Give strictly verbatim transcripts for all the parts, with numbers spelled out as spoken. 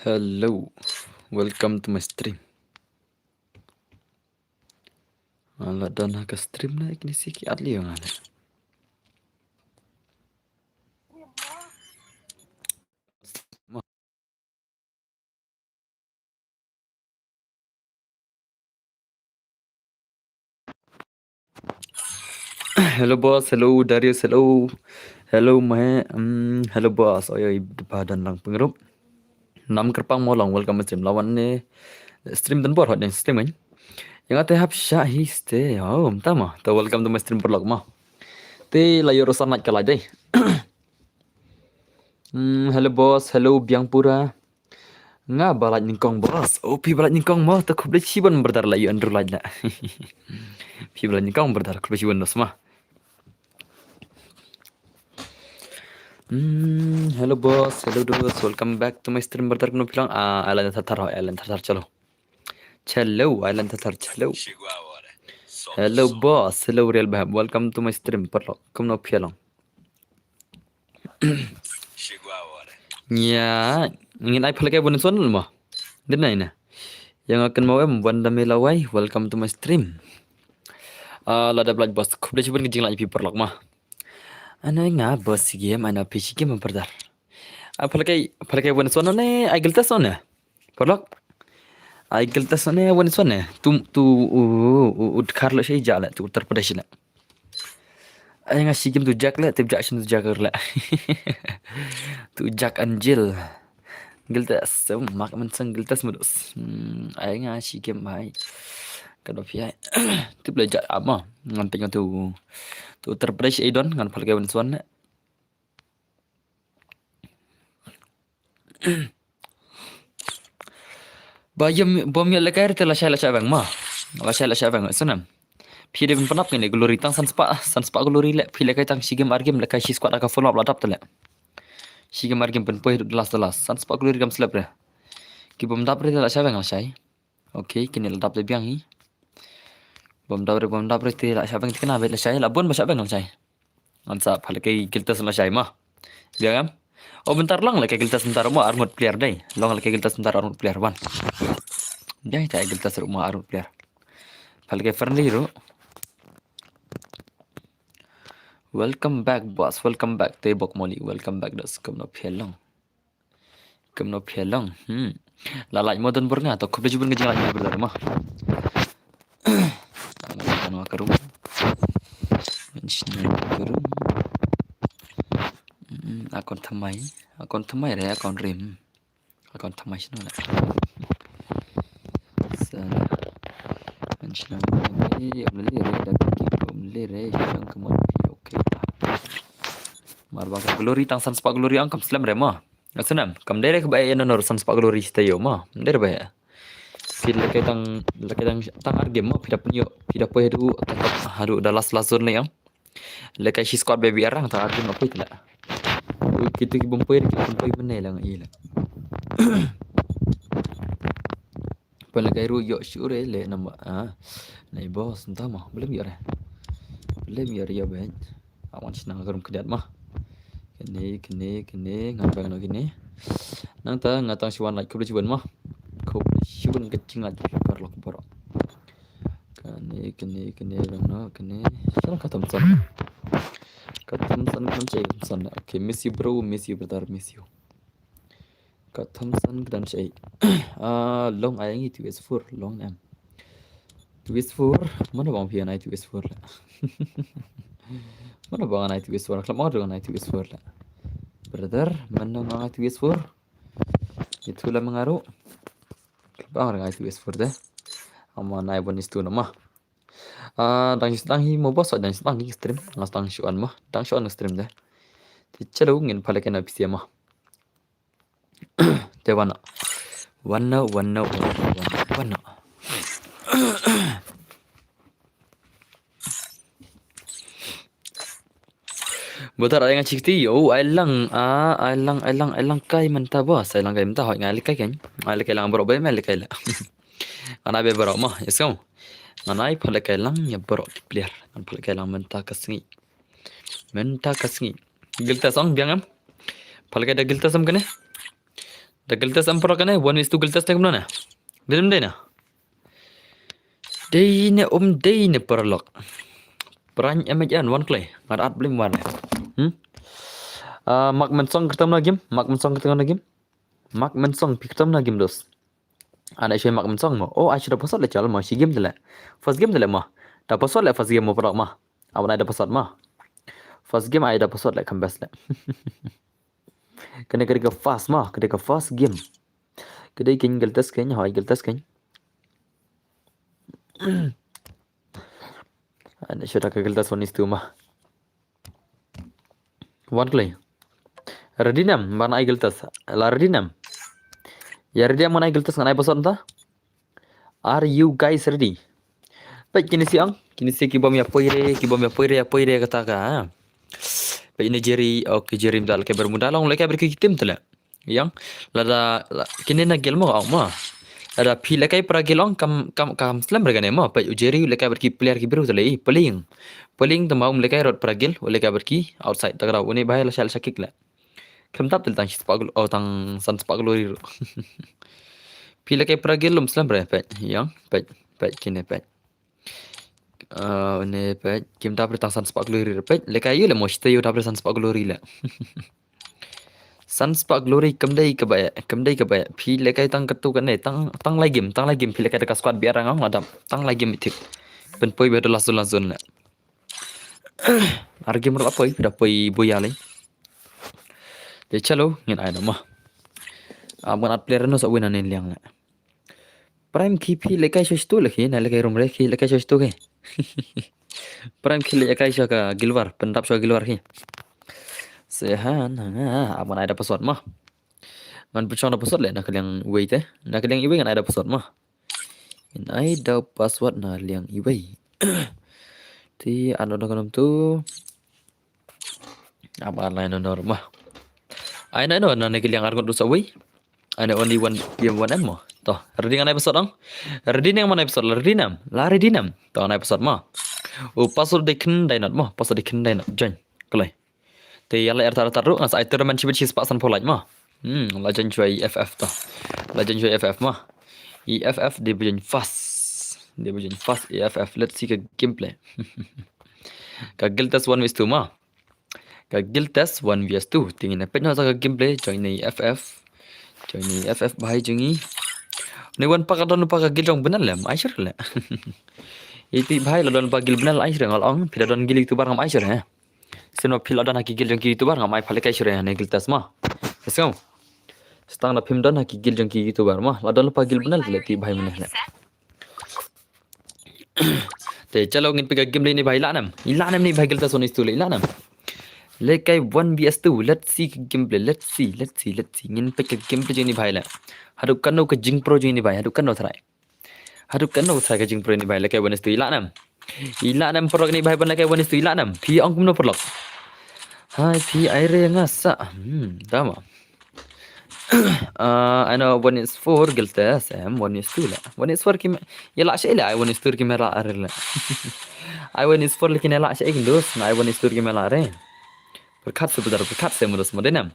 Hello, welcome to my stream. Ala don ha ka stream na ikni siki atli yang ada. Hello boss, hello Darius, hello. Hello Mahe, mm, hello boss. Oi oi, ba don lang pengrup. Nam kerpang molong, welcome stream lawan ne. Stream dan bor hot ne stream kan. Yang ate hap sha hi ste. Oh, mta ma. To welcome to my stream perlok ma. Te la yor usan laj ka laj dei. Hmm, hello boss, hello Biangpura. Nga ba laj nyngkong boss. Oh, phi ba laj nyngkong mo, to khublei shibun brother la yu Andrew laj la. Phi ba laj nyngkong brother, khublei shibun dos ma. Hmm, hello boss, hello dos, welcome back to my stream brother, kumno phi long? Ah, Alan Thathar, Alan Thathar, chalo. Chalo, Alan Thathar, chalo. Hello boss, hello Real Bahab, welcome to my stream, parlok, kumno phi long? Nya, ngin ai phalke bun son mo. Din nai na. Yang akan mau em Wanda Melawai, welcome to my stream. Ah, lada blaj boss, khublei shibun ka jinglaj phi parlok ma. Ana nga boss game, ana phi game brother. Ai phalke, phalke bun son ne, ai gilta son ne. Parlok. Ai gilta son ne, bun son ne. Tu, tu, u, u, u, Uttar Pradesh la, tu Uttar Pradesh la. Ai nga shi game tu jak le, tip jak shin tu jak le. Tu jak anjil. Gilta sem mak man sang gilta sem dos. Hmm, ai nga shi game bai. Ka do phi ai. Tip le jak ama. Ngan tengok tu. Tu Uttar Pradesh ai don ngan phalke bun son ne. Ba yam bom ya lekai te la shai la shai bang ma. La shai la shai bang sunam. Phi de pynap ngin glory tang san spah, san spah glory le. Phi lekai tang shi game ar game lekai shi squad aka follow up la dap te le. Shi game ar game pynpoi du las de las. San spah glory kam slap re. Ki bom dap re te la shai bang la shai. Okay, kini la dap de biang hi. Bom dap re, bom dap re te la shai bang te kena bet la shai. La bun ba shai bang la shai. Ngan sa phalke giltas la shai ma. Biang am. O bentar long leke giltas bentar mo armut player dei. Long leke giltas bentar armut player wan. Biang ita giltas ru mo armut player. Phalke friendly ru. Welcome back boss, welcome back te bok moli, welcome back dos kumno phi long. Kumno phi long. Hmm. La laj mo don bor nga to khublei shibun ka jinglaj brother ma. Tama ka room. Mention ka room. Hmm, account thymmai. Account thymmai re account rim. Account thymmai shino la. Sa. Mention ka room. Om le re da ki om le re shang ka mon. Okay. Mar ba ka glory tang san spah glory ang kam slem re ma. Asenam, kam dei re ba ïa nonor san spah glory te ïoh ma. Dei re ba ïa. Phi leke tang, leke tang, tang ar game ma, phi da pynïoh, phi da poi haduh, tang haduh da last last zone lei ang. Leke shi squad baby arang tang ar game ma poi te la. Ui, kitu ki bom poi, ki bom poi mene lang i la. Pynlek ai ruh ïoh shuh re le namba, ah. Nai boss, nta ma, belum ïoh re. Belum ïoh re ïoh beit. Awan shnang ka rum kdiat ma. Kene, kene, kene, ngan bang no kene. Nangta nga tang shuan lait khublei shibun ma. Khublei shibun ka jinglait parlok bro. Kene, kene, kene, bang no, kene. Shalom ka Thompson. Ka Thompson, ka Thompson. Okay, miss you bro, miss you brother, miss you. Ka Thompson ka dang shai. Ah, long ai ngi two S four, long em. Two S four, mana bang phi nai two S four la. Mana bang nai two S four, klap ma dang nai two S four la. Brother, mana bang nai two S four. Itu la mengaru. Klap bang nai two S four deh. Ama nai one is two nama. Ah, dang dang hi mo boss, dang dang hi stream, ngas dang shuan ma, dang shuan stream deh. Ti chalo ngin phalek na P C ma. Te wan noh. Wan noh, wan noh, wan noh, wan noh, wan noh. Buta ai nga chikti, oh, ai lang, ah, ai lang, ai lang, ai lang kai mynta bos, ai lang kai mynta, hoi nga ai lang kai kan. Ai lang kai lang baroh ba, ai lang kai la. Nga nai ba baroh mo, yes ko. Nga nai phah lang kai lang ïa baroh ki player. Nga phah lang kai lang mynta ka sngi. Mynta ka sngi. Guild Test ong biang em. Phah lang kai da Guild Test em kane. Da Guild Test em para kane, one is two Guild Test ne kumno ne. Dei ne em dei na. Dei ne em dei ne paralok. Pran M H N wan kloi. Ngat at blim wan. Hmm? Ah, Mark Mensong kyrtam na game. Mark Mensong kyrtam na game. Mark Mensong phi kyrtam na game dos. Ana shu Mark Mensong mo. Oh, ai shu da password le chal mo. Shi game de le. First game de le mo. Da password le first game mo paralok mo. Awan ai da password mo. First game ai da password le kam best le. Kane kane ka first mo. Kane ka first game. Kane kin Guild Test kin, hoi Guild Test kin. Ana shu da ka Guild Test one is two mo. Wan kloi. Ready ne em, ban ai Guild Test. La ready ne em. Ïa ready ne em ban ai Guild Test ngan ai password mynta. Are you guys ready? Peit kine shi ong, kine shi ki bym ïa poi re, ki bym ïa poi re, ïa poi re kata ka. Peit ne Jerry, okay Jerry mynta lehkai Bermuda long lehkai bad ki team te le. Ïang, lada, la, kine na guild mo ong mo. Lada phi lehkai para guild ong kam, kam, kam slem re kane mo. Peit u Jerry lehkai bad ki player ki briew te le, pling. Pling te mo um lehkai rot para guild, u lehkai bad ki outside ta ka daw. Une bhai la shal shakik le. Khlem tap te le tang shi spah glo-, oh, tang san spah glory ruh. Phi lehkai para guild um slem re, peit. Ïang, peit, peit kine peit. Ah, une peit, kim dap re tang san spah glory re peit. Lehkai ïa le mo shi te ïa dap re san spah glory le. San spah glory kam dei kaba, kam dei kaba. Phi lehkai tang katto katne, tang, tang lai game, tang lai game phi lehkai da ka squad biang rang ong la dap. Tang lai game thik. Pynpoi ba da last zone, last zone le. Ar game ruh la poi, da poi buya le. Te chalo, ngin ai noh mo. Ah, ban at player no sa win anen liang le. Prime ki phi lehkai sha stu le ki, na lehkai room re ki lehkai sha stu ki. Prime ki lehkai sha ka guild war, pyndap sha ka guild war ki. Sehan, ha, aban ai da password mo. Ngan pynshong da password le na ka liang iwei te. Na ka liang iwei ngan ai da password mo. Ngan ai da password na liang iwei. Te ano da ka nom tu. Aban lai no nor mo. Ai na no na ne ka liang ar ngut du sa wei. Ai na only one game one M mo. To, ready ngan ai password ong. Ready ne ngan ai password, ready ne em. La ready ne em. To, ngan ai password mo. U password de khyndai not mo. Password de khyndai not. Join. Kloi. Te ïa la er tar tar ruh ngan sa ai tournament shibit shi spah san phew lait mo. Hmm, la join shuwa i F F to. La join shuwa i F F mo. I F F de ba join fast. De ba join fast i F F. Let's see ka gameplay. Ka Guild Test one versus two mo. Ka Guild Test one versus two. Te ngin peit noh sa ka gameplay jong i F F. Jong i F F bhai jong i. Ni wan pa ka don pa ka guild jong bnal lem. Ai sure le. Iti bhai la don pa guild bnal ai sure ngal ong. Phi la don guild YouTuber ngam ai sure he. Sien ma phi la don ha ki guild jong ki YouTuber ngam ai pha lehkai sure ne Guild Test mo. Let's go. Stang da phim don ha ki guild jong ki YouTuber mo. La don pa guild bnal le ti bhai mane le. Te chalo ngin peit ka game le ni bhai, i lah ne em. I lah ne em ni bhai, Guild Test one is two le, i lah ne em. Lehkai one versus two. Let's see ka gameplay. Let's see, let's see, let's see. Ngin peit ka gameplay jong ni bhai le. Haduh kano ka jingpro jong ni bhai. Haduh kano trai. Haduh kano trai ka jingpro ni bhai lehkai one is two, i lah ne em. I lah ne em paralok ni bhai ban lehkai one is two, i lah ne em. Phi ong kumno paralok. Hai phi ai re nga sa. Hmm, da mo. Ah, ai no one is four Guild Test em, one is two le. One is four ki me, ïa lah sha le, ai one is two ki me lah re le. Ai one is four le ki ne lah sha ki dos, na ai one is two ki me lah re. Pyrkhat se budar, pyrkhat se mudus mo de ne em.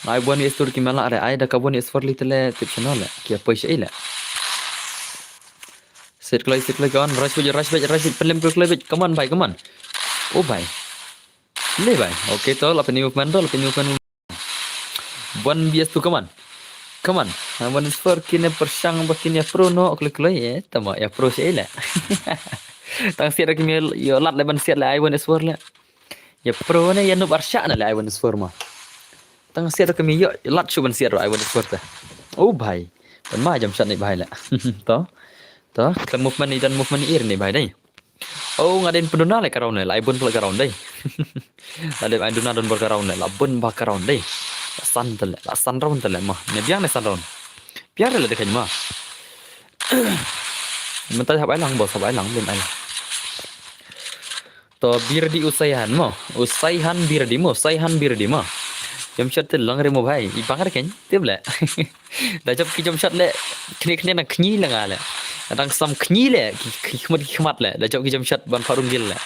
Na ai one is two ki me lah re, ai da ka one is four le te le tip channel le, ki ïa poi sha le. Sit kloi, sit kloi, come on, rush bit, rush bit, rush bit, pynlem kloi, kloi bit, come on bhai, come on. Oh bhai. Le bhai. Okay to, la pyn movement to, la pyn movement. One versus two, come on. Come on. Ai one is four kine pyrshang ba kine pro no, kloi kloi, eh. Tama ïa pro sha le. Tang siat ki me ïa lad le ban siat le ai one is four le. Ïa pro ne ïa noob arshah na le ai one is four mo. Tang siat ki me ïa lad shu ban siat ai one is four te. Oh bhai. Ban ma jam shat ni bhai le. To. To, ka movement ni dan movement ir ni bhai dei. Oh, nga dei pynduna le ka round ne, la ai bun pla ka round dei. La dei ai duna don bor ka round ne, la bun ba ka round dei. San te le, la san round te le mo. Ne biang ne san round. Biang le de kan mo. Mynta hap ai lang bos, hap ai lang, lim ai lang. To birdi u Saihan mo. U Saihan birdi mo, Saihan birdi mo. Jam shot te lang re mo bhai. I bang re kan, tip le. Da jop ki jam shot le. Kni kni na kni le nga le. Dang sam kni le, ki ki khmat ki khmat le. Da jop ki jam shot ban parung gil le.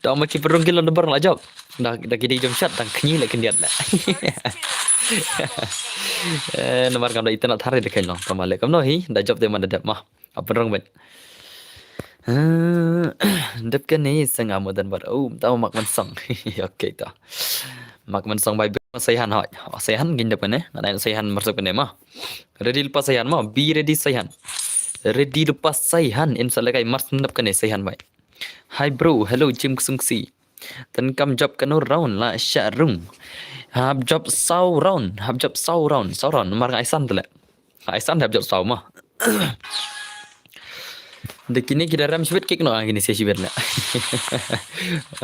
Da ma ki parung gil le bar la jop. Da da ki di jam shot dang kni le kindiat le. Eh, namar kam da itna thar de kan long. Kam le kam no hi, da jop de man da dep mo. Apa rong bet. Dep kane sanga mo dan bar. Oh, ta mak man song. Okay ta. Mak man song bai Saihan hoi. Saihan gin dep kane. Ngai Saihan marsuk kane mo. Ready lepas Saihan mo. Be ready Saihan. Ready lepas Saihan. Insa lekai mars dep kane Saihan bai. Hi bro, hello Jim Ksungsi. Ten kam jop kano round la sha rung. Hap jop saw round, hap jop saw round, saw round. Mar ngai san tele. Ngai san hap jop saw mo. De kini ki da rem shibit kik no kini si shibit le.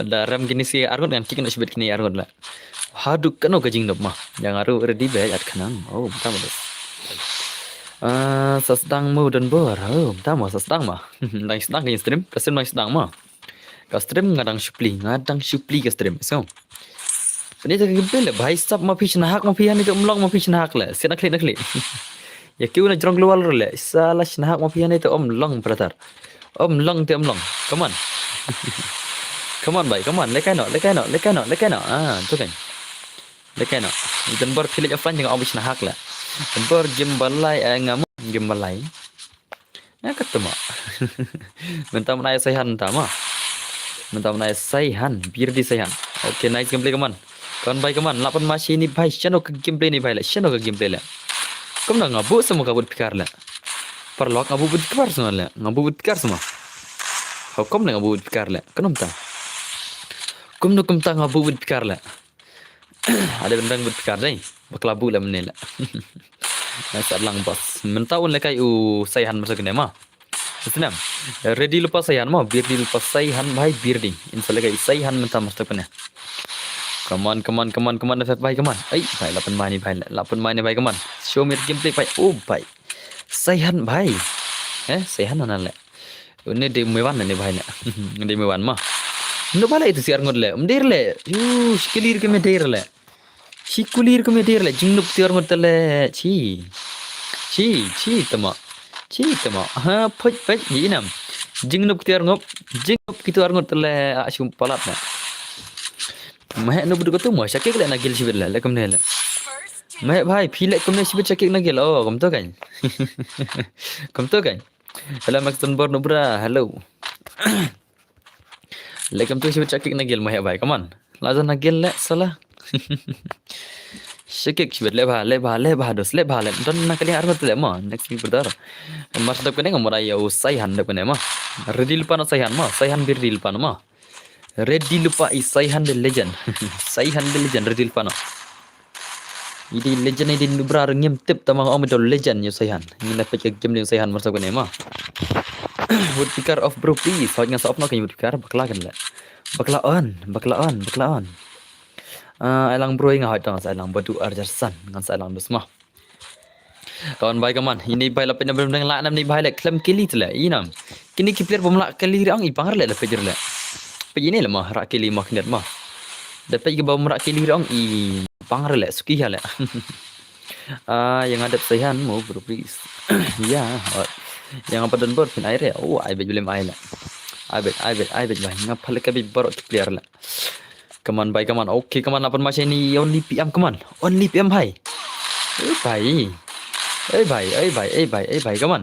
Da rem kini si arngut ngan kik no shibit kini arngut le. Hadu kano ka jingdop mo. Yang aru ready be at kanang. Oh, betul betul. Ah, sasdang mo dan bor. Oh, betul mo sasdang mo. Dang sdang ka stream, ka stream dang sdang mo. Ka stream nga dang shu plie, nga dang shu plie ka stream. So. Pynta ka gameplay le bhai sap ma phi shnahak ma phi hani te um long ma phi shnahak le. Sien na khlieh na khlieh. Ya kiu na jrong luar le. Sala shnahak ma phi hani te um long brother. Um long te um long. Come on. Come on bhai, come on. Lekai no, lekai no, lekai no, lekai no. Ah, tu kan. Lekai no. Idan bor phi le offline jeng um shnahak le. Idan bor game balai eh ngam game balai. Ya kata mo. Mynta mynta Saihan mynta mo. Mynta mynta Saihan, birdi Saihan. Okay, nice gameplay kaman. Kaman bhai kaman, lapan masih ni bhai, shano ka gameplay ni bhai le, shano ka gameplay le. Kumno nga bu sama ka but pikar le. Paralok nga bu but pikar sama le, nga bu but pikar sama. Hukum le nga bu but pikar le. Kumno ta. Kumno kumta nga bu but pikar le. Ada bendang but pikar dai. Bakla bu le menela. Nasa lang bos. Mentau le kai u Saihan masuk ne ma. Senam. Ready lepas Saihan ma. Birdi lepas Saihan bhai birdi. Insa le kai Saihan mentau masuk ne. Come on, come on, come on, come on, bhai, come on. Ai, bhai, lapan mani, bhai, lapan mani, bhai, come on. Show me the gameplay, bhai. Oh, bhai. Saihan, bhai. Eh, Saihan mana le. Une dei Mewan ne bhai ne. Dei Mewan ma. Ndu bala itu si arngut le. Mder le. Yu, shkilir ke meder le. Shi kulir ke meder le. Jingnup ti arngut le. Chi. Chi, chi tama. Chi tama. Ha, poj, poj, ji inam. Jingnup ti arngut. Jingnup kitu arngut le. A shum palat ne. Meh nup du katu mo. Shakik le na gil shibit le. Le kumne le. Meh bhai, phi le kumne shibit shakik na gil. Oh, kumto kan. Kumto kan. Hello Max Dunbar Nubra, hello. Lekam tu shibit shakik na gel mah ya bai, come on. Laza na gel le sala. Shakik shibit le bha, le bha, le bha dos, le bha le. Don na kali arngut le ma, next mi brother. Mas dap kene ngamura ya u Saihan dap kene ma. Ready lupa no Saihan ma, Saihan bir ready lupa no ma. Ready lupa i Saihan the legend. Saihan the legend ready lupa no. Idi legend idi nubra ngim tip tama ong do legend yu Saihan. Ngin da pek game yu Saihan masa kene ma. Woodpecker off bro please. Hot ngan sa off no kan woodpecker bakla kan le. Bakla on, bakla on, bakla on. Ah, alang bro nga hot ngan sa alang badu arjar san ngan sa alang dus ma. Kawan bai kaman, ini bai lapit na berdeng la nam ni bai le klem kili tele inam. Kini ki player bom la kili riang i pangar le lapit le. Pe ini le ma ra kili ma knet ma. Dapat ke bom ra kili riang i pangar le suki ya le. Ah, yang ada Saihan mo bro please. Ya, yang apa dan bor pin air ya. Oh, ai bet belum ai le. Ai bet, ai bet, ai bet bai. Ngapa le ke bet borok ki player le. Come on bhai, come on. Okay, come on, lapan masih ni only P M, come on. Only P M bhai. Eh bhai. Eh bhai, eh bhai, eh bhai, eh bhai, come on.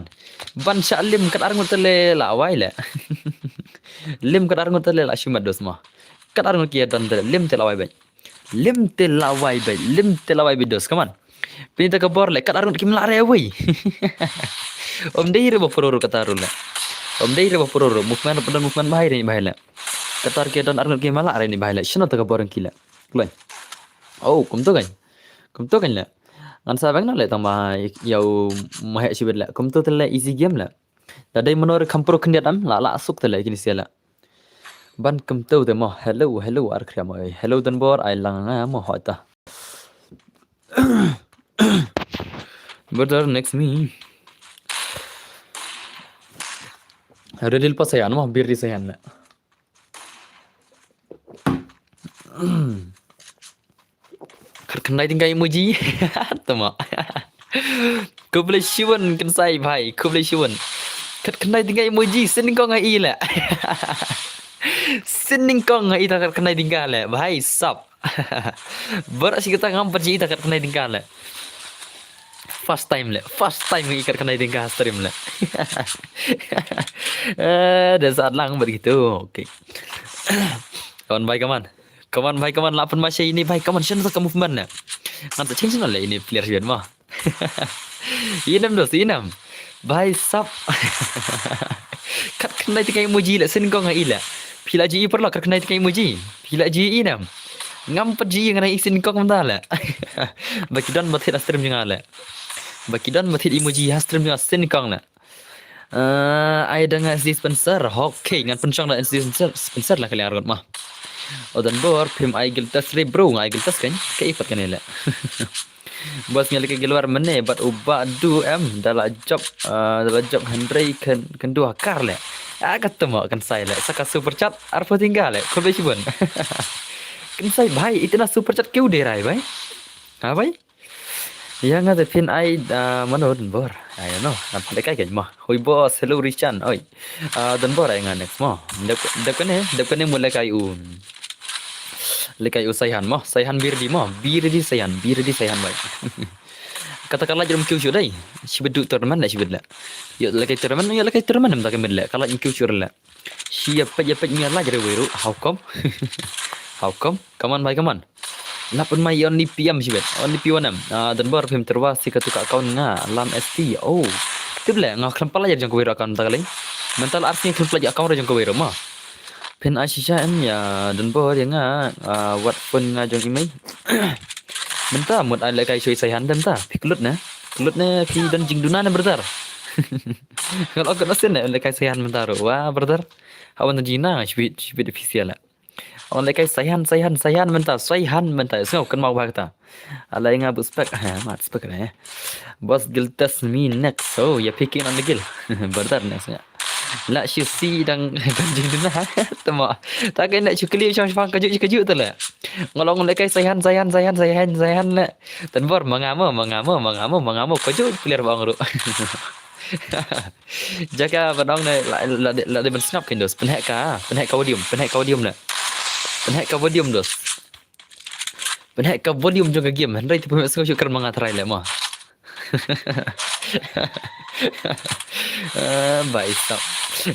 Ban sha lim kat arngut tele la wai le. Lim kat arngut tele la shimat dos ma. Kat arngut kia dan tele lim tele wai bai. Lim tele wai bai, lim tele wai bai dos, come on. Pini ta ka bor le kat arngut kim la re wai. Om dei re ba pororo kata ru le. Om dei re ba pororo movement, movement bhai re bhai le. Katar ke don arngut ke mala re ni bhai le. Shino ta ka bor ki le. Kloi. Oh, kumto kan. Kumto kan le. Ngan sa bang na le tang ma yau ma he shibit le. Kumto te le easy game le. Da dei menor kam pro kendiat am la la suk te le kini sia le. Ban kumto te mo. Hello, hello ar kriam oi. Hello dan bor ai lang nga mo hota. Brother, next me. Redil pa sayan, ma, bir di sayan la. Khat khyndai tyngka emoji. Tama. Khublei shibun Kynsai bhai, khublei shibun. Khat khyndai tyngka emoji, sien nyngkong ha i la. Sien nyngkong ha i ta khat khyndai tyngka la, bhai sab. Baroh shi katta ngam pat ju i ta khat khyndai tyngka la. First time la, first time i khat khyndai tyngka ha stream la. Eh, da sat lang bad gitu. Okay. Kaman bhai kaman. Kaman bhai kaman la pynmai shai ini bhai kaman shen sa ka movement la. Ngan sa change na la ini player shen ma. Inem dos, inem. Bhai sab. Khat khyndai tyngka emoji la sien nyngkong ha i la. Phi la ju i paralok khat khyndai tyngka emoji. Phi la ju i inem. Ngam pat ju i ngan i sien nyngkong mynta la. Ba ki don ba thied ha stream jong nga la. Ba ki don ba thied emoji ha stream jong nga sien nyngkong la. Eh, ai da nga S D Spencer. Okay, ngan pynshong da S D Spencer, Spencer la ka liang arngut ma. O Don Bor, phim ai guild test re bro, nga ai guild test kan. Ka i pat kane la. Bos nga leh ka guild war mynne, bad u Bah Du em, da la jop, eh, da la jop hynrei kan, kan du ha kar la. Ah, kata mo Kynsai la. Sa ka super chat, arphew tyngka la. Khublei shibun. Kynsai bhai, ityna super chat kiew dei rai bhai. Ha bhai? Ïa nga te phin ai, ah, mano Don Bor. Ai no, ngan pynlehkai kein ma. Hoi bos, hello Richan. Oi. Ah, Don Bor ai nga next mo. Dep, dep kane, dep kane mut lehkai u. Lehkai u Saihan mo. Saihan Birdi mo. Birdi Saihan, Birdi Saihan bhai. Kata ka lait rum kiew shu dei. Shibit du tournament la shibit la. Ïoh lehkai tournament, ïoh lehkai tournament em ta ka mid la. Ka lait kiew shu la. Shi ïa peit ïa peit mi ïa lait re wei ruh. How come? How come? Come on bhai, come on. Lap pynmai only P M shibit. Only P one em. Ah, Don Bor phim tyrwa shi katu ka account nga. Lam S T. Oh. Tip le nga khlem pynlait jong kawei ruh account ta ka lei. Mynta la ar sngi khlem pynlait account ruh jong kawei ruh ma. Phin ai shisha em ïa Don Bor ïa nga. Ah, wat phone nga jong i mei. Mynta mut ai lehkai shuwa i Saihan de mynta. Phi klut ne. Klut ne phi don jingduna ne brother. Nga la kut na sien ne lehkai Saihan mynta ruh. Wa brother. Hawan jingduna shibit shibit official la. Ong lehkai Saihan, Saihan, Saihan mynta, Saihan mynta. Sngew kynmaw bha kata. Alai nga buh spek. Ha, mat spek ne. Bos guild test me next. Oh, ïa picking on the guild. Brother next ïa. La shu si dang dang jingduna. Tama. Ta ka ïa shu kali shong shong kaju kaju tu la. Nga la ong lehkai Saihan, Saihan, Saihan, Saihan, Saihan la. Don Bor ma nga mo, ma nga mo, ma nga mo, ma nga mo. Kaju player ba ong ruh. Jaka ban ong ne la, la, la, la dei ban sngap kein dos. Pynheh ka, pynheh ka volume, pynheh ka volume ne. Pynheh ka volume dos. Pynheh ka volume jong ka game. Hynrei te pynheh sngap shu kren ma nga tharai le mo. Ah, bai sap.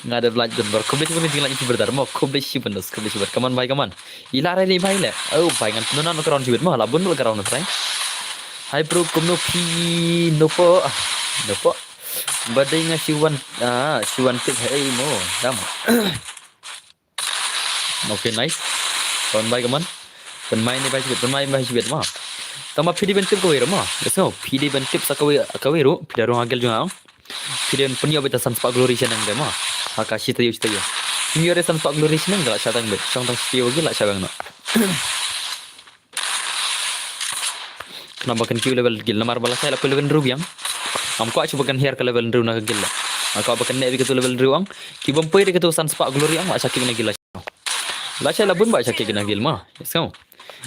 Nga da lait Don Bor. Khublei shibun jingla ïa ki brother mo. Khublei shibun dos, khublei shibun. Come on bai, come on. Ila re le bai le. Oh bai ngan nuna no ground shibun mo. La bun no ground tharai. Hai bro, kumno phi nopo. Nopo. Ba dei nga shu wan, ah, shu wan tip hei mo. Dam. Okay, nice. Kon bai kaman. Pynmai ne bai shibit, pynmai bai shibit ma. Tama phi dei ban tip kawei ruh ma. Yes no. Phi dei ban tip sa kawei, kawei ruh. Phi da rung agel jong ang. Phi dei ban pynïoh beit ta san spah glory shaneng de ma. Ha ka shi taïew shi taïew. Phi ïoh re san spah glory shaneng da la sha tang beit. Shong tang shi taïew agel la sha bang no. Khnang ba kan kiew level guild namar ba lashai la kiew level hynriew biang. Ngam kwah shuh ba kan hiar ka level hynriew na ka guild la. Nga kwah ba kan neh beit katu level hynriew ang. Ki bym poi re katu san spah glory ang la sha kick na guild lashai. Lashai la bun ba sha kick na guild ma. Yes no.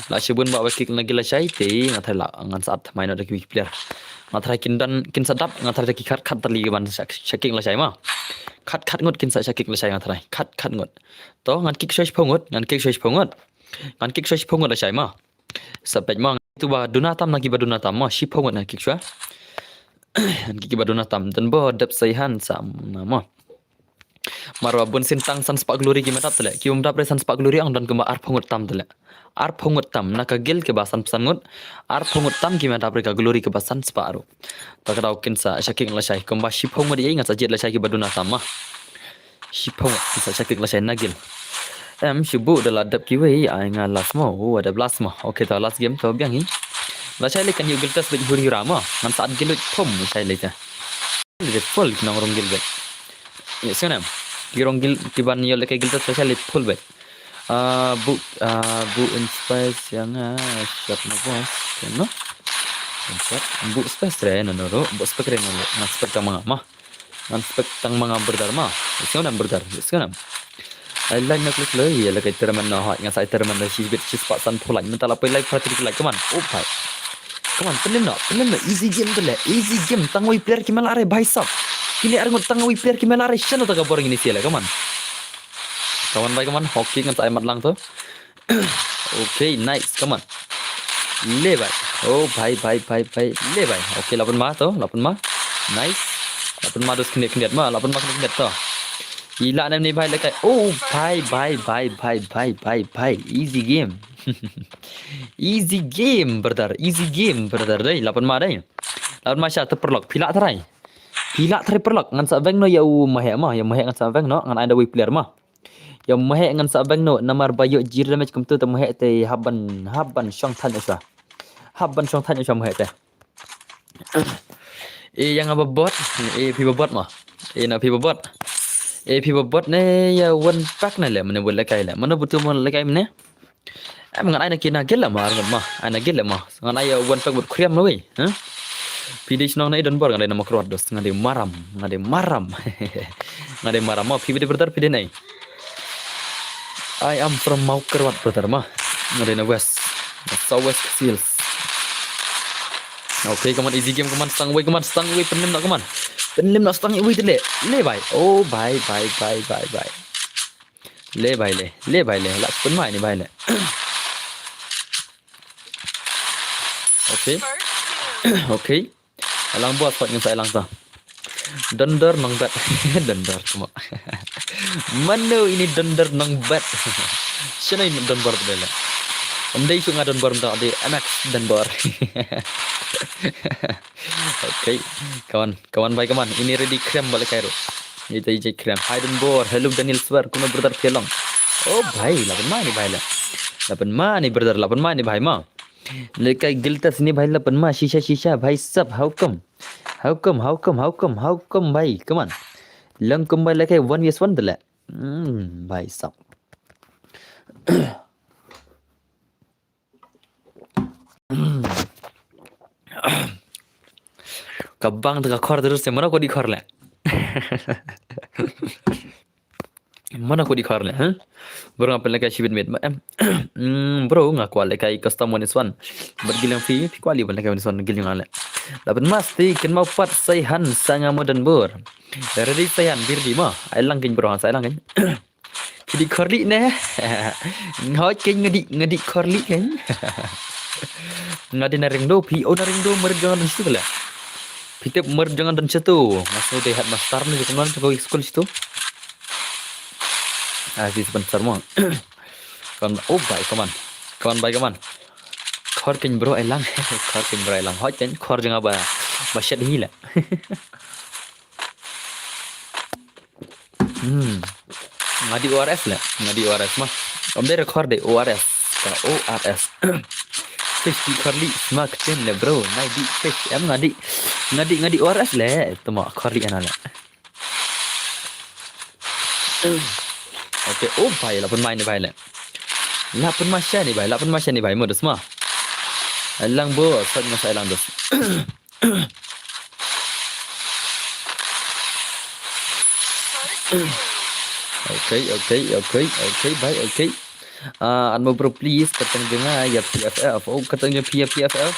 La sha bun ba ba kick na guild lashai te nga tharai la ngan sa at mai no da ki weak player. Nga tharai kin don kin sa dap nga tharai da ki khat khat tylli ki ban sha, sha kick lashai ma. Khat khat ngut kin sa sha kick lashai nga tharai. Khat khat ngut. To ngan kick shoi shiphew ngut, ngan kick shoi shiphew ngut. Ngan kick shoi shiphew ngut lashai ma. Sa peit ma, tu ba duna tam na ki ba duna tam ma, shiphew ngut na kick shwa. Ngan kick ki ba duna tam, Don Bor dep Saihan sa na ma. Mar ba bun sien tang san spah glory ki ma dap tele, ki bym dap re san spah glory ang don kumba arphew ngut tam tele. Arphew ngut tam, na ka guild ki ba san phew san ngut, arphew ngut tam ki ma dap re ka glory ki ba san spah ruh. Ta ka daw kin sa sha kick lashai, kumba shiphew ngut ïa ngan sa jied lashai ki ba duna tam ma. Shiphew ngut, sa sha kick lashai na guild. Em, shu buh da la dep kiwei, ai nga last mo, u, dep last mo. Okay, ta last game, to biang hi. Lashai lei kan ïoh guild test beit huri hura mo. Ngan sa at guild beit pom, lashai lei ta. Lei full ki nong rong guild beit. Ïa, sngewbha. Ki rong guild, ki ban ïoh lehkai guild test lashai lei full beit. Ah, buh, ah, buh inspire ïa nga, shot na boss. Okay, no? Buh spek re na nuru, buh spek re na nuru. Ngan spek tang ma nga ma. Ngan spek tang ma nga brother ma. Isi ngan brother, isi ngan. Ai lain na klik lo, ïa la kai tournament na hoi, ngan sa ai tournament na shi bit shi spah san phew lain. Mynta la poi lain pyrthei lain, come on. Oh bhai. Come on, pynlem noh, pynlem noh. Easy game tu le, easy game. Tang wei player ki mela re bhai sab. Kine ar ngut tang wei player ki mela re shen ta ka bor ngin isi le, come on. Come on bhai, come on. Hockey ngan sa ai mat lang tu. Okay, nice, come on. Le bhai. Oh bhai, bhai, bhai, bhai. Le bhai. Okay, la pynma to, la pynma. Nice. La pynma dos khyndiat khyndiat ma, la pynma khyndiat khyndiat to. Ila nem ni bhai le kai. Oh bhai, bhai, bhai. Easy game. Easy game, brother. Easy game, brother. Dei, la pynma dei. La pynma sha te paralok. Phi lah tharai. Phi lah tharai paralok. Ngan sa veng noh ïa u Maheh ma. Ïa u Maheh ngan sa veng noh. Ngan ai da wei player ma. Ïa u Maheh ngan sa veng noh. Namar ba ïoh zero damage kumtu te Maheh te hap ban, hap ban shong thait noh shuwa. Hap ban shong thait noh shuwa Maheh te. E ïa nga ba bot. E phi ba bot ma. E na phi ba bot. E phi ba bot ne ïa one pack ne le. Mane bot le kai le. Mane bot tu mo le kai mane. Em, ngan ai na ki na gel la ma, ngan ma. Ai na gel la ma. Ngan ai, uh, one pack bad kriam la wei. Huh? Phi dei shnong na i Donbor, ngan dei na Mawkyrwat dos, ngan dei Maram, ngan dei Maram. Ngan dei Maram ma, phi dei brother, phi dei nai. I am from Mawkyrwat brother ma. Ngan dei na West. Na South West Hills. Okay, come on, easy game, come on, stang wei, come on, stang wei, pynlem noh, come on. Pynlem noh, stang wei, te le. Le bhai. Oh bhai, bhai, bhai, bhai, bhai. Le bhai le, le bhai le, la pynma ni bhai le. Okay. Okay. Alang bos pat ngan sa alang ta. Dondor nong bet. Dondor cuma. Mano ini dondor nong bet. Sino ini Donbor tu le. Em dei shu nga Donbor ta di M X Donbor. Okay. Come on, come on bhai, come on. Ini ready krem balik kairu. Ini tadi je krem. Hai Donbor, hello Daniel Swer, kumno brother phi long. Oh bhai, la pynma ni bhai la. La pynma ni brother, la pynma ni bhai ma. Lekai giltas ni bhai la pynma shisha shisha bhai sab, how come? How come, how come, how come, how come bhai? Come on. Long come bhai lekai one versus one dele. Hmm, bhai sab. Ka bang te ka khor terus te, mano ko di khor le. Mano ko di khor le, ha? Bro nga pynleka shibit mit ma em. Hmm, bro nga kwah leka i custom one is one. Bad giliang phi, phi kwah li ban leka one is one giliang le. Laban masti kin mau pat sai han sa nga mo dan bor. Ready sai han bir di ma. Ai lang kin bro han sai lang kin. Phi di khor li ne. Ngai ken ngadi ngadi khor li ken. Ngadi na ring do phi o na ring do mer jangan dan situ kala. Phi tip mer jangan dan situ. Mas udah hat master ni jangan tu kau school situ. Ah si sponsor mo. Kon oh bai kaman. Kaman bai kaman. Khor ken bro elang. Khor ken bro elang. Hoi ken khor jangan ba. Ba shet hi la. Hmm. Ngadi O R S le, ngadi O R S ma. Om dei record dei O R S. Ka O R S. Fish di khor li smak tin le bro. Nai di fish em ngadi. Ngadi ngadi O R S le. Tuma khor li ana le. Okay, oh bai la pun mai ni bai le. La pun masya ni bai, la pun masya ni bai modus ma. Lang bos, sat masa lang dos. Okay, okay, okay, okay, bhai, okay. Ah, Anmo bro, please, kateng jong nga ïa P F F. Oh, kateng jong phi ïa P F F.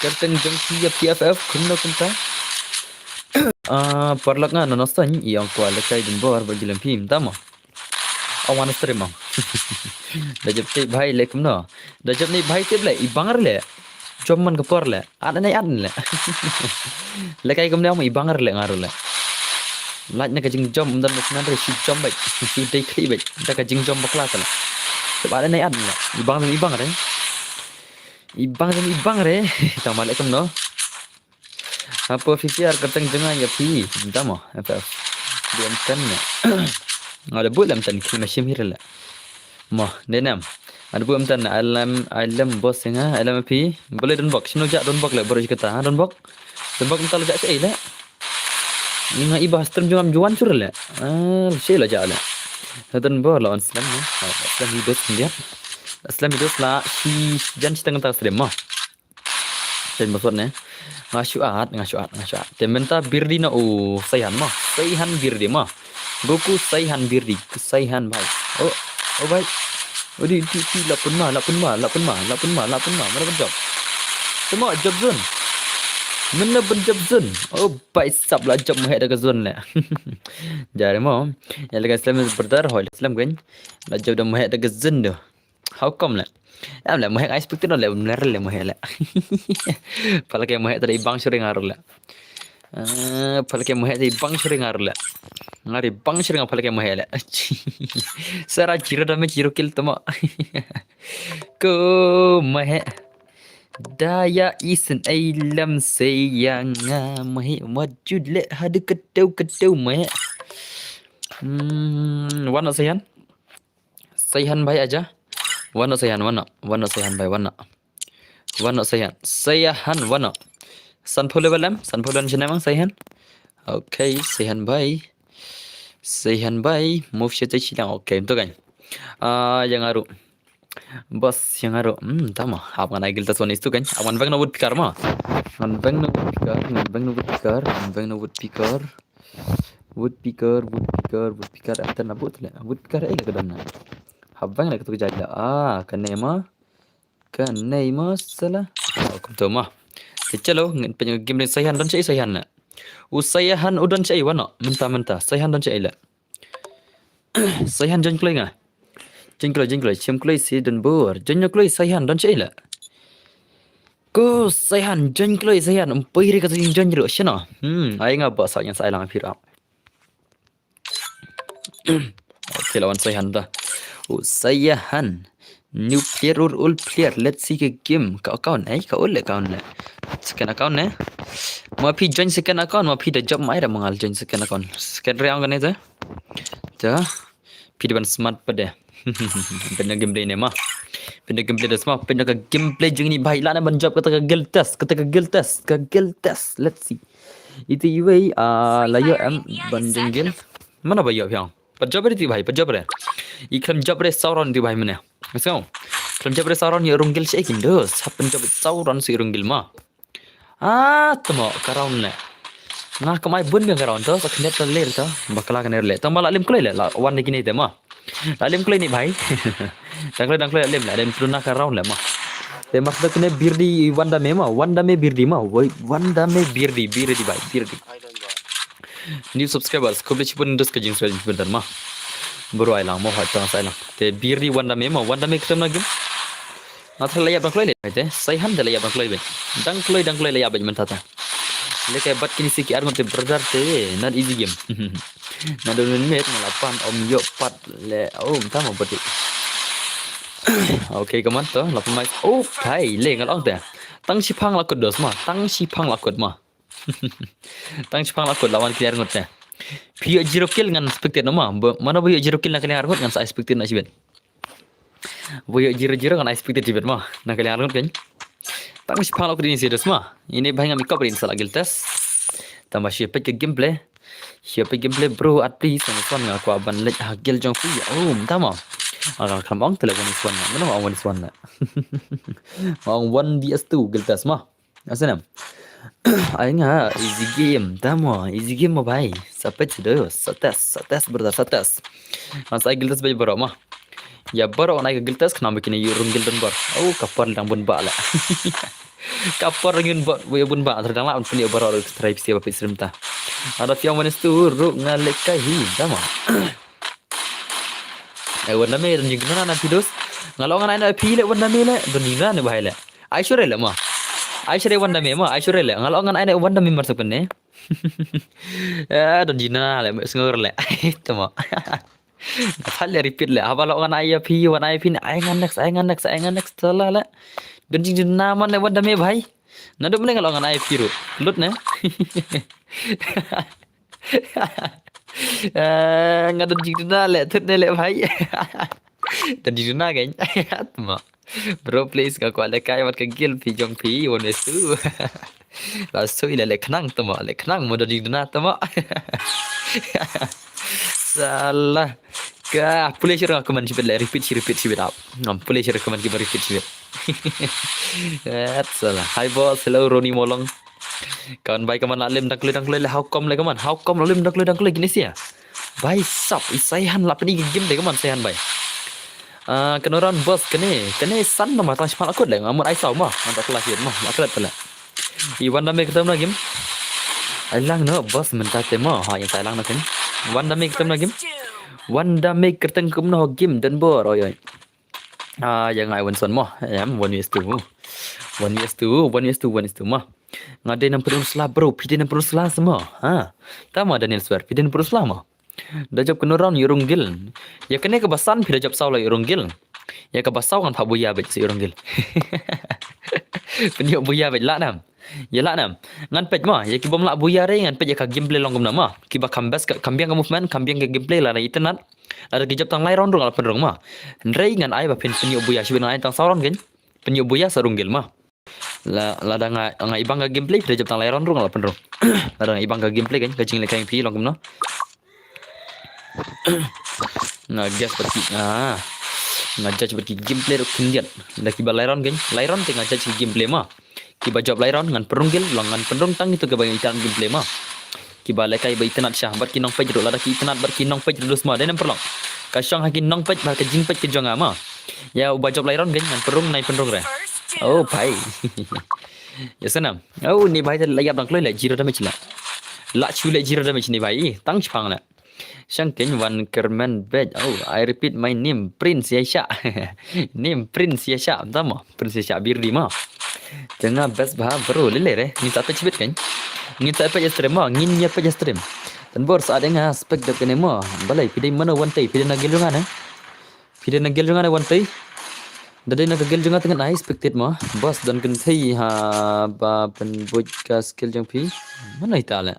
Kateng jong phi ïa P F F, kumno kumta. Ah, parlok nga, no, no, stan, ïa, ko ala kai dun bor, bagi lem phi, tama. Awan stream am. Da jep te bhai le kumno. Da jep ni bhai te ble i banger le. Jom man ka por le. An ne an le. Le kai kumno i banger le ngar le. Laj na ka jingjom dan nan re shi jom bai. Shi dei khli bai. Da ka jingjom bakla ta le. Te ba ne an le. I bang i banger. I bang i banger. Tama le kumno. Hapo F F R kateng jong nga ïa phi. Damo F F. Di em ten ne. Nga da bul em ten ki machine hir le. Mo, de nem. Ada bu em ten alam alam bos nga alam phi. Boleh don bok. Sino ja don bok le baru kata. Ha don bok. Don bok entar ja sei le. Ni nga iba stream jong am juan sur le. Ah, sei la ja le. Don bok la on slam ne. Slam hi dos dia. Slam hi dos la si jan si tengah stream mo. Chen ba sot ne. Nga shuat, nga shuat, nga shuat. Te mynta Birdi na u Saihan ma. Saihan Birdi ma. Goku Saihan Birdi. Saihan bhai. Oh, oh bhai. Oh di, di, di, la pun ma, la pun ma, la pun ma, la pun ma, la pun ma. Mana ban jump? Tama jump zone. Mana ban jump zone? Oh bhai sab la jump mahek da ka zone le. Jare mo. Ya le ka slam brother, hoi slam gwen. La jump da mahek da ka zone do. How come le? Em le mahek ai spectate le, ner le mahek le. Pala ke mahek tadi bang shuring ar le. Eh, pala ke mahek tadi bang shuring ar le. Ngari bang shuring pala ke mahek le. Sera zero damage zero kill tama. Ko mahek. Daya isen ai lam sayang mahek wajud le hadu keteu keteu mahek. Hmm, wan Saihan. Saihan bhai aja. Wan Saihan, wan, wan Saihan bhai, wan. Wan Saihan. Saihan wan. San pule balam, san pule chine mang Saihan. Okay, Saihan bhai. Saihan bhai, move sha te chilang. Okay, to kan. Ah, yang aru. Bas yang aru. Hmm, tama. Hap ngan ai giltas wan istu kan. Hap ngan veng na woodpecker ma. Ngan veng na woodpecker, ngan veng na woodpecker, ngan veng na woodpecker. Woodpecker, woodpecker, woodpecker. Enter na but le. Woodpecker eh le ka don na. Hap veng le ka tu jai da. Ah, kane ma. Kane ma sala. Oh, kum tu ma. Te chalo, ngin pynjah game ni Saihan don chai Saihan na. U Saihan u don chai wan. Mynta mynta. Saihan don chai le. Saihan join kloi nga. Join kloi, join kloi, chim kloi si don bor. Join kloi Saihan don chai le. Ko Saihan join kloi Saihan. Umpoi re ka join join ro shino. Hmm, ai nga ba sa yang sai lang phi ra. Okay, lawan Saihan ta. Oh, Saihan. New player or old player. Let's see ka game. Ka account eh, ka old account le. Second account eh. Ma phi join second account, ma phi da job mai da mangal join second account. Second round kan eh ta. Ta. Phi da ban smart pa de. Pynda gameplay ne ma. Pynda gameplay da sma. Pynda ka gameplay jong ni bhai la ne ban job kata ka guild test, kata ka guild test, ka guild test. Let's see. Iti iwei ah la ïoh em ban jong guild. Mana ba ïoh phi ong. Pat job re ti bhai, pat job re. I khlem job re sauron ti bhai mane. Ngasngaw. Khlem job re sauron ïoh rung guild shi kin dos. Hap pynjob sauron shi rung guild ma. Ah, tamo ka round ne. Nga kamai bun biang ka round to, sa khnet ta ler to. Bakla ka ner le. Tang ba la lim kloi le, la wan de kine te ma. La lim kloi ni bhai. Dang kloi dang kloi la lim la, lim pluna ka round le ma. Te mas da kine Birdi Wanda me ma, Wanda me Birdi ma. Woi, Wanda me Birdi, Birdi bhai, Birdi. New subscribers, khublei shibun dos ka jing subscribe jing bynta ma. Bro ai lang mo ha tang sai lang. Te Birdi Wanda me ma, Wanda me ktem na game. Nga thrang la ïap dang kloi le te. Saihan te la ïap dang kloi ben. Dang kloi dang kloi la ïap ben mynta ta. Le kai bat kini si ki ar ngot te brother te. Not easy game. Na don men met nga la pan om yo pat le. Oh, mynta ma bati. Okay, kaman to la pemai. Oh, kai le nga la ong te. Tang shipang la kut dos ma. Tang shipang la kut ma. Tang shipang la kut la wan ki ar ngot te. Phi ïoh zero kill ngan expected no ma. Mana ba ïoh zero kill na kane ar ngot ngan sa expected na shibet. Ba ïoh zero zero ngan expected jibet ma. Na ka liang rngut kan. Tang shipang la kut ini serious ma. Ini bhai ngam ikop rin sa la guild test. Tang ba shu peit ka gameplay. Shu peit gameplay bro at please. Ngan swan nga kwah ban leit ha guild jong phi. Oh, mynta ma. Nga khlem ong te la one v one. Mano ong one v one la. Ong one v two guild test ma. Asnam. Ai nga easy game. Tamo easy game mo bhai. Sa peit do. Sa test, sa test brother, sa test. Ngan sa ai guild test bhai bro ma. Ïa bro ngan ai guild test khnang ba kine ïoh rung guild don bor. Oh, ka por dang bun ba la. Ka por dang bun ba, ïoh bun ba. Tang la un pynïoh bro try pisa ba pisa mynta. Ada phi ong one v two ruh nga leh kai hi. Tamo. Eh, Wanda me don jingduna na phi dos. Nga la ong ngan ai na phi le Wanda me le don jingduna ne bhai le. Ai sure le ma. Ai sure Wanda me ma, ai sure le. Nga la ong ngan ai na Wanda me mar sa pynne. Eh, don jingduna le, me sngur le. Tamo. Nga phat le repeat le. Haba la ong ngan ai ïa phi, wan ai phi ne ai ngan next, ai ngan next, ai ngan next la le. Don jingduna man le Wanda me bhai. Naduh mynne nga la ong ngan ai phi ruh. Lut ne. Ah, nga don jingduna le, thut ne le bhai. Don jingduna kan. Tamo. Bro please nga kwah leh kai wat ka guild phi jong phi one v two. La sui le leh khnang tamo, leh khnang mo don jingduna tamo. Salah. Ka pule shi ruh ka man shibit le, repeat shi, repeat shibit ap. Ngam pule shi ruh ka man kiba repeat shibit. That's all. Hi boss, hello Ronnie Molong. Ka wan bai ka man la lem dang kloi dang kloi le, how come le ka man? How come la lem dang kloi dang kloi kine sia? Bai sap, i Saihan la pyni ka game de ka man Saihan bai. Ah, kano round boss kane, kane san namar tang shipang akut le, ngamut ai saw ma, ngan ta kelas yet ma, la kret pala. I wan da me kyrteng na game. Ai lang no boss mynta te ma, ha yang tai lang na kane. Wan da me kyrteng na game. Wan da me kyrteng kumno game don bor, oi oi. Ah, yang ai wan son ma, em, one is two. One is two, one is two, one is two ma. Nga dei nam pynrung sla bro, phi dei nam pynrung sla sama. Ha. Tama Daniel Swer, phi dei nam pynrung sla ma. Da jop kano round ïa Runggil. Ïa kane kaba san phi da jop saw la ïa Runggil. Ïa kaba saw ngan phah buya beit sa ïa Runggil. Pynïoh buya beit lah nam. Ïa lah nam. Ngan peit ma, ïa ki bym lah buya re ngan peit ïa ka gameplay long kumno ma. Kiba kham best ka, kham biang ka movement, kham biang ka gameplay lada itynnad. Lada ki jop tang lai round ruh nga la pynrung ma. Hynrei ngan ai ba phin pynïoh buya shibit, ngan ai tang saw round kein. Pynïoh buya sa Runggil ma. La, lada nga, nga ibang ka gameplay, phi da jop tang lai round ruh nga la pynrung. Lada nga ibang ka gameplay kan, ka jingleh ka ïing phi long kumno. Nga guess bad ki, ah, nga judge bad ki gameplay ruh khyndiat. Da kiba lai round kan, lai round te nga judge ki gameplay ma. Kiba jop lai round ngan pynrung gil, long ngan pynrung tang itu kiba itynnad gameplay ma. Kiba lehkai ba itynnad sha, bad ki nongpeit ruh, lada ki itynnad bad ki nongpeit ruh dus ma, dei nam pyrlok. Ka shong ha ki nongpeit bad ka jingpeit ka jong nga ma. Ïa uba jop lai round kan, ngan pynrung nai pynrung re. Oh, pai. Ïa sanam. Oh, ni bai te la ïap dang kloi le, zero damage la. La shu le zero damage ni bai, ih, tang shipang le. Shang kein wan kyrmen beit. Oh, I repeat my name, Prince Yasha. Name Prince Yasha, tama. Prince Yasha birdi ma. Jong nga best bha bro, lele re. Ngin sa peit shibit kein. Ngin sa peit ïa stream ma, ngin ïa peit ïa stream. Tan bor sa dei nga spek dep kane ma. Balei phi dei mano wan tei, phi dei na gel jong nga ne? Phi dei na gel jong nga ne wan tei? Da dei na ka gel jong nga te ngan ai spectate ma. Boss don kynthei ha ba pynbuit ka skill jong phi. Mano ita le?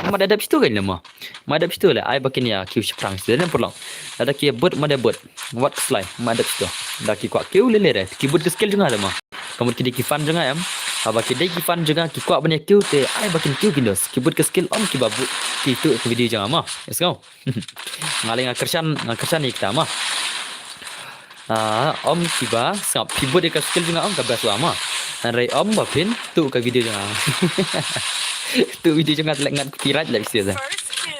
Ma da dep shitu kein le ma. Ma dep shitu le ai ba kin ïa kiew shaphrang shitu le pyrlok. Lada ki bud ma da bud. Wat slai ma dep shitu. Da ki kwah kiew le le re. Ki bud ka skill jong nga le ma. Ka mut ki dei ki fan jong nga em. Haba ki dei ki fan jong nga ki kwah ban ïa kiew te ai ba kin kiew kin dos. Ki bud ka skill ym kiba bud ki tu ka video jong nga ma. Let's go. Nga le nga kyrshan, nga kyrshan ïa kita ma. Ah, ym kiba sngap phi bud ïa ka skill jong nga ym ka best wa ma. Hynrei ym ba phin tu ka video jong nga. Tu video jong nga te le ngat copyright le bisi.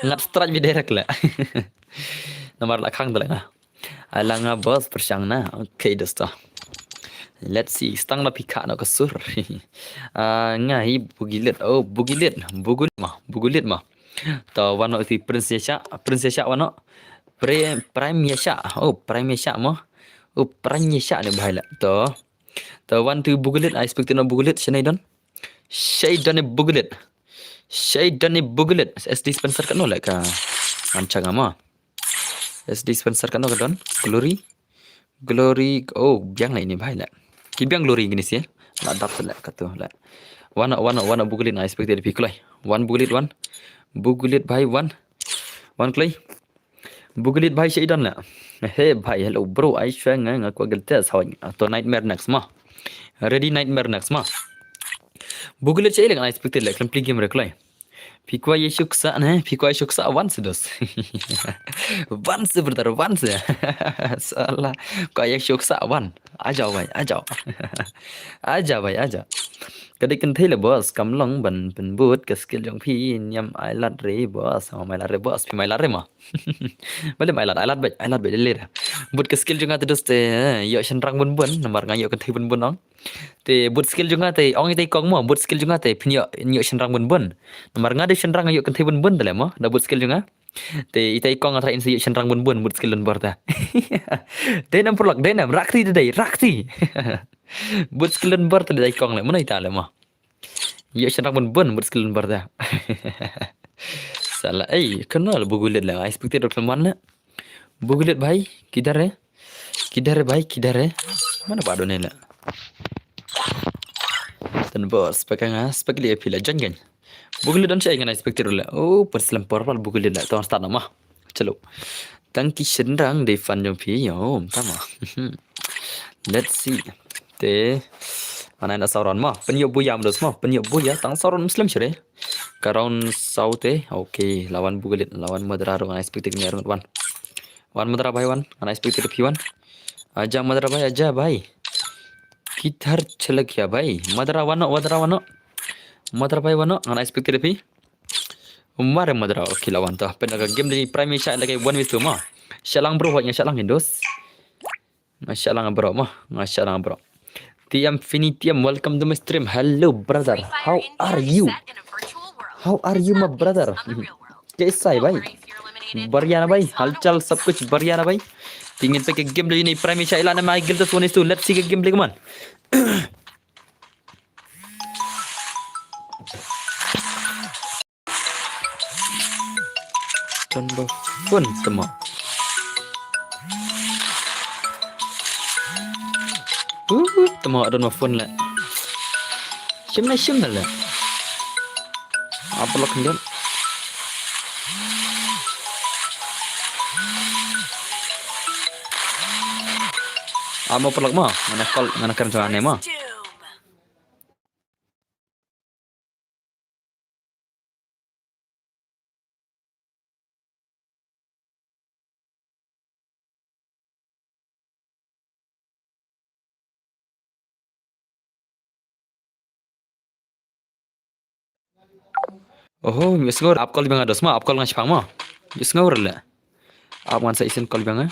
Ngat strike video direct le. Namar la khang te le nga. Ala nga boss pyrshang na. Okay, dosto. Let's see. Stang la phi kha na ka sur. Ah, nga hi Bugilit. Oh, Bugilit. Bugulit ma. Bugulit ma. To wano ti Prince Yasha, Prince Yasha wano. Pre-, Prime Yasha. Oh, Prime Yasha mo. Oh, Prime Yasha ne bahai la. To. To wan tu Bugulit, I expect no Bugulit, Shanaydon. Shaydon ne Bugulit. Shaydon ne Bugulit. S D Spencer kano la ka. Anchang ama. S D Spencer kano ka don. Glory. Glory, oh, biang la ini bhai la. Ki biang Glory kini si. La dap la katu la. Wan, wan, wan Bugulit, I expected phi kloi. Wan Bugulit wan. Bugulit bhai wan. Wan kloi. Bugulit bhai Shaydon la. Hey bhai, hello bro, ai shwa nga nga kwa gelte sawan. To nightmare next ma. Ready nightmare next ma. Bugulit Shaydon, I expected la, khlem pli game re kloi. Phi kwah ïa shu ksa ne, phi kwah ïa shu ksa wan se dos. Wan se brother, wan se. Sala, kwah ïa shu ksa wan. A jao bhai, a jao. A jao bhai, a jao. Ka dei kynthei le boss, kam long ban pynbud ka skill jong phi, niam ai lad re boss, ma mai lad re boss, phi mai lad re ma. Balei mai lad, ai lad beit, ai lad beit le re. Bud ka skill jong nga te dos te, ïoh shynrang bun bun, namar nga ïoh kynthei bun bun ong. Te bud skill jong nga te ong ita i kong mo, bud skill jong nga te phin ïoh, ïoh shynrang bun bun. Namar nga dei shynrang ïoh kynthei bun bun te le mo, da bud skill jong nga. Te ita i kong nga trai in sa ïoh shynrang bun bun, bud skill don bor ta. Dei nam pyrlok, dei nam, rakti te dei, rakti. Bud skill don bor te dei i kong le, mano ita le mo. Ïoh shynrang bun bun, bud skill don bor ta. Sala, ei, kano le Bugulit le, I expected dok man le. Bugulit bhai, kidhar hai? Kidhar hai bhai, kidhar hai? Mana ba done la. Tan bor, spek nga, spek li phi la jan gan. Bugulit don shai ngan expected la. Oh, per slem por pal Bugulit la. Tong start nama. Chalo. Tang ki shynrang dei fan jong phi, yo, tama. Let's see. Te, mana na sauran ma. Pynïoh buya mdos ma. Pynïoh buya, tang sauran muslim shire. Ka round saw te, okay, lawan Bugulit, lawan Madra ruh ngan expected ni round one. Wan Madra bhai wan, ngan expect te phi wan. Aja Madra bhai, aja bhai. Kidhar chala gaya bhai? Madra wan noh, Madra wan noh. Madra bhai wan noh, ngan expect te phi. Mar Madra, okay la wan to. Pynda ka game da prime shot la ka one v two mo. Shah lang bro, hoi nga shah lang hi dos. Nga shah lang bro mo, nga shah lang bro. T M Fini T M, welcome to my stream. Hello brother, how are you? How are you my brother? Kaisa hai bhai? बढ़िया ना भाई, हालचाल सब कुछ बढ़िया ना भाई? Te ngin peit ka game da ine i prime shot i la na ma guild one v two. Let's see ka game play, come on. Don ba phone tama. Uh, tama don ba phone le. Shim na shim na le. Apa lak ndon? Amo pelak ma, mana call, mana keren sana ma. Oho, ïohsngew, ap call biang dos ma, ap call nga shipang ma. Ïohsngew le. Ap ngan sa isen call biang eh.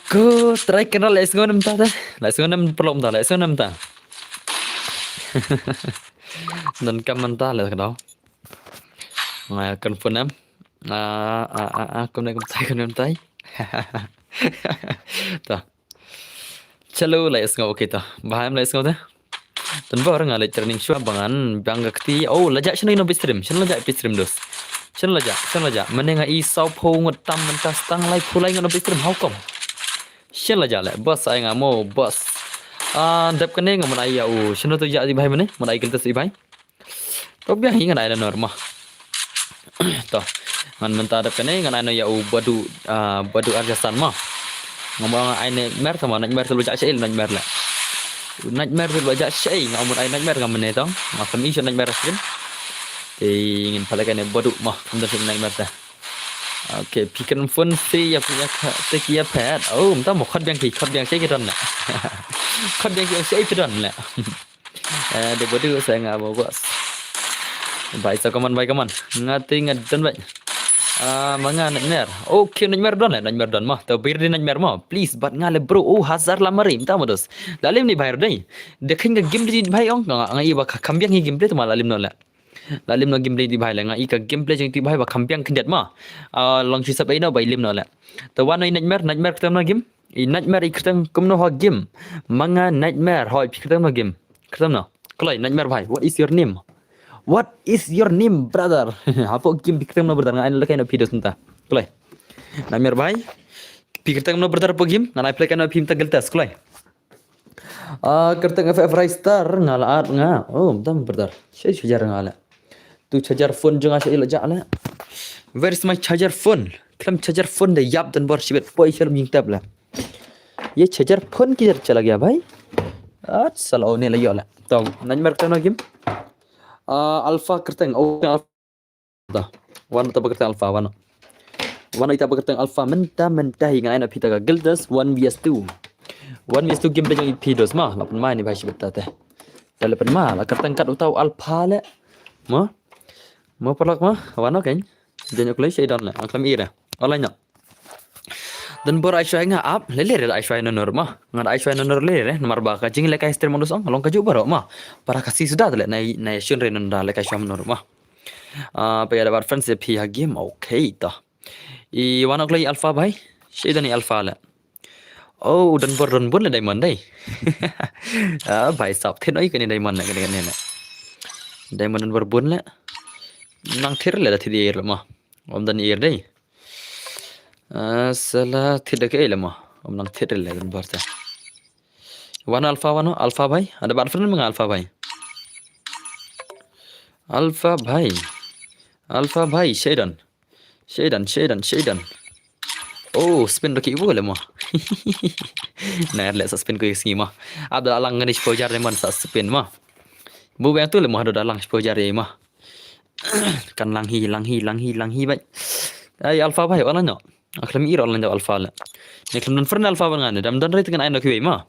Ko trai kenal la sngew namta te. La sngew nam perlu namta, la sngew namta. Dan kam namta la kenal. Nga kan phone nam. Ah, ah, ah, ah, kumne kumtai, kumne kumtai. Ta. Chalo, la sngew, okay ta. Bahai la sngew te. Tun ba nga leh training shwa ba ngan biang ka kti. Oh, la jah shano ino bit stream. Shano la jah bit stream dos. Shano la jah, shano la jah. Mane nga i saw phew ngut tam mynta stang lai phew lai ngut ino bit stream. How come? Shano la jah le. Boss ai nga mo, boss. Ah, dep kane nga mane ai ya u. Shano to jah di bhai mane? Mane ai giltas di bhai. To biang hi ngan ai na nor ma. To. Ngan mynta dep kane ngan ai na ya u badu, ah, badu arjasan ma. Nga mo ai nightmare sama, nightmare tu lu jah shai nightmare le. Nightmare tu lu jah shai nga mo ai nightmare nga mane tong. Ma kan i shai nightmare skin. Te ngin pale kane badu ma, kan dah nightmare ta. Okay, pikan phone si ya punya ka, te kia pet. Oh, mynta mo khot biang ki, khot biang shai ki don le. Khot biang ki shai ki don le. Eh, de badu sa nga mo boss. Bai sa kaman, bai kaman. Nga ti nga don bai. Ah, manga nightmare. Okay, nightmare don le, nightmare don ma. To bir di nightmare ma. Please, bat nga le bro. Oh, hazar la mari, mynta mo dos. La lim ni bai dei. De khin ka game di bai ong nga, nga i ba ka kam biang hi game di tu ma la lim no le. La lim no game di bai le nga i ka gameplay jong ti bai ba kam biang khyndiat ma. Ah, long shisap ai no bai lim no le. To wan no i nightmare, nightmare kyrteng no game. I nightmare i kyrteng kumno ha game. Manga nightmare hoi pi kyrteng no game. Kyrteng no. Kloi nightmare bhai. What is your name? What is your name, brother? Hapo game pi kyrteng no brother nga ai no lekai no pi dos mynta. Kloi. Nightmare bhai. Pi kyrteng no brother hapo game. Nga ai play kai no pi mynta giltas. Kloi. Ah, kyrteng F F Rai Star nga la at nga. Oh, dam brother. Shai charger nga le. Tu charger phone jong nga shai la jah le. Where is my charger phone? Khlem charger phone de yap dan bor shibit poi shalom ying tap le. Ye charger phone kidhar chala gaya bhai? At sala oh ne la yo le. To, nightmare kyrteng no game. Ah, Alpha kyrteng. Oh, Alpha. Da. Wan ta ba kyrteng Alpha, wan. Wan ita ba kyrteng Alpha, mynta, mynta hi ngan ai na phi ta ka Guilders one V S two. One V S two game ba jong i phi dos ma, la pynmai ni bhai shibit ta te. Ta le pynmai, la kyrteng kat uta u Alpha le. Ma? Ma paralok ma, wan okay. Jeng ok le shai don le, ang klam i re. Online no. Dan bor ai shwai nga ap, le le re ai shwai no nor ma. Nga ai shwai no nor le re, namar ba ka jing le kai stream dos ong, long ka ju baro ma. Para ka si suda le, nai, nai shun re no da le kai shwai no nor ma. Ah, pa ya da bat friends ya phi ha game. Okay, to. I wan ok le Alpha bhai. Shai don i Alpha le. Oh, dan bor dan bun le diamond dei. Ah, bhai sap thin oi kani diamond le kani kani le. Diamond dan bor bun le. Nang thir le da thir ir le ma. Om dan ir dei. Ah, sala thir da ke le ma. Om nang thir le dan bor ta. Wan Alpha wan Alpha bhai. Ada bat friend manga Alpha bhai. Alpha bhai. Alpha bhai, shai don. Shai don, shai don, shai don. Oh, spin roki bu le mo. Na le sa spin ko sngi ma. Abdul alang ngani shpojar le man sa spin ma. Bu bang tu le mo hado alang shpojar le ma. Kan lang hi, lang hi, lang hi, lang hi bai. Ai Alpha bhai, wala no. Akhlem ir online da Alpha le. Ne khlem don friend Alpha ban ngane. Dam don rate kan ai no kiwi ma.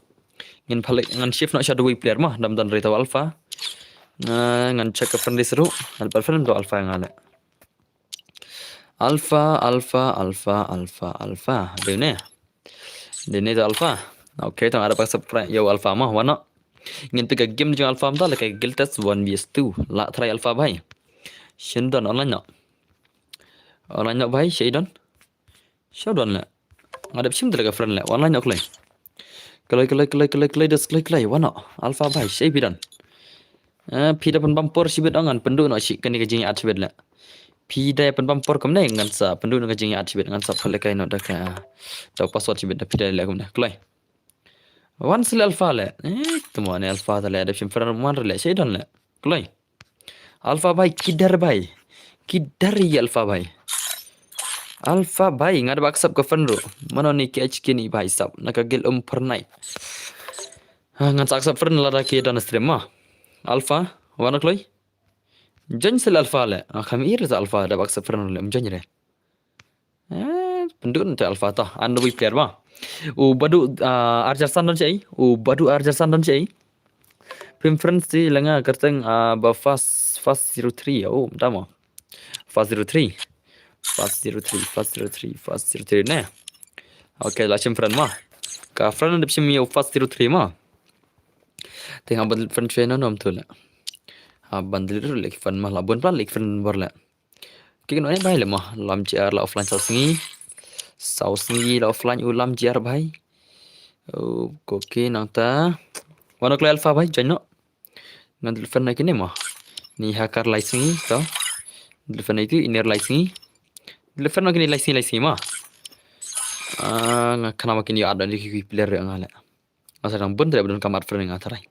Ngin palik ngan shift no shadow player ma. Dam don rate Alpha. Ngan check ka friend list ru. Ngan pal friend do Alpha ngale. Alpha, Alpha, Alpha, Alpha, Alpha. Dene. Dene to Alpha. Okay, tang ada pak subscribe yo Alpha ma, wano. Ngin pika game jong Alpha mta laka Guilders one V S two. La try Alpha bhai. Shin don online no. Online no bhai, shai don. Shai don le. Ngadep shim tele ka friend le. Online no klai. Klai, klai, klai, klai, klai, des klai, klai. Wano. Alpha bhai, shai phi don. Eh, phi da pynbam por shibit ong ngan pynduh noh shi kane ka jingïaid shibit le. Phi da pynbam por kumne ngan sa pynduh noh ka jingïaid shibit ngan sa pynlehkai noh da ka, da password shibit da phi da leh kumne. Kloi. Wan sile Alpha le. Eh, tmo ne Alpha ta le da shim friend man le. Shai don le. Kloi. Alpha bhai, kidhar bhai? Kidhar ye Alpha bhai? Alpha bhai, nga da ba accept ka friend ruh. Mano ne ki H K ni bhai sab. Na ka guild um pernai. Ah, ngan sa accept friend lada ki don stream ma. Alpha, wan kloi. Join sel Alpha le. Ah, kham ir sa Alpha da ba accept friend le um join re. Eh, pynduh te Alpha ta. An da bui player ma. U badu, ah, Arjar San don sei. U badu Arjar San don sei. Pim friends ti lenga kerteng, ah, ba fast, fast zero three. Oh, da ma. Fast zero three. Fast zero three, fast zero three, fast zero three ne. Okay, la shim friend ma. Ka friend dep shim ïa u fast zero three ma. Te nga ban delete friend shwe no nom tu le. Ha ban delete ruh le ki friend ma la bun pla le ki friend bor le. Ki kino ne bhai le ma. Lam G R la offline saw sngi. Saw sngi la offline u Lam G R bhai. Oh, okay nangta. Wan o kloi Alpha bhai join no. Nga delete friend na kine ma. Ni hacker lai sngi to. Delete friend na itu iner lai sngi. Delete friend na kine lai sngi lai sngi ma. Ah, nga khana ma kine ïa add ni ki player nga le. Nga sa dang bun trai ba don ka mat friend nga trai.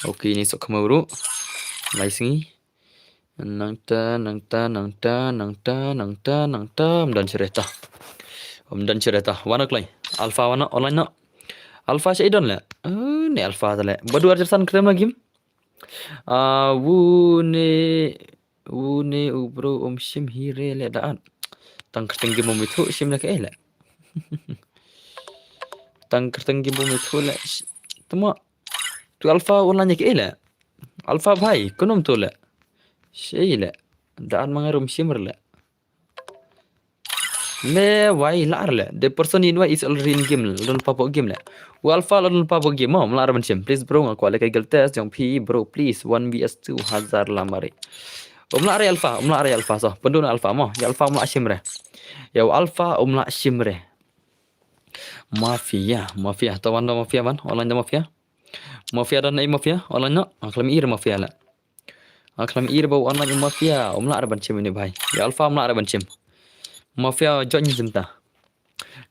Okay, ni sok khama uru. Lai sngi. Nangta, nangta, nangta, nangta, nangta, nangta. Ym don shuh re ta. Ym don shuh re ta. Wan o kloi. Alpha wan o online no. Alpha sha i don le. Oh, ne Alpha ta le. Ba dua arjar san khrem la game. Ah, wu ne, wu ne u bro um shim hi re le da at. Tang kyrteng game um ithuh shim le kaei le. Tang kyrteng game um ithuh le. Sh-, tuma. Tu Alpha online kaei le. Alpha bhai, kunum tu le. Shei le. Da at ma nga rum shim re le. Le wai la ar le. The person in wai is already in game. Lon pa bo game le. U Alpha lon pa bo game. Mo, mla ar ban shim. Please bro, nga kwah le ka guild test jong phi bro, please. One v two hazar la mari. Um la ar Alpha, um la ar Alpha so. Pyndu na Alpha mo. Ïa Alpha um la shim re. Ïa u Alpha um la shim re. Mafia, mafia. To wan do mafia ban. Online do mafia. Mafia don ei mafia. Online no. Aklam ir mafia le. Aklam ir ba online mafia. Um la ar ban shim ini bhai. Ïa Alpha um la ar ban shim. Mafia join ni jinta.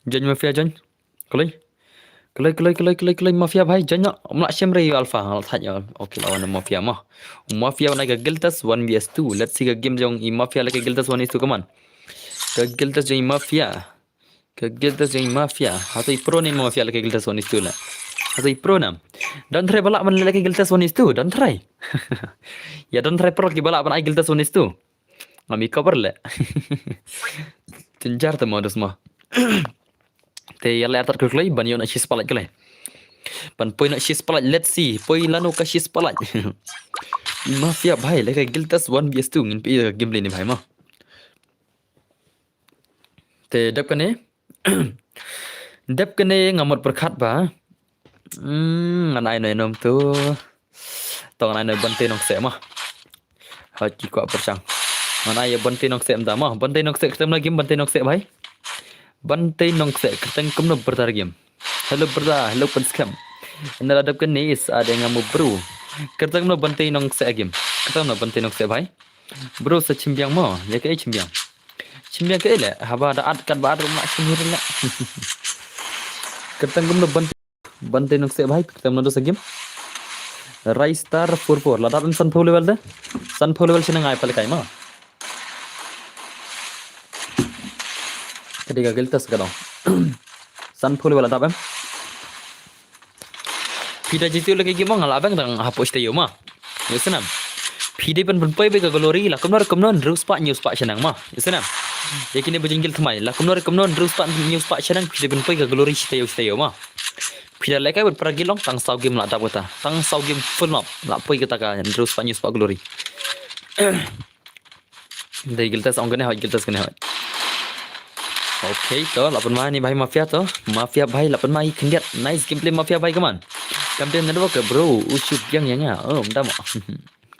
Join mafia join. Kloi. Kloi, kloi, kloi, kloi, kloi mafia bhai join no. Um la shim re ïa Alpha. Al thaj ïa. Okay la wan mafia mo. Mafia wan ka guild test one v two. Let's see ka game jong i mafia le ka guild test one v two come on. Ka guild test jong i mafia. Ka guild test jong i mafia. Hato i pro ne mafia le ka guild test one v two le. Hato i pro nam. Don trai ba lah ban le ka guild test one v two. Don trai. Ïa don trai pro ki ba lah ban ai guild test one v two. Ngam i cover le. Tinjar te modus ma. Te ïa le atat kloi ban ïoh na shi spalait kloi. Ban poi na shi spalait, let's see. Poi lano ka shi spalait. Mafia bhai le ka guild test one v two ngin peit ka gameplay ni bhai ma. Te dep kane. Dep kane nga mut pyrkhat ba. Hmm, ngan ai noi nom tu. To ngan ai noi Bante Nongseh ma. Ha ki kwah pyrshang. Ngan ai ïa Bante Nongseh mynta ma. Bante Nongseh kyrteng na game Bante Nongseh bhai. Bante Nongseh kyrteng kumno brother game. Hello brother, hello pynskhem. Ina la dep kane is ada nga mo bro. Kyrteng kumno Bante Nongseh game. Kyrteng kumno Bante Nongseh bhai. Bro sa chimbiang mo, ïa kaei chimbiang. Chimbiang kaei le, haba da at kat ba at rum la chimbiang le. Kyrteng kumno Bante, Bante Nongseh bhai, kyrteng kumno sa game. Rai star four four, la dap em sanphew level de. Sanphew level sini ngai pale kai ma. Kadi ka guild test ka dong. Sanphew level la dap em. Phi da jitu lagi game nga la bang dang hapoh sita yo ma. Yo senam. Phi da ban pynpoi be ka glory la kumno kumno hynriew spah hynñiew spah shanang ma. Yo senam. Ïa kine ba jingil tmai la kumno kumno hynriew spah hynñiew spah shanang phi da ban poi ka glory sita yo sita yo ma. Phi da lekai bad para gilong tang saw game la dap kata. Tang saw game full map la poi kata ka hynriew spah hynñiew spah glory. Dei guild test ong kane hoi, guild test kane hoi. Okay to, la pynmai ni bhai mafia to. Mafia bhai la pynmai khyndiat. Nice gameplay mafia bhai, come on. Kam dei network ke bro, u shu biang ïa nga. Oh, mda mo.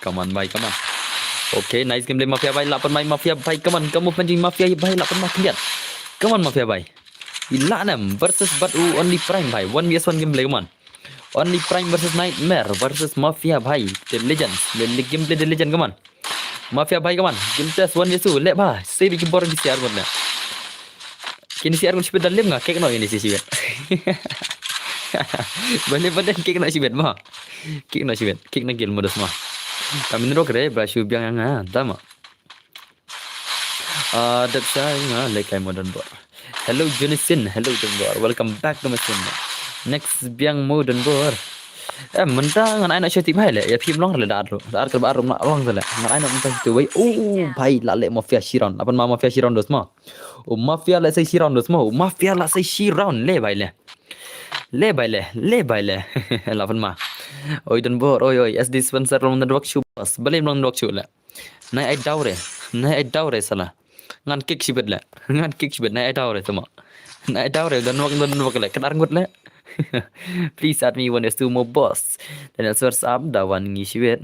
Come on bhai, come on. Okay, nice gameplay mafia bhai, la pynmai mafia bhai, come on. Kamu panjing mafia bhai, la pynmai khyndiat. Come on mafia bhai. Ila nam versus bad u Only Prime bhai. One v one gameplay, come on. Only Prime versus Nightmare versus Mafia bhai. The Legends. The le- gameplay The Legend, come on. Mafia bhai, come on. Game test one v two. Le bha. Sei bi bor ni siar gon na. Kini siar gon sibet dalim nga. Kek no ini si sibet. Bale bale kek no sibet ma. Kek no sibet. Kek na gil modus ma. Kami nero kere ba shu biang nga. Dama. Ah, dep sai nga lekai mo Don Bor. Hello Junisin, hello Don Bor. Welcome back to my stream. Next biang mo Don Bor. Eh, mynta ngan ai na shoti bhai le. Ïa phim long le dar lo. Dar ke bar long le. Ngan ai na mynta tu wei. Oh, bhai la le mafia shiron. Lapan ma mafia shiron dos ma. Oh, mafia la sai shiron dos ma. Oh, mafia la sai shiron le bhai le. Le bhai le, le bhai le. Lapan ma. Oi Don Bor, oi oi. S D sponsor long network shu bas. Bale long network shu le. Nai ai daw re. Nai ai daw re sala. Ngan kick shibet le. Ngan kick shibet nai ai daw re tama. Nai ai daw re dan wak dan wak le. Kedar ngut le. Please add me one is two more boss. Then it's what's up, da wan ngi shiwet.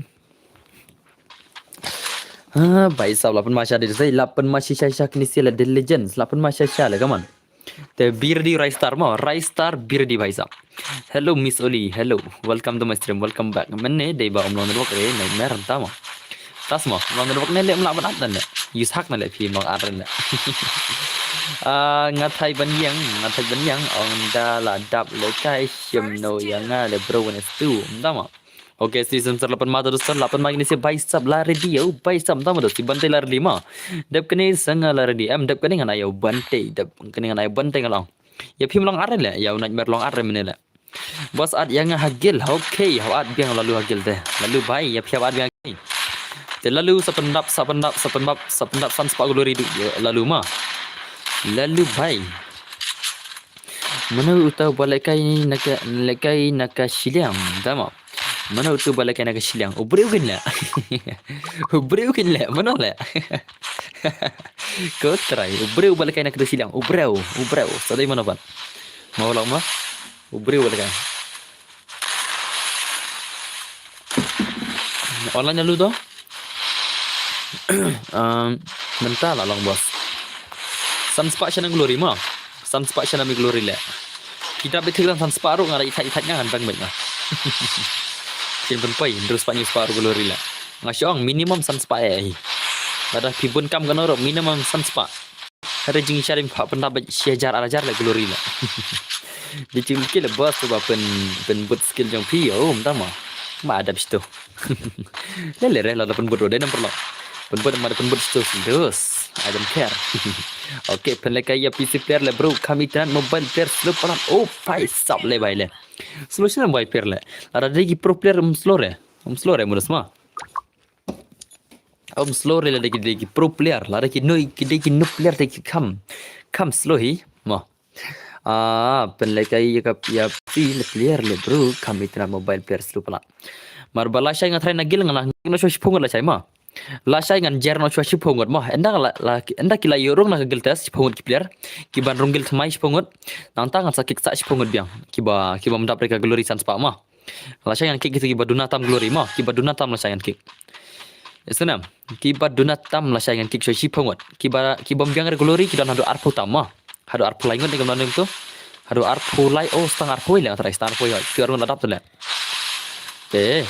Ah, bai sap lapan masha di sai lapan masha sha sha kini sila diligence lapan masha sha le kaman. Te birdi Rai Star mo, Rai Star birdi bai sap. Hello Miss Oli, hello. Welcome to my stream, welcome back. Mene dei ba umlong network re, nightmare tama. Tas mo, umlong network ne le umlong ban at ne. Use hack ne le phi umlong at ne. Ah, ngathai ban yang, ngathai ban yang, ong da la dap le kai shim no yang nga le bro ne stu, tama. Okay, season sar lapan mata dos sar lapan ma kini se bai sap la ready yo, bai sap tama dos si bantai la ready ma. Dep kini sanga la ready em, dep kini ngan ayo bantai, dep kini ngan ayo bantai ngalong. Ya phim long ar le, ya unat mer long ar mene le. Bos at yang hagil, okay, hau at biang lalu hagil te. Lalu bai, ya phia at biang. Te lalu sapendap, sapendap, sapendap, sapendap san sepak glory du, ya, lalu ma. Lalu bai. Mano uta balekai naka lekai naka shiliang, tama. Mano uta balekai naka shiliang. Ubreu kin le. Ubreu kin le, mano le. Ko trai, ubreu balekai naka shiliang. Ubreu, ubreu. Sadai mano ban. Mau lang ma. Ubreu balekai. Online lalu to. Um, mentah lah long bos. San sepak shana glory ma. San sepak shana mi glory le. Kita betik lang san sepak ru ngara itak itak ngan bang bang. Kin ben poi terus sepak ni sepak ru glory le. Ngasong minimum san sepak eh. Pada pibun kam kano ru minimum san sepak. Ada jing sharing pak pendap shi hajar ar hajar le glory le. Di jing skill le bos tu ba pen pen but skill jong pi om tama. Ma ada bistu. Le le re la pen but de number lo. Pen but ma pen but stu dos. I don't care. Okay, pen le kaya P C player le bro kami tenan mobile player slow palat. Oh, five sub le bai le. Slow sina bai player le. Ada dei ki pro player um slow re. Um slow re mudas ma. Um slow re la dei ki dei ki pro player la dei ki no ki dei ki no player dei ki kam kam slow hi mo. Ah, pen le kai ya ka ya pi le player le bro kam itna mobile player slow pala. Mar ba la shai nga try na gil nga la no shwa shipung la shai ma. La shai ngan jer no shwa shipung mo. Enda la la enda ki la yorung na ka gil test shipung ki player. Ki ban rung gil tmai shipung. Nang ta ngan sa kick sa shipung biang. Ki ba ki ba mdap re ka glory chance pa ma. La shai ngan kick kitu ki ba duna tam glory ma, ki ba duna tam la shai ngan kick. Isnam, ki ba duna tam la shai ngan kick shoi shi phongot. Ki ba ki bom biang re glory ki don hadu arphew tam ma. Hadu arphew lai ngot ni kam don tu. Hadu arphew lai oh stang arphew lai trai stang arphew lai. Ki arun ladap tu le. Te.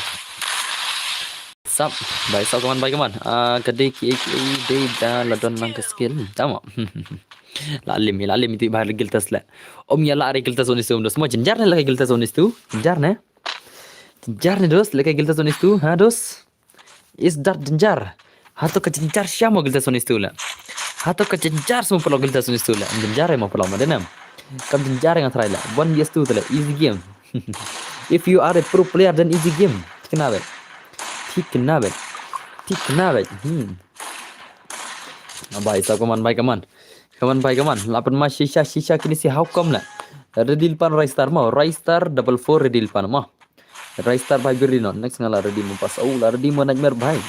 Sap, bai sap kaman bai kaman. Ah, kadi ki ki dei da la don lang ka skill. Tama. La lim la lim itu bahar giltas le. Om ya la re giltas onis tu dos mo jenjar ne la giltas onis tu. Jenjar ne. Jenjar ne dos, leka giltas onis tu, ha dos. Is dat jenjar. Hato ka jenjar siamo giltas onis tu la. Hato ka jenjar siamo pelo giltas onis tu la. Jenjar mo pelo ma denam. Kam jenjar nga try la. Bon yes tu la. Easy game. If you are a pro player then easy game. Thikna be. Thikna be. Thikna be. Hmm. Bai sa kaman bai kaman. Kaman bai kaman. Lapan ma shisha shisha kini si how come la. Redil pan Rai Star mo. Rai Star double four redil pan mo. Rai Star bai biri no. Next nga la ready mo pas. Oh la ready mo nightmare bai.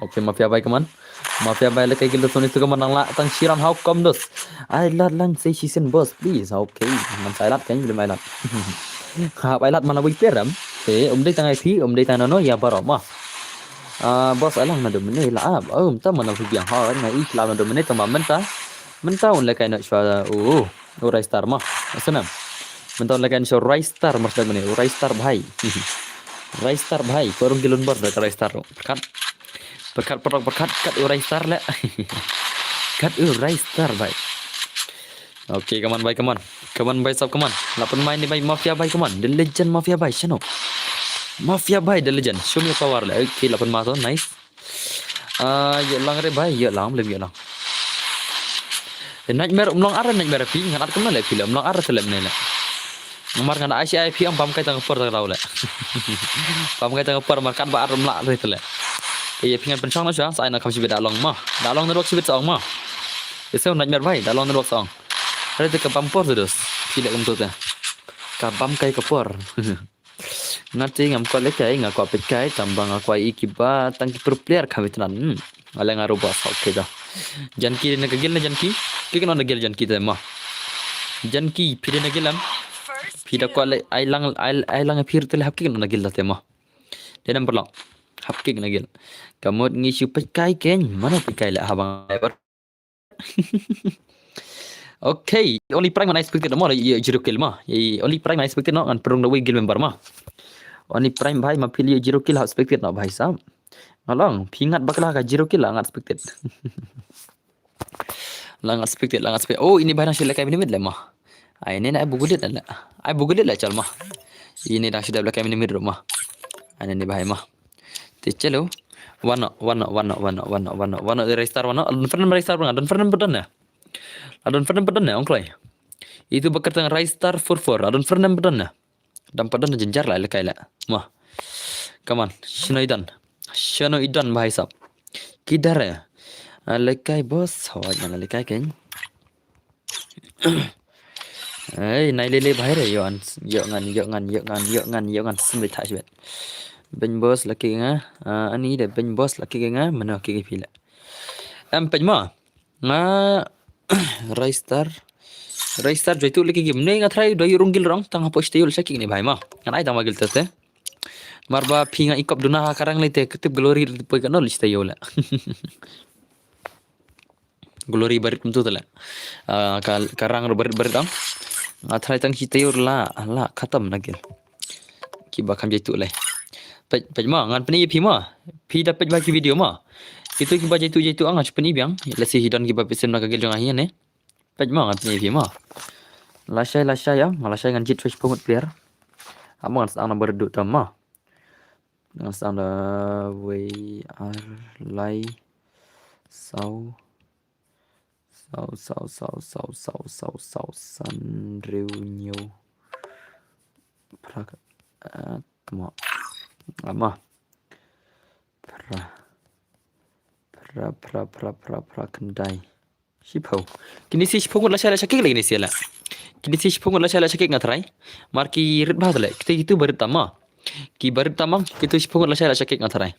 Okay mafia bai kaman. Mafia bai le kai gilda soni tu kaman nang la tang shiram how come dos. Ai lat lang sei sisen boss please. Okay. Man sai lat kan bili mai lat. Ha bai lat mana bai peram. Te um dei tang ai phi um dei tang no ya baro ma. Ah boss alang na do mene la ab. Um ta mana phi biang ha na i kla na do mene tang ma menta. Menta un le kai no shwa. Oh. U Rai Star ma. Asana. Menta un le kai no shwa Rai Star mas dak mene. U Rai Star bhai. Rai Star bhai. Ko rung gilun bar dak Rai Star. Perkat. Perkat perok perkat kat u Rai Star le. Kat u Rai Star bhai. Okay kaman bai kaman. Kaman bai sap kaman. Lapan mai ni bai mafia bai kaman. The legend mafia bai shano. Mafia bai the legend. Show me your power le. Okay lapan ma to nice. Ah, ya lang re bai, ya lang lem ya lang. Eh, nightmare um long ar nightmare pi ngan at kumna le pi le um long ar te le mene le. Mar ngan ai shi ai phi am bam kai tang por tang rau le. Bam kai tang por mar kat ba ar um la re te le. Te ya phi ngan pension na sha sa ai na kam shi bit da long ma. Da long na rok shi bit sa ong ma. Ese nightmare bai, da long na rok sa ong. Re te ka bam por te dos. Phi le um to te. Ka bam kai ka por. Nga te ngam kwah le kai nga kwah pet kai tang ba nga kwah i ki ba tang ki pro player kami tnan. Hmm. Ale nga robot sa okay da. Janki ne ka gil ne janki. Ki kena ne gil janki te ma. Jan ki phi dei na gil em. Phi da kwah leh ai lang, ai, ai lang phi ruh te leh hap kick na gil da te mo. Dei na paralok. Hap kick na gil. Ka mut ngi shu peit kai kein. Mano peit kai leh haba ngai bar. Okay, only prime man I expected mo, ïa zero kill mo. Ïa only prime man I expected no, ngan pynrung da wei guild member mo. Only prime bhai ma phi ïa zero kill hap expected no bhai sahab. Nga long, phi ngat bakla ka zero kill la ngat expected. La ngat expected, la ngat expected. Oh, ini bhai nang shu lehkai minimit leh mo. Ai ini na ai bugulit leh. Ai bugulit leh chal mo. Ini nang shu dep lehkai minimit ruh mo. Ai ini bhai mo. Te chalo. Wano, wano, wano, wano, wano, wano, wano, Rai Star wano. Adon friend Rai Star wano. Adon friend padon na. Adon friend padon na, ong kloi. Itu bakar tang Rai Star four four. Adon friend padon na. Dang padon na jynjar la lehkai la. Mo. Come on. Shano i don. Shano i don bhai sahab. Kidhar hai? Ah, lehkai boss. Hoi, mana lehkai kein. Ei, nai lele bhai re, ïoh ngan, ïoh ngan, ïoh ngan, ïoh ngan, ïoh ngan, ïoh ngan, sim le thah shibet. Beiñ boss la kick nga, ah, ani de beiñ boss la kick nga, mano kick phi leh. Em peit mo, nga Rai Star, Rai Star joi tu leh kick ne nga try doi rung gil rong, tang hapoh stage la sha kick ne bhai mo. Ngan ai tang ma gil te te. Mar ba phi nga i kop duna ha ka rang lei te, ka tip glory te poi ka no lei stage la. Glory barit kumtu te la. Ah, ka, ka rang ro barit barit dang. Nga try tang shi tayor la, la khatam na gil. Kiba kham jaitu lei. Peit, peit mo, ngan pyni ïa phi mo. Phi da peit ba ki video mo. Kitu kiba jaitu jaitu nga shu pyni biang. Let's see hi don kiba peit sim na ka gil jong nga hi ne. Peit mo, ngan pyni ïa phi mo. Lashai, lashai ïa, nga lashai ngan jied shiphew ngut player. Amo ngan sdang na barit dut tam mo. Ngan sdang da wei ar lai saw. Saw, saw, saw, saw, saw, saw, saw, san, hynriew, hynñiew. Phra, eh, tmo. Ama. Phra. Phra, phra, phra, phra, phra, khyndai. Shiphew. Kine shi shiphew ngut lashai la sha kick la kine shi la. Kine shi shiphew ngut lashai la sha kick nga try. Mar ki rit bha la. Kita kitu barit tam mo. Ki barit tam mo. Kitu shiphew ngut lashai la sha kick nga try.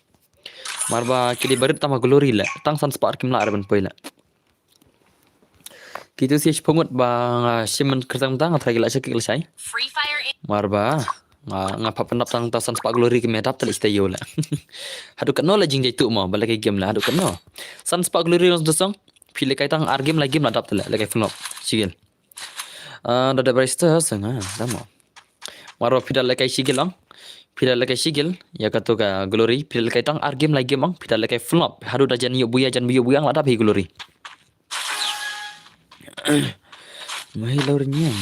Mar ba ki dei barit tam mo glory la. Tang san spah kim lah re ban poi la. Kitu shi shiphew ngut ba nga shim man kyrteng tang nga try ki la sha kick lashai. Free Fire in- Mar ba nga, nga pap pyndap tang ta san spah glory ki me dap te la ista ïoh la. Haduh katno la jingjaitu mo ba la kai game la haduh katno. San spah glory long song. Phi lehkai tang ar game lai game la dap te la, lehkai flop. Shigil. Ah, da da barista sa nga, da mo. Mar ba phi da lehkai shigil long. Phi da lehkai shigil, ïa katu ka glory, phi da lehkai tang ar game lai game long, phi da lehkai flop. Haduh da jan ïoh buya, jan ïoh buya nga la dap hi glory. Mai lor nyang.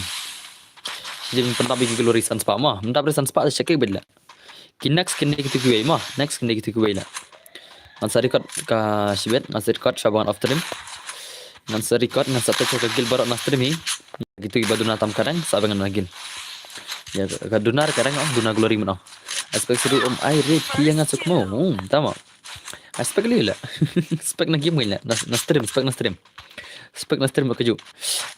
Jin pyndap hi glory san spah mo. Pyndap re san spah sha kick bad la. Ki next kine kitu kiwei mo. Next kine kitu kiwei la. Ngan sa record ka shibit, ngan sa record shaba ngan off stream. Ngan sa record, ngan sa peit ka gil baroh na stream hi. Kitu kiba duna tam ka rang, sa ba ngan na gil. Ïa ka duna ka rang, oh, duna glory mo. Aspek seru um ai re phi ïa nga suk mo. Hmm, tama. Aspek li la. Spek na game la. Na, na stream, spek na stream. Spek na stream ka ju.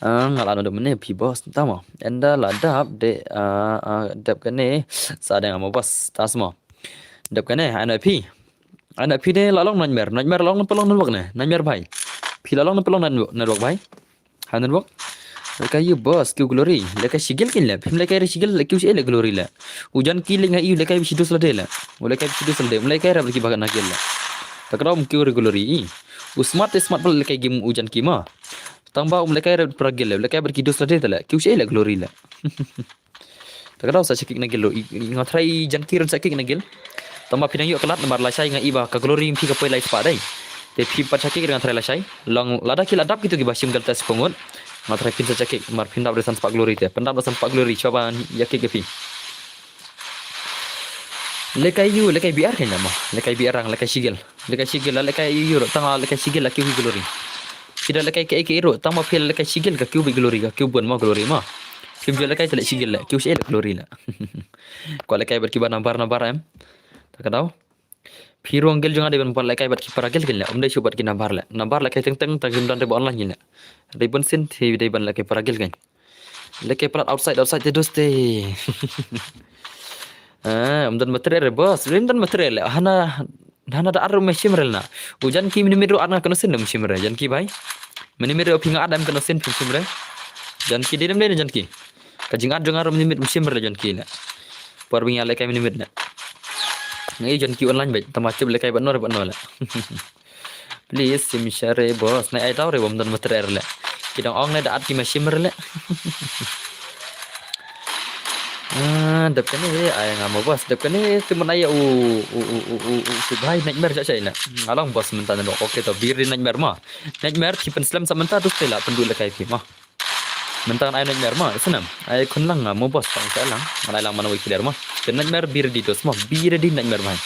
Ah, nga la no do mene phi boss, tama. Enda la dap de, ah, ah, dap kane. Sa da nga mo boss, tas mo. Dap kane, ana phi. Ana phi de la long nightmare. Nightmare la long na pelong network ne. Nightmare bhai. Phi la long na pelong network, network bhai. Ha network. Lehkai ïa boss, kiew glory. Lehkai shigil kin la. Phim lehkai re shigil, lehkai u shi leh glory la. U jan ki leh nga ïa u lehkai bishi dus la de la. U lehkai bishi dus la de. Um lehkai re bad ki ba na gil la. Ta ka dau um kiew re glory i. U smart te smart pal lehkai game u jan ki ma. Tang ba um lehkai re pra gil la. U lehkai bad ki dus la de te la. Kiew shi leh glory la. Ta ka dau sa sha kick na gil lo. I, i, nga try jan ki ran sha kick na gil. Tang ba phi nang ïoh ka lad namar lashai nga i ba ka glory phi ka poi lai spah dei. Te phi pat sha kick nga try lashai. Long lada ki la dap kitu kiba shim gel ta shiphew ngut. Nga try phin sa sha kick mar phin dap re san spah glory te. Pyndap re san spah glory shaba ïa kick ïa phi. Lehkai ïa u, lehkai B R kein la mo. Lehkai B R rang, lehkai shigil. Lehkai shigil la, lehkai ïa u, tang la lehkai shigil la kiew hi glory. Phi da lehkai ka, ka ïa u, tang ma phi la lehkai shigil ka kiew bad glory, ka kiew bun mo glory mo. Phim ju lehkai te leh shigil la, kiew shi leh glory la. Kwah lehkai bad kiba nambar nambar em. Ta ka dau. Phi ruh gil jong nga dei ban kwah lehkai bad ki para gil kin la. Um dei shu bad ki nambar la. Nambar lehkai teng teng ta gim don dei ba online kin la. Dei ban sin te dei ban lehkai para gil kin. Lehkai palat outside, outside te dus te. Ah, um don material re boss. Um don material le. Hana, hana da ar me shim re na. U jan ki minimit ruh ar nga kano sin um shim re. Jan ki bhai. Minimit ruh phi nga ar em kano sin phi shim re. Janki dei ne em dei ne Janki. Ka jingat jong nga ruh mynmiet ym shim re le Janki le. Por ba ngi ïalehkai mynmiet ne. Nga i Janki online beit, tangba shu lehkai bad no re bad no le. Please shim share boss. Nai ai daw re bym don ba trei re le. Ki dang ong ne da at ki ma shim re le. Ah, dep kane ai nga mo boss. Dep kane te mynta ïa u u u u u u u bhai Nightmare ja shai le. Nga long boss mynta ne lok. Okay to, bir di Nightmare ma. Nightmare phi pynslem sa mynta dus te la pynduh lehkai phi ma. Mynta ngan ai Nightmare ma, isnam. Ai khun lang nga mo boss tang sa lang. Ngan ai lang mano wei killer ma. Te Nightmare bir di dos ma, bir di Nightmare bhai.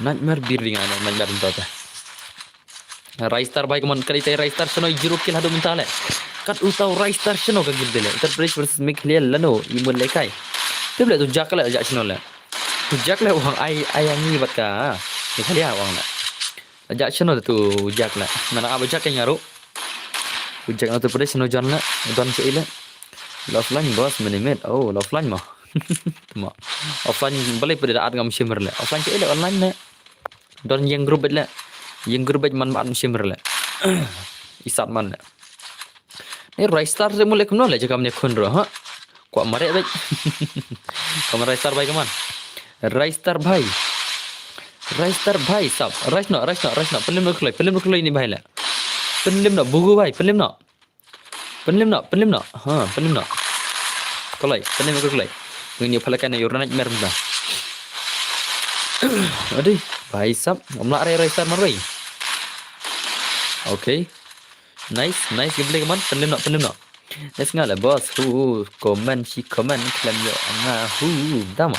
Nightmare bir di nga Nightmare mynta te. Ristar bhai, come on, kali tai Ristar shano i zero kill haduh mynta le. Kat uta u Ristar shano ka guild le. Uttar Pradesh versus Meghalaya lano i mun lehkai. Te ble tu Jack le ja shano le. Tu Jack le wang ai ai angi bat ka. Meghalaya wang le. Ja shano tu Jack le. Mana aba Jack nya ru. U Jack na Uttar Pradesh shano jan le. Don shi le. Offline boss minimit. Oh, offline ma. Ma. Offline balik pada da at ngam shimmer le. Offline shi le online le. Don yang group le. Yang group man man shimmer le. Isat man le. Ni Ristar te mulai kumno le jaka mne khun ro ha. Kwah mareh bhai. Kaman Ristar bhai kaman. Ristar bhai. Ristar bhai sap. Rise no, rise no, rise no. Pynlem no kloi, pynlem no kloi ni bhai le. Pynlem no bugu bhai, pynlem no. Pynlem no, pynlem no. Ha, pynlem no. Kloi, pynlem no kloi. Ngin ïa pala kana yor naik mer na. Aduh, bhai sap. Amla re Ristar marwei. Okay. Nice, nice gameplay kaman. Pynlem no, pynlem no. Nice nga le boss. Hu, comment shi comment klem yo nga. Hu, dama.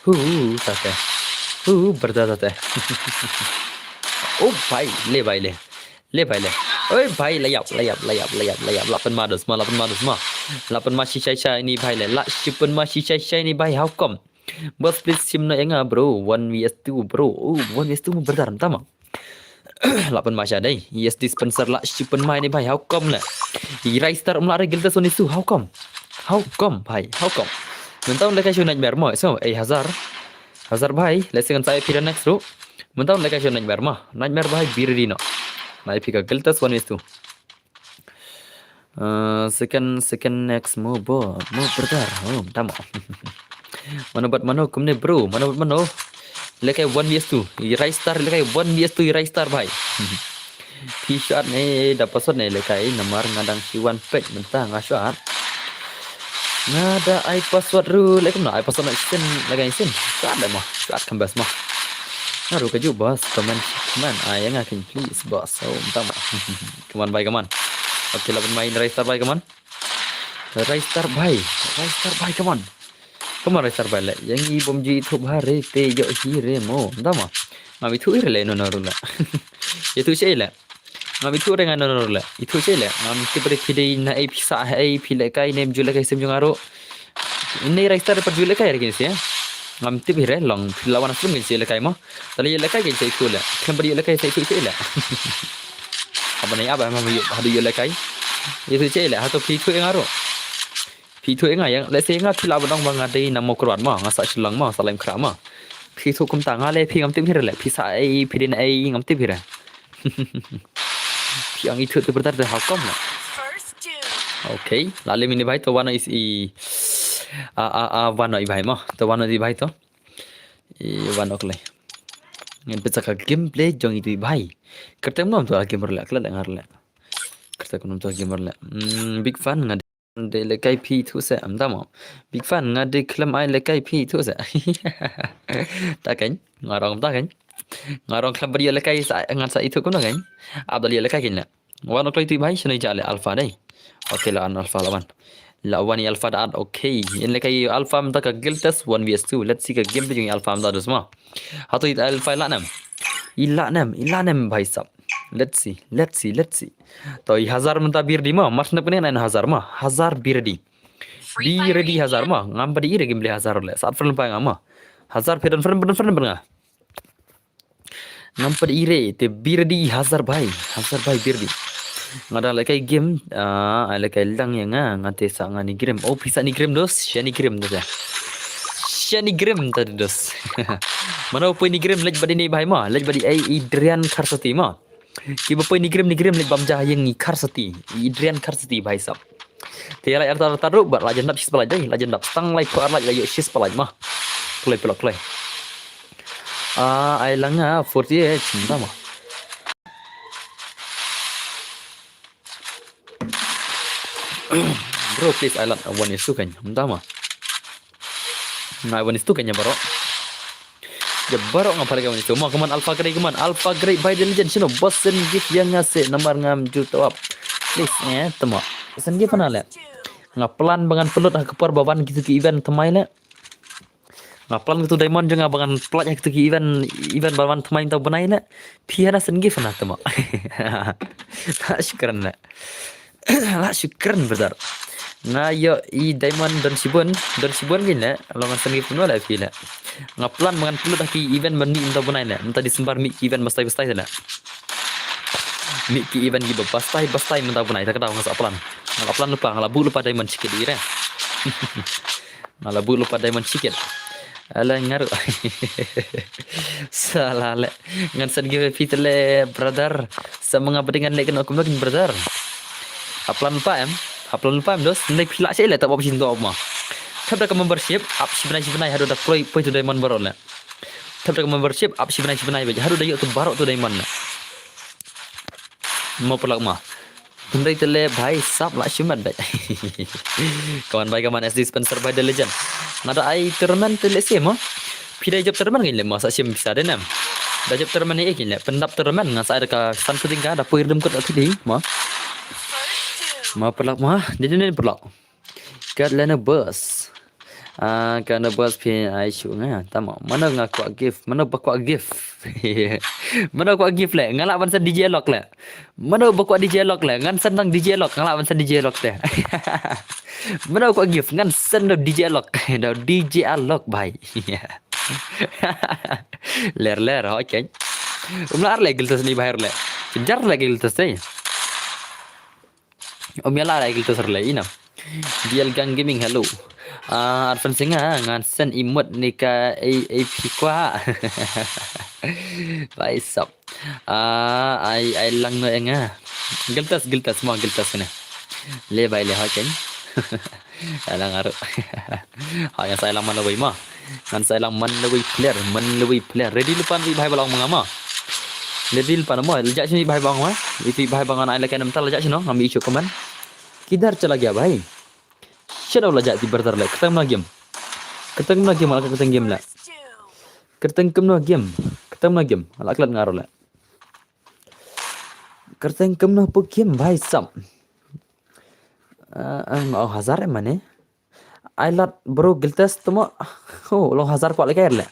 Hu, tate. Hu, berda tate. Oh bhai, le bhai le. Le bhai le. Oi bhai, layap, layap, layap, layap, layap. Lapan ma dos ma, lapan ma dos ma. Lapan ma shi shai shai ni bhai le. La shi pun ma shi shai shai ni bhai. How come? Boss please shim no ïa nga bro. One vs two bro. Oh, one vs two ma berda tama. Lapan ma sha dei. Yes, dispenser la shi pun mai ni bhai. How come le? I Ristar um la re guild so ni su. How come? How come bhai? How come? Mynta un lekai shu Nightmare mo. So, eh Hazar. Hazar bhai, let's see kan sai pira next ru. Mynta un lekai shu Nightmare ma. Nightmare bhai bir di no. Nai pika guild one vs two. Uh, second, second next mo bo, mo brother. Oh, tama. Mano bat mano kumne bro, mano bat mano. Lekai one vs two. I Ristar lekai one vs two i Ristar bhai. Phi shot ne da password ne lekai namar nga dang shi wan pek mynta nga shot. Nga da ai password ru le kumno ai password na sin lekai sin. Shot da mo, shot kambas mo. Nga ru ka ju boss, comment, comment ai nga kin please boss. Oh, tama. Come on bhai, come on. Okay, laban main Ristar bhai, come on. Ristar bhai, Ristar bhai, come on. Come on Ristar bhai le. Yang i bom ji thu bhare te yo hi re mo. Dama. Ngam ithu hi re le no no ru le. Ithu che le. Ngam ithu re nga no no ru le. Ithu che le. Ngam tip re phi dei na ai phi sa ai phi lekai nem ju lekai sim jong aro. Ini Ristar par ju lekai re kin se. Ngam tip hi re long phi lawan asum kin se lekai mo. Tali lekai kin se ithu le. Kem bari lekai se ithu che le. Apa nai apa ma hadu yo lekai. Ithu che le hato phi thu ngaro. Phi thu nga yang le se nga phi la ba dong ba nga dei na mo kruat ma nga sa shilang ma sa lem kra ma. Phi thu kumta nga le phi ngam tip hi re le phi sa ai phi dei na ai ngam tip hi re. Phi ang ithu tu bertar de how come le. Okay, la le mini bhai to wano is i a a a wano i bhai ma. To wano i bhai to. I wano kle. Ngin pesa ka gameplay jong itu i bhai. Kertem nom tu a gamer le kle le ngar le. Kertem nom tu a gamer le. Hmm, big fan nga de lekai phi thu se am damo. Big fan nga de klem ai lekai phi thu se. Ta kan, nga rong ta kan. Nga rong klem bari lekai sa ngan sa ithu kumno kan. Abdal lekai kan le. Wan kloi tu bhai shano ja le alpha dai. Okay la an alpha la wan. La wan i alpha da at okay. In lekai alpha mynta ka guild test one vs two. Let's see ka game tu jong i alpha mynta dus ma. Hato i alpha la nem. I la nem, i la nem bhai sab. Let's see, let's see, let's see. To i Hazar mynta bir di ma, mar snap ne na Hazar ma. Hazar bir di. Bir di Hazar ma. Ngam padi ire game le Hazar le. Sat friend pa ngam ma. Hazar phedan friend phedan friend nga. Ngam padi ire te bir di Hazar bhai. Hazar bhai bir di. Nga da lekai game, ah, lekai lang ya nga, nga te sa nga ni grim. Oh, pisa ni grim dos, sha ni grim dos ya. Sha ni grim ta dos. Mano poi ni grim lej badi ni bhai ma, lej badi ai Adrian Karsati ma. Ki ba poi ni grim ni grim lej bam ja yang ni Karsati. Adrian Karsati bhai sab. Te la arta arta ruh ba la jan dap shispah lait dei, la jan dap tang lai phew ar lait la ïoh shispah lait ma. Kloi phi la kloi. Ah, ai lang nga forty-eight, ym da ma. Bro, please, ai lad one is two kan, ym da ma. Nga one is two kan ïa baroh. Ïa baroh nga pare ka one is two. Ma, kaman Alpha Grey, kaman Alpha Grey by the legend. Shino, boss, send gift ïa nga se namar ngam ju tawap. Please, eh, tama. Send gift na le. Nga plan ba ngan pynlut ha ka por ba wan kitu ki event thymmai le. Nga plan kitu diamond jong nga ba ngan pynlut ha kitu ki event, event ba wan thymmai mynta u bnai le. Phi hana send gift na tama. Shukran le. La shukran, brother. Nga ïoh i diamond don shibun, don shibun gin le, long ngan send gift kumno le phi le. Nga plan ba ngan pynlut ha ki event ban mih mynta u bnai le, mynta December mih ki event bastai bastai le. Mih ki event kiba bastai bastai mynta u bnai, ta ka daw nga sa plan. Nga la plan lypa, nga la buh lypa diamond shikit ïa re. Nga la buh lypa diamond shikit. Ala nga ruh. Sala le. Ngan send gift phi te le, brother. Sa ma nga ba dei ngan leh kano kumno kin, brother. Ha plan lypa em. Ha plan lypa em, dos. Nai phi lah sha le, ta ba shin do ma. Thep da ka membership, ap shi bnai shi bnai haduh da poi, poi tu diamond baroh le. Thep da ka membership, ap shi bnai shi bnai ba haduh da ïoh tu baroh tu diamond le. Mo pulak ma. Hynrei te le bhai sap la shimet bhai. Kaman bhai kaman S D Spencer by the legend. Nga da ai tournament te le sim mo. Phi da jop tournament ngin le mo sa sim pisa de nem. Da jop tournament ïa ngin le pyndap tournament nga sa ai da ka san puting ka da poi rdem kot ati di mo. Mo pulak mo. Di di pulak. Kat lena bos. Ah, kane bos phi ai shu nga. Tama. Mano nga kwah gift? Mano ba kwah gift? Mano kwah gift le? Nga lah ban send D J Alok le. Mano ba kwah D J Alok le? Ngan send tang D J Alok. Nga lah ban send D J Alok te. Mano kwah gift? Ngan send da D J Alok. Da D J Alok bhai. Ler ler, okay. Um lah ar le giltas ni bahar le. Jar le giltas te. Om ïa la rai giltas ar le ina. D L Gang Gaming, hello. Ah, Arfan Singh, ah, ngan send emote ne ka A P kwa. Bhai sab. Ah, ai, ai lang no enga. Giltas, giltas, mo giltas ne. Le bhai le ha ken. Ai lang aru. Ha, ngan sa ai lang man lawei mo. Ngan sa ai lang man lawei player, man lawei player. Ready lypa ïa i bhai ba la ong ma nga mo. Ready lypa mo. La jah shano i bhai ba ong ma. Iti i bhai ba ngan ai la ka nam ta la jah shano. Ngam i shu comment. Kidhar chala gaya bhai. Shano la jah ti brother le. Kyrteng mano game. Kyrteng mano game, la kyrteng game le. Kyrteng kumno game. Kyrteng mano game. La klet nga ro le. Kyrteng kumno pu game bhai sab. Ah, ah, nga ong hazar em mane. Ai lad bro giltas tamo. Oh, long hazar kwah lekai le.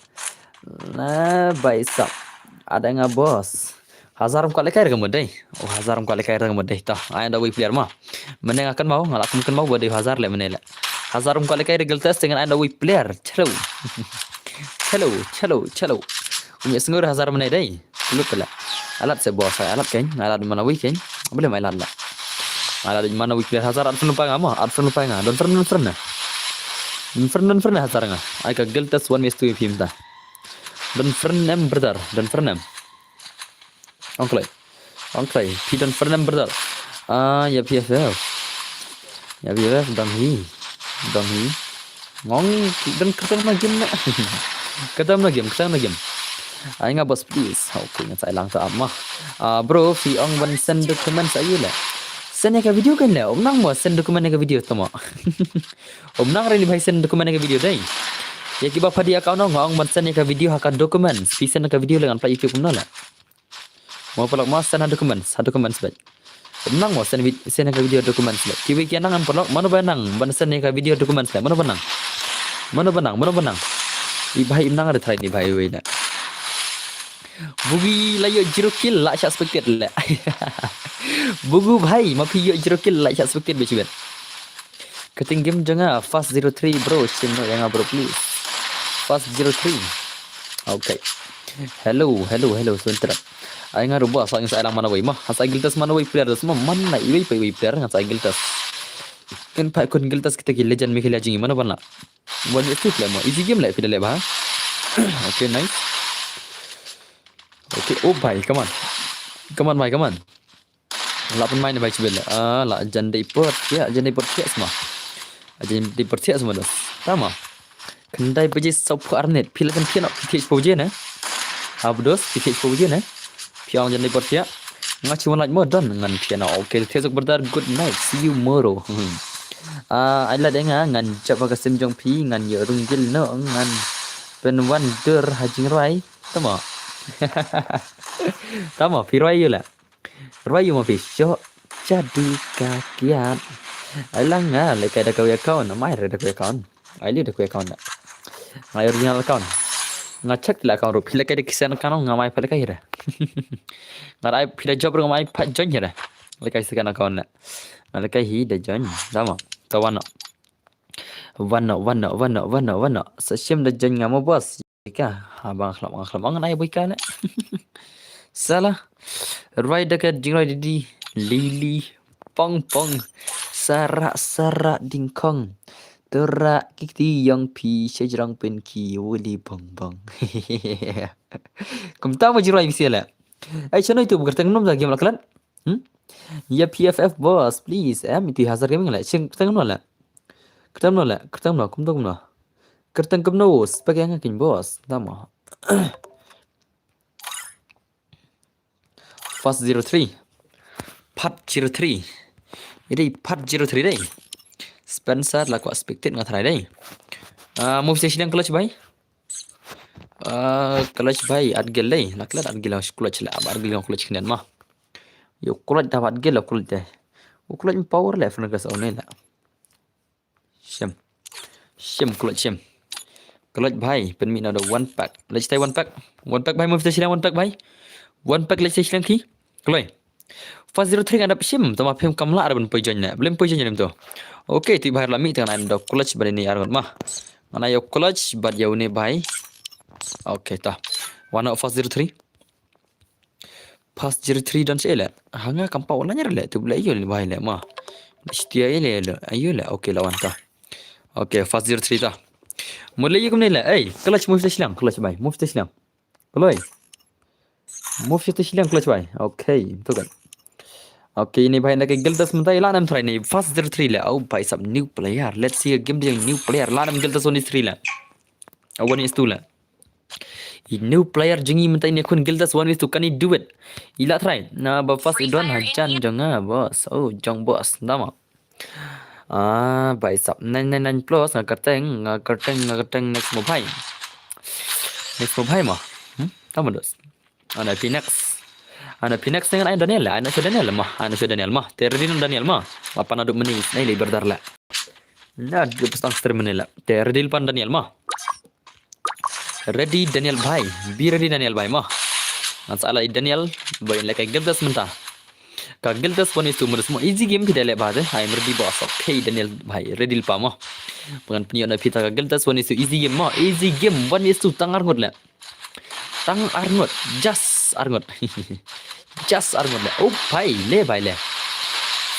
Na bhai sab. Ada nga bos. Hazar kwah lekai ka mudai. Oh, hazar kwah lekai ka mudai. Tah, ai da wei player mo. Mane nga kan mau, nga la kan mau ba dei hazar le mane le. Hazar kwah lekai giltas dengan ai da wei player. Chalo. Chalo, chalo, chalo. Umi sngur hazar mane dei. Lut pala. Alat se bos, alat kan. Alat mana wei kan. Boleh mai alat la. Alat mana wei player hazar at pun pa nga mo, at pun pa nga. Don friend, don friend na. Don friend, don friend hazar nga. Ai ka giltas one miss two phim ta. Don friend em brother, don friend em. Ong klai. Ong klai. Phi don friend em brother. Ah, ya phi ya. Ya phi ya dang hi. Dang hi. Ngong, don kyrteng na game na. Kyrteng na game, kyrteng na game. Ai nga bos please. Okay, ngan sa ai lang ta ama. Ah, bro, phi ong ban send document sa yu le. Send ïa ka video kan le. Um nang mo send document ïa ka video tamo. Um nang re ni bhai send document ïa ka video dei. Ïa ki ba pha dei account nga ong ban send ïa ka video ha ka document. Phi send ïa ka video le ngan pla YouTube kumno le. Mo pulak mo send ha documents, ha documents bad. Nang mo send vid-, send ka video documents bad. Kiwei ki nang em pulak, mano ba nang, ban send ka video documents bad. Mano ba nang. Mano ba nang, mano ba nang. I bhai im nang ada try ni bhai wei na. Bugi la ïoh zero kill la shah spectate le. Bugu bhai, ma phi ïoh zero kill la shah spectate bad shibet. Kyrteng game jong nga, Fast zero three bro, shim noh ïa nga bro please. Fast zero three. Okay. Hello, hello, hello, sebentar. Ai nga ruba sa ngi sa lang mana wei ma. Sa giltas mana wei player das ma man la iwei pa iwei player nga sa giltas. Kan pa kun giltas kita ki legend mi ki legend mana ban la. Wan itu player ma. Easy game la phi da le ba. Okay, nice. Okay, oh bhai, come on. Come on bhai, come on. La pynmai ne bai chibel. Ah, la jan dei por. Ya, jan dei por thiah sma. Jan dei por thiah sma dos. Tama. Khyndai baje saw phew ar minit. Phi la jan thiah noh, phi thiah shiphew baje ne. Haba dos, phi thiah shiphew baje ne. Phi ong jan dei por thiah. Nga shu wan lait mo don ngan thiah noh. Okay, thiah suk brother. Good night. See you tomorrow. Ah, ai lait nga ngan jop ha ka sim jong phi ngan ïoh rung gil noh ngan pynwan dur ha jingrwai. Tama. Tama, phi rwai ïa la. Rwai ïa ma phi shoh jadu ka kiad. Ai lang nga lehkai da kawei account, mai re da kawei account. Ai leh da kawei account da. Nga original account. Nga check la account ruh phi lehkai da kisen account nga mai pha lehkai re. Nga ai phi da jop ruh nga mai pha join re. Lehkai second account na. Nga lehkai hi da join. Tama. Tawana. Wano, wano, wano, wano, wano. Sa shim da join nga mo boss. Ka, ha bang khlap, bang khlap, bang nai bui ka ne. Salah. Rwai da ka jingrwai didi. Lili. Pong, pong. Sarak, sarak dingkong. Terak kiti yang pi sejrang pen ki wuli bong, bong. Kumta mo jingrwai bisi la. Ai chano itu bukan tengnom da game la klan. Hmm? Ya P F F boss, please. Em itu hazar gaming la. Ching tengnom la. Kerteng no la, kerteng no, kumno kumno. Kerteng kumno, spek yang king boss, tama. Fast zero three. Pat zero three. Ini pat zero three dei. Spencer la kwah spectate nga try dei. Ah, move station yang clutch bai. Ah, clutch bai, at gel dei. La clutch at gel, clutch la, at gel clutch kenen ma. Yo clutch da at gel clutch dei. U clutch power le, fun gas on la. Shim. Shim, clutch shim. Clutch bhai, pynmih na da one pack. Let's stay one pack. One pack bhai, move station one pack bhai. One pack let's station ki. Kloi. Fast zero three ngan dap shim, tama phim kam lah ban poi join na. Blem poi join na to. Okay, ti bhai la mi tang na da clutch bad ini arngot ma. Ngan ïa clutch bad ïa une bhai. Okay ta. One out fast zero three. Fast zero three don se le. Hanga kam pau la nyar le tu bla ïa le bhai le ma. Setia ïa le le. Ayo le. Okay la wan ta. Okay, fast zero three ta. Mule ïa kumne le. Ei, clutch move station, clutch bhai. Move station. Kloi. Move station clutch bhai. Okay, tu kan. Okay, ini bhai na ke Gildas mynta la nam try ni fast zero three le. Oh, bhai sab new player. Let's see a game dia new player. La nam Gildas one is three le. Oh, one is two le. I new player jong i mynta ini khun Gildas one is two, can he do it? I la try. Na ba fast i don hajan jong nga boss. Oh, jong boss. Nama. Ah, bhai sab nine nine nine plus nga kerteng, nga kerteng, nga kerteng next mo bhai. Next mo bhai mo. Hmm? Tama dos. Ana Phoenix. Ana Phoenix dengan ai Daniel lah. Ana shu Daniel mah. Ana shu Daniel mah. Te ready na Daniel mah. Apa na duk meni. Nai le berdar lah. Na duk pestang stream meni lah. Te ready pan Daniel mah. Ready Daniel bhai. Be ready Daniel bhai mah. Ngan sa ala Daniel. Bhai lekai Gildas mynta. Ka Gildas one is two mo. Easy game phi da le bha de. I am ready boss. Okay Daniel bhai. Ready pa mah. Pengan penyo na phi ta ka Gildas one is two easy game mah. Easy game one is two tang arngut le. Tang arngut, just arngut. Just arngut le. Oh, bhai, le, bhai, le.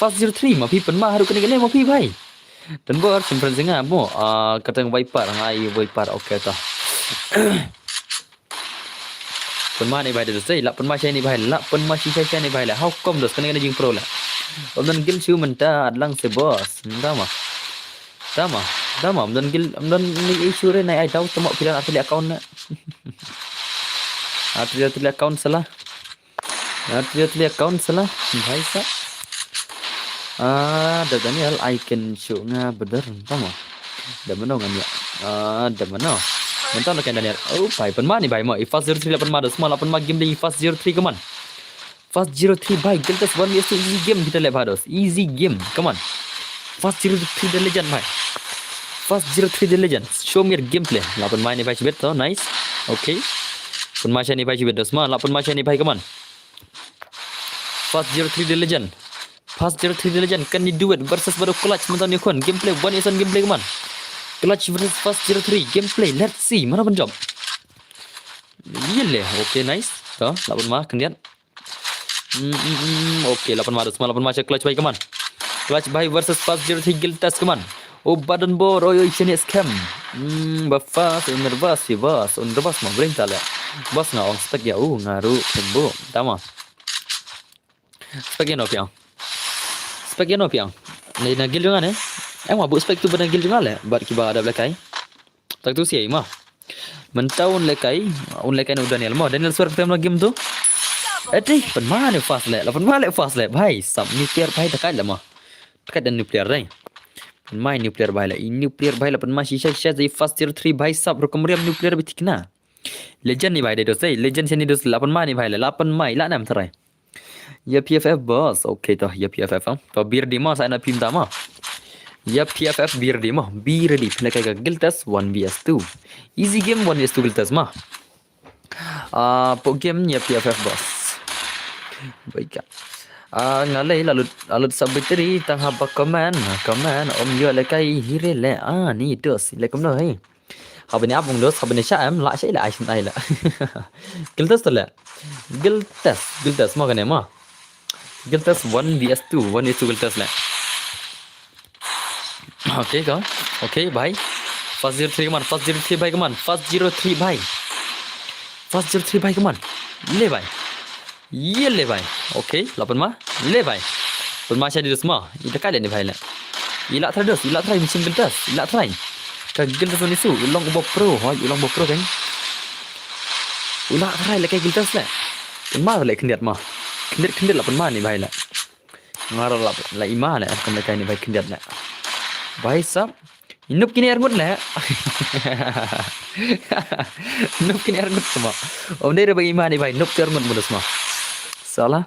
Fast zero three, ma phi pynma haru kane kane ma phi, bhai. Dan bor, simpan singa mo. Ah, katang wiper, ngai wiper, okay ta. Pynma ni bhai de sei, la pynma shai ni bhai, la pynma shi shai shai ni bhai le. How come dos kane kane jing pro le. Om dan gil shu mynta adlang se boss. Mynta ma. Tama, tama, om dan gil, om dan ni issue re nai ai dau tama pilan atli account na. Atli atli account salah. Atli atli account salah. Bhai sa. Ah, da Daniel I can show nga bener tama. Da mano ngan ya. Ah, da mano. Mentang da kan Daniel. Oh, bhai pynma ni bhai mo. I fast zero three la pynma da semua la pynma game dei fast zero three kaman. Fast zero three bhai, Gildas one v two easy game kita le bhai dos. Easy game. Come on. Fast zero three the legend bhai. Fast zero three the legend. Show me your gameplay. La pynma ni bhai chibet to, nice. Okay. Pynma shai ni bhai chibet dos ma, la pynma shai ni bhai, come on. Fast zero three the legend. Fast zero three the legend. Can you do it? Versus baru clutch mentan ni khun. Gameplay one is on gameplay, come on. Clutch versus fast zero three. Gameplay. Let's see. Mana ban jump. Yele. Okay, nice. To, la pynma kendiat. Hmm, hmm, hmm, okay, la pynma dos ma, la pynma cha clutch bhai kaman. Clutch bhai versus fast zero three Gildas kaman. Oh, badan bor, oi, oi, shane scam. Hmm, ba fast, un nervous, si bas, un nervous ma, bring tale. Bas nga ong spek ya, uh, ngaru, pembo, tama. Spek ya no pia. Spek ïano phi ong? Na, na guild jong nga ne? Em, nga buh spek tu ba na guild jong nga leh bad kiba da lehkai. Tak tu siei mo. Mynta un lehkai, un lehkai na u Daniel mo. Daniel swer ktem na game tu. Eh, dei, pynma ne fast leh. La pynma leh fast leh. Bhai sab, nuclear bhai, da kai leh mo. Da kai da nuclear dei. Pynma nuclear bhai leh. Nuclear bhai la pynma shisha shisha, dei fast zero three bhai sab, rukom riam nuclear bi thikna. Legend ni bhai dei dos dei. Legend shen ni dos, la pynma ni bhai leh. La pynma, la nam trai. Ïa P F F boss. Okay to, ïa P F F, ha. To, be ready mo, sa na phim ta mo. Ïa P F F, be ready mo. Be ready. Phi lehkai ka guild test one V S two. Easy game, one V S two guild test mo. Ah, pok game ïa P F F boss. Baik. Ah, nga lei la lut, la lut sab battery tang haba comment, comment, ym ïoh lehkai hi re leh. Ah, ni dos, leh kumno hi. Haba ni ap bang dos, haba ni sha em, la sha ila ai shin ai la. Guild test to leh. Guild test, guild test mo kane mo. Guild test one V S two, one V S two guild test leh. Okay, go. Okay, bhai. Fast zero three, come on. Fast zero three, bhai, come on. Fast zero three, bhai. Fast zero three, bhai, come on. Leh, bhai. Ïa leh, bhai. Okay, la pynma. Leh, bhai. Pynma sha di dos mo. Ida kai leh ni, bhai, leh. Ila try dos, ila try mission guild test. Ila try. Ka guild test ni su. U long uba pro, hoi. U long uba pro, kan. Ula try lehkai guild test leh. Pynma leh khyndiat mo. Khyndiat, khyndiat la pynma ni, bhai, leh. Nga ruh la, la ima leh, kum lehkai ni bhai khyndiat leh. Bhai sab, nop kine arngut leh. Nop kine arngut mo. Ym dei re bhai ima ni bhai, nop kine arngut mo dos mo. Sala.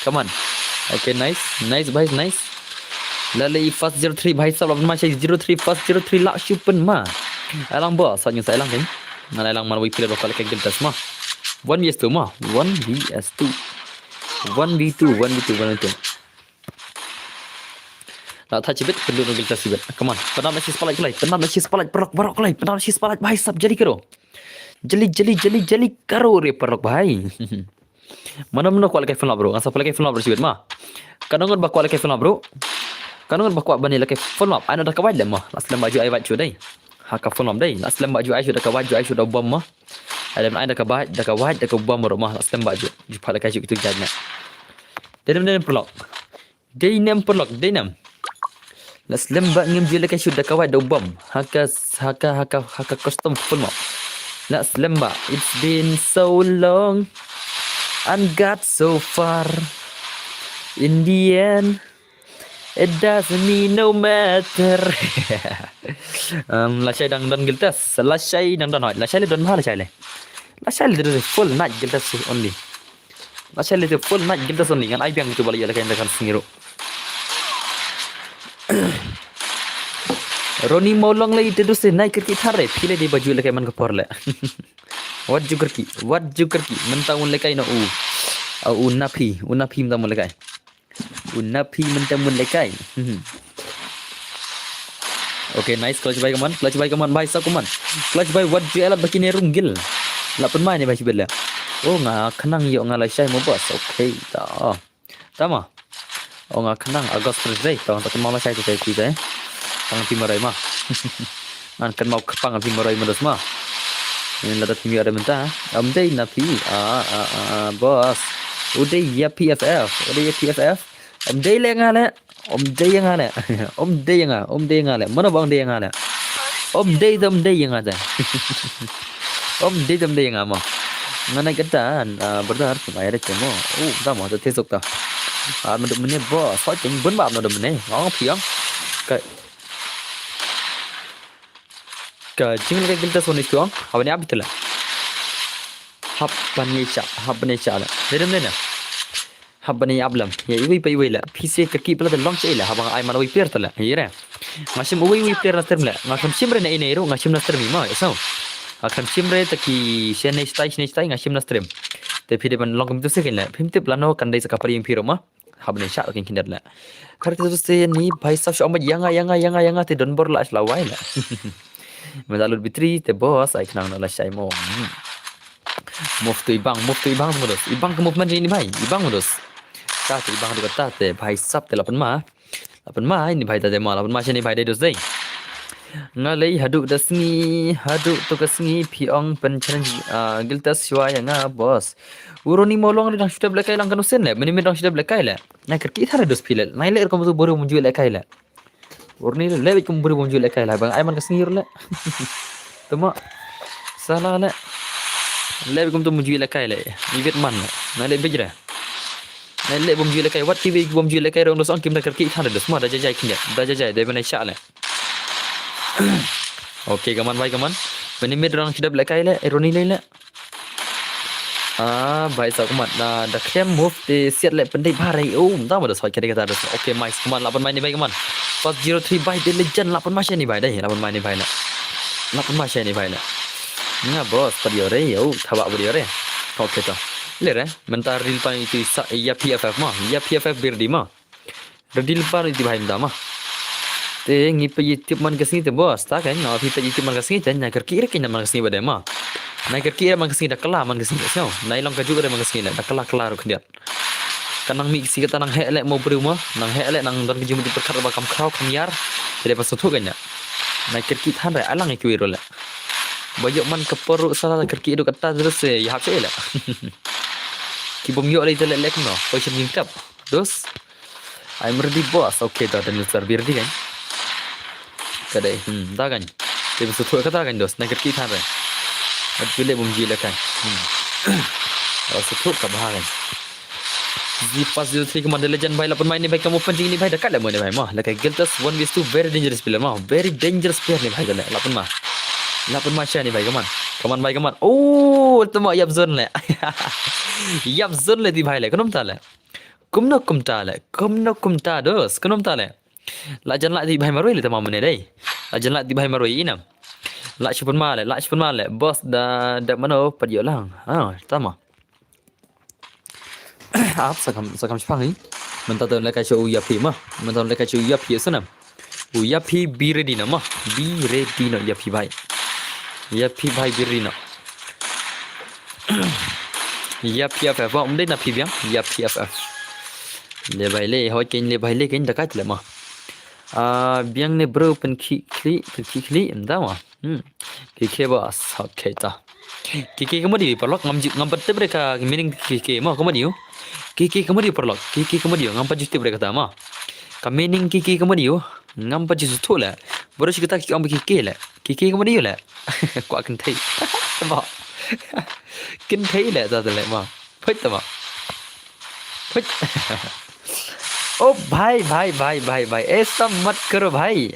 Come on. Okay, nice. Nice bhai, nice. La lei fast zero three bhai sab, la pynma sha zero three, fast zero three la shu pynma. Ai lang boss, sa ngi sa ai lang kan. Ngan ai lang man wei player ba kwah lehkai guild test mo. One V S two mo. One V S two. One V two, one V two, one V two. La thait shibit, pynduh na guild test shibit. Come on. Pynap na shi spotlight kloi, pynap na shi spotlight paralok, paralok kloi, pynap na shi spotlight bhai sab, jali karo. Jali, jali, jali, jali karo re paralok bhai. Mano mano kwah lehkai full map bro, ngan sa pynlehkai full map bro shibit mo. Kano ngut ba kwah lehkai full map bro. Kano ngut ba kwah ban lehkai full map. Ai noh da ka wait leh mo. La slem ba ju ai wait shu dei. Ha ka full map dei. La slem ba ju ai shu da ka wait, ju ai shu da u bom mo. Ai lem ai da ka wait, da ka wait, da ka bom ruh mo. La slem ba ju. Ju pat lehkai shu kitu jait na. Dei nem, dei nem paralok. Dei nem paralok, dei nem. La slem ba ngim ju lehkai shu da ka wait da u bom. Ha ka, ha ka, ha ka, ha ka custom full map. La slem ba. It's been so long and got so far. In the end, it doesn't mean no matter. Um, lashai dang don guild test. Lashai dang don hoi. Lashai leh don bha lashai leh. Lashai leh don full night guild test only. Lashai leh full night guild test only. Ngan ai biang tu ba la ïa lehkai ynda kan sngi ruh. Ronnie Mawlong lei te dus te nai kyrkieh thar re. Phi lei dei ba ju lehkai man ka por leh. Wat ju kyrkieh, wat ju kyrkieh. Mynta un lehkai na u. Ah, u Napi, u Napi mynta un lehkai. U Napi mynta un lehkai. Mhm. Okay, nice. Clutch bhai, come on. Clutch bhai, come on. Bhai sab, come on. Clutch bhai, wat ju alat ba kine rung guild. La pynma ni bhai shibit leh. Oh, nga khnang ïoh nga lashai mo boss. Okay, ta. Ta mo. Oh, nga khnang August Thursday. Ta, ta kynmaw lashai tu te phi te. Tang phi maroi mo. Ngan kynmaw kpang phi maroi mo dos mo. Ni lada phi maroi mynta. Ym dei Napi. Ah, ah, ah, ah, boss. U dei ïa P F F. U dei ïa P F F. Ym dei leh nga leh. Ym dei ïa nga leh. Ym dei ïa nga. Ym dei ïa nga leh. Mano ba ym dei ïa nga leh. Ym dei, ym dei ïa nga te. Ym dei, ym dei ïa nga mo. Nga nai kata, ah, brother, kum ai re te mo. Oh, ta mo, ta te sok ta. Ah, mynta mynne boss, hoi ken bun ba mynta mynne. Ong phi ong. Ka, ka jinglehkai guild test one is two ong. Haba ni ap te leh. Haba ni sha, haba ni sha leh. Dei dem dei na. Haba ni ap lem. Ïa iwei pa iwei leh. Phi sa kyrkieh palat te long sha i leh. Haba nga ai man wei player te leh. Ïa re. Nga shim uwei uwei player na stream leh. Nga khlem shim re na ine ruh, nga shim na stream i mo, ïa so. Nga khlem shim re ta ki shane shtai, shane shtai, nga shim na stream. Te phi dei ban long kum tu sa kin leh. Phim tip lano kan dei sa ka pari ïing phi ruh mo. Haba ni sha kin khyndiat leh. Kar te tu sa ni bhai sab shu ong ba ïa nga, ïa nga, ïa nga, ïa nga, te don bor la shu la wai leh. Mynta lut battery te boss, ai khnang na lashai mo. Hmm. Move to ibang, move to ibang mo dos. Ibang ka movement ni bhai, ibang mo dos. Ta te ibang tu kata te bhai sab te la pynma. La pynma ni bhai ta te mo, la pynma shane bhai dei dos dei. Nga lei haduh da sngi, haduh tu ka sngi phi ong pynchallenge, ah, Giltas shuwa ïa nga, boss. U Ronnie Mawlong ruh dang shu dep lehkai lang kano sien leh, mynne mynmiet dang shu dep lehkai leh. Nai kyrkieh than re dos phi leh, nai leh kum tu briew bym ju lehkai leh. U Ronnie leh beit kum briew bym ju lehkai leh, bang ai man ka sngi ruh leh. Tama. Sala leh. Leh beit kum tu bym ju lehkai leh. Ibit man leh. Nai leh beit re. Nai leh bym ju lehkai, wat kiwei bym ju lehkai re ong dos ong kim da kyrkieh than re dos, ma da jai jai khyndiat, da jai jai, da ban ai shah leh. Okay, kaman bhai kaman. Mynne mynmiet dang shu dep lehkai leh, Ronnie lei leh. Ah, bhai sa kaman, na da khlem move te siat leh pyndait bha re. Oh, mynta ma da soi kata kata dos. Okay, Mice kaman, lah pynmai ni bhai kaman. First zero three bhai, the legend, lah pynmai shane bhai dei, lah pynmai ni bhai leh. Lah pynmai shane bhai leh. Nga boss, pat ïoh re, oh, thaba pat ïoh re. Okay to. Leh re, mynta ril pan itu sa, ïa P F F ma, ïa P F F bir di ma. Ready lypa ïa ti bhai mynta ma. Te ngi peit ïa tip man ka sngi te boss, ta kan, na phi peit ïa tip man ka sngi te, nai kyrkieh re kan man ka sngi ba dei ma. Nai kyrkieh re man ka sngi da kylla man ka sngi te sñiaw. Nai long ka juk re man ka sngi leh, da kylla kylla ruh khyndiat. Ka nang mih ka sngi kata nang heh leh mo briew ma, nang heh leh nang don ka jingmut jingpyrkhat ba kam khraw kam ïar. Te dei ba sngewthuh kan ïa. Nai kyrkieh than re, ai lang ïa kiwei ruh leh. Ba ïoh man ka por ruh sala kyrkieh ruh kata ruh se ïahap sha leh. Ki bym ïoh lei te leh leh kumno, position jingtep. Dos. I'm ready boss. Okay, ta Daniel Sir, be ready kan? Ka dei, hmm, ta kan. Te ba sngewthuh kata kan dos, nai kyrkieh than re. At ju leh bym ju lehkai. Hmm. Ba sngewthuh ka bha kan. Zi pas zi three commander legend bhai, lah pynmai ni bhai, kamu pynjing ni bhai, da kat leh mo ni bhai ma. Lehkai Giltas one versus two, very dangerous player ma. Very dangerous player ni bhai, da leh, lah pynmai. Lah pynmai shane ni bhai, kaman. Kaman bhai, kaman. Oh, tama ïap zone leh. Ïap zone leh ti bhai leh, kumno mynta leh. Kumno kumta leh, kumno kumta dos, kumno mynta leh. Lah jan lah ti bhai marwei leh tama mynne dei. Lah jan lah ti bhai marwei ina. Lah shu pynmai leh, lah shu pynmai leh, boss da, da mano pat ïoh lang. Ah, tama. Ap sa kam, sa kam shipang hi. Mynta to lehkai sha u ïa phi ma. Mynta to lehkai sha u ïa phi sana. U ïa phi be ready noh ma. Be ready noh ïa phi bhai. Ïa phi bhai be ready noh. Ïa P F F, um dei na phi biang, ïa P F F. Leh bhai leh, hoi kein leh bhai leh kein da kat leh ma. Ah, biang ne bro pynkhih khlieh, pynkhih khlieh, ym da ma. Hmm. K K boss, okay ta. K K ka mut ïa u paralok, ngam ju, ngam pat tip re ka meaning K K ma, ka mut ïa u. K K ka mut ïa u paralok, K K ka mut ïa u, ngam pat ju tip re kata ma. Ka meaning K K ka mut ïa u, ngam pat ju sngewthuh leh. Bro shi kata ki ong ba K K leh. K K ka mut ïa u leh. Kwah kynthei. Tama. Kynthei leh ta leh ma. Peit tama. Peit. Oh bhai, bhai, bhai, bhai, bhai. Aisa mat karo bhai.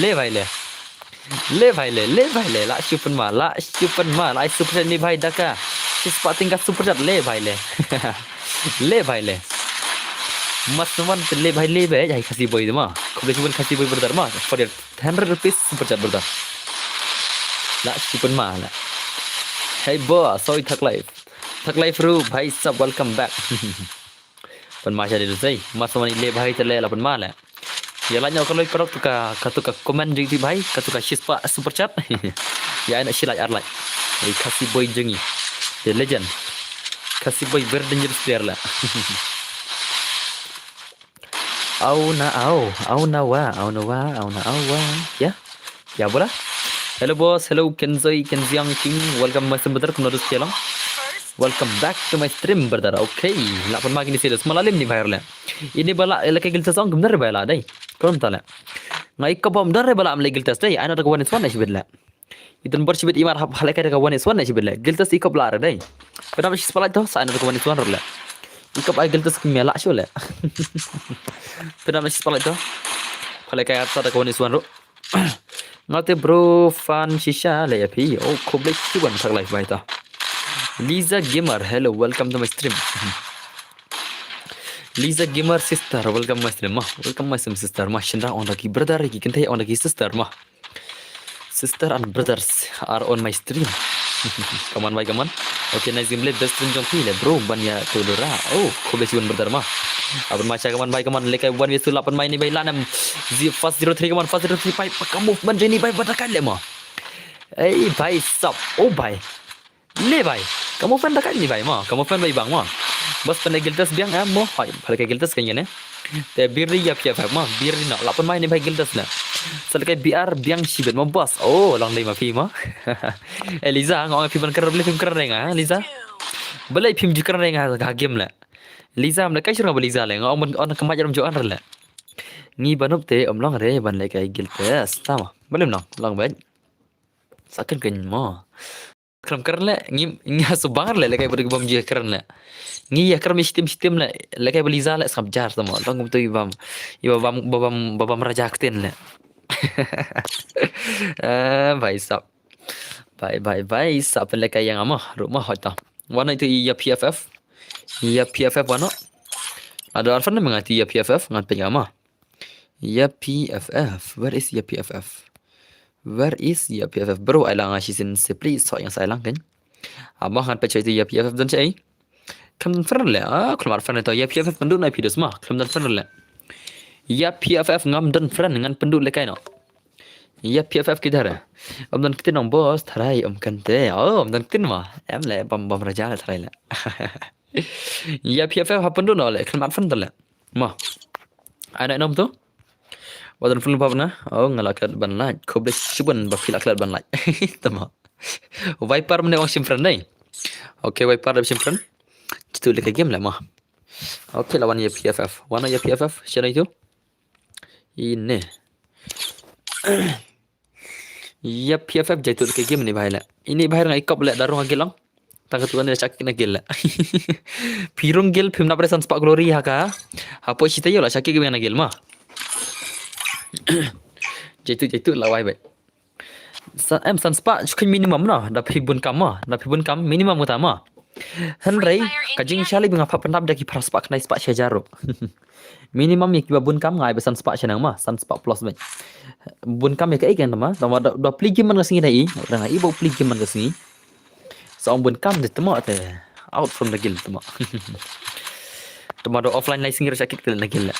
Leh bhai leh. Leh bhai leh, leh bhai leh. Lah shu pynmai, lah shu pynmai. Lah ai super chat ni bhai da ka shispah tyngka super chat, leh bhai leh. Leh bhai leh. Mas man te leh bhai leh bhai. Ai Khasi boy ma. Khublei shibun Khasi boy brother ma. For your hundred rupees super chat brother. Lah shu pynmai lah. Hey boss, soi thak live. Thak live ruh bhai sab, welcome back. Pynmai sha dei dusei. Mas man i leh bhai te leh lah pynmai leh. Ïa lah ñiew ka loi paralok tu ka, ka tu ka comment jong i bhai, ka tu ka shispah super chat. Ïa ai na shi like ar like. Ei Khasi boy jong i. The legend. Khasi boy very dangerous player lah. Au na au, au na wa, au na wa, au na au wa. Ya? Ya bola? Hello boss, hello Kenzoi, Kenziang King, welcome my stream brother, kumno dus chelong. Welcome back to my stream brother. Okay, lah pynmai kine serious. Malalim ni bhai leh. Ini bala lehkai Giltas ong kumno re bala dei. Kumno ta leh. Ngai ka bom dar re bala am leh Giltas dei. Ai na da ka one is one ne shibit leh. Iton bor shibit imar hap halehkai da ka one is one ne shibit leh. Giltas i kop lah re dei. Pynam shi spotlight to sa ai na da ka one is one re leh. I kop ai Giltas ki mela shu leh. Pynam shi spotlight to. Halehkai ata da ka one is one ro. Ngate bro fan shisha leh ïa phi. Oh khublei shibun thak live bhai ta. Lisa Gamer, hello, welcome to my stream. Lisa Gamer sister, welcome my stream ma. Welcome my stream sister ma. Shynrang ong da ki brother, ki kynthei ong da ki sister ma. Sister and brothers are on my stream. Come on bhai, come on. Okay, nice gameplay, best stream jong phi leh bro, ban ïa to dora. Oh, khublei shibun brother ma. Aban ma cha, come on bhai, come on, lehkai one versus two lah pynmai ni bhai, lah nam. Zi first zero three, come on, first zero three bhai, ka movement jong i bhai ba da kat leh ma. Ei bhai sab, oh bhai. Leh bhai. Ka movement da kat ni bhai ma. Ka movement bhai bang ma. Bas pynleh Giltas biang em mo. Hoi, pynleh Giltas kan ïa ne. Te bir ri ïa P F F mo, bir ri noh. Lah pynmai ne bhai Gildas ne. Sa lehkai B R biang shibit mo boss. Oh, long dei ma phi mo. Eh, Liza, nga ong phi ban kren, balei phim kren ïa nga, Liza? Balei phim ju kren ïa nga ha game le? Liza, ym lehkai shuh nga ba Liza le. Nga ong ban on ka mic rum ju on re le. Ngi ba noob te ym long re ban lehkai Gildas. Tama. Balei ym long? Long bad. Sa kren kren mo. Kren kren le, ngi, ngi ha subang le, lehkai ba dei bam ju kren le. Ngi ïa kren shitym shitym le, lehkai ba Liza le sngap jar tama. Long kumto i bam, i ba bam, ba bam, ba bam raja ktien le. Eh, bhai sab. Bhai, bhai, bhai sab, pynlehkai ïa nga mo, ruh mo hoi to. Wan ïa tu ïa P F F. Ïa P F F wan noh. Ada arfan ne menga tu ïa P F F, ngan pynlehkai mo. Ïa P F F, where is ïa P F F? Where is ïa P F F? Bro, ai lang a shisien se please, so ïa sa ai lang kan. Aba ngan pynshoi tu ïa P F F don shai. Khlem don friend le, ah, khlem don friend to ïa P F F pynduh na P dos ma, khlem don friend le. Ïa P F F ngam don friend ngan pynduh lehkai noh. Ïa P F F kidar. Ym don ktien nong boss, tharai ym kynte. Oh, ym don ktien ma. Em le bam bam raja le tharai le. Ïa P F F ha pynduh noh le, khlem don friend le. Mo. Ai na nom tu. Ba don friend ba na. Oh, nga la klet ban like. Khublei shibun ba phi la klet ban like. Tama. Viper mynne ong shim friend dei. Okay, Viper da shim friend. Jitu lehkai game le mo. Okay, la wan ïa P F F. Wan ïa P F F. Shano itu? Ine. Ïa P F F jaitu lehkai game ne bhai le. Ine bhai nga ikop le da rung agi long. Tang katu kan ïa shakik na gil le. Phi rung gil phim nap re san spah glory ha ka. Hapoh shita ïa la shakik na gil ma. Jaitu, jaitu la wai bhai. Sa, em san spah shu khein minimum no, da phi bun kam ma, da phi bun kam minimum kata ma. Hynrei ka jingshai ba nga phah pyndap da ki phra spah khyndai spah shi hajar ruh. Minimum ïa kiba bun kam nga ai ba san spah shaneng ma, san spah plus bad. Bun kam ïa kaei kan ma, tangba da, da plie game man ka sngi da i, da nga i ba plie game man ka sngi. Sa ong bun kam de tama te out from the guild tama. Tama do offline lai sngir sakit kele na gila.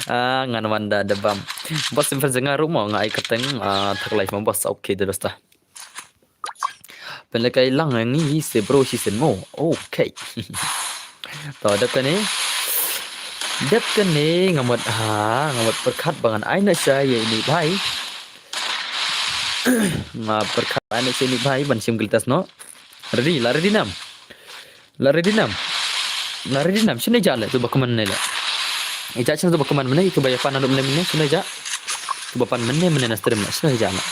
Ah, ngan wan da da bam. Boss sim fan nga ruh mo nga ai kyrteng, ah, thak live mo boss. Okay, da dosta. Pynlehkai lang ngi se bro si sen mo. Okay. To dep kane. Dep kane nga mut ha, nga mut pyrkhat ba ngan ai na sha ïa ini bhai. Nga pyrkhat ai na sha ini bhai ban shim guild test no. Ready, la ready nam. La ready nam. La ready nam. Shine ja le tu ba kman ne le. Ija shine tu ba kman mene, tu ba ya pan adu mene mene, shine ja. Tu ba pan mene mene na stream na, shine ja na.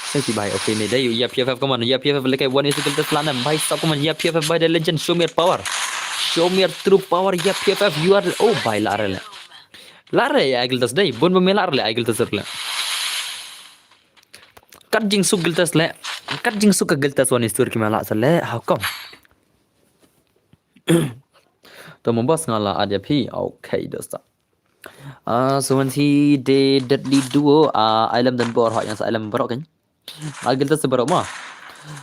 Shine ti bhai, okay ne dai, ya P F F, come on, ya P F F lehkai one is guild test la nam, bhai sab, come on, ya P F F bhai the legend, show me your power. Show me your true power, ya P F F, you are, oh bhai la re le. La re ya guild test dai, bun ba me la re le, ai guild test le. Kat jingsuk guild test le. Kat jingsuk ka guild test one is two ki me la sa le, how come? To mo boss nga la add ïa phi. Okay, dosta. Ah, so when si de Deadly Duo, ah, Island dan bor ha yang sa Island baroh kan. Ah, guild test baroh ma.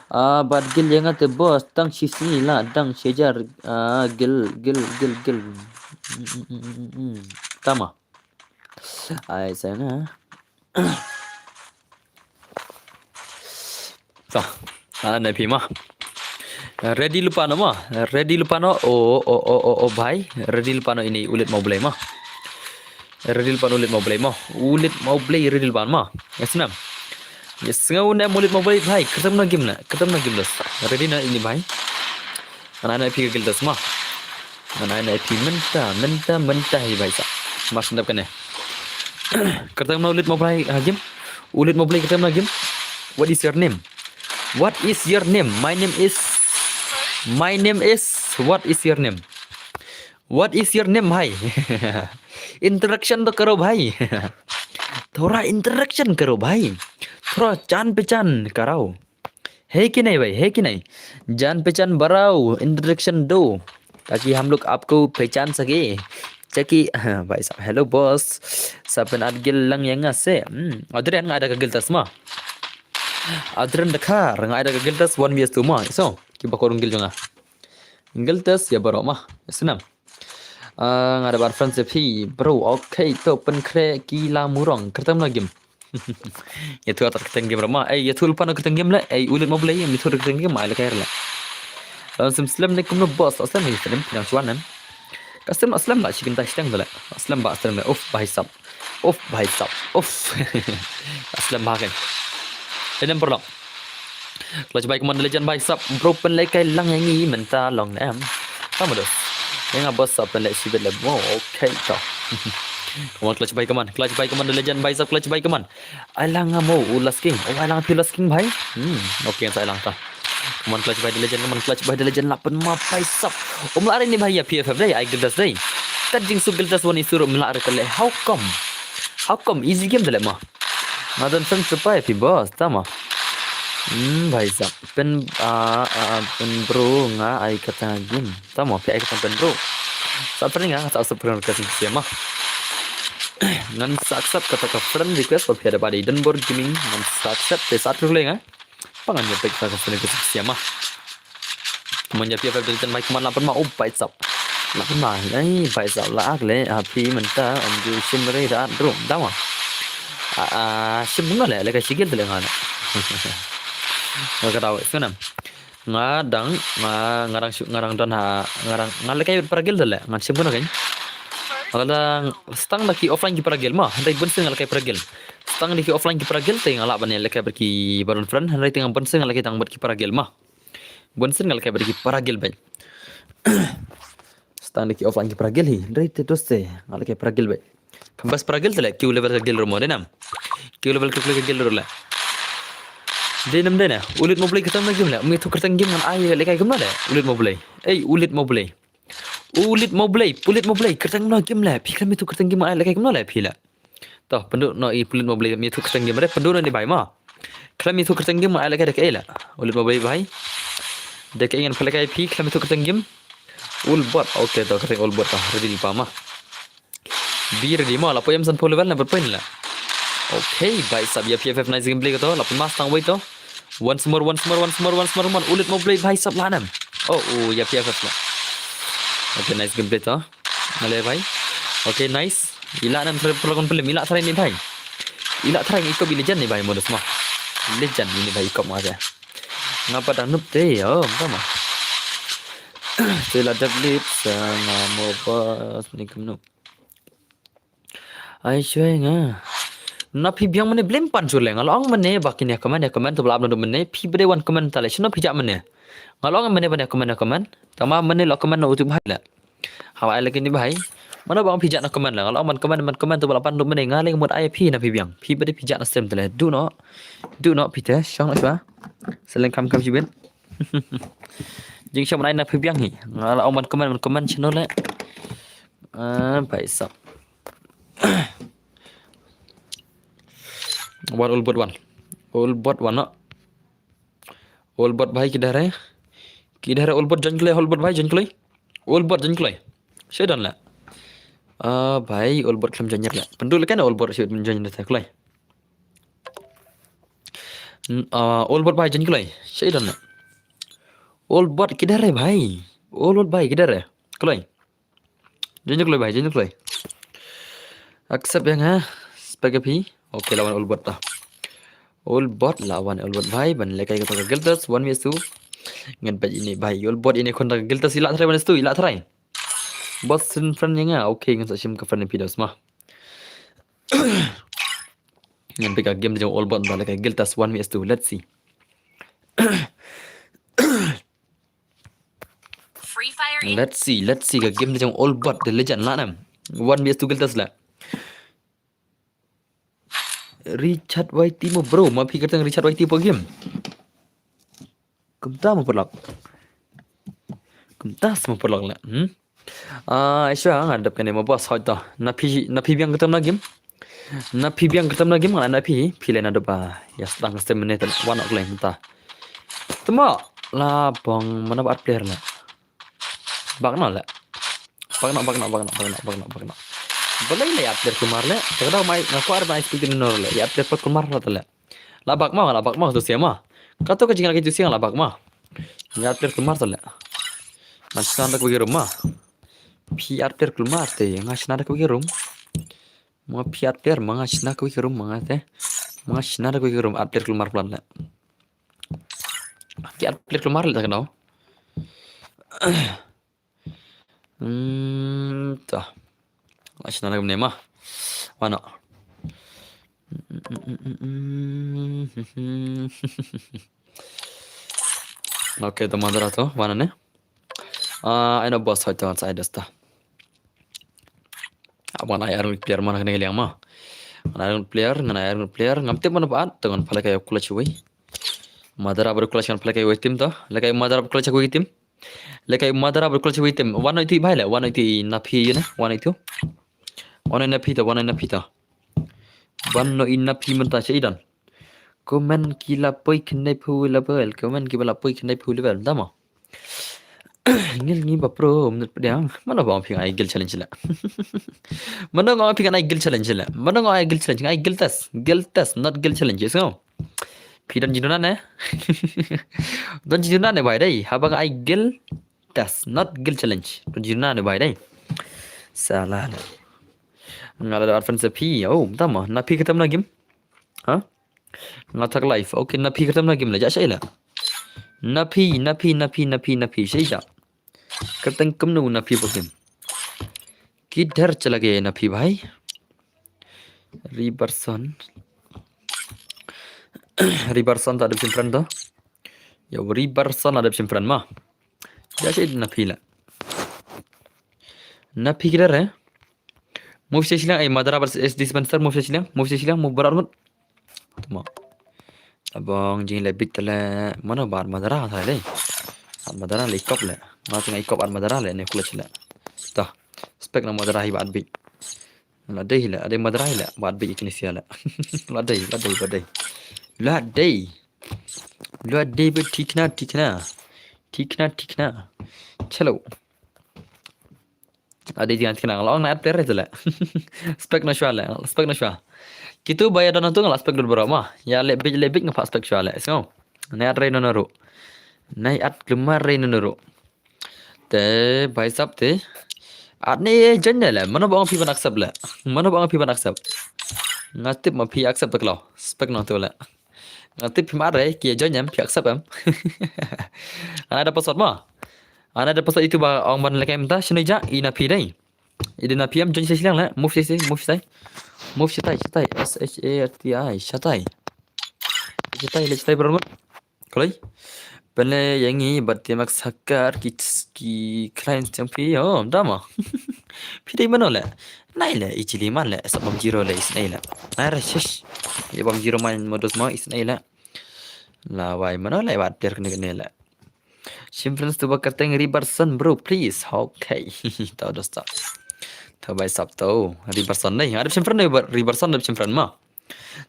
Ah, bad guild yang te boss tang shi sngi la dang shi hajar, ah, guild, guild, guild, guild. Mm, mm, mm, mm, mm. Tama. Ai sayang ah. Ta, ah, na phi ma. Ready lypa no ma. Ready lypa no. O, o, o, o, o, bhai. Ready lypa no ini ulit Mawblei ma. Ready lypa no ulit Mawblei ma. Ulit Mawblei ready lypa ma. Yes nam. Yes ngau ne ulit Mawblei bhai. Kyrtam na game na. Kyrtam na game dos. Ready na ini bhai. Ngan ai na phi ka guild test ma. Ngan ai na phi mynta, mynta, mynta hi bhai sa. Mas ndap kane. Kyrtam na ulit Mawblei ha game. Ulit Mawblei kyrtam na game. What is your name? What is your name? My name is, my name is, what is your name? What is your name bhai? Interaction to karo bhai. Thora interaction karo bhai. Thora chan pechan karo. है कि नहीं भाई, है कि नहीं? जान पहचान बढ़ाओ, इंट्रोडक्शन दो, ताकि हम लोग आपको पहचान सके। Jackie, हाँ, भाई साहब, hello boss. Sa pyn-add guild lang ïa nga se. Hmm, Adrian nga ai da ka guild test ma. Adrian Dkhar nga ai da ka guild test one V S two ma. So, kiba kwah rung guild jong nga. Guild test ïa baroh ma. Snam. Ah, nga da ban friends ïa phi, bro. Okay, to pynkhreh ki la murong. Kyrtam na game. Ïathuh tat kyrteng game ruh ma. Ei, ïathuh lypa no kyrteng game le. Ei, ulit Mawblei, ïathuh kyrteng game ma, ai lehkai le. Lawan sim slem ne kumno boss, slem ne slem, pynang shwa nem. Ka slem, slem ba shi kynta shiteng tu le. Slem ba, slem ba. Uff, bhai sab. Uff, bhai sab. Uff. Slem ba kan. Inem perlok. Clutch by Command the Legend bhai sab. Bro pynlehkai lang ïa ngi mynta long ne em. Tama dos. Ïa nga bos sab pynleh shibit le mo. Okay to. Come on, Clutch by Command. Clutch by Command the Legend bhai sab, Clutch by Command. Ai lang nga mo u Last King. Oh, ai lang phi Last King bhai. Hmm, okay, sa ai lang ta. Come on, Clutch by the Legend. Come on, Clutch by the Legend. Lah pynma bhai sab. Um lah ri ni bhai ïa P F F dei, ai Guilders dei. Kat jingsuk Guilders wan i suru mlah ri tele. How come? How come? Easy game tele ma. Nga don friend supai phi bos, tama. Hmm, bhai sab. Pyn, ah, ah, pyn bro nga ai kata game. Tama, phi ai kata pyn bro. Sa friend nga, sa sa friend request sia ma. Ngan sa accept kata ka friend request, phi ada badi Denbor Gaming, ngan sa accept, te sa tu le nga. Pangan ïa pek sa ka friend request sia ma. Mon ïa P F F the Legend bhai, Command lah pynma, oh, bhai sab. Lah pynma, ai, bhai sab, lah ak le, ah, phi mynta, um, ju shim re da, drum, tama. Ah, ah, shim kumno le, le ka shigil tele nga na. Nga ka daw, sngewna. Nga dang, nga, nga dang shu, nga dang don ha, nga dang, nga lehkai para guild tele, ngan shim kumno kein. Nga dang, stang da ki offline ki para guild ma, hynrei bun sien nga lehkai para guild. Stang da ki offline ki para guild, te nga lah ban lehkai bad ki ba don friend, hynrei te nga bun sien nga lehkai tang bad ki para guild ma. Bun sien nga lehkai bad ki para guild bhai. Stang da ki offline ki para guild hi. Hynrei te dos te nga lehkai para guild bhai. Kham bas para guild tele, ki u level ka guild ruh mo, dei nam. Ki u level ka guild ruh le. Dei nam dei na. Ulit Mobley kata na game le. Umi tu kyrteng game ngan ai lehkai kumno le. Ulit Mobley. Ei, Ulit Mobley. Ulit Mobley, Ulit Mobley, kyrteng kumno game le. Phi khlem ïathuh kyrteng game ngan ai lehkai kumno le phi le. To, pynduh noh i Ulit Mobley, ym ïathuh kyrteng game re, pynduh noh ni bhai ma. Khlem ïathuh kyrteng game ngan ai lehkai da kaei le. Ulit Mobley bhai. Da kaei ngan pynlehkai phi, khlem ïathuh kyrteng game. Old bot, okay to, kyrteng old bot to, ready lypa ma. Be ready mo, la poi em sanphew level na bad point la. Okay, bhai sab ïa P F F nice gameplay kato, la pynma stang wei to. Once more, once more, once more, once more, man. Ulit Mobley bhai sab la nam. Oh, oh, ïa P F F la. Okay, nice gameplay to. Nale bhai. Okay, nice. Ila nam try pula kon pelim, ila try ni bhai. Ila try ni kop i legend ni bhai, modus ma. Legend ni bhai kop ma ya. Ngapa dang noob te, oh, ngapa ma. Te la dep lip sa nga mo bos ni kumno. Ai shwe nga. Na phi biang mane blem pan sure le nga la ong mane ba kin ïa comment, ïa comment to ba la ap na dum mane phi bade wan comment tale shino phi ja mane. Nga la ong mane ban ïa comment, ïa comment. Tama mane la comment na utu bhai le. Hawa ai lagi ni bhai. Mano ba ong phi ja na comment le nga la ong ban comment, ban comment to ba la pan dum mane nga le mut ai phi na phi biang. Phi bade phi ja na stream tale. Du no. Du no phi te shong na shwa. Seleng kam kam shibit. Jing shong ban ai na phi biang hi. Nga la ong ban comment, ban comment shino le. Ah, bhai sab. Wan Old bot wan. Old bot wan no. Old bot bhai kidhar hai? Kidhar hai Old bot join kloi, Old bot bhai join kloi. Old bot join kloi. Shai don la. Ah, bhai Old bot khlem join la. Pynduh la kan Old bot shai join da kloi. Ah, Old bot bhai join kloi. Shai don la. Old bot kidhar hai bhai? Old bot bhai kidhar hai? Kloi. Join kloi bhai, join kloi. Accept ïa nga. Spek ïa phi. Okay, la wan Old bot ta. Old bot la wan Old bot bhai, ban lehkai kata ka Guilders, one versus two. Ngan bet ini bhai, Old bot ini khun ta ka Guilders, ila try one versus two, ila try. Bot sin friend ïa nga, okay, ngan sa shim ka friend phi dos ma. Ngan pick a game jong Old bot ba lehkai Guilders, one versus two, let's see. Free Fire Inc. Let's see, let's see ka game jong Old bot the legend la nam. One versus two Guilders la. Richard Y T mo bro, ma phi kyrteng Richard Y T po game. Kumta mo paralok. Kumta mo paralok la. Hmm. Ah, Aisha nga dep kane mo bos hoi to. Na phi, na phi biang kyrteng na game. Na phi biang kyrteng na game nga na phi, phi le na dep ba. Ya stang stem ne ta wan ok le ta. Tama la bong mana ba player la. Bak na la. Bak na, bak na, bak na, bak na, bak na, bak na. Balai la ya player kumar la. Kada mai nga kwar ba expect ni nor la. Ya player pa kumar la ta la. La bak ma, la bak ma tu sia ma. Kato ka jinga ka tu sia la bak ma. Ya player kumar ta la. Nga shna da kwi room ma. Phi ya player kumar te, nga shna da kwi room. Ma phi ya player ma nga shna da kwi room ma nga te. Ma nga shna da kwi room at player kumar plan la. Ki at player kumar la ta ka dau. Hmm, to. Nga shna lagam ne ma. Wano. Okay, to madara to, wano ne. Ah, ai no boss hoito sa ai dosta. Aba ngan ai arngut player ma na kane ka liang ma. Ngan ai arngut player, ngan ai arngut player, ngam tip mano ba at, to ngan pha lehkai u clutch wei. Madara bad u clutch ngan pha lehkai wei team to. Lehkai madara bad u clutch wei team. Lehkai madara bad u clutch wei team. Wano iti bhai le, wano iti na phi ïa ne, wano iti. Wano na phi to, wano na phi to. Wano ina phi mynta sha i don. Comment ki la poi khyndai phew level, comment ki ba la poi khyndai phew level, da mo. Ngil ngi ba pro, mynta pdiang. Mano ba ong phi ngan ai guild challenge le. Mano nga ong phi ngan ai guild challenge le. Mano nga ong ai guild challenge, ngan ai guild test, guild test, not guild challenge, yes no. Phi don jingduna ne? Don jingduna ne bhai dei. Haba ngan ai guild test, not guild challenge. Don jingduna ne bhai dei. Salah le. Nga la da advance phi. Oh, da mo. Na phi khatam na game? Ha? Nga thak live. Okay, na phi khatam na game le. Ja sha ila. Na phi, na phi, na phi, na phi, na phi. Sha ila. Kyrteng kumno na phi ba game. Kidhar chala gaya na phi bhai. Riberson. Riberson ta dep shim friend to. Yo, Riberson ta dep shim friend ma. Ja sha ila na phi la. Na phi kidhar eh. Move sha shiliang, ai madara bad S dispenser, move sha shiliang, move sha shiliang, move baroh arngut. Tama. Abang jing le bit le, mano ba at madara sa le. At madara le ikop le. Nga teng ikop at madara le ne clutch le. Ta. Spek na madara hi ba at bit. La dei hi le, ade madara hi le, ba at bit ikni sia le. La dei, la dei, la dei. La dei. La dei ba thikna, thikna. Thikna, thikna. Chalo. Ade jian kena ngalong na at player tu le. Spek na shwa le, spek na shwa. Kitu ba ïa don tu ngala spek lut bro ma. Ïa le bit le bit ngapa spek shwa le. So. Na at rei no no ru. Na at klumar rei no no ru. Te bhai sab te. At ne join le. Mano ba ong phi ban accept le. Mano ba ong phi ban accept. Nga tip ma phi accept tak lo. Spek no tu le. Nga tip phi ma re ki join em phi accept em. Nga da password ma. Nga da password itu ba ong ban lehkai mynta shano ja ina phi dei. Ida na phi em join sha shiliang le move sha move sha. Move shatai shatai S H A T I shatai. Shatai le shatai bro. Kloi. Pele yang i bat tiamak sakar ki ki client yang phi yo dama. Phi dei mano le. Nai le i chili man le sa bom zero le is nai le. Nai re shish. I bom zero man modus ma is nai le. La wai mano le bat ter kene kene le. Shim friends tu bakar teng Riberson bro please. Okay. Tau dosta. Tau bai sap tau Riberson dei. Ada shim friend dei Riberson ada shim friend ma.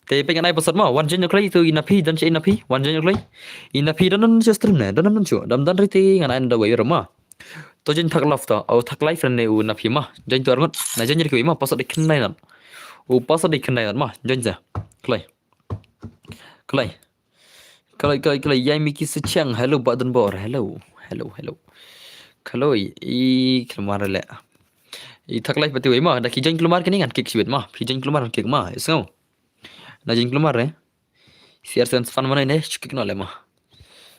Te pek ngan ai password ma, wan join kloi tu ina phi, don sha ina phi, wan join kloi. Ina phi don don sha stream ne, don don shu, dam don riti ngan ai da wei ma. To join thak live to, au thak live ne u na phi ma, join tu arngut, na join ri ma, password dikhin nai nan. U password dikhin nai nan ma, join ja. Kloi. Kloi. Kloi kloi kloi, yai miki sechang, hello ba don bor, hello, hello, hello. Kloi, i klmar le. I thak live pati wei ma, da ki join klmar kini ngan kik shibit ma, phi join klmar kik ma, isngau. Na jing klumar eh. Si ar sen span mana ne chukik no le ma.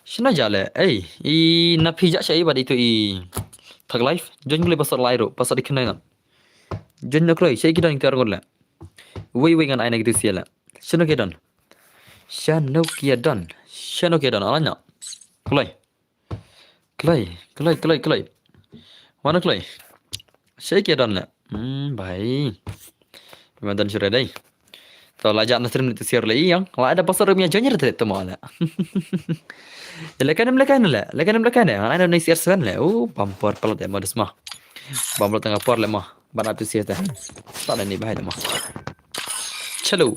Shina ja le. Ei, i na phi ja sha i bad itu i thak live. Join kloi pasal lai ro, pasal i khnai nan. Join no kloi, sha i ki don ki arngut le. Wei wei ngan ai na ki tu sia le. Shano ki don. Shano ki don. Shano ki don. Ala na. Kloi. Kloi, kloi, kloi, kloi. Wana kloi. Shei ki don le. Hmm, bai. Ma don shure dai. To la ja na stream tu share le yang. La ada pasal rumia janjir te tu ma le. Ya le kanem le kanem le. Le kanem le kanem. Ana ni share seven le. Oh, bumper pelat ya modus ma. Bumper tengah por le ma. Bana tu share te. Tak ada ni bahaya ma. Chalo.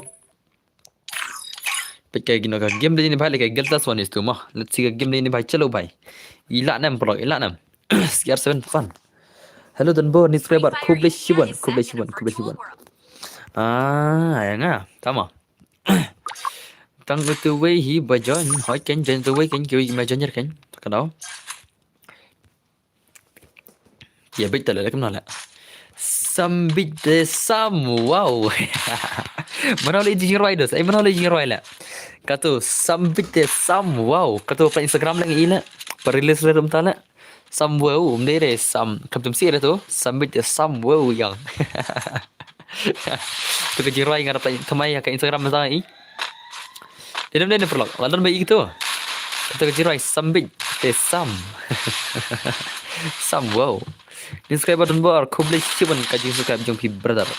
Peit ka gino ka game da ini bhai, lehkai Geltas one is two ma. Let's see ka game da ini bhai, chalo bhai. Ila nem bro, ila nem. C R seven fun. Hello Donbor, ni subscriber. Khublei shibun, khublei shibun, khublei shibun. Ah, aya nga, tama. Tang utu wei hi ba join, hoi ken join utu wei ken kiwi ma join yer ken. Ka dau. Ya bit tala kam nala. Sambit de sam, wow. Mana le jing roi dos, eh mana le jing roi la. Katu sambit de sam, wow. Katu pa Instagram lang ila. Pa release le tum tala. Sam Wow, ym dei re Sam, kam tum si re tu, Sam Bit te Sam Wow yang. Tu ka jingrwai nga dap thymmai ïa ka Instagram mynta i. Dei ne ym dei ne paralok, la don ba i tu. Kata ka jingrwai Sam Bit te Sam. Sam Wow. Ni subscribe button bor, khublei shibun ka jing subscribe jong phi brother.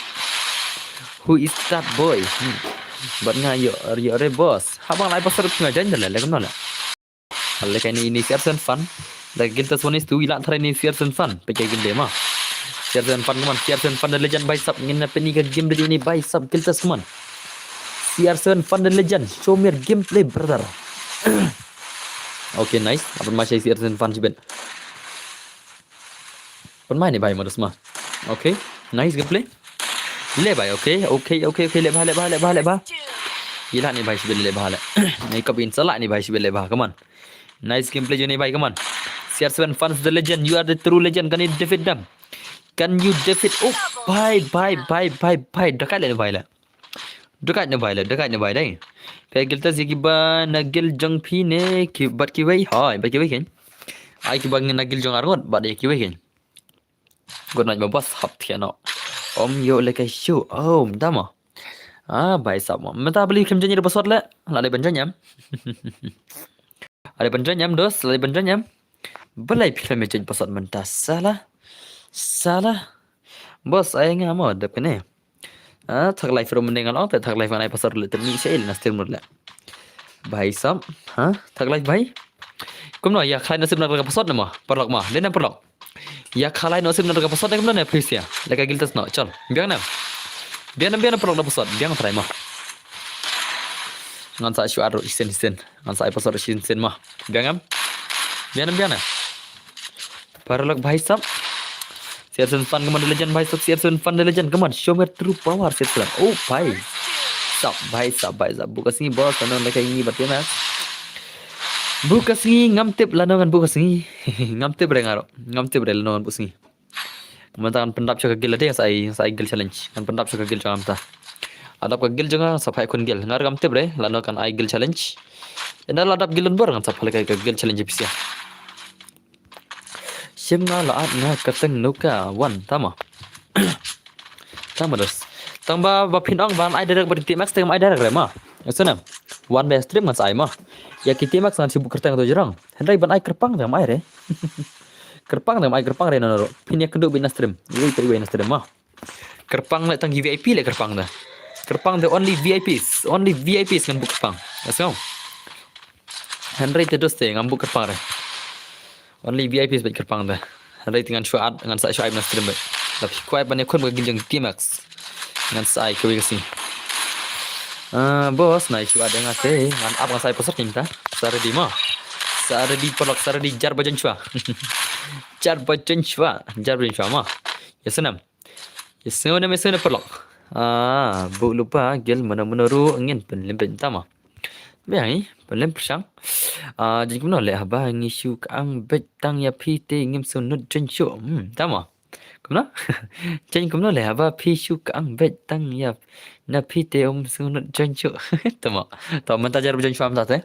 Who is that boy? Hmm. Bad nga ïoh, ïoh re boss. Haba nga ai password phi nga join da leh, leh kumno leh. Leh kane ini C R seven Fun. Da Guild Test one is two, i lah tharai ini C R seven Fun. Peit ka game dei ma. C R seven Fun, come on. C R seven Fun the legend, bhai sab, ngin na peit ini ka game dei ini, bhai sab, Guild Test, come on. C R seven Fun the legend, show me your gameplay, brother. Okay, nice. Apa masih C R seven Fun jibet. Pynmai ni bhai, modus ma. Okay, nice gameplay. Leh bhai, okay, okay, okay, okay, leh bha, leh bha, leh bha, leh bha. Gila ni bhai, sibel leh bha leh. Ni kap in salah ni bhai, sibel leh bha, come on. Nice gameplay jong ni bhai, come on. C R seven Fun the legend, you are the true legend. Can you defeat them? Can you defeat? Oh, bhai, bhai, bhai, bhai, bhai. Dakai leh ni bhai leh. Dakai ne bhai leh, dakai ne bhai dei. Ka Guild Test ïa kiba na guild jong phi ne, ki bad kiwei, hoi, bad kiwei kein. Ai kiba na guild jong arngut, bad ïa kiwei kein. Good night, ma boss, hap thiah noh. Ym ïoh leh ka issue, oh, mynta mo. Ah, bhai sab mo. Mynta balei phim join ïa ka password leh, la dei ban join em. La dei ban join em, dos, la dei ban join em. Balei phim join password mynta, salah. Salah. Boss, ai nga mo, dep kane. Ah, thak live ruh mynne nga la ong te thak live ngan ai password leh, te ni sha i leh na stream ruh leh. Bhai sab, ha? Thak live bhai? Kumno, ïa khalai noh sim na ka password ne mo? Paralok mo, dei ne paralok? Ïa khalai noh sim na ka password ne kumno ne, please ïa. Leh ka Guild Test noh, chal. Biang ne? Biang ne, biang ne paralok na password, biang tharai mo. Ngan sa shu ar ruh shisien shisien. Ngan sa ai password shisien shisien mo. Biang em? Biang ne, biang ne? Paralok bhai sab. C R seven Fun, come on, the legend, bhai sab, C R seven Fun, the legend, come on, show me true power, C R seven. Oh, bhai sab, bhai sab, bhai sab. Buka sngi boss, la nong leh ka ini bad T M X. Buka sngi, ngam tip lano ngan buka sngi. Ngam tip re nga ruh. Ngam tip re lano ngan buka sngi. Mynta ngan pyndap sha ka guild lade, sa ai, sa ai guild challenge. Ngan pyndap sha ka guild jong nga mynta. Adap ka guild jong nga, sa phai khun guild. Nga ruh ngam tip re lano kan ai guild challenge. Ynda la dap guild lon bor, ngan sa phai ka guild challenge pisa. Shim nga la at nga kyrteng Nuka One, tama. Tama dos. Tang ba, ba phin ong ban ai direct ba T M X te ngam ai direct re ma. Ïa sngewnem. Wan ba stream ngan sa ai ma. Ïa ki T M X ngan shu buh kyrteng to jrong. Hynrei ban ai kyrpang te ngam ai re. Kyrpang te ngam ai kyrpang re, no, no, no. Phin ïa kynduh beit na stream. Iwei pa iwei na stream ma. Kyrpang leh tang ki V I P leh kyrpang te. Kyrpang te only V I Ps, only V I Ps ngan buh kyrpang. Ïa sngew. Hynrei te dos te ngam buh kyrpang re. Only V I Ps beit kyrpang te. Hynrei te ngan shu add, ngan sa shu ai na stream beit. Lada phi kwah ban ïakhun bad ka guild jong T M X, ngan sa ai kawei ka sngi. Ah, boss, nai shu add ïa nga te. Ngan ap, ngan sa ai password mynta. Sa ready mo. Sa ready paralok, sa ready, jar ba jan shuwa. Jar ba jan shuwa, jar ba jan shuwa mo. Ïa sngewnem. Ïa sngewnem, ïa sngewnem paralok. Ah, buh lypa guild mano mano ruh ngin pynlem beit mynta mo. Biang i, pynlem pyrshang. Ah, jin kumno leh haba ngi shu kang beit tang ïa phi te ngim sngewnud join shuh. Hmm, tama. Kumno? Jin kumno leh haba phi shu kang beit tang ïa na phi te ym sngewnud join shuh. Tama. To mynta jar ba join shuwa mynta te.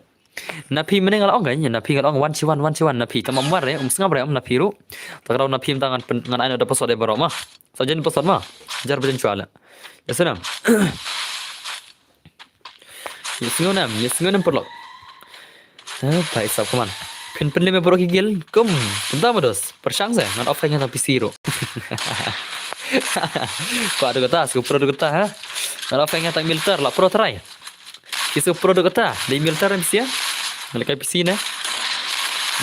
Na phi mynne nga la ong ka, na phi nga la ong wan shi wan, wan shi wan na phi. Tama, ym wan re, ym sngap re, ym na phi ruh. Ta ka daw na phi mynta ngan pyn-, ngan ai noh da password ïa baroh ma. Sa join password ma. Jar ba join shuwa leh. Ïa sngewnem. Ïa sngewnem, ïa sngewnem paralok. Eh, bhai sab, come on. Phin pynlem ïa baroh ki guild, kum, kumta mo dos. Pyrshang se, ngan off nga tang P C ruh. Kwah dei kata, sngewpro dei kata, ha. Ngan off nga tang milter, la pro tharai. Ki sngewpro dei kata, dei milter em sia. Ngan lehkai P C ne.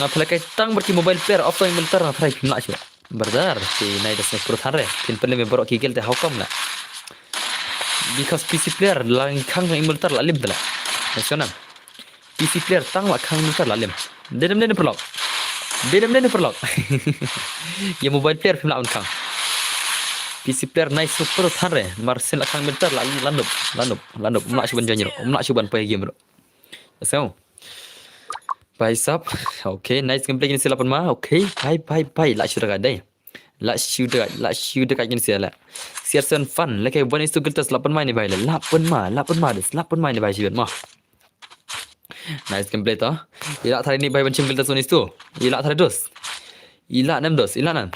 Ngan pynlehkai tang bad ki mobile player, off tang milter, ngan tharai phim lah shuh. Brother, te nai da sngewpro than re. Phin pynlem ïa baroh ki guild te how come la. Because P C player la khang milter la lim te la. Ïa sngewnem. P C player tang la khang milter la lim. Dei ne ym dei ne paralok. Dei ne ym dei ne paralok. Ïa mobile player phim lah ban khang. P C player nai sngewpro than re. Mar sien la khang milter la, la nop, la nop, la nop. Ym lah shuh ban join ruh. Ym lah shuh ban poi game ruh. Ïa sngew. Bhai sab. Okay, nice gameplay kine sila pan ma. Okay, bye, bye, bye. Lah shu da ka dei. Lah shu da, lah shu da ka kine sila. C R seven Fun, lehkai one is two guild test, lah pynmai ne bhai le. Lah pynmai, lah pynmai dos, lah pynmai ne bhai, shi bet ma. Nice gameplay to. Ïa lah tharai ne bhai ban shim guild test one is two. Ïa lah tharai dos. Ila nem dos, ila nem.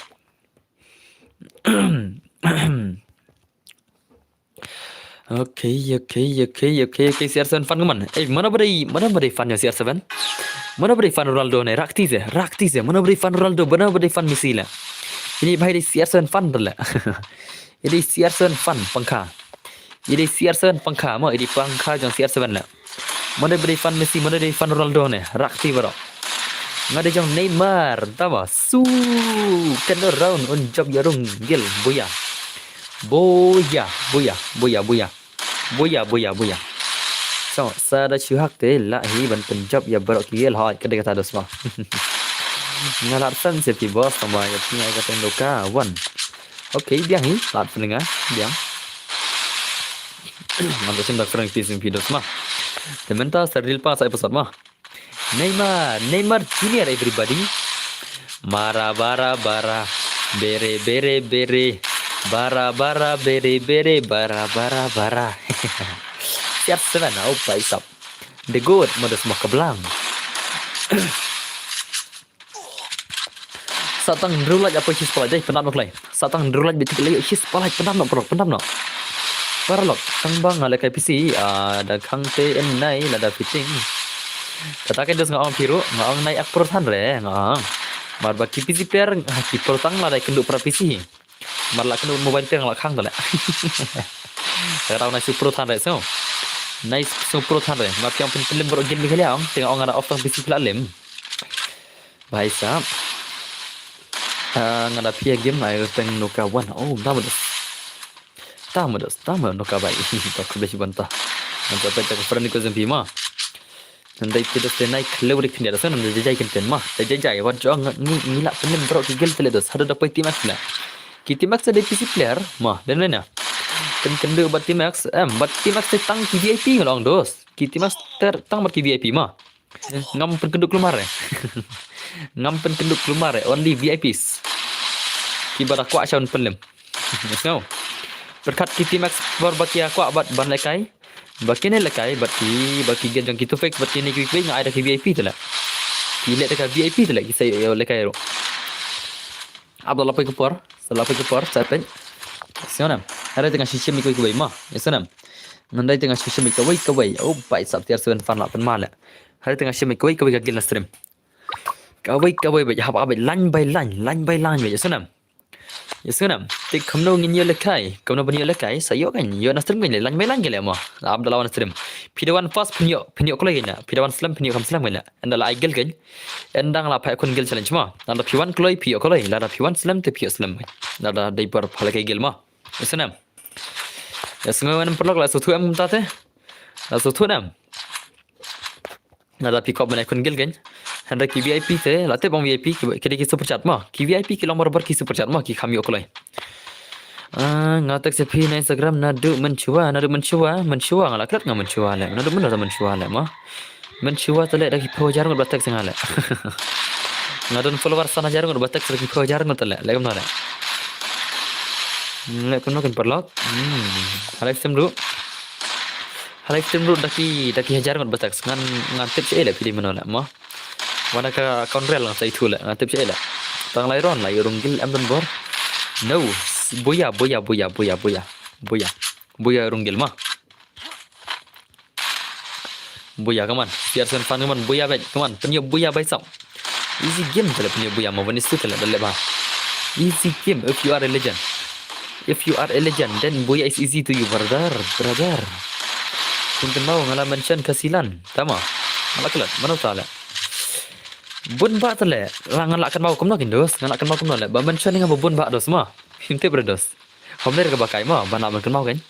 Okay, okay, okay, okay, okay, C R seven fan kumne. Eh, mano ba dei, mano ba dei fan ïa C R seven? Mano ba dei fan Ronaldo ne? Rakti se, rakti se. Mano ba dei fan Ronaldo, mano ba dei fan Messi la? Ini ba dei C R seven fan la. Ini C R seven fan pangkha. Ini C R seven pangkha, mo ini pangkha jong C R seven la. Mano ba dei fan Messi, mano dei fan Ronaldo ne? Rakti baroh. Nga dei jong Neymar, tama. Su, kano round un jop ïa rung gil, boya. Boya, boya, boya, boya. Boya, boya, boya. So, sa da shu hak te la hi ban pynjop ïa baroh ki gel hoi ka dei kata dos ma. Nga lad fan se pi bos tama ïa pi ngai ka teng doka wan. Okay, biang hi, lad fan nga, biang. Ngan ta sim da friend pi sim pi dos ma. Te mynta sa ril pa sa episode ma. Neymar, Neymar Junior everybody. Mara bara bara. Bere bere bere. Bara bara bere bere. Bara bara bara. Siap seven, oh paisap. The good, modos mo keblang. Satang drulaj apa sis palaj deh, penap nok lai. Satang drulaj betik lai sis palaj penap nok, penap nok. Paralok, tang bang nga lekai P C, ah, da khang te en nai lada fitting. Kata ka dos nga ong piru, nga ong nai ak pro than re, nga ong. Mar ba ki P C player, ah, ki pro tang lada kynduh pra P C. Mar la kynduh mobile player nga la khang tale. Kata nai su pro than re, so. Nai su pro than re, mar ki ong pynpynlem baroh game ni kali ong, te nga ong nga da off tang P C phi la lem. Bhai sahab. Ah, nga da phi game ai teng noka wan. Oh, da modos. Da modos, da modos noka bai. Ta khublei shibun ta. Ngan sa peit ta ka friend request jong phi ma. Ngan dei phi dos te nai khlem ri khyndiat sa ngan dei jai kynten ma. Dei jai jai wan jong ngi ngi la pynlem baroh ki gel tele dos. Haduh da poi T-Max la. Ki T-Max dei P C player ma. Dei na na. Kyn kynduh bad T-Max em bad T-Max te tang ki V I P nga la ong dos. Ki T-Max ter tang bad ki V I P ma. Ngam pynkynduh klumar eh. Ngam pynkynduh klumar eh. Only V I Ps. Kiba da kwah sha un pynlem. Sngew. Pyrkhat ki T-Max por ba ki kwah bad ban lekai. Ba kine lekai bad ki ba ki gen jong ki Tufix bad kine ki phi nga ai da ki V I P tele. Ki leh da ka V I P tele ki sa ïoh lekai ruh. Ap da la poi ka por, sa la poi ka por, sa peit. Sngew nam. Hynrei te nga shisha mih kawei kawei ma. Ïa sngew nam. Ngan dei te nga shisha mih kawei kawei. Oh, bai sap tiar seven fan la pynmale. Hynrei te nga shisha mih kawei kawei ka gil na stream. Kawei kawei beit hap beit line by line, line by line beit. Ïa sngew nam. Ïa sngew nam. Te kumno ngin ïoh lekai. Kumno ban ïoh lekai. Sa ïoh kan. Ïoh na stream kan line by line kan ïa ma. Ap da la wan stream. Phi da wan first phin ïoh, phin ïoh kloi kan ïa. Phi da wan slem phin ïoh kham slem kan ïa. Ynda la ai gel kan. Ynda nga la phai khun gel challenge ma. Ynda phi wan kloi phi ïoh kloi. Ynda phi wan slem te phi ïoh slem. Ynda dei por pha la kai gel ma. Ïa sngew nam. Ïa sngew nam paralok la sngewthuh em kumta te. La sngewthuh nam. Ynda phi kwah ban ai khun gel kan. Hynrei ki V I P te la tip ong V I P ki dei ki super chat ma. Ki V I P ki long barabor ki super chat ma ki kham ïoh kloi. Ah, nga text ïa phi na Instagram naduh mynshuwa, naduh mynshuwa, mynshuwa nga la klet nga mynshuwa leh, naduh mynshuwa, mynshuwa leh ma. Mynshuwa te leh da ki phew hajar ngut ba text nga leh. Nga don follower san hajar ngut ba text da ki phew hajar ngut te leh, leh kumno leh. Leh kumno kan paralok. Hmm. Ha live stream ruh. Ha live stream ruh da ki, da ki hajar ngut ba text ngan, ngan tip sha ei leh phi dei mano leh ma. Wan da ka account real ngan sa ithuh leh, ngan tip sha ei leh. Tang lai ron la ïoh rung gil em don bor. No. Boya, boya, boya, boya, boya. Boya. Boya rung gil ma. Boya, come on. Pearson fan, come on. Boya beit, come on. Pynïoh boya bai sap. Easy game tele pynïoh boya ma, bani su tele da leh ba. Easy game if you are a legend. If you are a legend, then boya is easy to you, brother, brother. Kun kynmaw nga la mention ka silan. Tama. Nga la klet, mano ta leh. Bun ba tele, la nga la kynmaw kumno kin dos, nga la kynmaw kumno leh. Ba mention nga ba bun ba dos ma. Him tip re dos. Hom ler ka ba kai ma, ban lah ban kynmaw kan.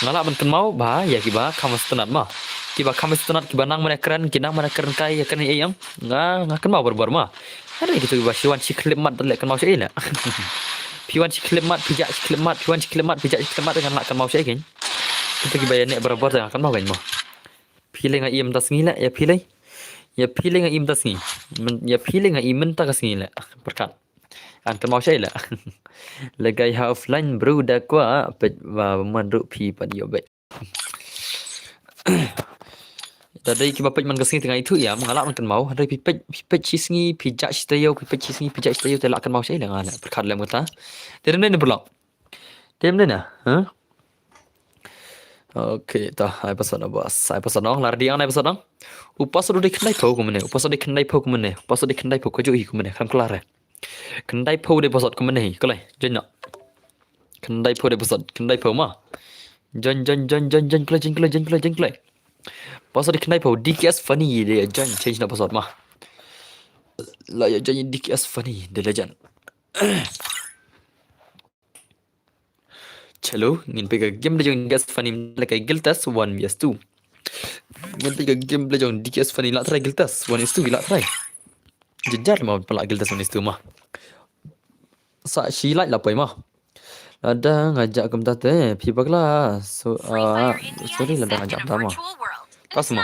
Nga lah ban kynmaw ba ïa kiba kham sngewtynnat ma. Kiba kham sngewtynnat kiba nang mane kren, ki nang mane kren kai ïa kane ïa ïang. Nga, nga kynmaw barabor ma. Hynrei kito kiba shu wan shi khyllipmat leh kynmaw shaei leh. Phi wan shi khyllipmat, phi jah shi khyllipmat, phi wan shi khyllipmat, phi jah shi khyllipmat nga lah kynmaw shaei kan. Kito kiba ïa neh barabor te nga kynmaw kan ma. Phi leh nga im ta sngi leh, ïa phi leh. Ïa phi leh nga im ta sngi. Ïa phi leh nga im mynta ka sngi leh. Pyrkhat. Ngan kynmaw shaei leh. Lehkai ha offline bro da kwah peit ba man ruh phi pat ïoh beit. Da dei kiba peit man ka sngi te nga ithuh ïa, nga lah ban kynmaw. Hynrei phi peit, phi peit shi sngi, phi jah shi taïew, phi peit shi sngi, phi jah shi taïew te lah kynmaw shai leh nga leh. Pyrkhat leh mynta. Te dei ne pyrlok. Te dei ne, ha? Okay, ta, ai password na bas. Ai password nong, la ready ang ai password nong. U password u dei khyndai phew kumne, u password dei khyndai phew kumne, u password dei khyndai phew kajuh hi kumne, khlem kylla re. Khyndai phew dei password kumne hi, kloi, join noh. Khyndai phew dei password, khyndai phew ma. Join, join, join, join, join, kloi, join, kloi, join, kloi, join, kloi. Password dei khyndai phew, D K S Funny dei join, change na password ma. La ïa join D K S Funny, the legend. Chalo, ngin peit ka game da jong D K S Funny la kai Guild Test one versus two. Ngin peit ka game da jong D K S Funny la try Guild Test one versus two la try. Jynjar ma pala Guild Test one versus two ma. Sa shi like la poi ma. Lada nga jah kumta te phi bakla. So, ah, sorry lada nga jah kumta ma. Pas ma.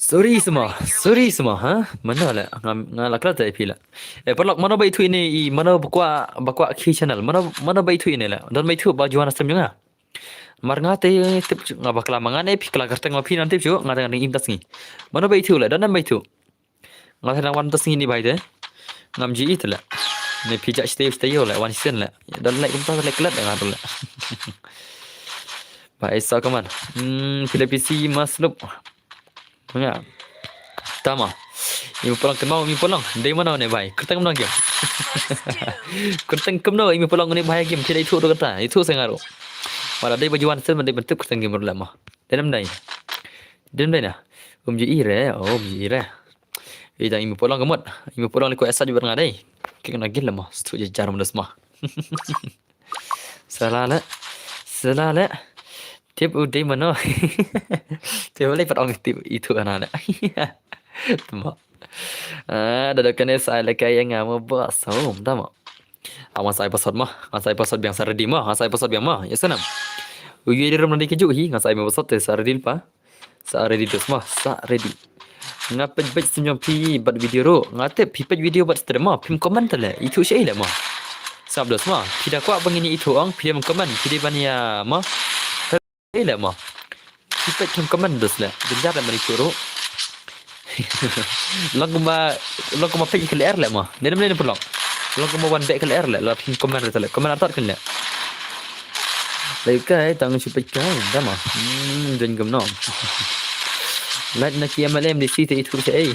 Sorry sma, sorry sma, ha? Mano leh, nga, nga la kla te phi leh. Eh, paralok mano ba ithuh ine i, mano ba kwah, ba kwah ki channel, mano, mano ba ithuh ine leh. Don ba ithuh ba Johan Astem jong nga. Mar nga te tip shuh, nga bakla ma nga ne phi kla kyrteng ma phi nang tip shuh, nga te nga dang im ta sngi. Mano ba ithuh leh, don ba ithuh. Nga te nang wan ta sngi ne bhai te. Ngam ju i te leh. Ne phi jah shi taïew shi taïew leh, wan sien leh. Don leh kumta leh klet nga te leh. Ba isa kaman. Hmm, phi leh P C mas lup. Nga. Tama. Imi polong kynmaw, imi polong. Dei mano ne bhai. Kyrteng kumno game. Kyrteng kumno imi polong ne bhai game. Phi da ithuh ruh kata. Ithuh sa nga ruh. Mala dei ba Johan Astem dei ban tip kyrteng game ruh leh ma. Dei nam dei. Dei nam dei na. Um ju i re. Oh, um ju i re. Ida imi polong ka mut. Imi polong leh ko esa ju ber nga dei. Ki kena gil leh ma. Stu je jar ma dos ma. Sala leh. Sala leh. Tip u dei mano. Tip leh pat ong tip ithuh ana leh. Tama. Ah, da da kane sa leh kai nga mo bos. Oh, tama. Awan sa ai password ma. Nga sa ai password biang sa ready ma. Nga sa ai password biang ma. Ya sanam. Uyu di rum nanti keju hi. Nga sa ai password te sa ready pa. Sa ready dos ma, sa ready. Nga peit peit stream jong phi bad video ruh. Nga tip phi peit video bad stream ma, phim comment te leh. Ithuh shai leh ma. Sngap dos ma. Phi da kwah ba ngin ithuh ong, phi da comment, phi da ban ïa ma. Shai leh ma. Phi peit phim comment dos leh. Jynjar leh ban ithuh ruh. Long kumba, long kumba peit ka lyer leh ma. Dei nam dei nam pynlong. Long kumba wan beh ka lyer leh, la phin comment re ta leh. Comment artat kan leh. Leh kai tang shu peit kai, da ma. Hmm, jon gam no. Lait na ki M L A M D C te ithuh sha ei.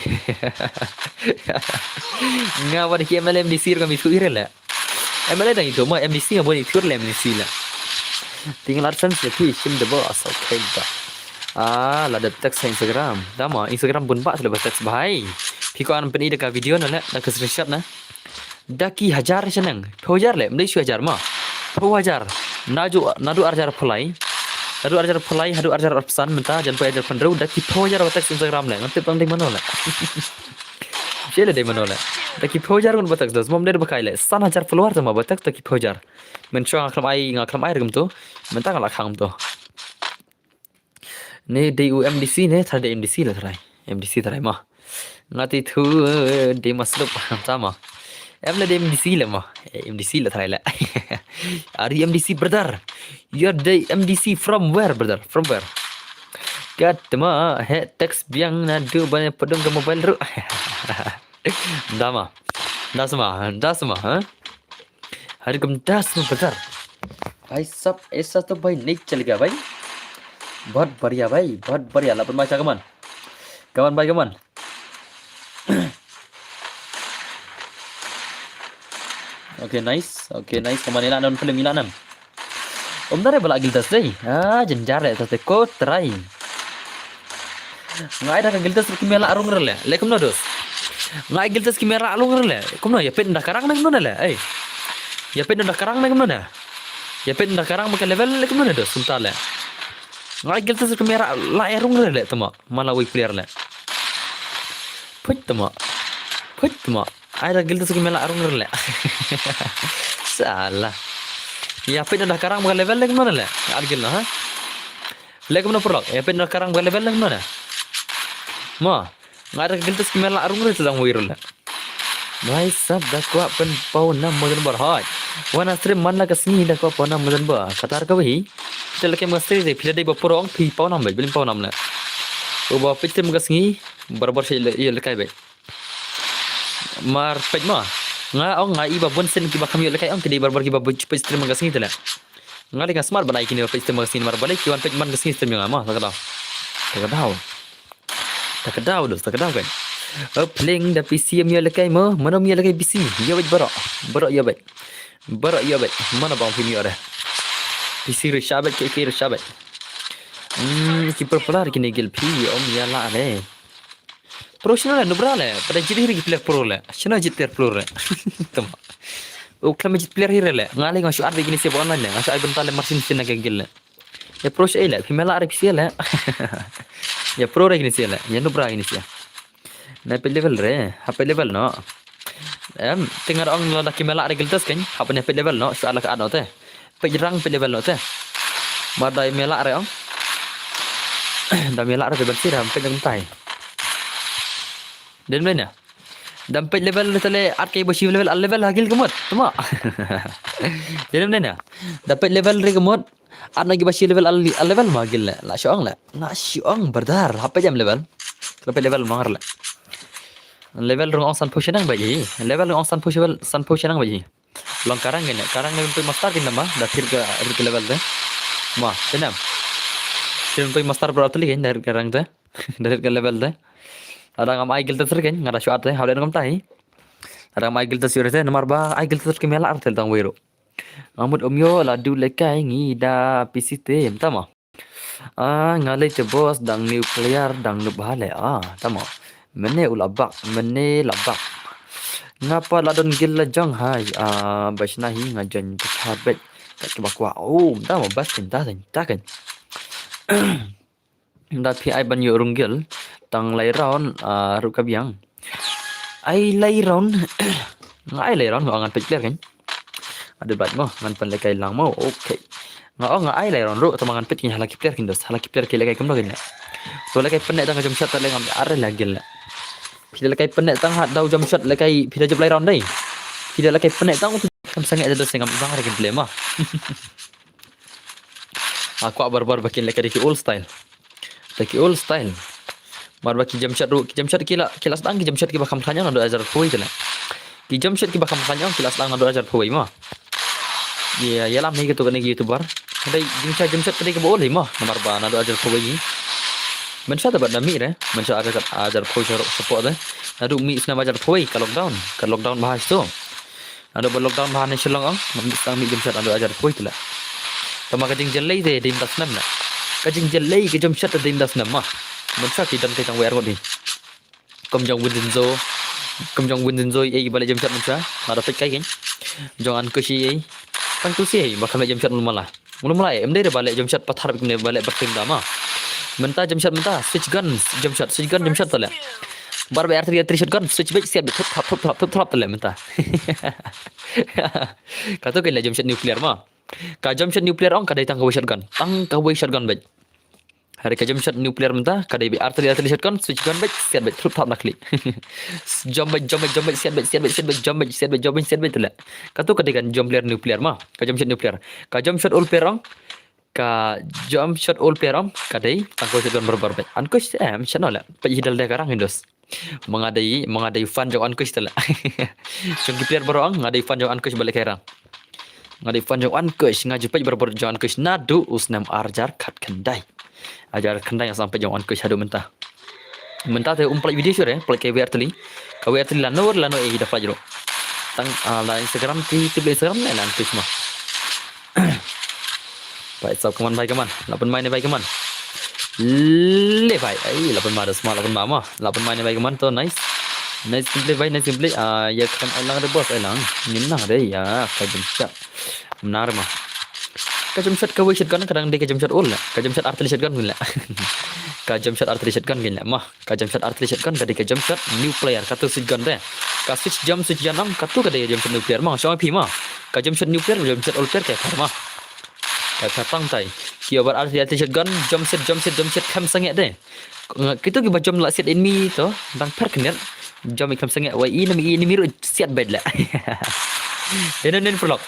Nga wan ki M L A M D C ruh ngam ithuh ire leh. M L A dang ithuh ma, M D C nga bun ithuh leh M D C leh. Tingal AdSense leh phi shim da ba asal kai da. Ah, la dep text ha Instagram. Da ma, Instagram bun ba sele ba text bhai. Phi ko an pyni da ka video na leh, da ka screenshot na. Da ki hajar shaneng. Phew hajar leh, mdei shu hajar ma. Phew hajar. Naju, nadu ar hajar phlai. Nadu ar hajar phlai, hadu ar hajar arphew san, mynta jan poi ar hajar pynrew, da ki phew hajar ba text Instagram leh. Ngan tip tang dei mano leh. Che leh dei mano leh. Da ki phew hajar ngan ba text dos, mom dei ba kai leh. San hajar follower tama ba text da ki phew hajar. Mynshwa nga khlem ai, nga khlem ai ruh kumto. Mynta nga la khang kumto. Ne dei u M D C ne, trai dei M D C leh trai. M D C trai ma. Nga te ithuh dei ma slup tama. Em leh dei M D C leh ma. Eh, M D C leh trai leh. Are you M D C brother? You're the M D C from where brother? From where? Kat ma he text biang nadu ba ne pdung ka mobile ruh. Da ma. Da sma, da sma, ha? Hari kum da sma brother. Bhai sab aisa to bhai nahi chalega bhai. Bahut badhiya bhai, bahut badhiya. La pynmai cha kaman. Kaman bhai kaman. Okay, nice. Okay, nice. Kaman ila nan film ila nan. Ym da re ba la Guild Test dei. Ah, jynjar re, te ko trai. Nga ai da ka Guild Test ki mela arung re leh. Leh kumno dos. Nga ai Guild Test ki mela arung re leh. Kumno ïa peit da karang ne kumno leh. Ei. Ïa peit da karang ne kumno leh. Ïa peit da karang ba ka level leh kumno dos. Kumta leh. Nga ai Guild Test ki mela la arung re leh tama. Mala wei player leh. Peit tama. Peit tama. Ai da Guild Test ki mela arung re leh. Salah. Ïa peit da karang ba ka level leh kumno leh. Ar gil na ha. Leh kumno pyrlok. Ïa peit da karang ba ka level leh kumno leh. Ma. Nga da Guild Test ki mela arung re tang wei re leh. Bhai sab da kwah pynpaw nam mo jan bar hoi. Wan stream man la ka sngi da kwah paw nam mo jan bar. Katar ka wei. Phi la kem ka stream phi la dei ba pyrong phi paw nam bad blim paw nam leh. Uba peit stream ka sngi barbar sha ïalehkai beit. Mar peit ma, nga ong nga i ba bun sien kiba kham ïalehkai ong ki dei barbar kiba peit stream ka sngi te leh. Nga leh nga smart ban ai kine ba peit stream ka sngi namar balei ki wan peit man ka sngi stream ïa nga ma. Ta ka daw, ta ka daw, ta ka daw dos, ta ka daw kan. Pling da PC ym ïalehkai mo, mano ym ïalehkai PC? Ïa beit baroh, baroh ïa beit. Baroh ïa beit, mano ba ong phim ïoh re? PC re sha beit, ki ki re sha beit. Hmm, ki popular kine guild phi ym ïa lah re. Pro shano le, Nubra le, pada jied hi re ki player pro le. Shano jied player pro re? Tama. U khlem jied player hi re le. Nga le nga shu add beit kine sha online le. Nga shu ai bynta le marsin sien na ka guild le. Ïa pro sha le, phim ïa lah re phi sha le. Ïa pro re kine sha le, ïa Nubra kine sha. Na peit level re, ha peit level noh. Em, te nga ong lada kim ïa lah re guild test kein, ha peit level noh, shu add la ka add noh te. Peit rang peit level noh te. Mar da im ïa lah re ong. Da im ïa lah re te ban sir ha peit kumtai. Dei ne em? Da peit level re te le add kai ba shi level, al level ha guild ka mut. Tama. Dei ne em? Da peit level re ka mut. Add na ki ba shi level al, al level ma guild le. La shu ong le. La shu ong brother. Ha peit em level. La peit level ma ngar le. Level rung ong sanphew shaneng ba ji. Level rung ong sanphew shaneng, sanphew shaneng ba ji. Long ka rang kein le. Ka rang ne peit master kein ma. Da thir ka, thir ka level te. Ma, kein em. Thir peit master bro teli kein da thir ka rang te. Da thir ka level te. Lada ngam ai guild test kein, nga da shu add te. Ha u dei kumta hi. Lada ngam ai guild test ïa re te, namar ba ai guild test kim ïa lah re te tang wei ruh. Nga mut ym ïoh la duh lehkai ngi da PC te, mynta ma. Ah, nga lei te boss, dang new player, dang noob bha le. Ah, tama. Mynne u la bak, mynne la bak. Nga pat la don guild la jong hai. Ah, ba shna hi nga join te kha beit. Kat kiba kwah. Oh, mynta ma bas kein ta kein, ta kein. Da phi ai ban ïoh rung guild tang lai round, ah, ruh ka biang. Ai lai round. Nga ai lai round, nga ngan peit player kein. Ade bad mo, ngan pynlehkai lang mo. Okay. Nga ong nga ai lai round ruh, tang ma ngan peit kein ha la ki player kein dos, ha la ki player ki lehkai kumno kein le. To lehkai pynne tang ka jump shot te le ngam ar la guild le. Phi da lehkai pynne tang ha da u jump shot lehkai phi da jop lai round dei. Phi da lehkai pynne tang u tu kam sangeh da dos ngam bang re kein play ma. Ah, kwah barbar ba kin lehkai da ki old style. Da ki old style. Mar ba ki jump shot ruh, ki jump shot ki la, ki la sdang ki jump shot kiba kham khlaiñ ong naduh ar hajar arphew wei te le. Ki jump shot kiba kham khlaiñ ong ki la sdang naduh ar hajar arphew wei ma. Ïa, ïalam hi katu kane ki YouTuber. Dei jump shot, jump shot ka dei kaba old hi ma. Namar ba naduh ar hajar arphew wei. Mynshwa te bad na mih re, mynshwa ar hajar, ar hajar arphew wei shapoh te. Naduh mih snem ar hajar arphew wei ka lockdown, ka lockdown bha shto. Naduh ba lockdown bha ne Shillong ong, ngam sdang mih jump shot naduh ar hajar arphew wei te le. Tama ka jingjyllei te dei mynta snem le. Ka jingjyllei ka jump shot te dei mynta snem ma. Mynshwa ki don kai tang wei ar ngut hi. Kum jong Vincenzo, kum jong Vincenzo ei ba leh jump shot mynshwa. Nga da peit kai kein. Jong Ankush ei. Tang tu shi ei ba kham leh jump shot mala. Mula mula em dei re ba leh jump shot pathar bik ne ba leh berting da ma. Mynta jump shot mynta switch gun jump shot, switch gun jump shot te le. Bar ba R three R three shotgun switch beit siat beit thup thup thup thup thup thup te le mynta. Katu kein leh jump shot nuclear ma. Ka jump shot nuclear ong ka dei tang kawei shotgun, tang kawei shotgun beit. Hynrei ka jump shot nuclear mynta ka dei beit R three R three shotgun, switch gun beit siat beit thup thup na khlieh. Jump beit, jump beit, jump beit siat beit, siat beit, siat beit, jump beit, siat beit, jump beit siat beit te le. Katu ka dei ka jump player nuclear ma, ka jump shot nuclear. Ka jump shot old player ong, ka jump shot old player ong ka dei tang kawei shotgun barbar beit. Ankush em shano le. Peit hi dal de ka rang hi dos. Ma nga dei, ma nga dei fan jong Ankush te le. Jong ki player baroh ong nga dei fan jong Ankush ba lehkai rang. Nga dei fan jong Ankush, nga ju peit barbar jong Ankush naduh u snem ar hajar khatkhyndai. Ar hajar khyndai nga sdang peit jong Ankush haduh mynta. Mynta te um pynlait video shuh re, pynlait ka W R three. Ka W R three lano lano ei da pynlait ruh. Tang, ah, la Instagram ki, tip la Instagram ne la Ankush ma. Bai sap kaman bai kaman. La pynmai ne bai kaman. Le bai. Ai, la pynmai da sma, la pynmai ma. La pynmai ne bai kaman to nice. Nice gameplay bai, nice gameplay. Ah, ïa khlem ai lang re boss, ai lang. Ngin nang re ïa ka jump shot. Nar ma. Ka jump shot kawei shotgun ka dang dei ka jump shot old le. Ka jump shot R three shotgun le. Ka jump shot R three shotgun le ma. Ka jump shot R three shotgun ka dei ka jump shot nuclear, katu switch gun te. Ka switch jump switch gun ong katu ka dei ka jump shot nuclear ma, shong phi ma. Ka jump shot nuclear, jump shot old player ka par ma. Ka par tang tai. Ki over R three R three shotgun, jump shot, jump shot, jump shot, kham sangeh te. Kitu kiba jump la siat enemy to, dang par kynnet. Jump i kham sangeh, wei i enemy, i enemy ruh siat beit le. Enen nen vlog.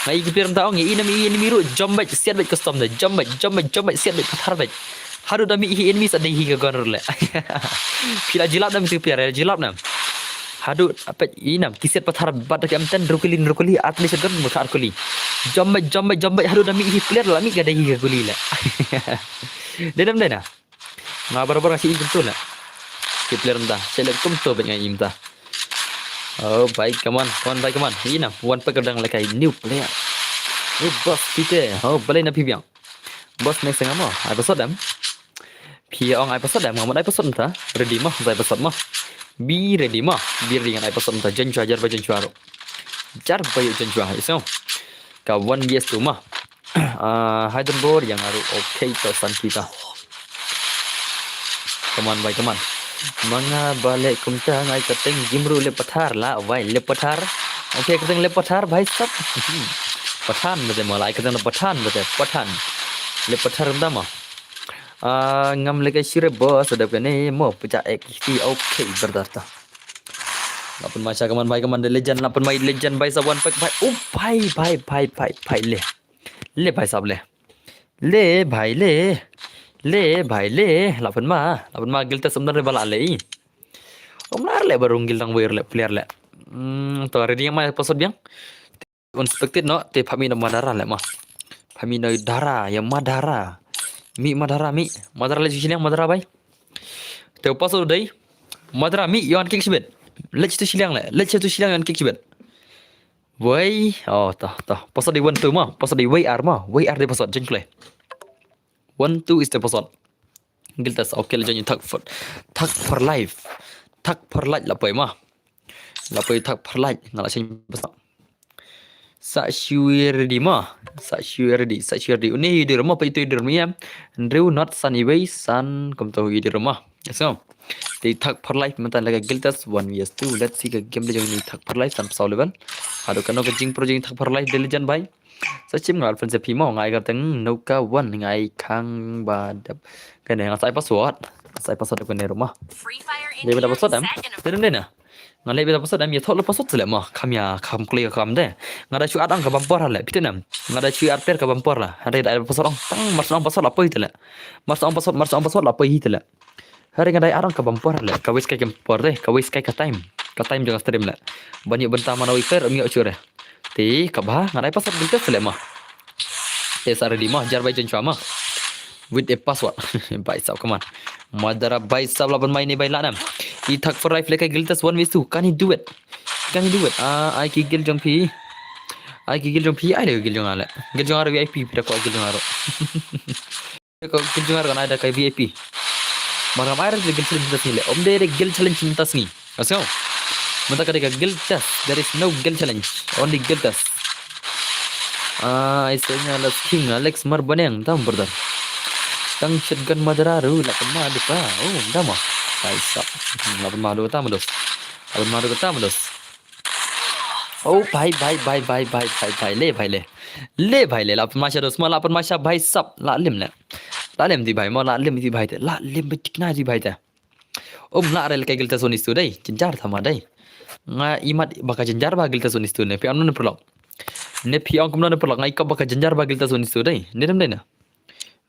Nga i ki player mynta ong i enemy, i enemy ruh jump beit, siat beit custom te. Jump beit, jump beit, jump beit, siat beit, pathar beit. Haduh da mih hi enemy sa dei hi ka gun ruh leh. Phi la jilap nam tu phi la jilap nam. Haduh apa inam kiset pathar bat da ki M ten rukuli rukuli atli shotgun muka arkuli. Jombe jombe jombe haduh da mih hi player la mih ka dei hi ka kuli leh. Dei nam dei na. Nga barabor nga shi im kumto leh. Ki player mta. Selek kumto bet nga im ta. Oh, bhai, come on, come on, bhai, come on. Ina, one pack dang lekai new player. Oh, boss, pite. Oh, balai na phi biang. Boss, next thing mo. Ai pasot dem. Phi ong ai pasot dem. Ngamot ai pasot mta. Ready mo, ai pasot mo. Be ready mo. Be ready ngan ai pasot mta. Jan chua, jar ba jan chua ro. Jar ba yu jan chua. Iso. Ka one yes tu mo. Ah, hai don bor yang aru. Okay, to san kita. Come on, bhai, come on. Manga bale kumta ngai kateng gimru le pathar la, wai le pathar. Okay, kateng le pathar, bhai sab. Pathan bete mo, lai kateng pathan bete, pathan. Le pathar nda mo. Ah, ngam le kai shire boss, ada kene mo, pecah ek ki, okay, brother ta. Lapan mai sa, come on, bhai, come on, the legend, lapan mai legend, bhai, sa one pack, bhai. Oh, bhai, bhai, bhai, bhai, bhai, le. Le, bhai, sab le. Le, bhai, le. Le, bhai, le. Lapan ma, lapan ma, gil ta sumdar le bala le. Om lar le barung gil tang wer le, player le. Hmm, to ready yang mai pasot biang. Unexpected no, te phami no madara le ma. Phami no dara, ya madara. Mi madara, mi. Madara le shishinyang madara bai. Te pasot dei. Madara mi yon kick shibet. Let's to shiliang le. Let's to shiliang yon kick shibet. Wei, oh, to, to. Pasot dei one two ma. Pasot dei wei ar ma. Wei ar dei pasot jen play. One two is the pasot. Giltas, okay, la jen thak for, thak for life. Thak for life la poi ma. La poi thak for life. Ngala chen pasot. Sa shui ready ma. Sa shui ready. Sa shui ready. Uni hidir ma pa itu hidir ma ya. Andrew not san iwei san kumto hidir ma. So, te thak for life mentan laga giltas one vs two. Let's see ka game de jong ni thak for life san pasau level. Aduh kano ka jing pro jing thak for life de legend bai. Sa chim ngal friends phi mo ngai ka teng no ka one ngai khang ba dep. Kane ngai sai password. Sai password kane ruma. Dei ba da password em. Dei dei na. Nga leh bit password em ïa thoh la password seleh ma kham ïa kham kle kham de. Nga da shu add ong ka bumper ha leh phi te nem. Nga da shu add per ka bumper la. Hynrei da password ong tang mar shu ong password la poi te leh. Mar shu ong password mar shu ong password la poi hi te leh. Hynrei nga da add ong ka bumper ha leh ka waste kai ka bumper de ka waste kai ka time. Ka time jong ka stream leh. Ban ïoh bynta mana wi per ym ïoh shuh re. Te kaba nga da password bynta seleh ma. Te sa ready ma jar bai jen chwa ma. With a password. Bai sab, come on. Madara bai sab laban mai ni bai lanam. I thak for life lekai giltas one v two. Can he do it? Can he do it? Ah, ai ki gil jong phi. Ai ki gil jong phi. Ai le gil jong ale. Gil jong aro V I P pira ko gil jong aro. Ko gil jong aro na da kai V I P. Maram ai re gil challenge tas ni le. Om de re gil challenge tas ni. Asio. Mata ka dei ka guild test. There is no guild challenge. Only guild test. Ah, I say nga la king Alex Marbaneng tam brother. Tang shotgun madara ru la kena depa. Oh, dama. Ai sap. La pun malu tam dos. La pun malu tam dos. Oh, bhai bhai bhai bhai bhai bhai bhai le bhai le. Le bhai le la pun masha dos ma la pun masha bhai sap la lim le. La lim di bhai ma la lim di bhai te. La lim betik na di bhai te. Um la rel kai gilta sonistu dai, jenjar thama dai. Nga imat baka jenjar ba gilta sonistu ne phi ong ne perlok. Ne phi ong kumno ne perlok nga ikop baka jenjar ba gilta sonistu dai. Ne dem dai na.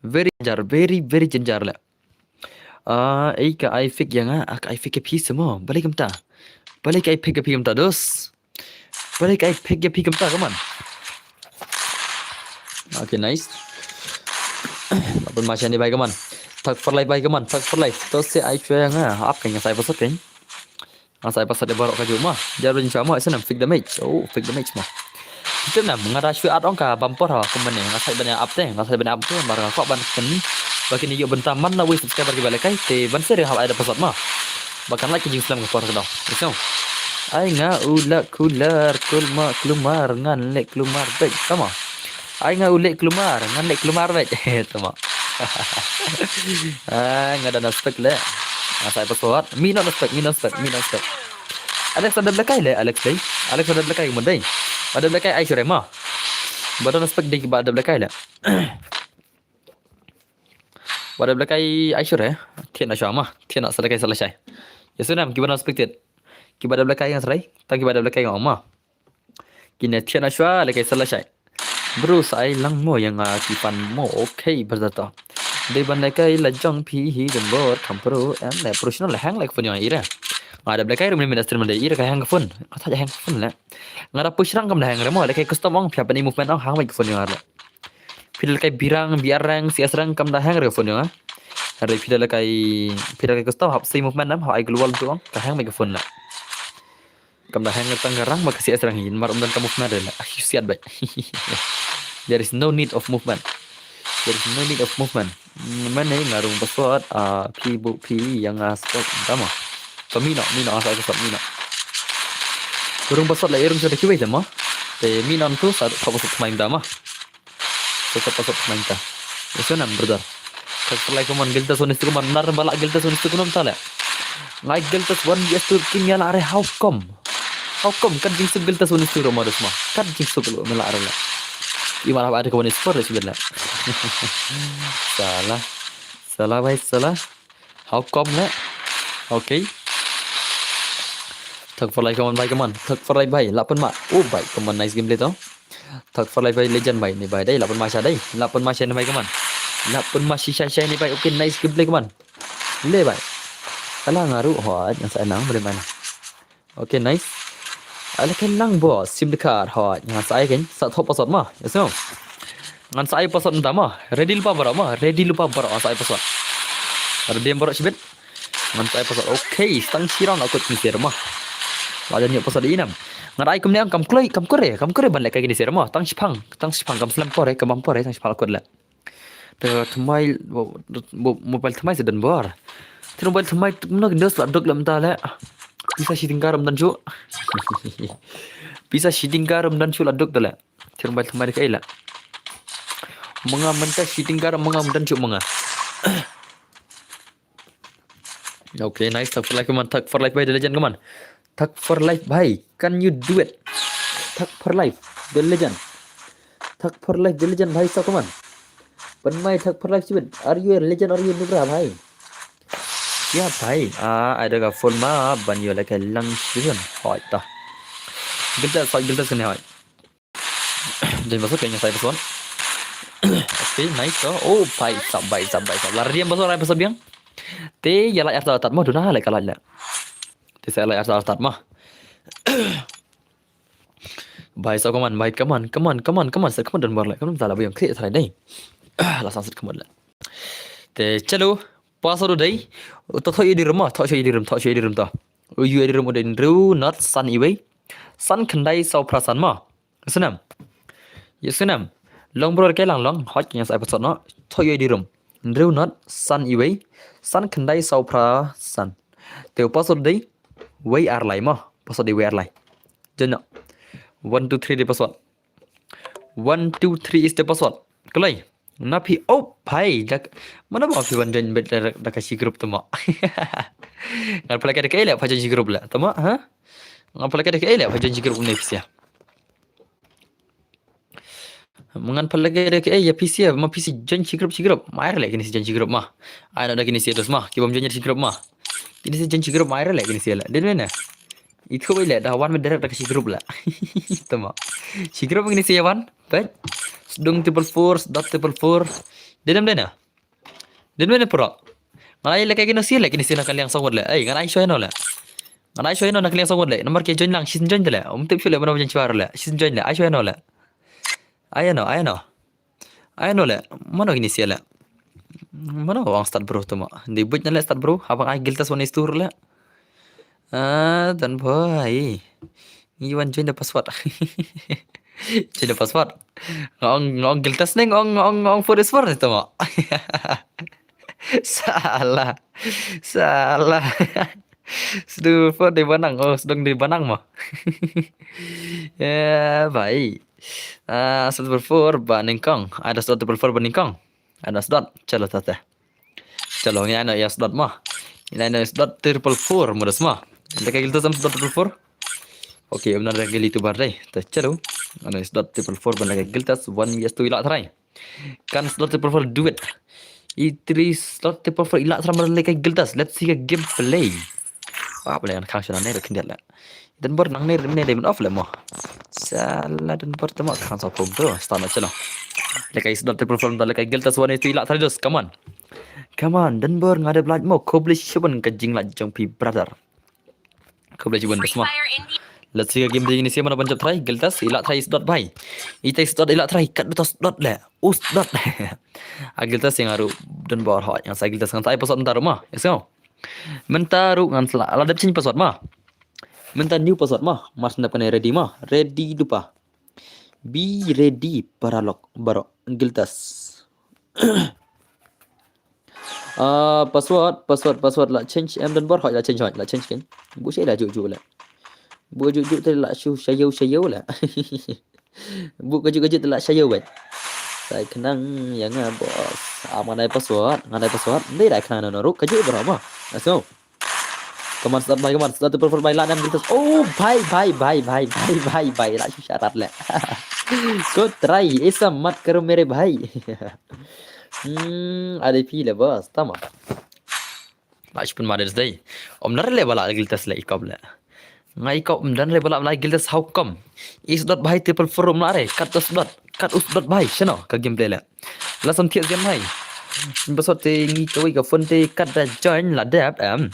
Very jenjar, very very jenjar le. Ah, ei ka ai fik ya nga, ah, ka ai fik ya phi semo. Balai kumta. Balai ka ai fik ya phi kumta dos. Balai ka ai fik ya phi kumta kaman. Okay, nice. Lapan masha ni bai kaman. Thak for life bai kaman. Thak for life. To se ai chwa nga. Ap kan nga sai pasat kan. Nga sai pasat de barok kaju ma. Jaru jin chwa ma. Senam fake damage. Oh, fake damage ma. Kita nam nga da shwe at ong ka bumper ha kumane nga sai bane ap te nga sai bane ap te mar nga kwak ban ken. Bakin yu benta man na wi subscriber ki bale kai te ban seri ha ai da pasat ma. Bakan like jing slam ka por ka dong. Iso. Ai nga u la kular kulma klumar ngan le klumar bek sama. Ai nga u le klumar ngan le klumar bek. Sama. Ai nga da na spek le. Nga sai password. Mi no spek, mi no spek, mi no spek. Alex ada blekai le, Alex dei. Alex ada blekai mun dei. Ada blekai ai sure ma. Bada na spek dei ba ada blekai le. Bada blekai ai sure. Tiena shwa ma. Tiena sa blekai sa lashai. Ya sunam kiba na spek tit. Kiba ada blekai yang serai. Tang kiba ada blekai ngau ma. Kine tiena shwa le kai sala shai. Bro sa ai lang mo yang a ki fan mo. Okay, berda to. Dei ban lehkai la jong phi hi don bor kham pro em le professional la hang leh ka phone ïa ira. Nga da lehkai rum ni minister man dei ira ka hang ka phone. Ka thaj hang ka phone le. Nga da push rang kam da hang remo lehkai custom ong phi hap ni movement ong hang mai ka phone ïa le. Phi da lehkai birang biar rang si rang kam da hang re ka phone ïa. Re phi da lehkai phi da lehkai custom hap si movement nam hap ai global tu ong ka hang mai ka phone le. Kam da hang tang ka rang ba ka si rang hin mar um dan ka movement re la. Ah, siat bai. There is no need of movement. There is no need of movement. Mane nga rung password a phi bu phi ïa nga spot tama. Ka mino mino asa ka spot mino. Rung password la rung sa da kiwei tama. Te mino tu sa ka password main tama. Sa ka password main ta. Ïa sona brother. Ka selai ko man giltas wan istu ko man nar bala giltas wan istu ko nam tale. Ngai giltas wan istu kin ïa la re how come? How come kan jingsuk giltas wan istu ro modus ma? Kan jingsuk lo mela re la. I mala ba ada ko wan istu re sibet la. Salah. Salah bai salah. How come le? Okay. Thak for life kaman bai kaman. Thak for life bai. Lapan ma. Oh bai kaman nice gameplay to. Thak for life bai legend bai ni bai dai lapan ma sha dai. Lapan ma sha ni bai kaman. Lapan ma shi sha sha ni bai. Okay nice gameplay kaman. Le bai. Ala ngaru hoi yang sa nang boleh mana. Okay nice. Ala ken nang bos sim dekar hoi yang sa ai ken sa thop pasot ma. Yes no. Ngan sa ai pasot nda ma. Ready lupa bara ma. Ready lupa bara sa ai pasot. Ready bara sibit. Ngan sa ai pasot. Okay, stang sirang aku ni sir ma. Wajan yuk pasot inam. Ngan ai kum niang kam kloi kam kore kam kore ban lek kai ni sir ma. Tang sipang tang sipang kam selam pore kam pore tang sipang akut le. Te thamai mobile thamai sedan bor. Te mobile thamai mena kin dos la dok lam ta le. Pisa shitting garam dan chu. Pisa shitting garam dan chu la dok ta le. Te mobile thamai kai la. Manga menta shitting garam manga dan chu manga. Okay, nice. Thak for life kaman. Thak for life bai the legend kaman. Thak for life bai. Can you do it? Thak for life the legend. Thak for life the legend bai sa kaman. Ban mai thak for life sibit. Are you a legend or you nubra bai? Ya bai. Ah, ada ka phone ma ban yo like lang sibit. Hoi ta. Gilta sa gilta sene hoi. Jan pasot kayaknya saya pasot. Okay, nice to. Oh, bai sap bai sap bai sap. Lari yang pasot rai pasot biang. Te ya la arta tat mo duna la kala la. Te sa la arta tat mo. Bai sa kaman bai kaman kaman kaman kaman sa kaman dan bar la kaman sa la biang kri trai dai. La sa sat kaman la. Te chalo. Pasot dai. To tho idi rum to tho idi rum to tho idi rum to. U yu idi rum dai ru not san iwei. San khandai sau pra san mo. Sunam. Ya sunam. Long bro ke lang long hot yang sa pasot no. Tho yu idi rum. Ru not san iwei. San khandai sau pra san. Te pasot dai. Wei ar lai mo. Pasot dai wei ar lai. Jeno. One two three dai pasot. One two three is the password. Kalai. Na phi oh bai dak mana ba phi wan join bet da ka shi group tama. Ngan pala ka da ka ele pa join shi group la tama ha. Ngan pala ka da ka ele pa join shi group ne phi sia. Ngan pala ka da ka ele phi sia ma phi si join shi group shi group. Mai le kini si join shi group ma. Ai na da kini si dos ma ki bom join shi group ma. Kini si join shi group mai le kini si la. Dei ne. Itu bai le da wan me direct da ka shi group la. Tama. Shi group ngini si wan. Pet. Sdung triple four dot triple four. Dedam dena. Dedam dena pura. Ngai le kai kino si le kini si na kaliang song le. Ai ngai shoy no le. Ngai shoy no na kaliang song le. Nomor ke join lang shin join le. Um tip shu le mana join chwar le. Shin join le. Ai shoy no le. Ai no ai no. Ai no le, mano kini sia le. Mano ong start bro tama. Di buit na le start bro, habang ai giltas wan istur le. Ah, dan boy. Ngi wan join the password. Join the password. Ngong ngong giltas ne ngong ngong ngong for this for tama. Salah. Salah. Sdung for di banang. Oh, sdung di banang mo. Ya, bai. Ah, sdot triple four ba nyngkong. Ada sdot triple four ba nyngkong. Ada sdot. Chalo tata. Chalo ngi ano ya sdot mo. Ngi ano sdot triple four mo das mo. Leka giltas am sdot triple four. Okay, um na leka gili tu bar dai. Ta chalo. Ano sdot triple four ba leka giltas one yes tu ila try. Kan sdot triple four do it. I three sdot triple four ila try mo leka giltas. Let's see a gameplay. Wah, boleh kan khang shana ne rekin dia la. Dan bor nang ne ne de off le mo. Salah dan bor tama khang sa pom bro. Start na chalo. Lehkai sdot triple four, lehkai Giltas one eight two, i la try dos, come on. Come on, Donbor nga dep like mo, khublei shibun ka jinglike jong phi brother. Khublei shibun dos mo. Let's see ka game de ini siapa na ban jop try, Giltas, i la try sdot bhai. Itai sdot i la try, kat betul sdot le. U sdot. A Giltas ïa nga ruh Donbor hoi, nga sa Giltas ngan sa ai password mynta ruh mo. Yes, no. Mynta ruh ngan sa la dep change password mo. Mynta new password mo. Mar sdap kane ready mo. Ready dupa. Be ready paralok baroh, Giltas. Ah, password, password, password la change em Donbor, hoi la change, hoi la change kan. Bu sha la juh juh la. Bu juh juh te la shu shayo shayo la. Bu ka juh ka juh te la shayo bet. Sai khnang ïa nga boss. Ah, nga dei password, nga dei password. Dei dei khnang na ruh ka juh baroh mo. Let's go. Come on, start bhai, come on, start to perform bhai, la nam Giltas. Oh, bhai, bhai, bhai, la shu sharat le. Ko try, aisa mat karo mere bhai. Hmm, ada phi le boss, tama. La shu pun madir dei. Om nar le bala Giltas le i kop le. Nga i kop om dan le bala bala Giltas how come. Is dot bhai triple four um la re, kat dos dot, kat us dot bhai, shano, ka gameplay le. La sam thiah ziam hai. Ba sot te ngi kawei ka phone te kat da join la dep em.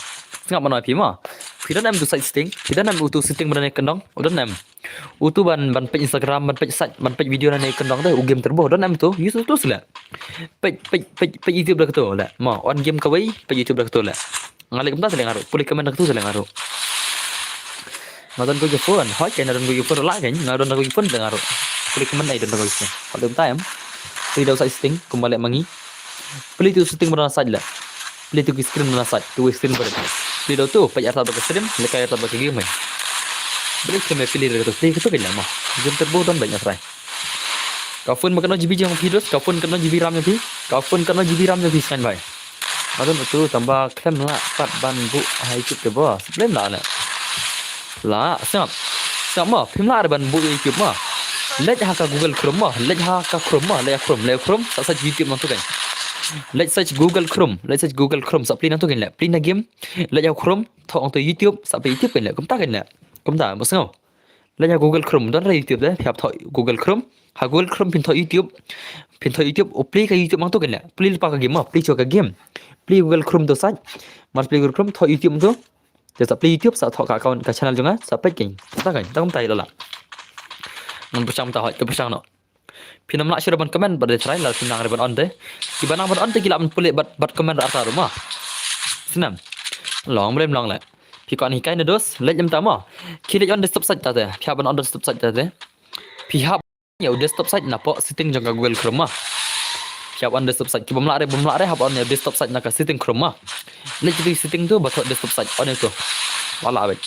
Sngap mano phi ma. Phi don em tu side setting. Phi don em utu setting ban ne kendong. U don em. Utu ban ban page Instagram, ban page site, ban page video na ne kendong te u game turbo. Don em tu. Use tu sila. Page page page page YouTube da ketu la. Ma on game kawei, page YouTube da ketu la. Nga leh kumta seleng aru. Pulih comment da ketu seleng aru. Nga don ko phone. Hoi, kena don ko phone la kan. Nga don ko phone seleng aru. Pulih comment ai don ko phone. Hoi, kumta em. Pulih da u side setting kumba leh mangi. Pulih tu setting ba don side la. Pulih tu screen ba don side. Tu screen ba. Pulih da tu, page arta ba ka stream, lehkai arta ba ka game. Pulih kena pulih da tu. Pulih ketu kan ma. Game turbo don banyak try. Ka phone ba kano GB jong phi dos, ka phone kano GB RAM jong phi, ka phone kano GB RAM jong phi skan bhai. Adon utu tamba khlem lah pat ban buh ha YouTube te boss. Blem lah ne. Lah, sngap. Sngap ma, phim lah ban buh YouTube ma. Leit ha ka Google Chrome ma, leit ha ka Chrome ma, leit ha Chrome, leit ha Chrome, sa search YouTube nangtu kan. Leit search Google Chrome, leit search Google Chrome, sa pli nangtu kan le. Pli na game, leit ha Chrome, thoh nangtu YouTube, sa pli YouTube kan le. Kumta kan le. Kumta, boss ngau. Leit ha Google Chrome, don re YouTube de, phi hap thoh Google Chrome. Ha Google Chrome phin thoh YouTube. Phin thoh YouTube, u pli ka YouTube mang tu kan le. Pli lypa ka game ma, pli shuwa ka game. Pli Google Chrome tu site. Mar pli Google Chrome thoh YouTube tu. Te sa pli YouTube sa thoh ka account ka channel jong nga, sa peit kan. Ta kan, ta kumta ïa la. Ngan pyrshang ta hoi, ka pyrshang noh. Phin ym lah shuh ban comment bad de try la phin nang re ban on de. Kiba nang ban on de ki lah ban pule bad bad comment ra ta ruh ma. Snam. Long blem long le. Phi kon hikai na dos, leit lem ta ma. Ki leit on desktop site ta de. Phi hap ban on desktop site ta de. Phi hap ïa u desktop site na pok setting jong ka Google Chrome ma. Phi hap on desktop site, ki bym lah re, bym lah re hap on ïa u desktop site na ka setting Chrome ma. Leit ki setting tu ba thoh desktop site, on ïa tu. Wala abet.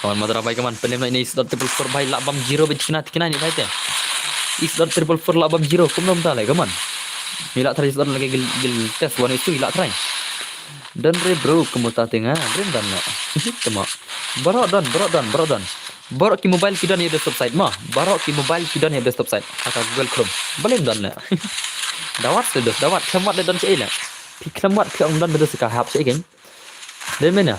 Kaman madra bai kaman penem na ini is dot triple four bai lah bam zero bai tikna tikna ni bai te. Is dot triple four lah bam zero kum nom ta le kaman. Ni lah try is dot lagi gil gil test one is two lah try. Don re bro, kumta tenga brim don na. Tama. Baroh don, baroh don, baroh don. Baroh ki mobile ki don ïa desktop site ma. Baroh ki mobile ki don ïa desktop site. Ha ka Google Chrome. Balim don na. Dawat se dos, dawat khlem wat le don sha ila. Phi khlem wat phi ong don dos ka hap sha ken. Dei mena.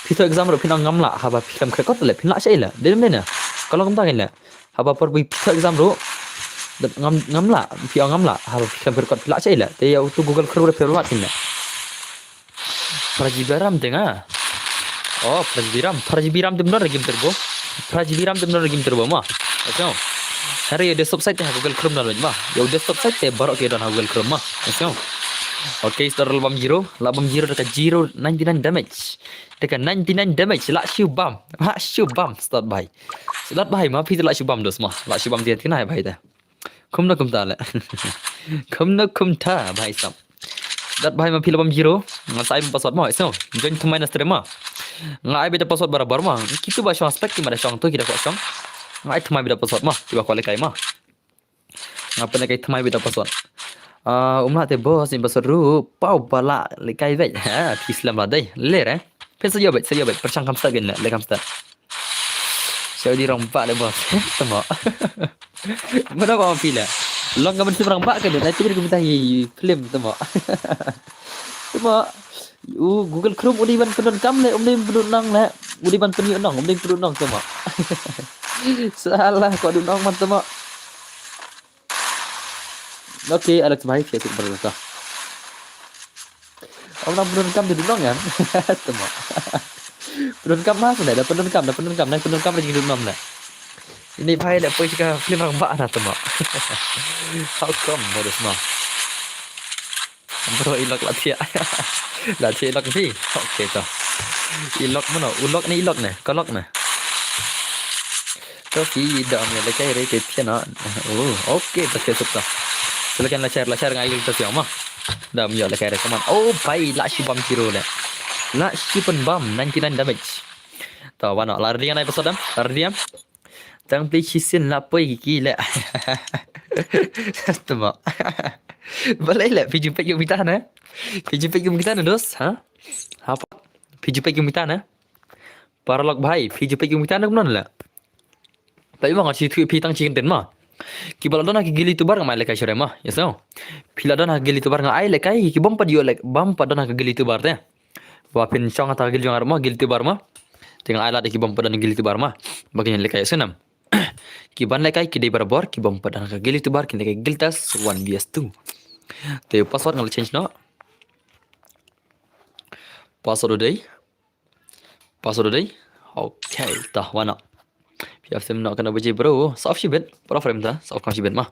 Phi thoh exam ruh phin ong ngam lah, haba phi khlem kret kot le phin lah sha ila. Dei mena. Ka long kumta ken le. Haba por phi thoh exam ruh ngam ngam lah, phi ong ngam lah, haba phi khlem kret kot phi lah sha ila. Te ïa utu Google Chrome ruh phi lah ken le. Phra GB RAM te nga. Oh, phra GB RAM, phra GB RAM te mdon re game turbo. Phra GB RAM te mdon re game turbo ma. Asno. Hari ïa desktop site te ha Google Chrome don ma. Ïa desktop site te baroh ki don ha Google Chrome ma. Asno. Okay, start lah bam zero, lah bam zero dekat zero ninety nine damage. Dekat ninety nine damage lah shu bam. Lah shu bam start bhai. Start bhai ma phi lah shu bam dos ma. Lah shu bam dia tina bhai te. Kumno kumta le. Kumno kumta bhai sab. Dat bhai ma phi lah bam zero. Nga sa ai password ma. So, join thymmai na stream ma. Nga ai beit da password barabar ma. Kitu ba shong spek ki ma da shong tu ki da kwah shong. Nga ai thymmai beit da password ma. Ki ba kwah lehkai ma. Nga pynlehkai thymmai beit da password. Ah, um lah te boss ni password ruh. Pau ba lah lehkai beit. Ha, phi slem lah dei. Le re. Phi sa ïoh beit, sa ïoh beit. Pyrshang kham stad kin le, le kham stad. Sha di rangbah le boss. Tama. Mana ba phi le. Long ka mynsiem rangbah ka dei, na ti ka bynta hi film tama. Tama. U Google Chrome u dei ban pyndonkam le, um dei pyndonkam le. U dei ban pynïoh nong, um dei pynïoh nong tama. Salah ko du nong man tama. Okay, Alex bhai, Facebook brother to. Ong nang pyndonkam te dudong em. Tama. Pyndonkam ma sene, da pyndonkam, da pyndonkam, da pyndonkam da jingdudong na. Ini bhai da poi ka film rangbah na tama. How come, da dusma. Bro, i lok la thiah. La thiah i lok phi. Okay to. I lok mano, u lok ne i lok ne, ka lok ne. To phi da ong ïa lehkai re te thiah na. Oh, okay, to thiah suk to. Silakan la share, la share ngai to siang ma. Da ong ïa lehkai re kaman. Oh, bhai, la shi bam hero le. La shi pynbam ninety-nine damage. To, wano, la ready ngan ai password em? La ready em? Tang pli shisien la poi ki le. Tama. Balei le, phi ju peit kum kita ne? Phi ju peit kum kita ne, dos, ha? Ha, pa? Phi ju peit kum kita ne? Paralok bhai, phi ju peit kum kita ne kumno le? Peit ma nga shi thui phi tang shi kyntien ma. Kiba la don ha ki guild YouTuber nga mai lehkai shuh ma. Yes no. Phi la don ha ki guild YouTuber nga ai lehkai ki bym pat ïoh leh, bym pat don ha ki guild YouTuber te. Ba phin shong ha ta ka guild jong nga ruh ma, guild YouTuber ma. Te nga ai lad ïa ki bym pat don guild YouTuber ma. Ba kin lehkai shuh nam. Ki ban lehkai ki dei barabor, ki bym pat don ka guild YouTuber, kin lehkai guild test one V S two. Te password nga la change noh. Password u dei. Password u dei. Okay, to wano. Phi off sim noh kane baje bro. Sa off shibit, bro frame ta. Sa off kam shibit ma.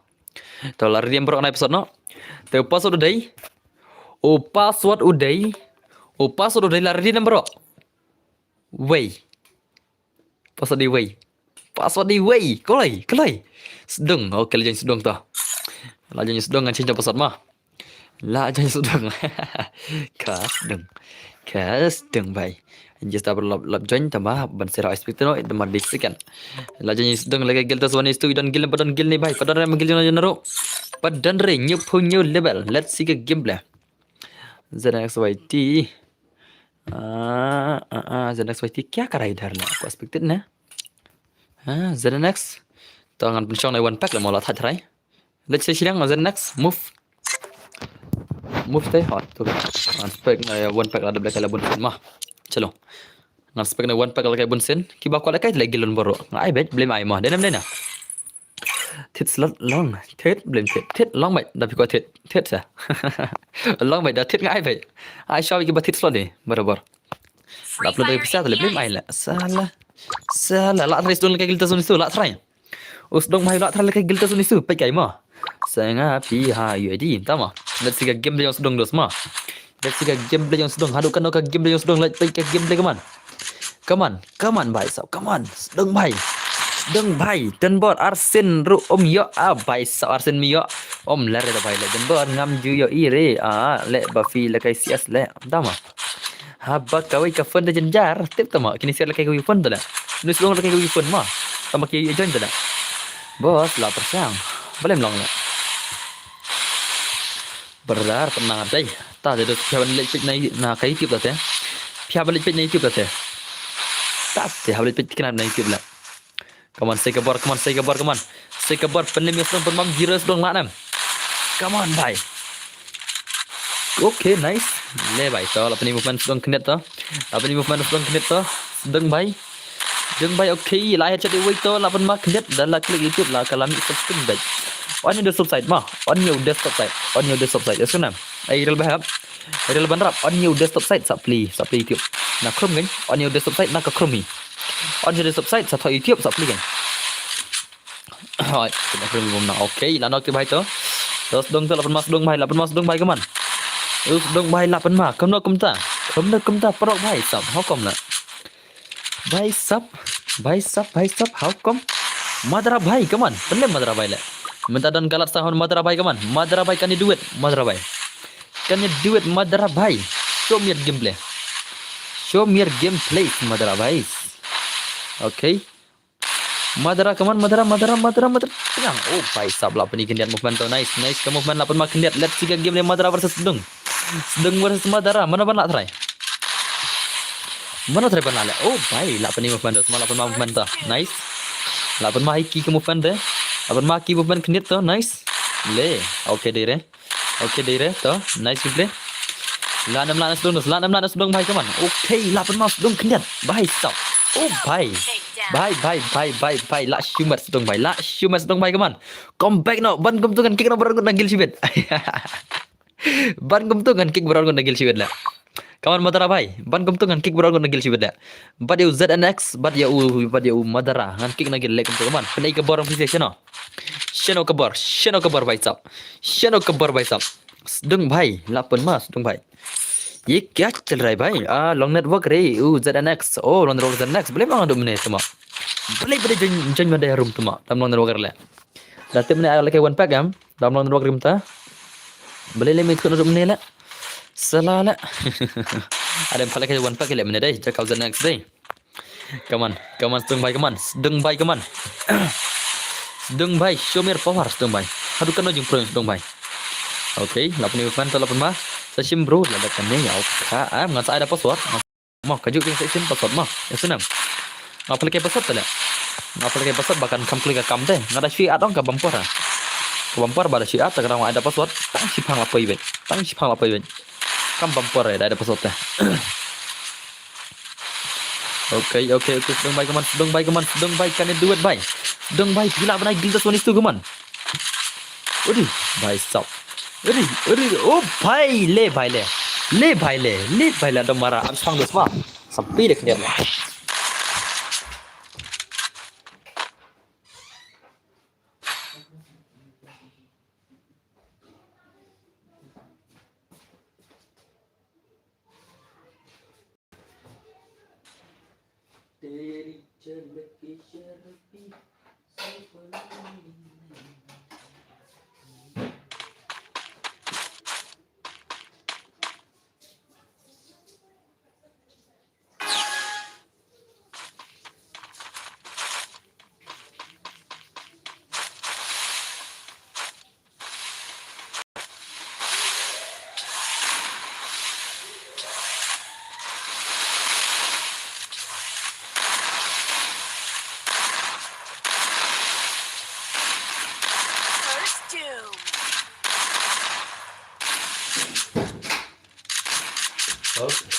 To la ready em bro, ngan ai password noh. Te password u dei. U password u dei. U password u dei la ready em bro. Wei. Password u dei wei. Password u dei wei. Kloi, kloi. Sdung. Okay, la join sdung to. La join sdung ngan change password ma. La join sdung. Ka sdung. Ka sdung bhai. Just double lap, lap join tama ban sera expect no tama di second. La join sdung lehkai guild test one is two, i don guild, pat don guild ne bhai, pat don re ma guild jong nga ruh. Pat don re, new phone, new level. Let's see ka gameplay. Z N X Y T. Ah, ah, ah, Z N X Y T kya kar raha idhar na? Ko expected na. Ah, Z N X. To ngan pynshong na one pack le mo la thait trai. Let's say shiliang Z N X move. Move te hot to. Ngan spek na one pack la dep lehkai la bun sin ma. Chalo. Ngan spek na one pack lehkai bun sin. Kiba kwah lehkai le guild on boro. Nga ai beit blame ai ma. Denem dena. Thit slot long. Thit blame thit. Thit long beit da phi kwah thit. Thit sa. Long beit da thit nga ai beit. Ai shaw kiba thit slot ni. Barabor. La upload da pisa te le blame ai la. Sala. Sala la trai sdung lehkai guild test one is two la trai. U sdung bhai la trai lehkai guild test one is two peit kai ma. Sa nga phi ha U I D tama. Let's see ka gameplay jong sdung dos ma. Let's see ka gameplay jong sdung. Haduh kano ka gameplay jong sdung, let's peit ka gameplay kaman. Kaman, kaman bhai sab, kaman. Sdung bhai. Sdung bhai. Ten bor arsien ruh um ïoh, ah bhai sab arsien mi ïoh. Um ler da bhai le ten bor ngam ju ïoh i re. Ah, le ba phi lehkai C S le. Tama. Haba kawei ka phone da jynjar, tip tama, kine share lehkai kawei phone da la. Nus long lehkai kawei phone ma. Tama ki join da la. Bos la pyrshang. Balem long la. Brother, tenang dei. Ta de phi haba leit peit na, na ka YouTube ta te. Phi haba leit peit na YouTube ta te. Ta te haba leit peit kine na YouTube la. Come on, sei ka bor, come on, sei ka bor, come on. Sei ka bor, pynlem ïa sdung, pynbam zero sdung la nam. Come on, bhai. Okay, nice. Le bhai, to, la pyni movement sdung khyndiat to. La pyni movement sdung khyndiat to. Sdung bhai. Sdung bhai, okay, la headshot iwei to, la pynma khyndiat, da la click YouTube, la ka la mih sub screen bhai. On your desktop site, ma. On your desktop site. On your desktop site. Yes, nam. Ai, real bhai hap. Real ban rap. On your desktop site, sa plie, sa plie YouTube. Na Chrome kan. On your desktop site, na ka Chrome hi. On your desktop site, sa thoh YouTube, sa plie kan. Hoi, kena kena bom na. Okay, la nok te bhai to. To sdung to la pynma sdung bhai, la pynma sdung bhai kaman. To sdung bhai la pynma. Kumno kumta. Kumno kumta parok bhai sab. How come la? Bhai sab, bhai sab, bhai sab. How come? Madra bhai kaman. Pynlem madra bhai le. Mynta don galat sa hon madra bhai kaman. Madra bhai, can you do it? Madra bhai. Can you do it madra bhai? Show me your gameplay. Show me your gameplay madra bhai. Okay. Madra, come on, Madra, Madra, Madra, Madra. Tenang. Oh, bhai sab la pyni khyndiat movement to. Nice, nice ka movement la pynma khyndiat. Let's see ka game le Madra versus Sdung. Sdung versus Madra. Mano ban la try? Mano try ban la le? Oh, bhai, la pyni movement to. Sma la pynma movement to. Nice. La pynma high kick ka movement te. La pynma kick movement khyndiat to. Nice. Le. Okay, dei re. Okay, dei re to. Nice gameplay. La nam la na Sdung, la nam la na Sdung bhai, come on. Okay, la pynma Sdung khyndiat. Bhai sab. Oh, bhai. Bhai, bhai, bhai, bhai, bhai, lah shu met sdong bhai, lah shu met sdong bhai, come on. Come back noh, ban kumtu ngan kick noh baroh ngut na gil shibit. Ban kumtu ngan kick baroh ngut na gil shibit la. Come on, Madara bhai, ban kumtu ngan kick baroh ngut na gil shibit la. Bad ïa u Z N X, bad ïa u, bad ïa u Madara, ngan kick na gil leh kumtu, come on. Pynai ka bor ong phi sha shano. Shano ka bor, shano ka bor bhai sab. Shano ka bor bhai sab. Sdong bhai, lah pynma sdong bhai. Ye kya chal raha hai bhai? Ah, long network re, u Z N X. Oh, long network Z N X. Balei ma nga duh mynne tuma? Balei balei join join ma dei room tuma? Tam long network re le. Da tip mynne ai lehkai one pack em. Tam long network re mynta. Balei lei me thut duh mynne le. Sala le. Ada em pha lehkai one pack le mynne dei. Check out Z N X dei. Come on, come on, sdong bhai, come on. Sdong bhai, come on. Sdong bhai, show me your power, sdong bhai. Haduh kano jingpyrshah sdong bhai. Okay, lah pynmih fan to lah pynma. Sa shim bro, lah da kane ïa ka, ah, ngan sa ai da password. Mo, ka juk jing sa shim password mo. Ïa sdang. Nga pynlehkai password te le. Nga pynlehkai password ba kan kham klik ka kam te. Nga da shu ai ong ka bumper ha. Ka bumper ba da shu ai te ka dang ai da password. Tang shiphang la poi wei. Tang shiphang la poi wei. Kam bumper ai da password te. Okay, okay, okay, sdong bhai, come on, sdong bhai, come on, sdong bhai, can you do it bhai? Sdong bhai, phi lah ban ai guild test one is two, come on. Uri, bhai sab. Uri, uri, oh bhai, le bhai le. Le bhai le, le bhai le, dom mara, am sang dos ma. Sampai deh kenyar.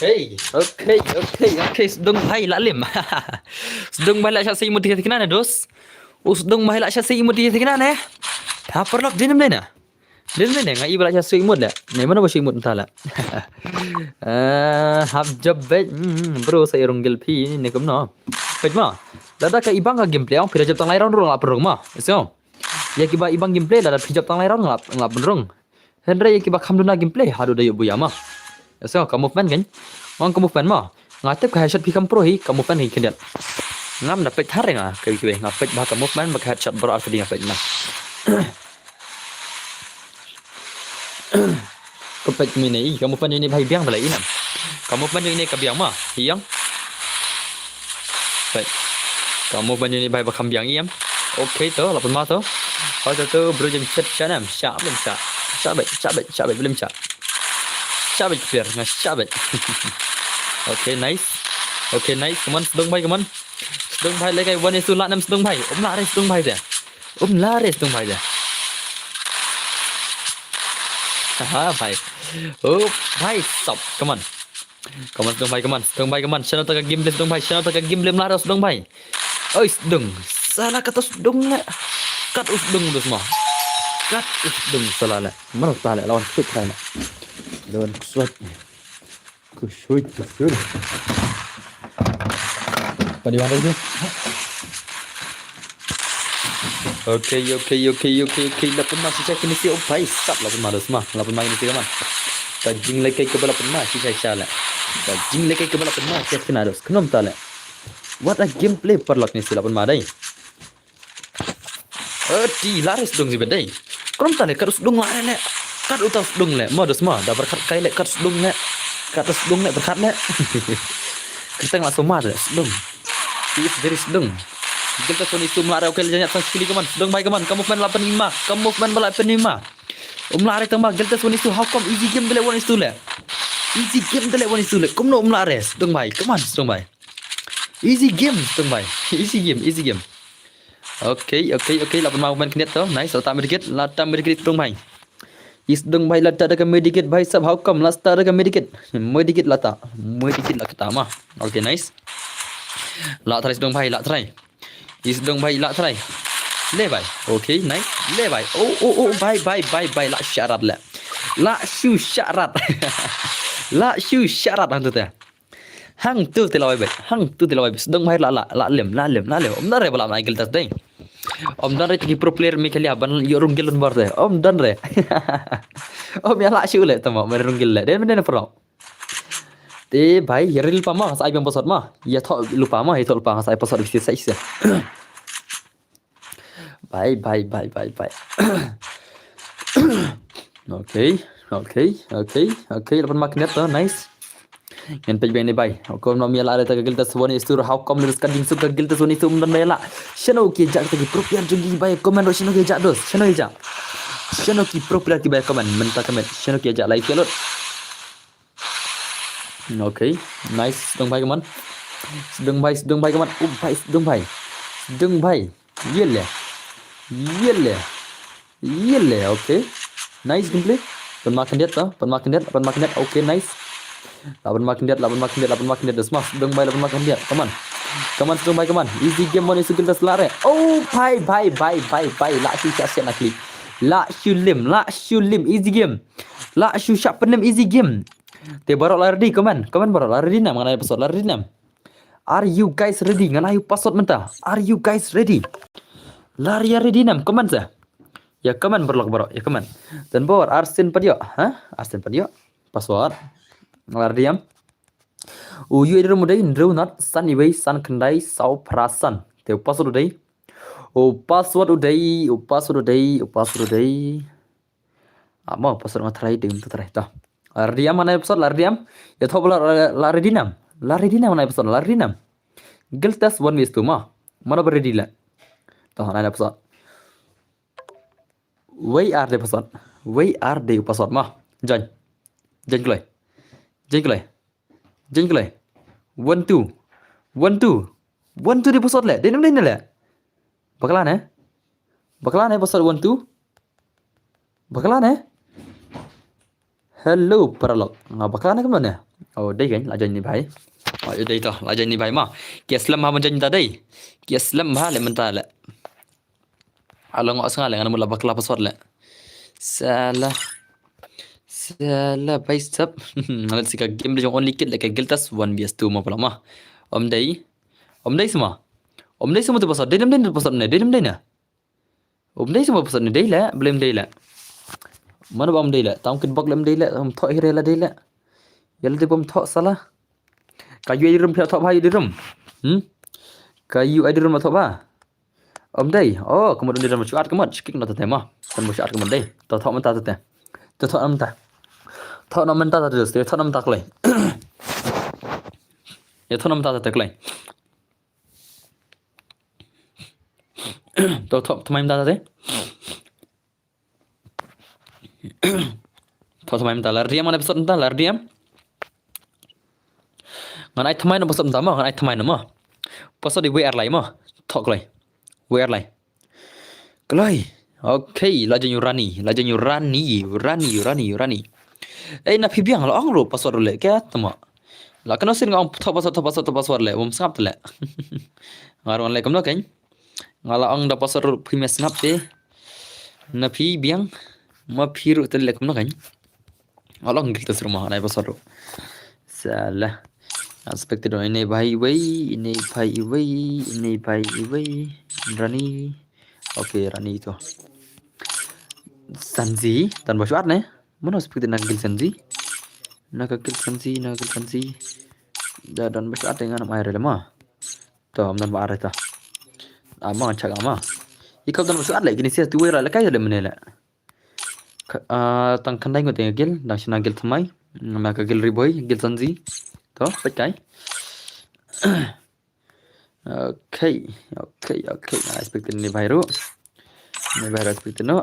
Okay, okay, okay, okay. Sdong bhai lah lim. Sdong bhai lah shah sih mut tikna ne dos. U sdong bhai lah shah sih mut tikna ne. Tha paralok dien em ne na. Dien em ne nga i ba lah shah sih mut la. Ne mano ba sih mut ta la. Eh, hap jop bet. Hmm, bro sa i rong gil phi ne kumno. Peit ma. Lada ka i bang ka gameplay ong phi da jop tang lai round ruh lah pynrung ma. So. Ïa kiba i bang gameplay lada phi jop tang lai round lah lah pynrung. Hynrei ïa kiba kham duna gameplay haduh da ïoh buya ma. Ïa so ka movement kan. Ong ka movement ma. Nga tip ka headshot phi kham pro hi ka movement kan khyndiat. Ngam da peit thar nga ka wei ka wei nga peit ba ka movement ba ka headshot bro ar phi nga peit na. Ka peit mine i ka movement ïa ini bhai biang da lei i nam. Ka movement ïa ini ka biang ma. Ïang. Peit. Ka movement ïa ini bhai ba kham biang i em. Okay to, la pynma to. Hoi to to, bro jam chat sha nam, sha blim sha. Sha beit, sha beit, sha beit, blim sha. Sha beit kper, nga sha beit. Okay, nice. Okay, nice. Come on, sdong bhai, come on. Sdong bhai, lehkai one is two lah nam sdong bhai. Um lah re sdong bhai te. Um lah re sdong bhai te. Haha, bhai. Oh, bhai, stop. Come on. Come on, sdong bhai, come on. Sdong bhai, come on. Shano ta ka game bleh, sdong bhai. Shano ta ka game bleh, mla ra sdong bhai. Oi, sdong. Sala kata sdong le. Kat u sdong dus ma. Kat u sdong sala le. Mano ta le, lawan kusut ta le. Lawan kusut. Kusut, kusut. Padi wang tu. Okay, okay, okay, okay, okay. Lapan ma shisha kini si, oh bhai sab, lapan ma dos ma, lapan ma kini si kaman. Ka jinglehkai kaba lapan ma shisha shisha le. Ka jinglehkai kaba lapan ma shisha kina dos. Knom ta le. What a gameplay paralok kini si lapan ma dei. Ati laris dong si bedai. Krom ta le kat us dong la le. Kat uta us dong le. Ma dos ma da berkat kai le kat us dong le. Kat us dong le berkat le. Kerteng la soma le us dong. Ti very sdong. Gelta soni sum la re okay le janyat sang sekali kaman. Sdong bai kaman. Kamu fan lapan lima. Kamu fan bala lapan lima. Um la re tang ba gelta soni su how come easy game bela one is two le. Easy game bela one is two le. Kumno um la re sdong bai. Kaman sdong bai. Easy game sdong bai. Easy game, easy game. Okay, okay, okay. Lapan ma movement kniat to. Nice. Lata medikit, lata medikit sdong bai. Is dong bai lata da ka medikit bai sab how come lata da ka medikit. Medikit lata. Medikit lata ma. Okay, nice. Lah trai sdang bhai, lah trai. I sdang bhai, lah trai. Le bhai. Okay, nice. Le bhai. Oh, oh, oh, bhai, bhai, bhai, bhai. Lah shu shah rat le. Lah shu shah rat. Lah shu shah rat hangtu te. Hangtu te la wai bhai. Hangtu te la wai bhai. Sdang bhai lah, lah, lah lem, lah lem, lah lem. Ym don re ba lah ma Gildas dei. Ym don re ki pro player Meghalaya ban ïoh rung gil lon bor te. Ym don re. Ym ïa lah shu le tama, me rung gil le. Dei, dei, dei, pro. Te bhai, ïa ril pa ma, sa ai biang password ma. Ïa thoh lypa ma, ïa thoh lypa, sa ai password bisi sa isa. Bhai, bhai, bhai, bhai, bhai. Okay, okay, okay, okay, lapan mark net to, nice. Ngan peit bhai ne bhai. Ko nom ïa la re ta ka Gildas one is two, how come lyrics ka ding suk ka Gildas one is two ym don bhai la. Shano ki jak ta ki pro player jong ki bhai, comment ro shano ki jak dos, shano ki jak. Shano ki pro player ki bhai comment, mynta comment, shano ki jak live ki lut. Okay, nice, sdang bhai, come on. Sdang bhai, sdang bhai, come on. Oh bhai, sdang bhai. Sdang bhai. Ïa le. Ïa le. Ïa le, okay. Nice gameplay. Pan ma khyndiat to, pan ma khyndiat, pan ma khyndiat. Okay, nice. Lah pan ma khyndiat, lah pan ma khyndiat, lah pan ma khyndiat. Smash, sdang bhai, lah pan ma khyndiat. Come on. Come on, sdang bhai, come on. Easy game, one is two Gildas la re. Oh bhai, bhai, bhai, bhai, bhai. Lah shu shah shah na klik. Lah shu lim, lah shu lim. Easy game. Lah shu shah pynim, easy game. Te baroh la ready, comment. Comment baroh la ready nam, ngan ai password la ready nam. Are you guys ready? Ngan ai password mynta. Are you guys ready? La re ïa ready nam, comment sa. Ïa comment baroh, baroh, ïa comment. Don bor, arsien pat ïoh, ha? Arsien pat ïoh. Password. La ready am? U ïoh i dei ruh dei, hynriew nod, san iwei, san khyndai, saw phra san. Te u password u dei. U password u dei, u password u dei, u password u dei. Ah, mo, password nga try, dei um try, to. La ready am, ngan ai password, la ready am. Ïa thoh ba la, la, la ready nam. La ready nam, ngan ai password, la ready nam. Gildas one V S two mo. Mano ba ready la. To, ngan ai password. Wei ar dei password. Wei ar dei u password mo. Join. Join kloi. Join kloi. Join kloi. One two. One two. One two dei password le. Dei nam dei ne le. Bakla ne? Bakla ne password one two? Bakla ne? Hello, paralok. Nga bakla ne kumno ne? Oh, dei kan, la join ni bhai. Oh, dei to, la join ni bhai mo. Ki slem bha mynta dei. Ki slem bha le mynta le. Ala ngo snga le ngan mula bakla password le. Sala. Sala bhai sab. Let's see ka game de jong Only Kid le ka Gildas one V S two mo pala mo. Ym dei. Ym dei sma. Ym dei sma tu password. Dei nam dei password ne. Dei nam dei na. Ym dei sma password ne dei le. Blem dei le. Mano ba ym dei le. Tam kit bok lem dei le. Ym thoh hire la dei le. Ïa la dei bom thoh sala. Ka yu ai di rum phi thoh bha yu di rum. Hmm? Ka yu ai di rum thoh bha. Ym dei. Oh, ka mut ym dei don ba shu at ka mut. Shikik na ta te mo. Don ba shu at ka mut dei. To thoh mynta ta te. To thoh mynta. Thoh na mynta ta te. Thoh na mynta kloi. Ïa thoh na mynta ta te kloi. To thoh thymmai mynta ta te. Thoh thymmai mynta la ready am, ngan ai password mynta la ready am. Ngan ai thymmai na password mynta mo, ngan ai thymmai na mo. Password di W R lai mo. Thoh kloi. W R lai. Kloi. Okay, la jong u Rani, la jong u Rani, Rani, Rani, Rani. Ei, na phi biang la ong ruh password ruh le, ka tama. La kano sien nga ong thoh password, thoh password, thoh password le, bym sngap te le. Nga ruh ngan le kumno kein. Nga la ong da password ruh phi me sngap te. Na phi biang, ma phi ruh te le kumno kein. Nga la ong Gildas ruh ma, nai password ruh. Sala. Expected ine bhai iwei, ine bhai iwei, ine bhai iwei. Rani. Okay, Rani to. Sanji, don ba shu at ne? Mano expected na ka Gil Sanji? Na ka Gil Sanji, na ka Gil Sanji. Da don ba shu at ne, ngan ai re le mo. To, ym don ba at re to. Ama chak ama. I khop don ba shu at le, kini sia tu wei ra le kai le mene le. Ka, ah, tang khyndai ngut ïa ka Gil, dang shna Gil thymmai. Na ka Gil Riboy, Gil Sanji. To, peit kai. Okay, okay, okay. Nga expect ine bhai ruh. Ine bhai ruh expect no.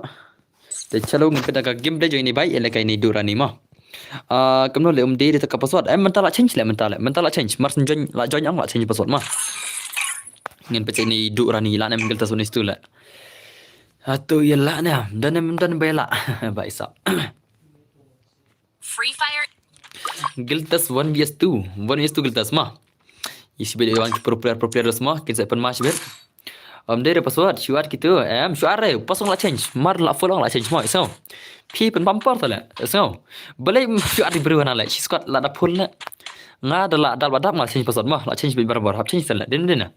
Te chalo ngin peit da ka game de jong ine bhai, ïa lehkai ine Duh Rani mo. Ah, kumno le um dei da ka password. Eh, mynta la change le, mynta le. Mynta la change. Mar syn join, la join ong la change password mo. Ngin peit ine Duh Rani la ne mynta Gildas one is two le. Atu ïa la ne, don ne don ba ïa la. Ba isa. Free Fire. Gildas one V S two. One V S two Gildas mo. Ïa shibit ïa wan ki pro player, pro player da sma, kin sa pynma shibit. Ym dei re password, shuat kitu, em, shuat re, pas ong la change, mar la full ong la change mo, isngo. Phi pynpam por tale, isngo. Balei shuat ri bru na le, shi squad la da full le. Nga da la dal ba dap nga change password mo, la change bit barabor, hap change tale, din din na.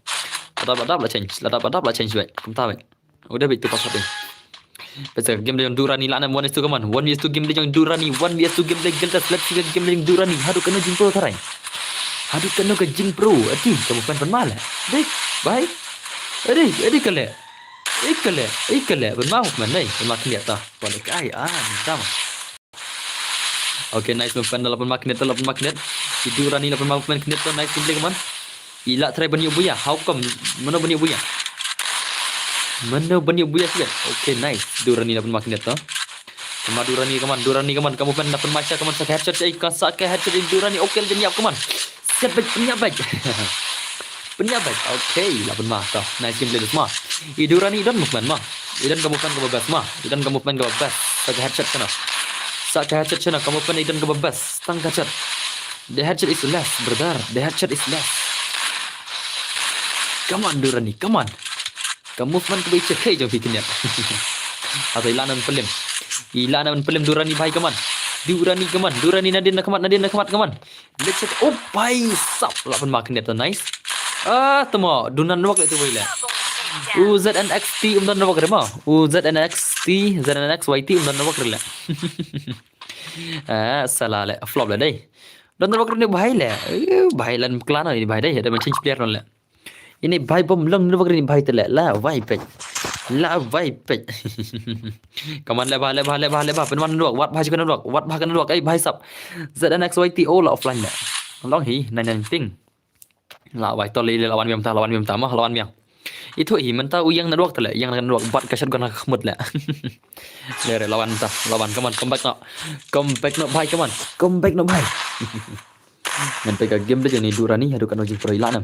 La dap ba dap la change, la dap ba dap la change bit, kumta bit. Udah bit tu password ni. Pesa game de jong Durani la nam one vs two, come on. One vs two game de jong Durani, one vs two game de Geltas, let's see game de jong Durani. Haduh kano jingpro tharai. Haduh kano ka jingpro. Ati, kamu pen pen mala. Dei, bhai. Adi, adi kale. Ei kale, ei kale. Pen mau man dei. Pen ma khyndiat ta. Balik ai, ah, minta ma. Okay, nice, pen la pen ma khyndiat, la pen ma khyndiat. I Durani la pen ma pen khyndiat to, nice, gameplay, come on. I la try ban ïoh buya. How come? Mano ban ïoh buya? Mano ban ïoh buya sibit? Okay, nice. Durani la pynma khyndiat to. Come on Durani, come on, Durani, come on. Kamu pen la pynma sha, come on, sa ka headshot, eh, ka sa ka headshot in Durani. Okay, la jan ïap, come on. Set back, pynïap back. Pynïap back. Okay, la pynma to. Nice gameplay da sma. I Durani don movement ma. I don ka movement kaba best ma. I don ka movement kaba best. Sa ka headshot shano. Sa ka headshot shano. Ka movement i don kaba best. Tang ka headshot. The headshot is less, brother. The headshot is less. Come on, Durani, come on. Ka movement kaba i check jong phi khyndiat. Hato i la nam pynlem. I la nam pynlem Durani bhai, come on. Durani, come on. Durani nadien na khmat, nadien na khmat, come on. Let's check. Oh, bhai sab. La pynma khyndiat to, nice. Ah, tamo. Dunan wak le tu bhai le. U Z N X T um don wak re ma. U Z N X T, Z N X Y T um don wak re le. Ah, salah le. Flop le dei. Don wak re ni bhai le. Eh, bhai lan klan ni bhai dei. Ada man change player non le. Ini bhai bom long ni wak re ni bhai te le. La bhai pek. La bhai pek. Come on le bha, le bha, le bha, le bha. Pen wan wak. Wat bha jikan wak. Wat bha kan wak. Eh, bhai sab. Z N X Y T, oh, la offline le. Long hi, nine nine ping. La wai to le, le, la wan biang ta, la wan biang ta ma, la wan biang. Itu hi mynta u ïang nadwak tale, ïang nadwak bat ka shotgun ha khmut le. Le re, la wan ta, la wan, come on, come back no. Come back no bhai, come on. Come back no bhai. Ngan pei ka game de jong ni Durani, haduh kano jingpro i la nam.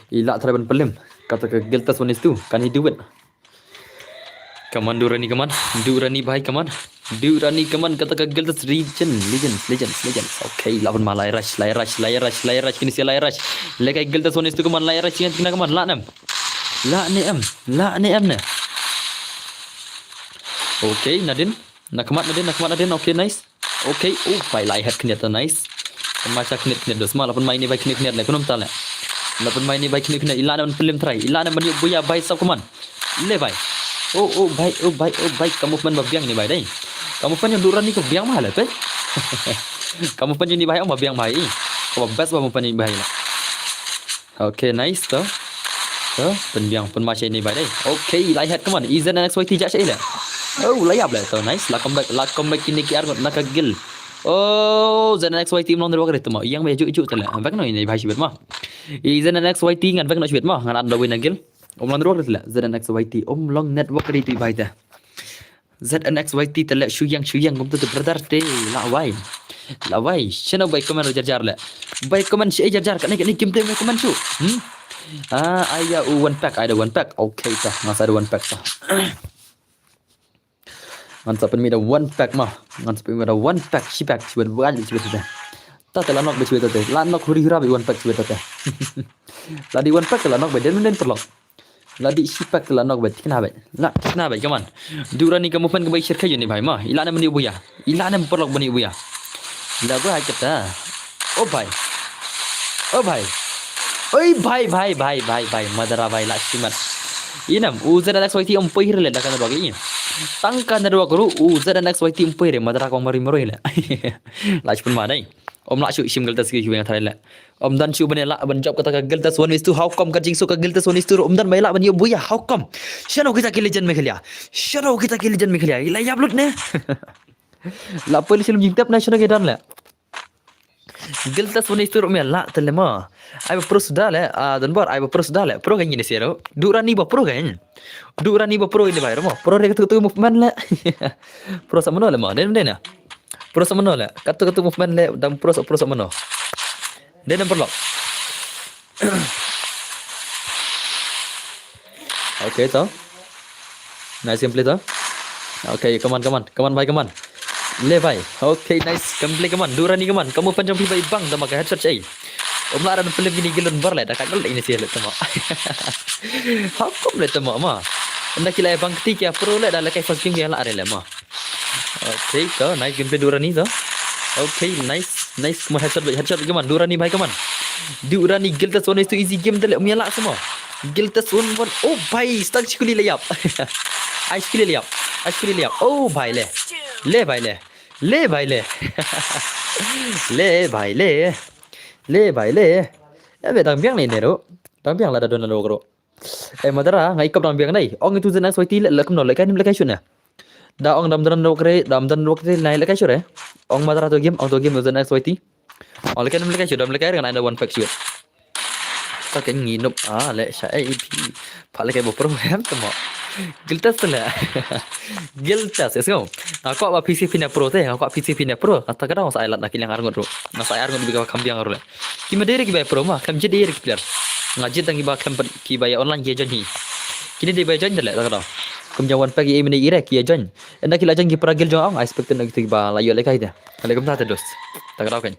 I la try ban pynlem. Kata ka Geltas one is two, can he do it? Come on, Durani, come on. Durani bhai, come on. Durani, come on. Kata ka Geltas, Legend, Legends, Legends, Legends. Okay, la pynma, lai rush, lai rush, lai rush, lai rush, kini sia lai rush. Lekai Geltas one is two, come on, lai rush, kini, kini, come on, la nam. La ne em, la ne em ne. Okay, nadien. Na khmat nadien, na khmat nadien. Okay, nice. Okay, oh, bhai, lai head khyndiat to, nice. Pynma sha khyndiat khyndiat da sma, la pynma ini bhai khyndiat khyndiat le, kumno mynta le. La pynma ini bhai khyndiat khyndiat, i la nam pynlem try, i la nam ban ïoh buya bhai sab, come on. Le bhai. Oh, oh, bhai, oh, bhai, oh, bhai, ka movement ba biang ni bhai dei. Ka movement jong Durani ka biang bha le, pei. Ka movement jong ni bhai ong ba biang bha i. Ka ba best ba movement ni bhai le. Okay, nice to. To, pynbiang, pynma sha ini bhai dei. Okay, lai head, come on. I Z N X Y T jah sha i le. Oh, la ïap le to, nice. La comeback, la comeback kini ki arngut na ka Gel. Oh, Z N X Y T um long network re to ma. Ïang ba ju ju tale. Back no ini bhai shibit ma. I Z N X Y T ngan back no shibit ma. Ngan at da win na Gel. Um long network re tale. Z N X Y T um long network re to bhai te. Z N X Y T tale, shu ïang, shu ïang, kumta te brother te, la wai. La wai, shano bai comment jar jar le. Bai comment shi jar jar, kane, kane, kim te bai comment shu. Hmm? Ah, ai ïa u one pack, ai da one pack. Okay ta, ngan sa da one pack ta. Ngan sa pynmih da one pack ma. Ngan sa pynmih da one pack, shi pack, shi pack, shi pack. Ta te la nok bai shi pack ta te. La nok huri hura bai one pack shi pack ta te. La di one pack te la nok bai den den perlok. La di shi pack te la nok bai, thikna bai. La thikna bai, come on. Durani ka movement ka bai shirkai jong ni bhai ma. I la nam ban ïoh buya. I la nam perlok ban ïoh buya. La bai kata. Oh bhai. Oh bhai. Oi bhai, bhai, bhai, bhai, bhai. Madara bhai la shimat. I nam, u Z N X Y T um poi re le da ka network i. Tang ka network ru, u Z N X Y T um poi re, madara kong mari mari le. La shipun ma dei. Om lah shu shim Geltas ki kiweng thai le. Om dan shu bane lah ban jop kata ka Geltas one is two. How come ka jingsu ka Geltas one is two? Om dan mai lah ban ïoh buya. How come? Shano kita ki legend Meghalaya? Shano kita ki legend Meghalaya? Ila ïap lut ne. La poi le shilum jingtep na shano ki dan le. Geltas one is two me lah tele ma. Ai ba pro suda le. Ah, dan bor ai ba pro suda le. Pro kan ini sero. Durani ba pro kan. Durani ba pro ini bai ro ma. Pro re tu tu movement le. Pro sa mano le ma. Den den na. Pro sa mano le. Katu katu movement le dang pro sa pro sa mano. Dia number lock. Okay to. Nice gameplay to. Okay, come on, come on. Come on bhai, come on. Le bhai. Okay, nice gameplay, come on. Durani, come on. Kamu panjang bhai bang dama ka headshot ai. Ym lah ran pynlem kine ki lun bor le, da ka dol ine si le tama. Hakum le tama ma. Nda ki la bang kti ki pro le, da le kai first game ki la re le ma. Okay, to nice gameplay Durani to. Okay, nice, nice. Kumno headshot, headshot kaman Durani bhai kaman. Durani Giltas one is too easy game dale, um ya la sama. Giltas one one. Oh bhai, stuck chikuli le yap. Ai chikuli le yap. Ai chikuli le yap. Oh bhai le. Le bhai le. Le bhai le. Le bhai le. Ya be dang biang ne ne ro. Dang biang la da don lo ro. Eh, Madara, nga ikop dang biang nai. Ong itu zen S Y T le, le kumno, le kai nim le kai shun ya. Da ong dam dran wok re, dam dran wok re, nai le kai shun re. Ong Madara to game, ong to game zen S Y T. Ong le kai nim le kai shun, dam le kai re, nai da one pack shun. Ta ken ngi nup, ah, le sha A P. Pa le kai bo pro hem tama. Giltas le. Giltas, es ngau. Nga kwah ba P C P ne pro te, nga kwah P C P ne pro. Nga ta ka dang sa ai lad na ki liang arngut ru. Nga sa ai arngut bi ka kham biang ru le. Ki ma dei re ki ba pro ma, khlem jied dei re ki player. Nga jied tang ki ba khlem pat, ki ba ïa online ki ïa join hi. Kine dei ba ïa join dei le, ta ka dang. Kum jong wan pa ki e mene i re ki ïa join. Ynda ki la join ki para guild jong nga, I expect na ki ba la ïoh le kai te. Ka le kum ta te dos. Ta ka dang kan.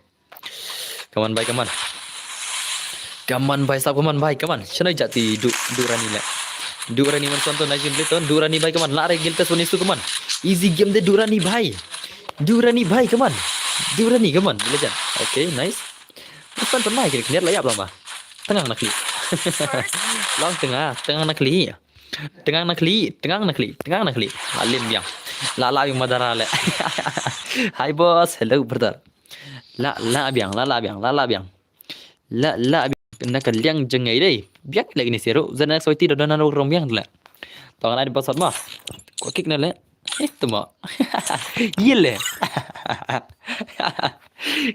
Come on bhai, come on. Come on bhai, sab come on bhai, come on. Shano jati du, Durani le. Durani man son to, nice gameplay to. Durani bhai, come on. La re Giltas one is too, come on. Easy game de Durani bhai. Durani bhai, come on. Durani, come on. Legend. Okay, nice. Bukan pernah kira kira la yap lama. Tengah na klik. Long tengah, tengah na klik. Tengah na klik, tengah na klik, tengah na klik. La lem biang. La la biang Madara le. Hi boss, hello brother. La la biang, la la biang, la la biang. La la biang. Na ka liang jong ngai dei. Biang le kini seru. Zan S Y T da dona rong biang le. Tong nai de pasat ma. Ko kick na le. Eh, tama. Ye le.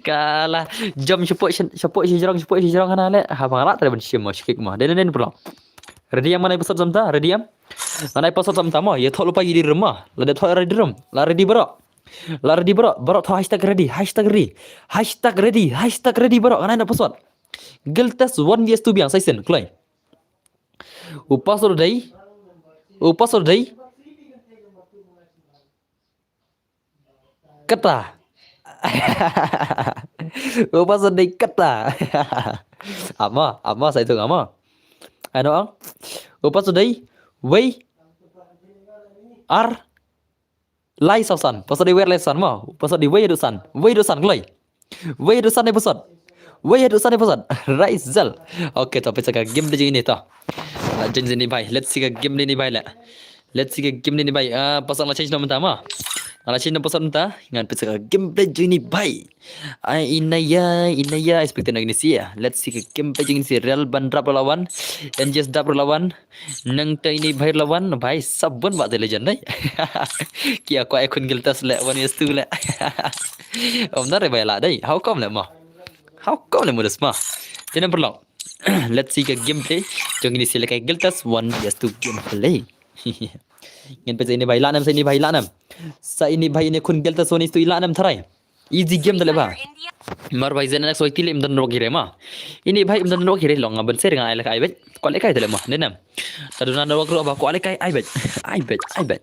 Kala jam shapoh shan-, shapoh shijrong, shapoh shijrong hana le. Ha bang rat ban shim ma shikik ma. Den den pula. Ready am, nai pasat samta, ready am. Nai pasat samta ma. Ye thok lupa ye di rum ma. La de thok ready rum. La ready bro. La ready bro. Bro thok hashtag ready, hashtag ready. Hashtag ready, hashtag ready bro. Nai na pasat. Giltas one V S two biang saisen kloi. U pasat dei. U pasat dei. Kata. U pasat dei kata. Ama, ama sa itu ama. Ano ang. U pasat dei. Wei. Ar. Lai sausan. Pasat dei wer lai san ma. Pasat dei wei du san. Wei du san kloi. Wei du san ne pasat. Wei du san ne pasat. Raizal. Okay, to pisa ka game de jing ini to. La jing ini bhai. Let's see ka game ini bhai la. Let's see ka game ini bhai. Ah, pasang la change no menta ma. La change no pasat menta. Ngan pisa ka game de jing ini bhai. Ai inaya, inaya expect na ini si ya. Let's see ka game de jing ini si Real ban drop lawan. N G S drop lawan. Nang ta ini bhai lawan, bhai sabun ba te legend dai. Ki akwa e khun Giltas le, one is too le. Om na re bhai la dai. How come le ma? How come le mudas ma? Te number long. Let's see ka gameplay. Jong ini sila kai Giltas one V S two gameplay. Ngin pe sa ini bhai la nam, sa ini bhai la nam. Sa ini bhai ini khun Giltas one is too la nam tharai. Easy game tale ba. Mar bhai zen next week tile im don rok gire ma. Ini bhai im don rok gire long ban ser ngan ai lek ai bet. Ko lek ai tale ma. Nenam. Tadu na rok ro ba ko lek ai ai bet. Ai bet, ai bet.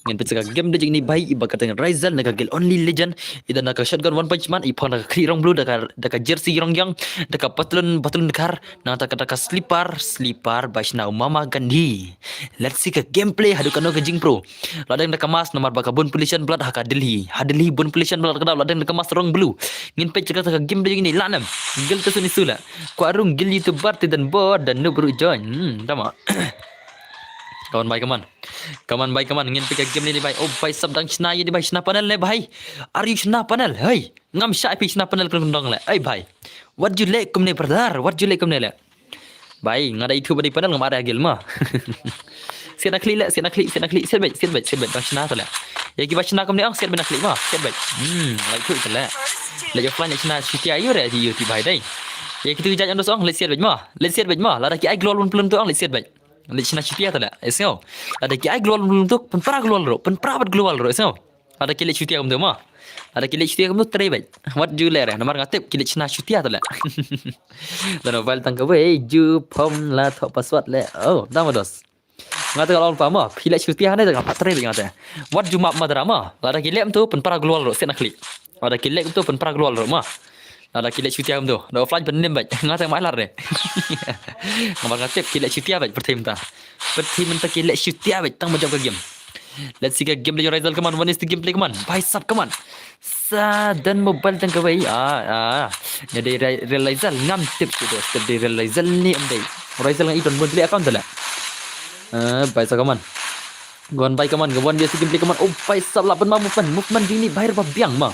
Ngin pisa ka game de jing ini bhai iba ka teng Raizal na ka guild only legend. Ida na ka shotgun one punch man i phong da ka khri rong blue da ka, da ka jersey rong yang da ka patlun, patlun kar na ta ka, ta ka slipper, slipper ba shna u Mama Gandhi. Let's see ka gameplay hadu kano ka jingpro. La dang da ka mask namar ba ka bun pollution blood ha ka Delhi. Ha Delhi bun pollution blood ka dau la dang da ka mask rong blue. Ngin peit ka, ka game da jing ini la nam. Giltas one is too la. Ko arung gil YouTuber ti dan bor dan noob ru join. Hmm, tama. Come on bhai, come on. Come on bhai, come on. Ngin peit ka game ini bhai. Oh bhai sab dang shna ye di bhai, shna panel ne bhai. Are you shna panel? Hey, ngam sha phi shna panel kun dong le. Hey bhai. What you like kumne brother? What you like kumne le? Bhai, nga da itu ba dei panel ngam ada gil ma. Siat na klik le, siat na klik, siat na klik, siat beit, siat beit, siat beit, ba shna ta le. Ya ki ba shna kumne ong, siat beit na klik ma, siat beit. Hmm, like tu le. Le yo flan shna chutia yo re ji yo ti bhai dei. Ya ki tu jaj andos ong, le siat beit ma, le siat beit ma. Lada ki ai global pun plun tu ong, le siat beit. Le shna chutia ta le. Esngo. Lada ki ai global pun plun tu, pun para global ro, pun para bat global ro, esngo. Lada ki leh chutia kumtu ma. Lada ki leh chutia kumtu trei beit. Wat ju leh re. Namar nga tip ki leh shna chutia tu leh. Lada mobile tang kawei ju phone la thoh password leh. Oh, dang ma dos. Nga te ka long pa ma. Phi leh chutia ne te ka pat trei beit nga te. Wat ju map ma dra ma. Lada ki leh kumtu pynpra global ro siat na klik. Lada ki leh kumtu pynpra global ro ma. Nada ki leh shutia kumto. Da offline pynnim bad. Nga tang mai lar de. Nga ba nga tip ki leh shutia bad pyrthei mynta. Pyrthei mynta ki leh shutia bad tang ba jop ka game. Let's see ka gameplay jong Raizal, come on. One is the gameplay, come on. Bhai sab, come on. Sa don mobile tang kawei. Ah, ah. Nga dei Ra-, Raizal ngam tip shuh to. Step dei Raizal ne em dei. Raizal nga i don bun tylli account te leh. Ah, bhai sab, come on. Wan bhai, come on, ka one V S two gameplay, come on. Oh bhai sab, lah pynma movement. Movement jong ini bhai, ruh ba biang ma.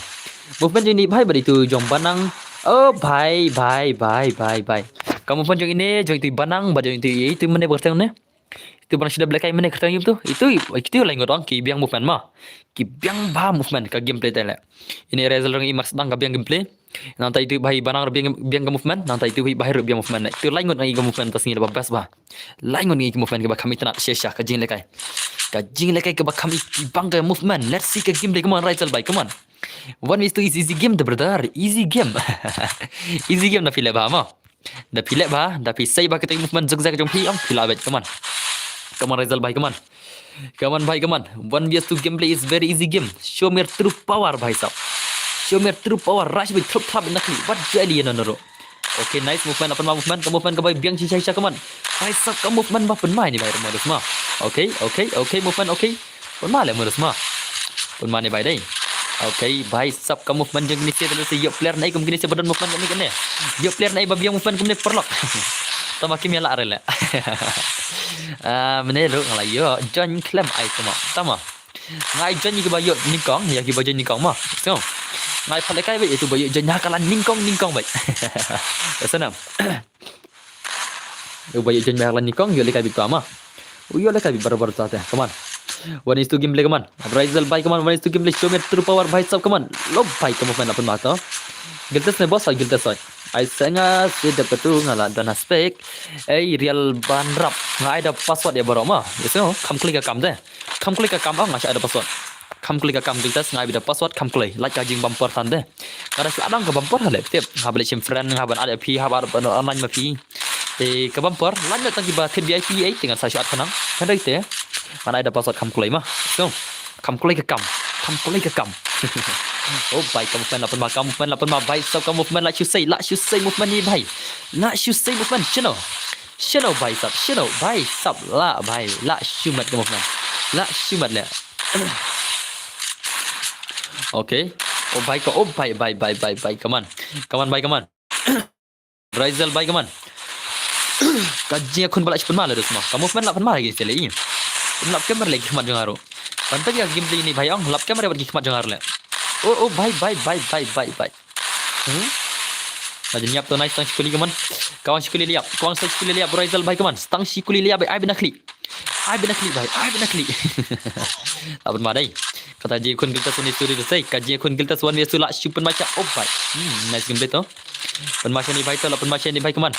Movement jong ini bhai, bad itu jong Banang. Oh bhai, bhai, bhai, bhai, bhai. Ka movement jong ini, jong itu Banang, bad jong itu, itu mane ba kyrteng ne. Itu Banang shu dep lehkai mane kyrteng ïa u tu. Itu, itu lai ngut ong ki biang movement ma. Ki biang bha movement ka gameplay te leh. Ini Raizal ruh nga i mar sdang ka biang gameplay. Nangta itu bhai Banang ruh biang, biang ka movement, nangta itu bhai, bhai ruh biang movement. Itu lai ngut nga i ka movement ta sngi leh ba best bha. Lai ngut nga i ka movement kaba kham itynnad shisha ka jinglehkai. Ka jinglehkai kaba kham i, i bang ka movement. Let's see ka gameplay, come on Raizal bhai, come on. One V two is easy game, the brother. Easy game. Easy game, da phi leh bha ma. Da phi leh bha, da phi sei bha kita movement zigzag jong phi, ong phi lah bad, come on. Come on Raizal bhai, come on. Come on bhai, come on. One V S two gameplay is very easy game. Show me your true power bhai sab. Show me your true power. Rush bad thrup thrap na khlieh. Wat jai li na noro. Okay, nice movement, lah pynma movement, ka movement kaba biang shisha shisha, come on. Bhai sab, ka movement ba pynma ini bhai, ruh modus ma. Okay, okay, okay, movement, okay. Pynma leh modus ma. Pynma ne bhai dei. Okay, bhai sab, ka movement jong kine sha, te leh sha ïoh player ne, kum kine sha ba don movement kane kane. Ïoh player ne ba biang movement kumne paralok. Tama kim ïa lah re leh. Ah, mane ruh nga la ïoh join khlem ai tama. Tama. Nga ai join ïa kiba ïoh nyngkong, ïa kiba join nyngkong ma. So. Nga ai pat lehkai bad ïa kiba ïoh join ha ka la nyngkong nyngkong bad. Ka snam. Uba ïoh join bha ha la nyngkong, ïoh lehkai bad to ma. U ïoh lehkai bad baroh baroh ta te. Come on. One is two gameplay, come on. Raizal bhai, come on. One is two gameplay. Show me true power bhai sab, come on. Lo bhai, ka movement lah pynma to. Giltes ne boss, ah, Giltes oi. Ai senga si dep tu nga la don ha spek. Ei, real ban rap. Nga ai da password ïa baroh ma. Ïa sngew, kham khlei ka kam te. Kham khlei ka kam, ah, nga shah ai da password. Kham khlei ka kam Giltes, nga ai beit da password kham khlei. Lait ka jing bumper than te. Nga da shu adang ka bumper ha leh tip. Haba leit shim friend, haba leit ïa phi, haba leit online ma phi. Te ka bumper, lait noh tang kiba thied V I P ei, te ngan sa shu at khnang. Hynrei te ngan ai da password kham khlei ma. So, kham khlei ka kam. Kham khlei ka kam. Oh bhai, ka movement lah pynma, ka movement lah pynma, bhai sab, ka movement lah shu sei, lah shu sei movement ne bhai. Lah shu sei movement, shano. Shano bhai sab, shano bhai sab, lah bhai, lah shu met ka movement. Lah shu met leh. Okay. Oh bhai, ka, oh bhai, bhai, bhai, bhai, bhai, come on. Come on bhai, come on. Raizal bhai, come on. Ka jingïakhun ba lah shu pynma leh dus ma. Ka movement lah pynma lagi sele i. Lap kamera lagi khmat jong nga ruh. Ban peit ïa ka gameplay ne bhai, ong lap kamera bad ki khmat jong nga ruh leh. Oh, oh bhai, bhai, bhai, bhai, bhai, bhai. Hmm? Nga jin ïap to, nice, tang shi kuli, come on. Kawang shi kuli leh ïap, kawang shi kuli leh ïap, Raizal bhai, come on. Tang shi kuli leh ïap, ai beit na khlieh. Ai beit na khlieh bhai, ai beit na khlieh. Lah pynma dei. Kata jingïakhun Giltes one V two dei, ka jingïakhun Giltes one V two lah shu pynma sha. Oh bhai. Hmm, nice gameplay to. Pynma sha ne bhai to, lah pynma sha ne bhai, come on.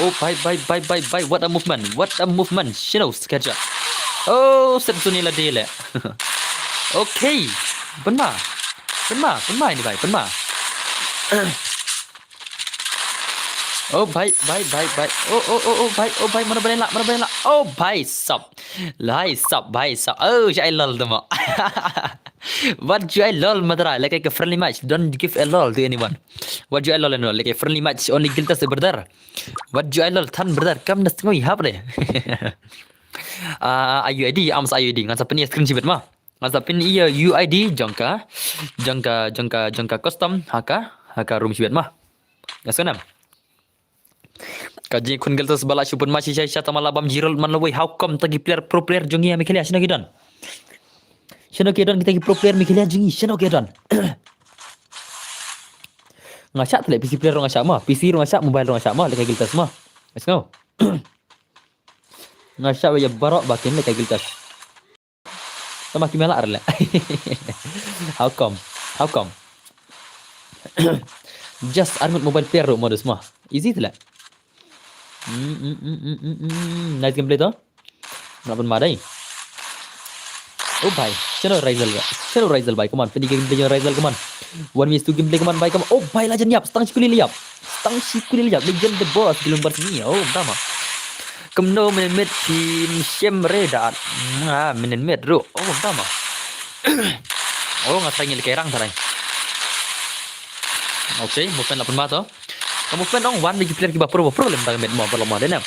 Oh bhai, bhai, bhai, bhai, bhai, what a movement, what a movement. Shino skerja. Oh, set tu ne la dei leh. Okay. Pynma. Pynma, pynma ini bhai, pynma. Oh bhai, bhai, bhai, bhai. Oh, oh, oh, oh bhai, oh bhai, mana bhai lah, mana bhai lah. Oh bhai sab. Lai sab, bhai sab. Oh, shai lol tama. What do I lol, madra? Like a friendly match. Don't give a lol to anyone. What do I lol, no? Like a friendly match. Only Giltes, brother. What do I lol, than brother? Come na sngew hap re. Ah, U I D, am sa U I D. Ngan sa pyn ïa screen shibit ma. Ngan sa pyn ïa U I D jong ka, jong ka, jong ka, jong ka custom, ha ka, ha ka room shibit ma. Ngan sa nam. Ka jingïakhun Giltes ba lah shu pynma shisha shisha tang ma lah bam zero man lawei, how come? Ta ki player, pro player jong ngi ha Meghalaya shano ki don? Shano ki don kita ki pro player Meghalaya jong ngi, shano ki don? Nga shah te leh, P C player ruh nga shah ma, P C ruh nga shah, mobile ruh nga shah ma, lehkai Giltes ma. Let's go. Nga shah ïa baroh ba kin lehkai Giltes. Tama ki mela ar leh. How come? How come? Just ar ngut mobile player ruh modus ma. Easy te leh. Hmm, hmm, hmm, hmm, hmm, hmm. Nice gameplay to. Nga pynma dei. Oh bhai, shano Raizal bhai? Shano Raizal bhai? Come on, pynïa gameplay jong Raizal, come on. One v two gameplay, come on bhai, come on. Oh bhai, la jan ïap, stang shi kuli leh ïap. Stang shi kuli leh ïap. Legend the boss, ki long bar sngi. Oh, tama. Kumno mynnin miet phim shim re da. Ah, mynnin miet ruh. Oh, tama. Oh, nga tharai ngi lehkai rang tharai. Okay, movement la pynma to. Ka movement ong wan da ki player kiba pro ba pro lem tang met mo ba lama dei ne.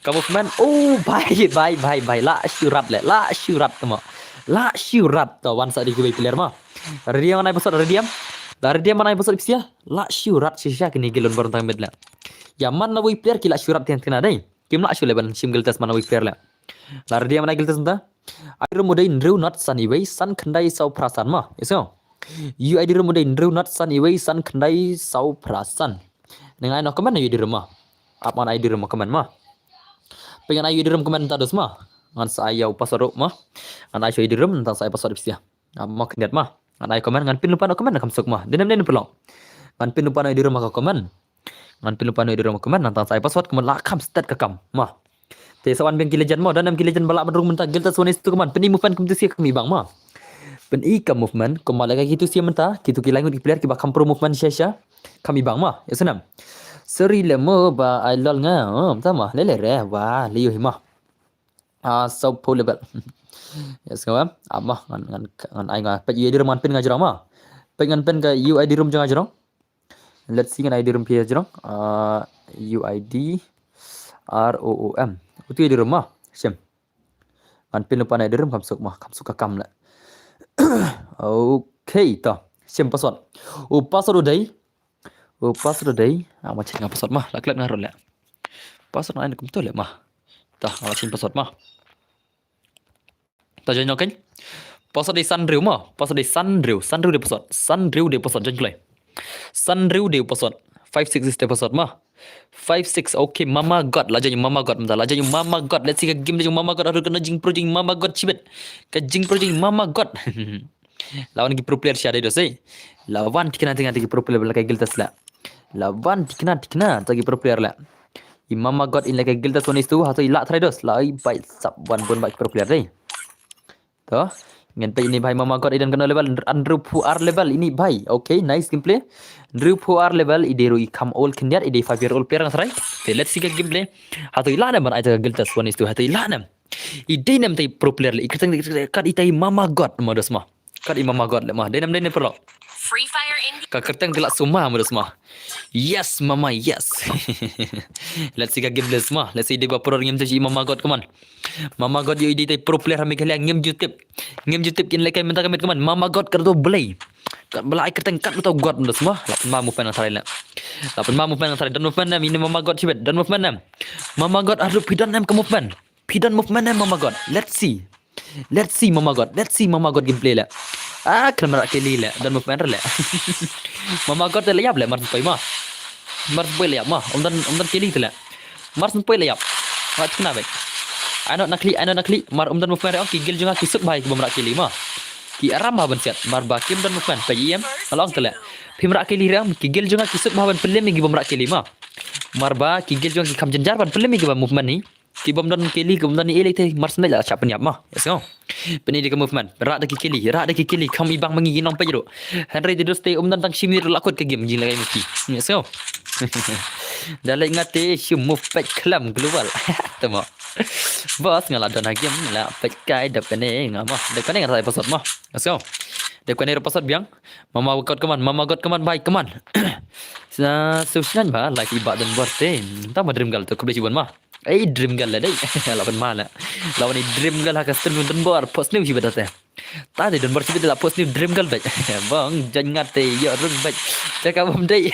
Ka movement, oh, bhai, bhai, bhai, bhai, la shu rat le, la shu rat mo. La shu rat to wan sa da ki player mo. Ready man ai pasot, ready am. La ready man ai pasot pisia. La shu rat shisha kini gilon baron tang met le. Ya man na wei player ki la shu rat tiang tina dei. Kim la shu le ban shim guild test man na wei player le. La ready man ai guild test nta. Ai rum u dei hynriew not san iwei san khyndai saw phra san mo. Iso. U I D rum u dei hynriew not san iwei san khyndai saw phra san. Nang ai no comment na U I D rum mo. Ap man ai U I D rum comment mo. Pyngan ai U I D rum comment ta dos mo. Ngan sa ai ïa u password ruh mo. Ngan ai shu U I D rum nang sa ai password pisia. Ap mo khyndiat mo. Ngan ai comment ngan pin lypa no comment na kham suk mo. Dei nem dei ne pynlong. Ngan pin lypa no U I D rum ka comment. Ngan pin lypa no U I D rum ka comment nang tang sa ai password ka mut la kham stet ka kam mo. Te sa wan biang ki legend mo, don em ki legend ba lah ban rung mynta guild test one is two ka man. Pyni movement kumtu sia kham i bang mo. Pyni ka movement kumba lehkai kitu sia mynta, kitu ki lai ngut ki player kiba kham pro movement shisha. Kham i bang mo, ya snam. Sorry le mo ba ai lol nga. Oh, mynta mo, le le re, wa, le yo hi mo. Ah, so pro level. Yes, nga, ah, mo, ngan, ngan, ngan ai nga peit U I D rum ngan pin nga jrong mo. Peit ngan pin ka U I D rum jong nga jrong. Let's see ngan ai U I D rum phi jrong. Ah, U I D R O O M. Utu U I D rum mo. Shim. Ngan pin lypa na U I D rum kham suk mo, kham suk ka kam le. Okay, to. Shim password. U password u dei. U password u dei. Ah, ma change nga password mo. La klet nga rot le. Password nga ai kumtu le mo. To, nga la change password mo. To join no kein. Password dei san hynriew mo. Password dei san hynriew. San hynriew dei password. San hynriew dei password join kloi. San hynriew dei password. Five six is dei password mo. Five six, okay, Mama God. La join Mama God mynta. La join Mama God. Let's see ka game dei Mama God. Aduh, ka jingpro jong Mama God shibit. Ka jingpro jong Mama God. La wan ki pro player sha dei dos ei. La wan tikna tikna ki pro player la kai guild test la. La wan tikna tikna ta ki pro player la. I Mama God in la kai guild test one is two, ha to i la try dos. La i bai sap wan bun ba ki pro player dei. To. Ngan peit ini bhai Mama God i don kano level, hynriew phew ar level ini bhai. Okay, nice gameplay. Hynriew phew ar level i dei ruh i kham old khyndiat, i dei five year old player nga try. Te let's see ka gameplay. Ha to i la ne ban ai ta ka guild test one is two, ha to i la ne. I dei nem tai pro player le, i kyrteng kat i tai Mama God mo dos mo. Kat i Mama God le mo. Dei nem dei ne pro. Free Fire India. Ka kyrteng te la suma mo dos mo. Yes Mama, yes. Let's see ka gameplay mo. Let's see dei ba pro ngim te i Mama God, come on. Mama God ïoh i dei tai pro player ha Meghalaya ngim ju tip. Ngim ju tip kin lehkai mynta ka met, come on. Mama God kat to Blei. Kat ba la ai kyrteng kat to God mo dos mo. La pynma movement nga try le. La pynma movement nga try. Don movement nem ini Mama God shibit. Don movement nem. Mama God aduh phi don nem ka movement. Phi don movement em Mama God. Let's see. Let's see Mama God. Let's see Mama God gameplay le. Ah, khlem rah kili le. Don movement le. Mama God te la ïap le mar poi mo. Mar poi la ïap mo. Um don, um don kili te le. Mar poi la ïap. Wat kena bek. Ai not na kli, ai not na kli. Mar um don movement re ong ki guild jong nga ki suk bha ïa ki bym rah kili mo. Ki aram bha ban siat. Mar ba kim don movement. Peit ïa em. Nga la ong te le. Phim rah kili re ong ki guild jong nga ki suk bha ban pynlem ïa ki bym rah kili mo. Mar ba ki guild jong nga ki kham jynjar ban pynlem ïa ki ba movement hi. Ki bym don kili, ki bym don i lei te, mar snem la shah pynïap mo. Yes, ngo. Pyni dei ka movement. Rah da ki kili, rah da ki kili, kham i bang ma ngi ki nongpeit ruh. Hynrei te dos te um don tang shi minit ruh la kut ka game jinglehkai ma ki. Yes, ngo. Da leit nga te shu move peit khlem global. Te mo. Boss nga la don ha game, la peit kai dep kane nga mo. Dep kane nga sa password mo. Yes, ngo. Dep kane ruh password biang. Mama God, come on, Mama God, come on, bhai, come on. Sa, sa shnan ba, like i ba don bor te. Tang ba Dream Girl to, khublei shibun mo. Ei, Dream Girl la dei. La ban ma la. La wan i Dream Girl ha ka stream don bor, post new shibit te. Ta dei don bor shibit la post new Dream Girl bek. Bang, jan ngat te, yo rung bek. Caka bom dei.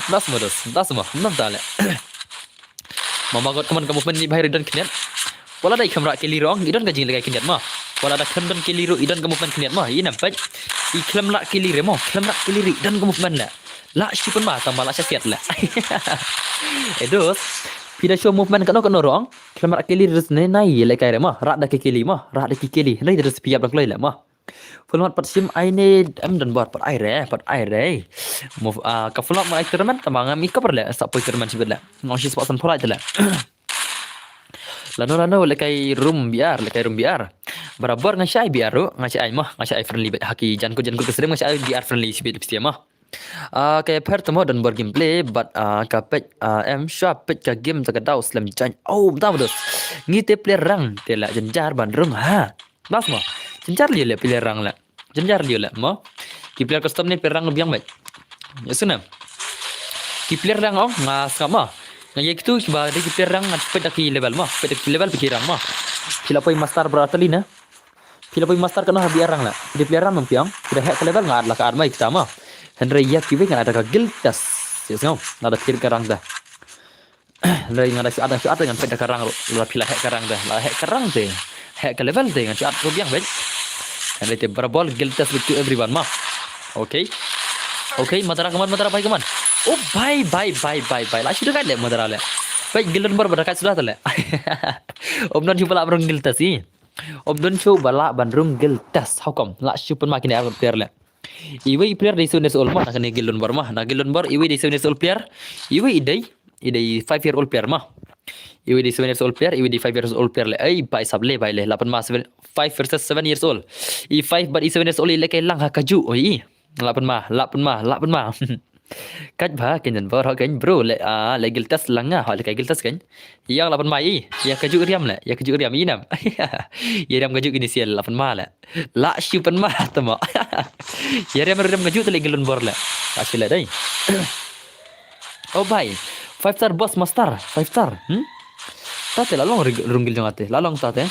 Das mo dos, das mo, nam ta le. Mama God, come on, ka movement ni bhai i don khyndiat. Wala dei khlem rah kili re ong, i don ka jinglehkai khyndiat mo. Wala da khlem don kili re, i don ka movement khyndiat mo. I nam peit. I khlem rah kili re mo, khlem rah kili re, i don ka movement le. La shi pun ma, tang ba la sha siat le. E dos. Phi da show movement kano kano re ong. Khlem rah kili re ne nai lehkai re mo. Rah da ki kili mo, rah da ki kili. Nai dos phi ïap dang kloi le mo. Full mat pat shim ai ne em don bor pat ai re, pat ai re. Move, ah, ka full mat ai tournament tang ba ngam i cover le, sa poi tournament shibit le. Ngong shi spot san pholai te le. Lano lano lehkai room B R, lehkai room B R. Barabor nga shai B R ruh, nga shai mo, nga shai friendly beit ha ki jan ko jan ko ka stream nga shai B R friendly shibit piste mo. Ah, ka pher te mo don bor gameplay, but, ah, ka peit, ah, em shwa peit ka game ta ka daw slem jan. Oh, ta mo dos. Ngi te player rang, te la jynjar ban rung ha. Bas mo. Jynjar lio le player rang le. Jynjar lio le mo. Ki player custom ne player rang biang beit. Ïa sngewbha. Ki player rank ong nga sngap ma. Nga ïa kitu kiba dei ki player rank ngan peit da ki level ma. Peit da ki level peit ki rank ma. Phi la poi master bro Atali na. Phi la poi master katno ha biar rank la. Phi dei player rank ong phi ong. Phi da heh ka level nga at la ka at ma ïa kita ma. Hynrei ïa kiwei ngan at da ka guild test. Ïa sngewbha. Nga da phi ka rank da. Hynrei nga da shu at, shu at ngan peit da ka rank ruh. La phi la heh ka rank da. La heh ka rank te. Heh ka level te ngan shu at ruh biang beit. Hynrei te barabor guild test with to everyone ma. Okay. Okay, Madara kaman, Madara bai kaman. Oh bai bai bai bai bai. La shu da kai le Madara le. Bai guild number ba da kai suda te le. Om don shu ba la rung guild test i. Om don shu ba la ban rung guild test. How come? La shu pynma kine ar player le. Iwei i player dei seven years old ma, na kane guild number ma, na guild number iwei dei seven years old player, iwei i dei, i dei five year old player ma. Iwei dei seven years old player, iwei dei five years old player le. Ei, bai sap le, bai le, la pynma seven, five versus seven years old. I five bad i seven years old i lehkai lang ha kajuh, oi. La pynma, la pynma, la pynma. Kat ba, ken jan bor, ken bro, le, ah, le guild test lang ah, le kai guild test ken. Ïa la pynma i, ïa kajuh riam le, ïa kajuh riam i nam. Ïa riam kajuh kini sial la pynma le. La shu pynma tama. Ïa riam riam kajuh te le guild number le. La shu le dei. Oh bai. Five star boss master, five star. Hmm? Tate la long ri-, rung guild jong ate. La long tate.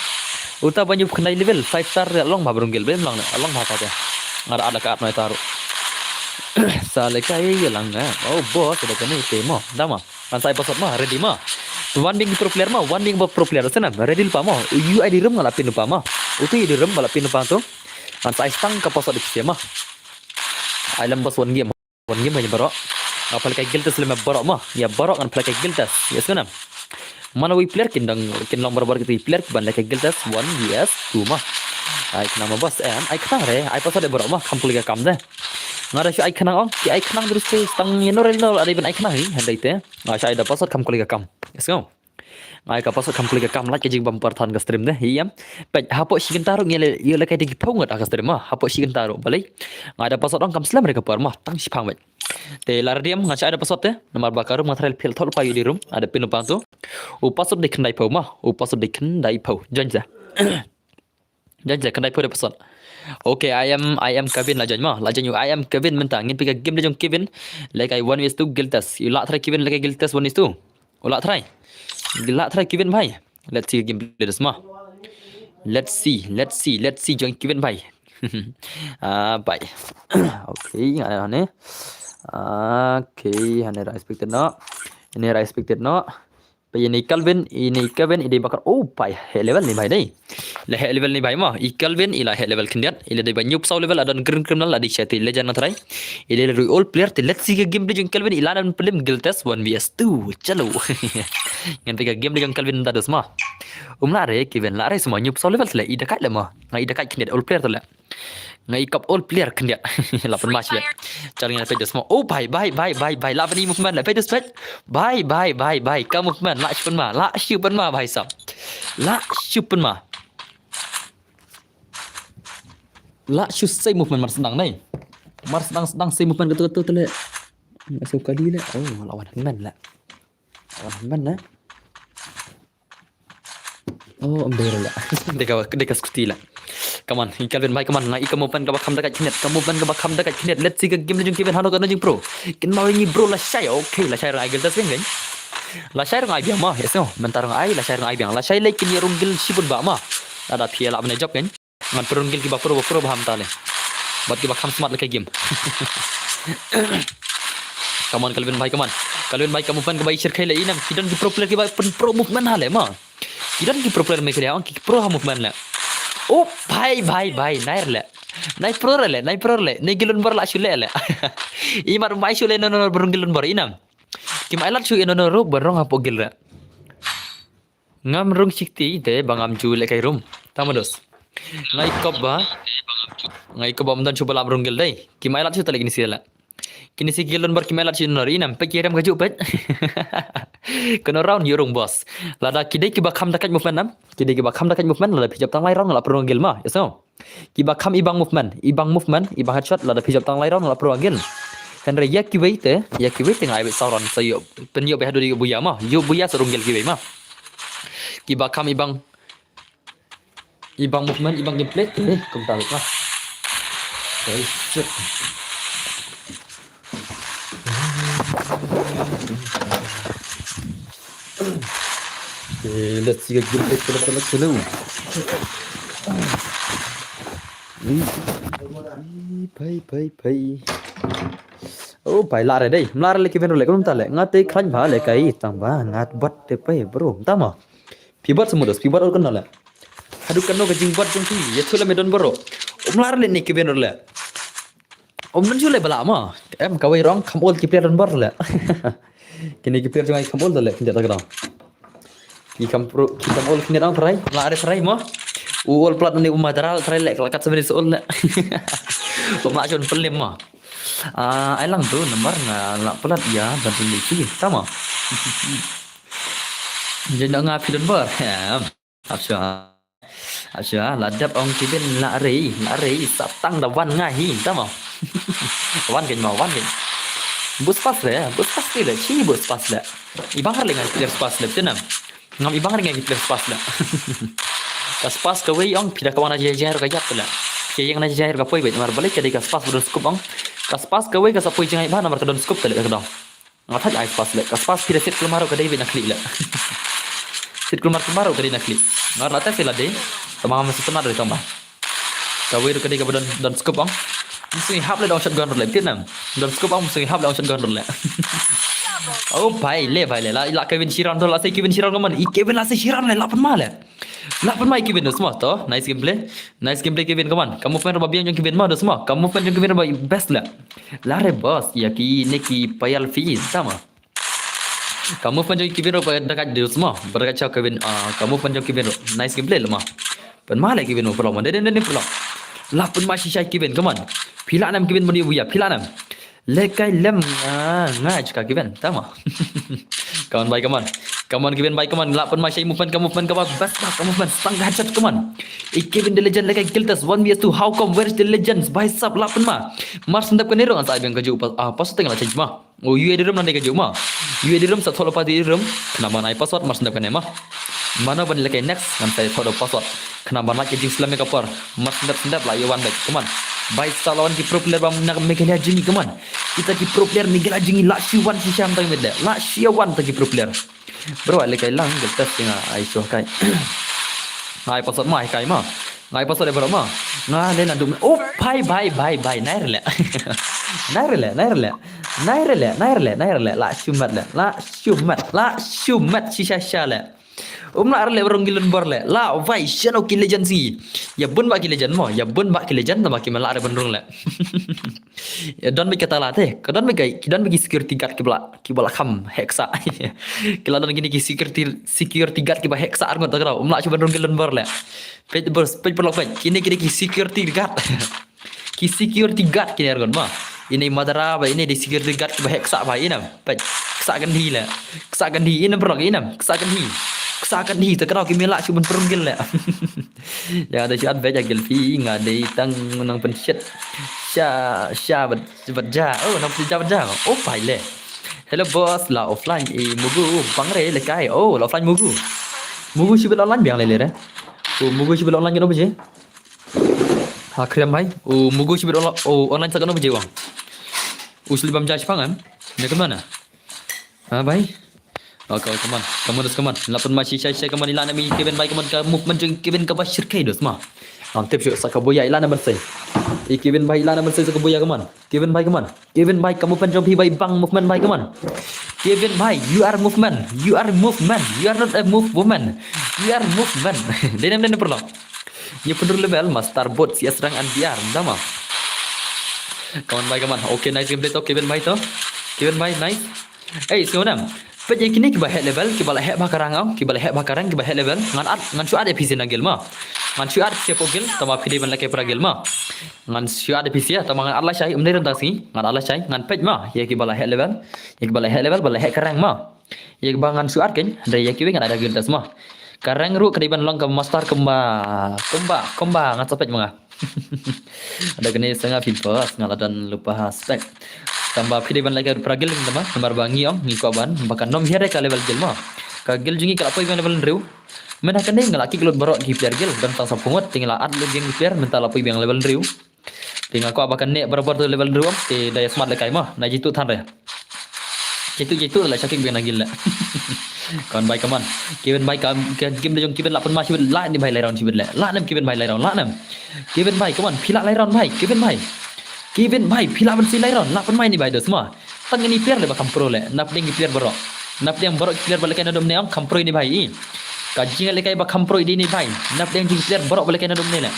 Uta ba nyu khnai level five star la long ba rung guild bem long le. La long ba tate. Nga da at la ka at mai taru. Sa le kai ïa lang eh. Oh boss da kane te mo. Da ma. Ngan sa ai password ma, ready ma. Wan bing pro player ma, wan bing ba pro player. Senam, ready lypa ma. U ai di room nga la pin lypa ma. Utu ai di room ba la pin lypa tu. Ngan sa ai stang ka password di ma. Ai lem bas one game. One game ba ïa baroh. Nga pynlehkai guild test lem baroh ma. Ïa baroh ngan pynlehkai guild test. Ïa senam. Mano wi player kin dang kin long barabor kiti player ban lehkai guild test one versus two ma. Ai khnang ma boss em, ai khnang re, ai password de baroh ma, kham pule ka kam de. Nga da shu ai khnang ong, ki ai khnang terus te stang ïa no re no, ada ban ai khnang hi, handai te. Nga shu ai da password kham pule ka kam. Yes, ngau. Nga ai ka password kham pule ka kam, lait ka jingbam par than ka stream de, hi em. Peit, hapoh shi kynta ruh ngi le, ïa le kai dei ki phew ngut ha ka stream ma, hapoh shi kynta ruh, balei. Nga ai da password ong kam slem re ka por ma, tang shiphang beit. Te la ready em, nga shu ai da password te, namar ba ka room nga tharai phil thol pa ïa di room, ada pin u pa tu. U password dei khyndai phew ma, u password dei khyndai phew. Join sa. Join sa, khyndai phew dei password. Okay, I am, I am Kevin la join ma, la join u I am Kevin mynta, ngin peit ka game de jong Kevin, le kai one versus two guild test. U lah try Kevin le kai guild test one versus two. U lah try. Lah try Kevin bhai. Let's see game play this ma. Let's see, let's see, let's see join Kevin bhai. Ah, bhai. Okay, nga ne. Okay, hane ra expected no. Hane ra expected no. Peit ine i Calvin, ine i Calvin, i dei ba kar, oh, bai, heh level ne i bhai dei. La heh level ne i bhai ma, i Calvin, i la heh level khyndiat, i la dei ba hynñiew phew saw level, la don green criminal, la dei sha te legend na trai. I dei la rui all player, te let's see ka game de jong Calvin, i la don plim guild test one versus two, chalo. Ngan peit ka game de jong Calvin da dos ma. Um la re, Calvin, la re sma, hynñiew phew saw level te le, i da kait le ma, nga i da kait khyndiat all player te le. Nga i kap all player khyndiat. La pynma shi. Chal ngan peit da sma. Oh, bai, bai, bai, bai, bai. La pynma movement, la peit da sma. Bai, bai, bai, bai. Ka movement, la shu pynma, la shu pynma, bai sap. La shu pynma. La shu sei movement mar sdang nai. Mar sdang, sdang sei movement katu, katu, tu le. Nga shu kali le. Oh, la wan hynmen le. La wan hynmen le. Oh, em dei la. Dei ka, dei ka scooty la. Come on, i Calvin bhai, come on, nga i ka movement kaba kham da kait khyndiat, ka movement kaba kham da kait khyndiat. Let's see ka game de jong Calvin, hano kano jong pro. Kin ma ngi bro lashai, okay, lashai rang ai guild test beng beng. Lashai rang ai biang ma, yes no, mynta rang ai, lashai rang ai biang. Lashai le kin ïa rung guild shibun ba ma. Lada phi la ban jop kan. Ngan pynrung guild kiba pro, ba pro ba ham ta le. Bad kiba kham smart le ka game. Come on, Calvin bhai, come on. Calvin bhai, ka movement kaba i shirkhai le i nam. Ki don ki pro player kiba pyn pro movement ha le ma. Ki don ki pro player me kle ong ki pro ha movement le. Oh, bhai, bhai, bhai, nair le. Nai pro re le, nai pro re le. Nai guild number la shu le le. I mar mai shu le no no no pynrung guild number i nam. Kim ai lat shu i no no ru pynrung hapoh guild le. Ngam rung shikti te ba ngam ju le kai room. Tama dos. Ngai kop ba. Ngai kop ba mynta shu ba lam rung guild dei. Kim ai lat shu ta le kini si le. Kini si guild number kim ai lat shu no ri nam peit ki rem ka ju peit. Kano round ïa rung boss. Lada ki dei kiba kham da kait movement nam. Ki dei kiba kham da kait movement lada phi jop tang lai round la pynrung guild ma. Yes no. Kiba kham i bang movement, i bang movement, i bang headshot lada phi jop tang lai round la pynrung guild. Hynrei ïa kiwei te, ïa kiwei te nga ai beit saw round sa ïoh pynïoh beit haduh ïoh buya ma, ïoh buya sa rung guild kiwei ma. Kiba kham i bang, i bang movement, i bang gameplay te kumta beit ma. Okay, shit. Okay, let's see ka game. Pei, pei, pei, pei. Pei, pei, pei. Oh, pei, la re dei. Mla re le ki ben re le, kumta le. Nga te khlaiñ ba le kai tang ba ngat bot te pei, bro. Tama. Phi bot smudos, phi bot ol kano le. Haduh kano ka jingbot jong phi, ïathuh lem ïa don bor. Um lah leh ne ki ben le. Um, don shu leh ba lah mo. Em, kawei ruh ong kham ol ki player don bor le. Kine ki player jong ngi kham ol le, kine ta ka dang. Ki kham pro, ki kham ol kine dang trai, lah re trai mo. U ol plat ne u madara trai le, ka la kat sa minit sa ol le. Ba ma jon pelim mo. Ah, ai lang tu namar nga la plat ïa ban tu ni ki, tama. Jadi nga phi don bor. Em. Ap shuwa. Ap shuwa, la dep ong ki ben la rei, la rei, sa tang da wan nga hi, tama. Wan kein ma, wan kein. Bus pas le, bus pas le, chi bus pas le. I bang re nga ki player pas le, tenam. Ngam i bang re nga ki player pas le. Ka pas kawei ong phi da ka wan na jai jai ka ïap le. Phi ïeng na jai ka poi beit, namar balei ka dei ka pas ba don scope ong. Ka pas kawei ka sa poi jngai ba namar ka don scope te le ka dong. Nga thait ai spas le. Ka spas phi da sit kulmar ruh ka dei beit na khlieh le. Sit kulmar kulmar ruh ka dei na khlieh. Nga la test la dei. Tama ma sit kulmar ruh tama. Kawei ruh ka dei kaba don, don scope ong. Mesti hap le don shotgun ruh le. Tip nam. Don scope ong mesti hap le don shotgun ruh le. Oh, bai le, bai le. La, la Kevin Shiran tu, la sei Kevin Shiran ka man. I Kevin la sei Shiran le, la pynma le. Lah pynma ïa ki ben, dos mo to. Nice gameplay. Nice gameplay ki ben, come on. Ka movement ba biang jong ki ben mo, dos mo. Ka movement jong ki ben ba best la. La re boss, ïa kine ki payal fi, tama. Ka movement jong ki ben ba da ka dos mo. Ba da ka cha ki ben, ah, ka movement jong ki ben. Nice gameplay la mo. Pynma le ki ben mo, pynlong mo. Dei, dei, dei, pynlong. Lah pynma shisha ki ben, come on. Phi lah nam ki ben mo, ni buya, phi lah nam. Lekai lem nga, nga jaka ki ben, tama. Come on, bai, come on. Come on, ki ben, bai, come on. Lah pynma shai movement, ka movement, ka ba best, ka movement. Stang ka headshot, come on. I ki ben the legend, lekai kill test, one v two. How come, where is the legends? Bai sap, lah pynma. Mar sendap ka ne rong, sa ai ben ka ju, ah, pas teng la change ma. Oh, ïa di room nangne ka ju ma. Ïa di room sa thol pa di room. Kena mana ai password mar sendap kane ma. Mano ban lekai next ngan sa thol password. Kena mana ka jingslem ka por. Mar sendap sendap la ïa wan back. Come on. Bai sa lawan ki pro player ba na Meghalaya jong ngi, come on. Kita ki pro player Meghalaya jong ngi la shu wan shisha mynta ka miet de. La shu wan ta ki pro player. Bro, ai lekai lang, gel test nga ai shu kai. Ai password ma, ai kai ma. Nga ai password bro ma. Nga le na dum. Oh, bai, bai, bai, bai. Nai rele. Nai rele, nai rele. Nai rele, nai rele, nai rele. La shu mat le. La shu mat. La shu mat shisha sha le. Um, la rele rong gilun bor le. La vai shano ki legend si. Ïa bun ba ki legend mo. Ïa bun ba ki legend, tama ki mala re bun rong le. Ïa don bik kata la te. Ka don bik ki, don bik ki security guard ki bla, ki bla kham heksa. Ki la don kine ki security, security guard ki ba heksa ar ngot ta ka dau. Um, la shu ban rong gilun bor le. Peit bor, peit bor lok peit. Kine, kine ki security guard. Ki security guard kine ar ngot ma. Ine madara ba, ine di security guard ki ba heksa ba, ine. Peit. Ksa kan hi le. Ksa kan hi, ine bor lok, ine. Ksa kan hi. Ksa kan hi, ta ka dau ki mela shu ban rong gil le. Ïa da shu at beit ïa gil phi nga dei tang nang pynshit. Sha, sha bad, bad ja. Oh, nang pynshit ja bad ja. Oh, pai le. Hello boss, la offline i Mugu bang re lekai. Oh, la offline Mugu. Mugu shi bit online biang le le re. Oh, Mugu shi bit online kano baje? Ha, krem bai. Oh, Mugu shi bit online, oh, online sa kano baje wang. Oh, sli bam ja shipang em. Ne kemana? Ha, bai. Okay, come on. Come on, come on. Lapan ma shi shai shai, come on, ila nami Kevin bai, come on, ka movement jong Kevin ka ba shirkai dos ma. Am tip shu sa ka boya ila number sai. I Kevin bai ila number sai sa ka boya, come on. Kevin bai, come on. Kevin bai, ka movement jong phi bai bang movement bai, come on. Kevin bai, you are movement. You are movement. You are not a move woman. You are movement. Denem denem perlu. Ni pun level master bot si asrang an biar, dama. Come on bai, come on. Okay, nice gameplay to Kevin bai to. Kevin bai, nice. Ei, sngewdam. Peit ïa kine kiba heh level, kiba la heh ba ka rang, kiba la heh ba ka rang, kiba heh level. Ngan at, ngan shu at ïa phi sha na guild ma. Ngan shu at sha pok guild, tama phi dei ban leh ka para guild ma. Ngan shu at ïa phi sha, tama ngan at lashai, um dei rem tang sngi, ngan at lashai, ngan peit ma ïa kiba la heh level. Ïa kiba la heh level, ba la heh ka rang ma. Ïa kiba ngan shu at kein, dei ïa kiwei ngan at ïa guild test ma. Ka rang ruh ka dei ban long ka master kumba, kumba, kumba, ngan sa peit ma nga. Ada kane sanga phi bas nga la don lypa ha spec. Tangba phi dei ban leh ka para guild tama, namar ba ngi ong ngi kwah ban ba kan ym hiar ka level guild ma. Ka guild jong ngi ka la poi biang level hynriew. Mynta kane nga la kick lut baroh ki player guild, don tang sa phew ngut, te ngi la at lut ki player, mynta la poi biang level hynriew. Te nga kwah ba kan neh barabor tu level hynriew, te da ïa smat lehkai ma, na jitu than re. Jaitu jaitu la shakik biang na gil la. Kon bai, come on. Kevin bai, kam ke game da jong Kevin la pynma shibit la ni bai, lai round shibit le. La nem Kevin bai, lai round la nem. Kevin bai, come on, phi la lai round bai, Kevin bai. Kevin bai, phi la ban si lai round, la pynma ni bai dos ma. Tang ini player le ba kham pro le, nap deng ki player baroh. Nap deng baroh ki player ba le kai na dum ne ong kham pro ini bai i. Ka jing le kai ba kham pro ini bai. Nap deng jing player baroh ba le kai na dum ne le.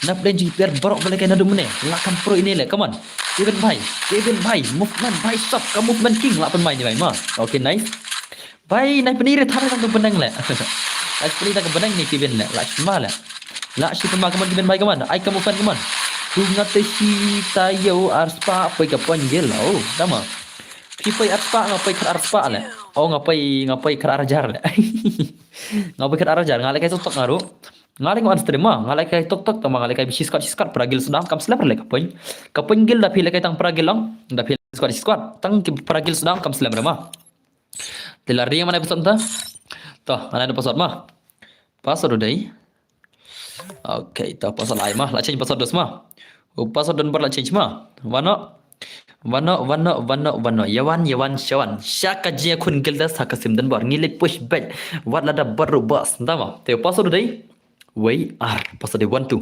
Nap deng jing player baroh ba le kai na dum ne. La kham pro ini le, come on. Kevin bai, Kevin bai, movement bai sap, ka movement king la pynma ni bai ma. Okay, nice. Bai, nai pynire thar tang tu benang le. Nai pynire tang benang ni Kevin le. La shima le. La shi pynma, come on Kevin bai, come on. Ai ka movement, come on. Tu ngate shi tayo arspah poi ka point gel. Oh, tama. Phi poi arspah, nga poi khat arspah le. Oh, nga poi, nga poi khat arjar le. Nga poi khat arjar, nga le kai tok tok nga ru. Nga le ngan stream ma, nga le kai tok tok tama, nga le kai bishi squad, shi squad, para gil sdang kam slem le ka point. Ka point gil da phi le kai tang para gil lang, da phi squad, shi squad. Tang ki para gil sdang kam slem re ma. Te la ring mana password ta. To, mana ada password ma. Password udah. Okay, to password ai ma. La change password dos ma. U password don bar la change ma. Wano. Wano, wano, wano, wano. Yawan, yawan, shawan. Shaka jia kun gilda saka sim dan bar. Ngile push back. Wat lada bar rubas. Tama. Te password udah. Wei ar. Password udah one two.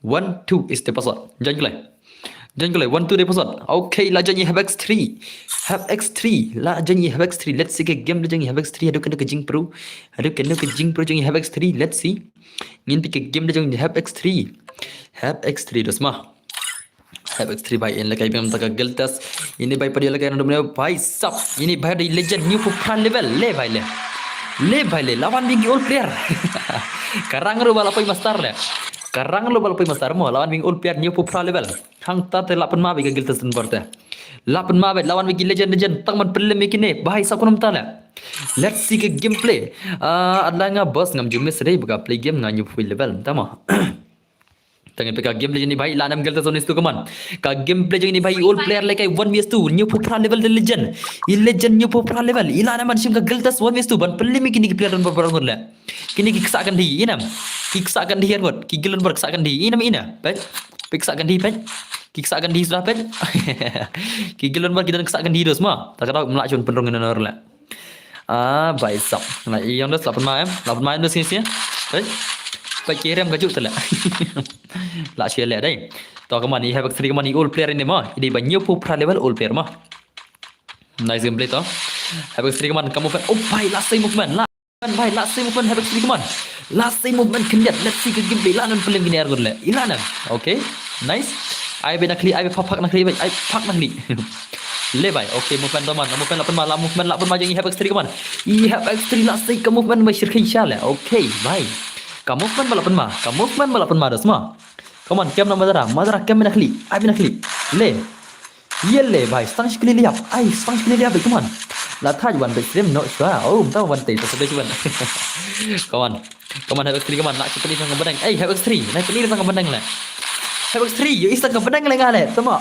One two is the password. Jangan gulai. Jangan gulai. One two the password. Okay, la jangan have X three. Have X three. La jangan have X three. Let's see ke game la jangan have X three. Aduh kena ke jing pro. Aduh kena ke jing pro jangan have X three. Let's see. Ngin pi ke game la jangan have X three. Have X three dos ma. Have X three bai in lekai bem taka giltas. Ini bai padi lekai nandum ne bai sap. Ini bai di legend new pro level. Le bai le. Le bai le. Lawan bigi all player. Karang ru bala poi master le. Karang ru bala poi master mo. Lawan bigi all player new pro level. Hang ta te lapan ma bigi giltas dan barte. Lapan ma bai lawan bigi legend legend. Tang man pelim bigi ne. Bai sap kunum ta le. Let's see ke gameplay. Ah, adla nga boss ngam jumis re baka play game nga new pro level. Tama. Tang pika game le jeni bai la nam giltas one is two kaman. Ka game play jeni bai all player le kai one vs two new pro level de legend. I legend new pro level. I la nam shim ka giltas one vs two ban pelim kini ki player don bar bar le. Kini ki ksa kan di inam. Ki ksa kan di herwat. Ki gilon bar ksa kan di inam ina. Pet. Pik ksa kan di pet. Ki ksa kan di sudah pet. Ki gilon bar ki don ksa kan di dos ma. Tak ada melak chun penrung ina nor le. Ah, bai sap. Na i yang das lapan main, lapan main das sini sini. Baik. Baik kirim kaju tu lah. Lah sia leh dai. To kaman i have X three kaman i all player ini ma. Ini ba new pro level all player ma. Nice gameplay to. Have X three kaman kamu fan. Oh bai last save movement lah. Bai last save movement have X three kaman. Last save movement khyndiat. Let's see ke gameplay lah nan pelim kini argut le. Ila nan. Okay. Nice. Ai be nakli, ai be phak phak nakli, ai phak nakli. Le bai. Okay, movement teman, movement lapan ma, la movement lapan ma jeng i have X three kaman. I have X three la sei ka movement bai shirkhin sha le. Okay, bai. Ka movement ba lapan ma, ka movement ba lapan ma das ma. Kaman kem na madara, madara kem nakli, ai be nakli. Le. Ye le bai, stang shikli liap. Ai, stang shikli liap kaman. La thaj wan bai stream no shwa. Oh, mta wan te, ta sebe chuan. Kaman. Kaman have X three kaman, nak chipeni tang ka benang. Ei, have X three, nak chipeni tang ka benang le. Have X three, yo i tang ka benang le nga le, tama.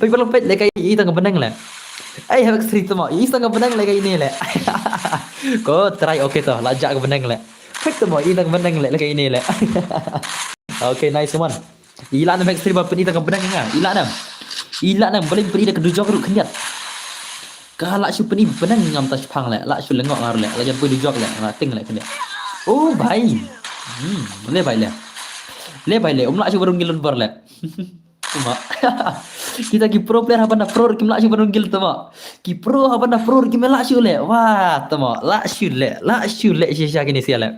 Pek belum pek le kai i tang ka benang le. Ei, have X three tama, i tang ka benang le kai ini le. Ko try okay to, la jak ka benang le. Pek tama, i tang ka benang le, le kai ini le. Okay, nice kaman. Ila nam X three ba peni tang ka benang nga. Ila nam. Ila nam balik peni da ka dujok ruk khyndiat. Ka la shu peni benang ngam ta shpang le. La shu lengok ngar le. La jan pui dujok le. Nga ting le khyndiat. Oh bai. Hmm, le bai le. Le bai le. Um la shu barung gilon bar le. Tama. Kita ki pro player haba na pro kim la shu barung gil tama. Ki pro haba na pro kim la shu le. Wah, tama. La shu le. La shu le shisha kini sia le.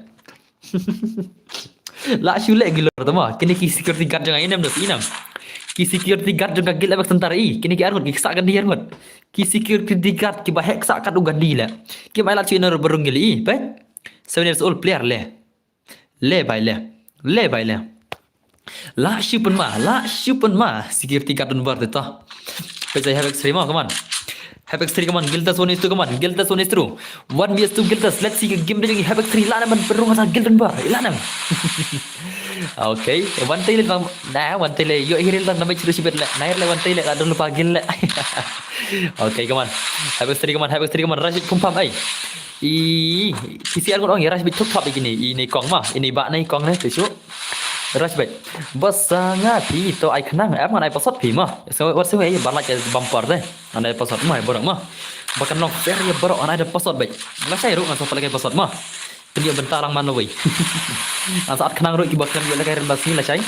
La shu le gilor tama. Kini ki security guard jong inem dos inam. Ki security guard jong ka gil abek sentar i. Kini ki arngut ki ksa gandi arngut. Ki security guard ki ba hek ksa kat u gandi le. Ki ba la shu iner barung gil i. Pe. Seven years old player le. Le bai le. Le bai le. La shu pynma, la shu pynma. Security guard don bar ta. Pejai have X three ma, come on. Have X three kaman, giltas one is two kaman, giltas one is two. One vs two giltas, let's see game dajang have X three, la nam perung sa giltas bar, la nam. Okay, one tail tang, na, one tail, yo hiril tang, namai chiru sibet le, nair le one tail, la dulu pagil le. Okay, kaman, have X three kaman, have X three kaman, Rashid kumpam ai. I, P C R ngon ong ya Rashid tup tup ikini, ini kong ma, ini ba nai kong ne, tu shu. Rush bad. Bos, ah, nga phi to ai khnang, em ngan ai password phi mo. So, wat sngewbha ïa ba la ka bumper te. Ngan ai password mo, ïa baroh mo. Ba kan long fair ïa baroh, ngan ai da password bad. Lashai ruh ngan sa pynlehkai password mo. Pynïoh bynta lang man lawei. Ngan sa ai khnang ruh kiba khlem ïoh lehkai rem da sngi lashai.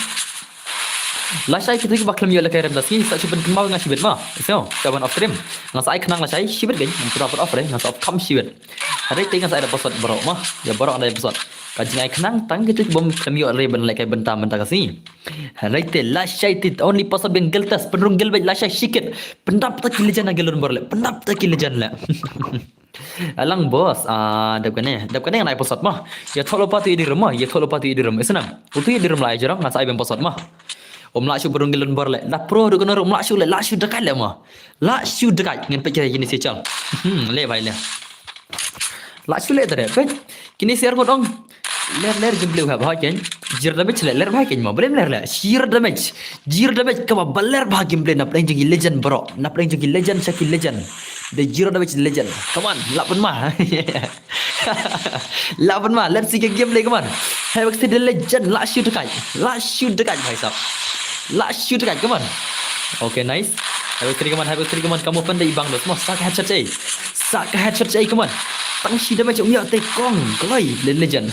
Lashai kito kiba khlem ïoh lehkai rem da sngi, sa shu pynkynmaw nga shibit mo. So, ka ban off stream. Ngan sa ai khnang lashai shibit kein, ngan pura pura off re, ngan sa off cam shibit. Hynrei te ngan sa ai da password baroh mo. Ïa baroh ngan ai da password. Ka jingai khnang tang kito ki bym khlem ïoh re ban lehkai bynta mynta ka sngi. Hynrei te lashai te only password biang Guild Test, pynrung guild bad lashai shikit. Pyndap ta ki legend ha Guild War le. Pyndap ta ki legend le. Alang bos, ah, dep kane, dep kane ngan ai password mo. Ïathoh lypa tu ïa di room mo, ïathoh lypa tu ïa di room. Isnam. Utu ïa di room la ai jrong, ngan sa ai biang password mo. Um lah shu pynrung Guild War le. La pro ruh kano ruh um lah shu le, lah shu dakai le mo. Lah shu dakai, ngan peit kine sha chal. Hmm, le bhai le. Lah shu le tare, peit. Kine sha ngut ong. Ler ler gameplay ha bha kein. Zero damage le, ler bha kein mo. Balei ler le. Zero damage. Zero damage kaba ba ler bha gameplay na pdeng jong ki legend bro. Na pdeng jong ki legend sha ki legend. The zero damage legend. Come on, lah pynma. Lah pynma, let's see ka gameplay, come on. Havoc City legend, lah shu dakai. Lah shu dakai bhai sab. Lah shu dakai, come on. Okay, nice. Havoc City, come on, Havoc City, come on. Kamu pynda i bang dos mo. Sa ka headshot ei. Sa ka headshot ei, come on. Tang shi damage um ïa te kong. Kloi, le legend.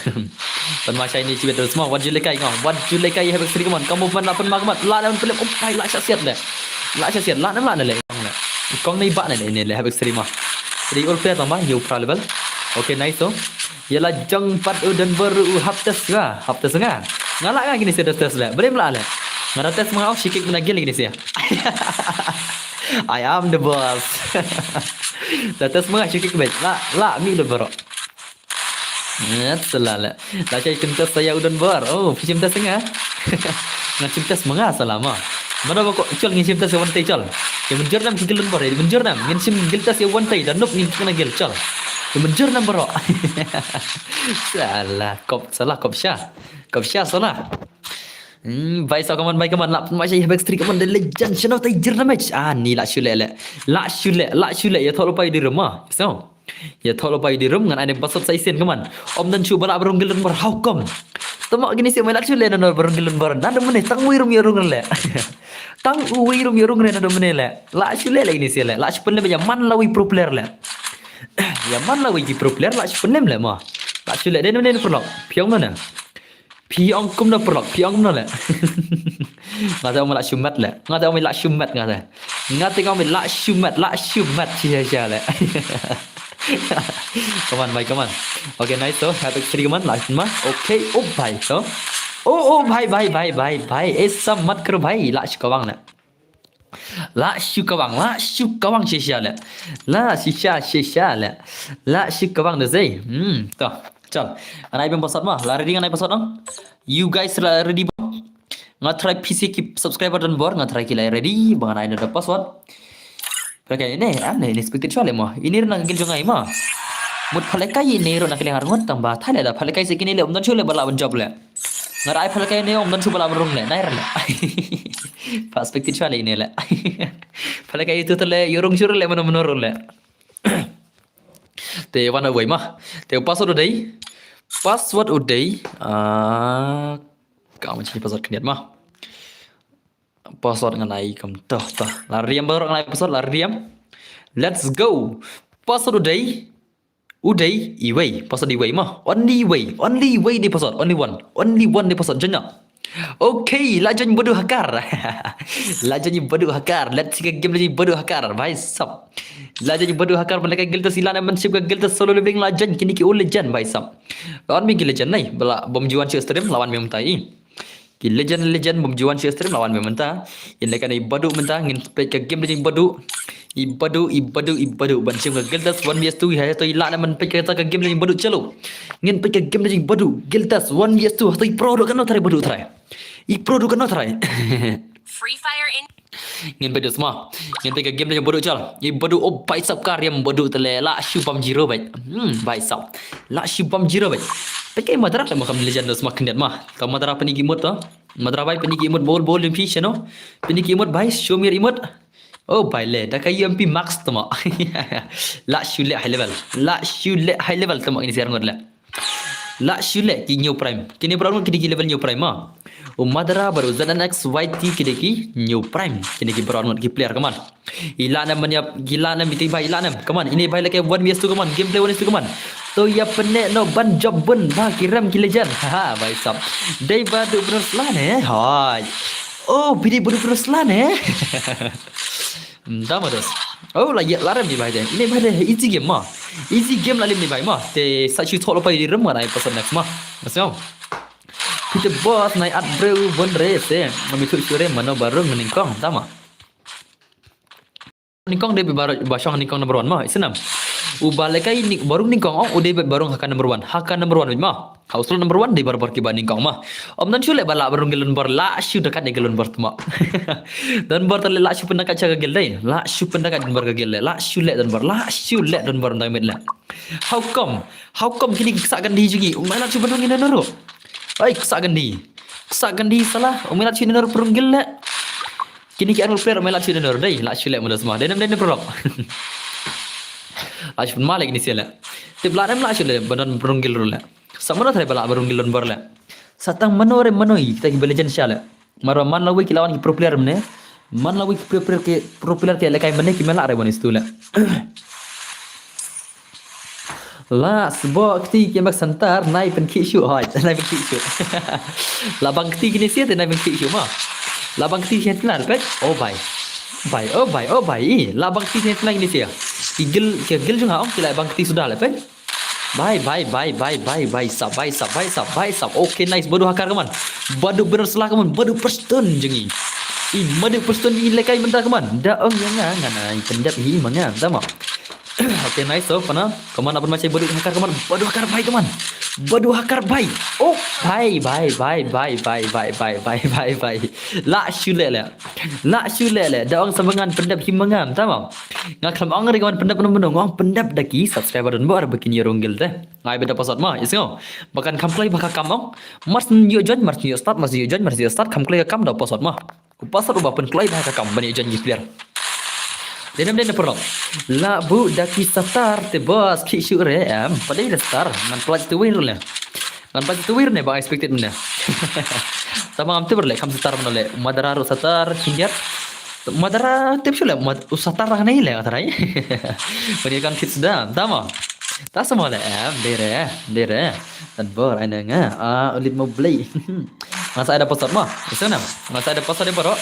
Pynma shai ni shibit dos mo. Wat ju lehkai ngo. Wat ju lehkai Havoc City, come on. Kamu pynda pynma, come on. La dan pynlep. Up, bhai, lah sha siat le. Lah sha siat. Lah nam lah ne le. Kong ne ba ne le, ne le Havoc City mo. Ri ul player tang ba, ïa u pra level. Okay, nice to. Ïa la jong pat u don bor u hap test nga, hap test nga. Nga lah nga kine sha da test le. Balei em lah le. Nga da test ma nga, oh, shikik na gil kine sha. I am the boss. Da test ma nga shikik bad. Lah, lah mi le bro. Ngat sala le. Lashai shim test ïa u don bor. Oh, phi shim test nga. Nga shim test ma nga sala mo. Mano ba ko chol ngin shim test ïa one tei chol. Ïa mynjur nam ki Guild War bor, ïa mynjur nam. Ngin shim Guild Test ïa one tei da noob ngin kena Guild chol. Ïa mynjur nam bro. Sala, kop sala, kop sha. Kop sha sala. Hmm, bhai sab, come on, bhai, come on, lah pynma shai Havoc City, come on, the legend, shano tei zero damage. Ah, ni lah shu le le. Lah shu le, lah shu le, ïathoh lypa ïa di room mo. So. Ïathoh lypa ïa di room, ngan ai ne password sa shisien, come on. Ym don shuh ba lah ban rung Guild War bor, how come? Tang mo kine sha mai lah shu le nano ban rung Guild War bor. Nano mane tang uwei ruh ym ïa rung le. Tang uwei ruh ym ïa rung re nano mane le. Lah shu le le kine sha le. Lah shu pynlep ïa man la uwei pro player le. Ïa man la uwei ki pro player lah shu pynlep le mo. Lah shu le de mane paralok. Phi ong nano. Phi ong kumno paralok, phi ong kumno le. Nga te ong lah shu mat le. Nga te ong lah shu mat nga te. Nga te ong lah shu mat, lah shu mat shisha shisha le. Come on bhai, come on. Okay, nice to. Havoc City, come on, lah shu mat. Okay, oh bhai to. Oh, oh bhai, bhai, bhai, bhai, bhai. Eh, sa mat kru bhai, lah shu kawang le. Lah shu kawang, lah shu kawang shisha le. Lah shisha shisha le. Lah shu kawang de sei. Hmm, to. Chal. Ngan ai biang password mo. La ready ngan ai password no? You guys la ready mo? Nga try phi sha ki subscriber don bor, nga try ki la ready ba ngan ai da password. Pha lehkai ne, am ne, inspected shuwa le mo. Ine ruh na ka guild jong nga mo. Mut pha lehkai ine ruh na ka liang arngut tang ba thai le da pha lehkai sha kine le ym don shuh le ba lah ban jop le. Nga da ai pha lehkai ne ym don shuh ba lah ban rung le. Nai ruh le. Pha expected shuwa le ine le. Pha lehkai itu te le ïa rung shuh ruh le mano mano ruh le. Te wan uwei ma. Te password u dei. Password u dei. Ah, ka ma chi password khyndiat ma. Password ngan ai kumto to. La ready em baroh ngan ai password, la ready em. Let's go. Password u dei. U dei iwei. Password iwei ma. Only iwei. Only iwei dei password. Only one. Only one dei password. Janya. Okay, la join Badu Hakar. La join Badu Hakar. Let's see ka game la join Badu Hakar. Bhai sab. La join Badu Hakar, ban lehkai guild test, i lah ne ban shim ka guild test solo living, la join kine ki old legend bhai sab. Wan biang ki legend nai, ba la bym ju wan sha stream, la wan biang mynta i. Ki legend, legend bym ju wan sha stream, la wan biang mynta. Ïa lehkai i Badu mynta, ngin peit ka game la join Badu. I Badu, i Badu, i Badu. Ban shim ka guild test one versus two, hato i lah ne ban peit kata ka game la join Badu, chalo. Ngin peit ka game la join Badu, guild test one versus two, hato i pro ruh kano trai Badu trai. I pro ruh kano trai. Free Fire in. Ngin peit sma. Ngin peit ka game la join Badu chal. I Badu, oh bhai sab, ka riam Badu te le, lah shu bam zero bhai. Hmm, bhai sab. Lah shu bam zero bhai. Peit ka Madara te ma kam legend sma khyndiat ma. Ka Madara pyni ki emote to. Madara bhai pyni ki emote bol bol lim phi shano. Pyni ki emote bhai, show me emote. Oh bhai le, da ka U M P max tama. Lah shu leh high level. Lah shu leh high level tama ini siar ngot le. La shu leh ki new prime. Kine baroh ngut ki dei ki level new prime ma. U Madara bad u Z N X Y T ki dei ki new prime. Kine ki baroh ngut ki player kaman. I la nam ban ïap, ki la nam iti bai, i la nam. Kaman, ine bai lehkai one vs two kaman. Gameplay one vs two kaman. To ïa pyneh noh ban jop bun ba ki rem ki legend. Haha, bai sap. Dei ba du bnur sla ne. Hai. Oh, bidi ba du bnur sla ne. Dama dos. Oh, la ïa la rem ni bai de. Ine bai de easy game ma. Easy game la lim ni bai ma. Te sa shu thok lo pai di rem ma nai person next ma. Masih. Peter boss nai at bro bon re se. Mami tu shure mano barung nyngkong dama. Nyngkong de ba ba shong nyngkong number one ma. Isnam. U ba lehkai ni barung nyngkong ong u de barung haka number one. Haka number one ma. House number one de bar bar ki ba nyngkong ma. Om nan shu leh ba la barung gilon bar la shu dekat ni gilon bar tma. Don bar tale la shu pendakat cha ka gil dei. La shu pendakat don bar ka gil le. La shu leh don bar. La shu leh don bar dang mit le. How come? How come kini kisa kan di jugi? Umai la shu barung ina nuru. Ai kisa kan di. Kisa kan di salah. Umai la shu ina nuru barung gil le. Kini ki arul player umai la shu ina nuru dei. La shu leh muda semua. Denam denam barung. La shu malik ni sila. Tip la dem la shu le. Badan barung gil rule. Sa mano tare bala barung gilon bar le. Sa tang mano re mano i kita ki ba legend sha le. Marwa man la wi ki lawan ki pro player mne. Man la wi ki pro player ke pro player ke lehkai mne ki mela re wan istu le. La sbo kti ki mak santar nai pen ki shu hoi nai pen ki shu. La bang kti kini sia te nai pen ki shu ma. La bang kti sia te lar pek. Oh bai. Bai oh bai oh bai. La bang kti sia te nai kini sia. Ki gil ki gil jung ha ong ki la bang kti sudah le pek. Bai bai bai bai bai bai sap bai sap bai sap bai sap. Okay nice badu hakar kaman. Badu bener salah kaman badu Preston jengi. I madu Preston i lekai menta kaman. Da ong ya nga nga na i pendap hi manga sama. Okay nice so pana kaman apa macam badu hakar kaman badu hakar bai kaman. Badu hakar bai. Oh bai bai bai bai bai bai bai bai bai bai. La shu le le. La shu le le da ong sambangan pendap hi manga sama. Nga khlem ong ri kaman pendap nang menung ong pendap da ki subscriber don bor ba kin ïa rung gil te. Ngai beda password ma, isngo. Bakan kham kloi baka kam ong. Mars nyo join, mars nyo start, mars nyo join, mars nyo start, kham kloi ka kam da password ma. Ku password uba pyn kloi baka kam ban ïa join gi player. Denam den perok. La bu da ki satar te boss ki shu re em. Padai da star, ngan plat tu win le. Ngan plat tu win ne ba expected ne. Tamam tu berle kam satar mano le. Madara ru satar, kindiat. Madara tip shu le, mad u satar rang nei le atarai. Mani kan kits da, tama. Ta sama le em, dere, dere. Dan bor ai nga, ah, ulit mo blei. Nga sa ada password ma. Isa nam. Nga sa ada password de baro.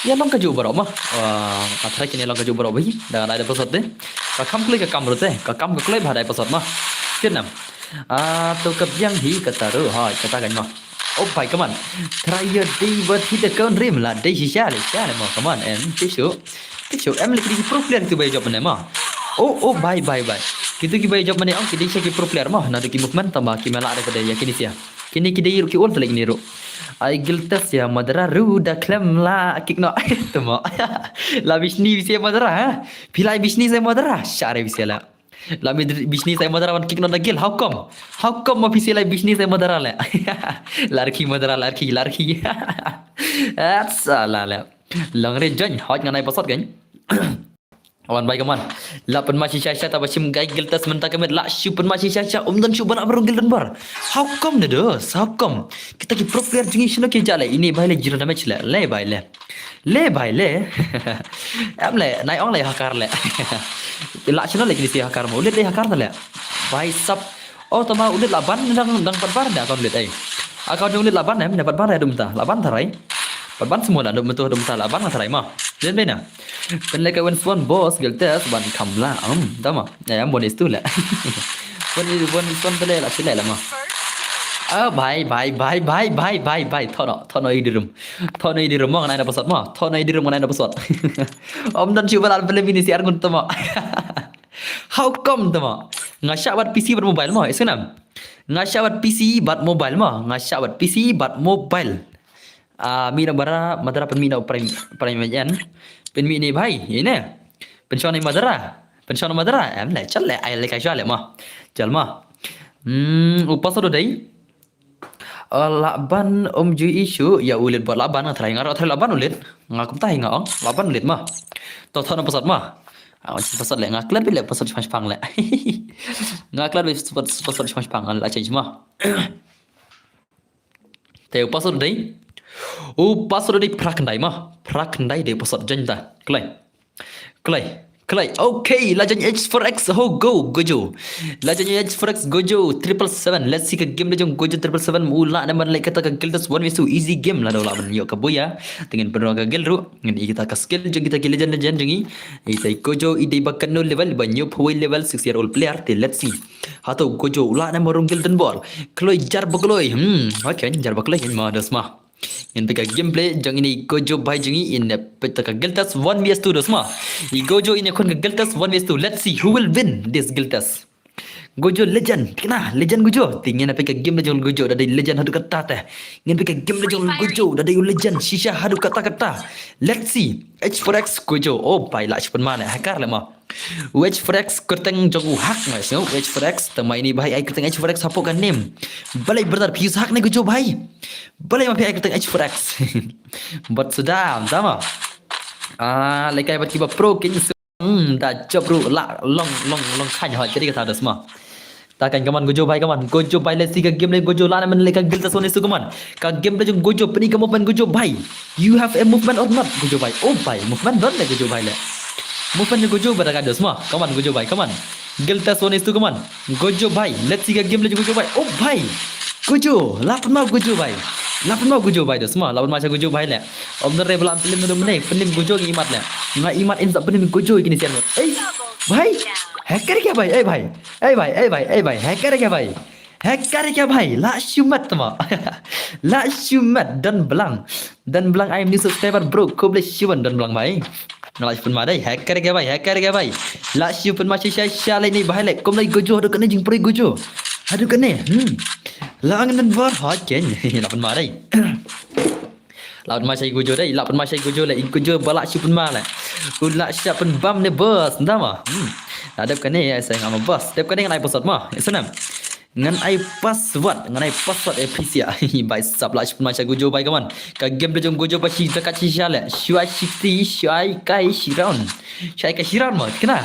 Ya long kaju baro ma. Ah, atarai kini long kaju baro bhi. Dan ada password de. Ka kam klik ka kam rute. Ka kam ka klik ba ada password ma. Kit nam. Ah, tu ka biang hi ka taru. Ha, kata kan ma. Oh bai kaman. Try your day but hit the count rim la dei shisha le sha le ma kaman em tishu. Tishu em le kidi pro player tu bai job ne ma. Oh oh bai bai bai. Kitu ki bai job ne ong kidi sha ki pro player ma na ki movement tama ki mela de pada ya kini sia. Kini kidi ru ki ol tele kini ru. Ai giltas ya madara ru da klem la kick no. Tama. La bisni bisi madara ha. Pilai bisni sa madara. Share bisi la. La mi bishni sai madara wan kick non da gil. How come? How come ma pisi lai bishni sai madara le? Larki madara larki larki. Atsa la le. Long re join hot ngan ai pasot kan. Wan bai kaman. La pen ma shisha sha ta ba shim gai gil tas menta kemet la shu pen ma shisha sha um don shu ban abrung gil don bar. How come ne dos? How come? Kita ki pro player jingi shino ki jale ini bai le zero damage le. Le bai le. Le bai le. Em le, nai ong le hakar le. La chino le kini si hakar mo. Ulit le hakar le. Bai sap. Oh tama ulit laban dang dang patbar da akon ulit ai. Akon ulit laban em ne patbar da dum ta. Laban tarai. Patban semua da dum tu dum ta laban tarai ma. Jen bena. Pen le ka wen swan boss gel tes ban kamla. Em tama. Ya em bonis tu le. Bon bon swan tele la sile la ma. Ah bai bai bai bai bai bai bai thono thono idirum. Thono idirum mo nganai na pasot mo. Thono idirum nganai na pasot. Om dan shu balal bele bini si argun tama. How come tama? Nga sha bat P C bat mobile mo isunam. Nga sha bat P C bat mobile mo. Nga sha bat P C bat mobile. Ah mi na bara madara pen mi na prime prime yan. Pen mi ni bai ine. Pen shon ni madara. Pen shon ni madara. Em le chal le ai le kai shwa le mo. Chal mo. Hmm upas do dai. Laban um ju issue ya ulit bot laban nga try nga ro try laban ulit nga kum tahi nga ong laban ulit ma. To thon pasat ma. Ah, wan shi password le, nga klet beit le password shipang shipang le. Nga klet beit password, password shipang shipang, la change ma. Te u password dei. U password dei phra khyndai ma. Phra khyndai dei password, join ta. Kloi. Kloi. Kloi. Okay, la join H four X ho go gojo. La join H four X gojo triple seven. Let's see ka game da jong gojo triple seven, u lah ne ban leh kata ka guild test one v two, easy game, la dei u lah ban ïoh ka buy. Te ngin pynrung ka guild ruh. Ngin ïoh kita ka skill jong kita ki legend legend jong ngi. Ita i gojo i dei ba katno level, ba hynñiewphew wei level, six year old player. Te let's see. Hato gojo u lah ne ban rung guild donbor. Kloi jar ba kloi. Hmm, okay, jar ba kloi, ma dos ma. Ngin peit ka gameplay jong ine i gojo bhai jong ngi, in peit ka guild test one v two dos ma. I gojo in khun ka guild test one v two. Let's see who will win this guild test. Gojo legend, kena legend gojo. Te ngin peit ka game da jong gojo, da dei legend haduh katta te. Ngin peit ka game da jong gojo, da dei u legend shisha haduh katta katta. Let's see. H four X gojo. Oh bhai, lah shu pynma ne, hacker le ma. U H four X kyrteng jong u hack, nga sngew u H four X, tang ma ine bhai ai kyrteng H four X hapoh ka name. Balei brother phi use hack ne gojo bhai? Balei ma phi ai kyrteng H four X? Bad suda, tama. Ah, lekai bad kiba pro kin Hmm, da jop ruh lah long long long khain hoi kri kata dos ma. Ta kan kaman gojo bhai, kaman gojo bhai, let's see ka game le gojo, lah ne ban leh ka guild test one v two kaman. Ka game le jong gojo, pyni ka movement gojo bhai. You have a movement or not gojo bhai? Oh bhai, movement don le gojo bhai le. Movement le gojo bhai, da ka dos ma. Kaman gojo bhai, kaman. Guild test one v two kaman. Gojo bhai, let's see ka game le jong gojo bhai. Oh bhai. Gojo, lah pynma gojo bhai. Lah pynma gojo bhai dos ma, lah pynma sha gojo bhai le. Om dor re bala pynlem dor mene, pynlem gojo ngi imat le. Nga imat in sa pynlem gojo kine sian mut. Ei, bhai. Hacker kya bhai? Ei bhai. Ei bhai, ei bhai, ei bhai. Hacker kya bhai? Hacker kya bhai? Lah shu mat tama. Lah shu mat, Don Blang. Don Blang, I am new subscriber bro. Khublei shibun Don Blang bhai. Nga lah shu pynma dei, hacker kya bhai, hacker kya bhai. Lah shu pynma shisha shisha le ine bhai le. Kumlei gojo, haduh kane jingpyrshah gojo. Haduh kane. Hmm. Lah ngan donbor, ha ken. Lah pynma dei. Lah pynma shisha gojo dei, lah pynma shisha gojo le, i gojo ba lah shu pynma le. U lah shisha pynbam ne boss, nda ma. Hmm. Lah dep kane ai sa nga ma boss. Dep kane ngan ai password ma. Isnam. Ngan ai password, ngan ai password eh phi sia. Bhai sap, lah shu pynma shisha gojo bhai kaman. Ka game da jong gojo ba shi da ka shisha le. Shu ai shiti, shu ai kai shiron. Shu ai kai shiron ma. Kena.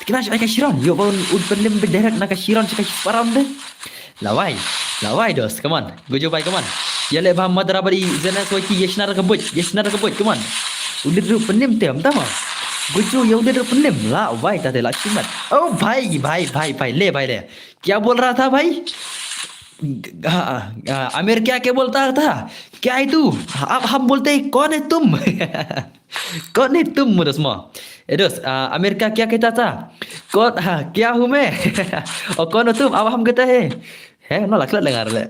Kena shu ai kai shiron. Yo ba un pynlem be direct na ka shiron shu kai shiparam de. Lawai. Lawai dos, kaman. Gojo bhai kaman. Ïa le ba madra bari zenes wai ki yeshnar ka buj, yeshnar ka buj kaman. Ulit ruh pynlem tem tama. Gojo ïa ulit ruh pynlem. Lawai ta te lah shu mat. Oh bhai, bhai, bhai, bhai, le bhai le. क्या बोल रहा था भाई? हाँ, हाँ, अमीर क्या क्या बोलता था? क्या है तू? अब हम बोलते हैं, कौन है तुम? कौन है तुम, मुदस mo? Eh, dos, ah, अमीर का क्या कहता था? कौन, हाँ, क्या हूँ मैं? और कौन हो तुम? अब हम कहता है. He, no lah klet lengar le.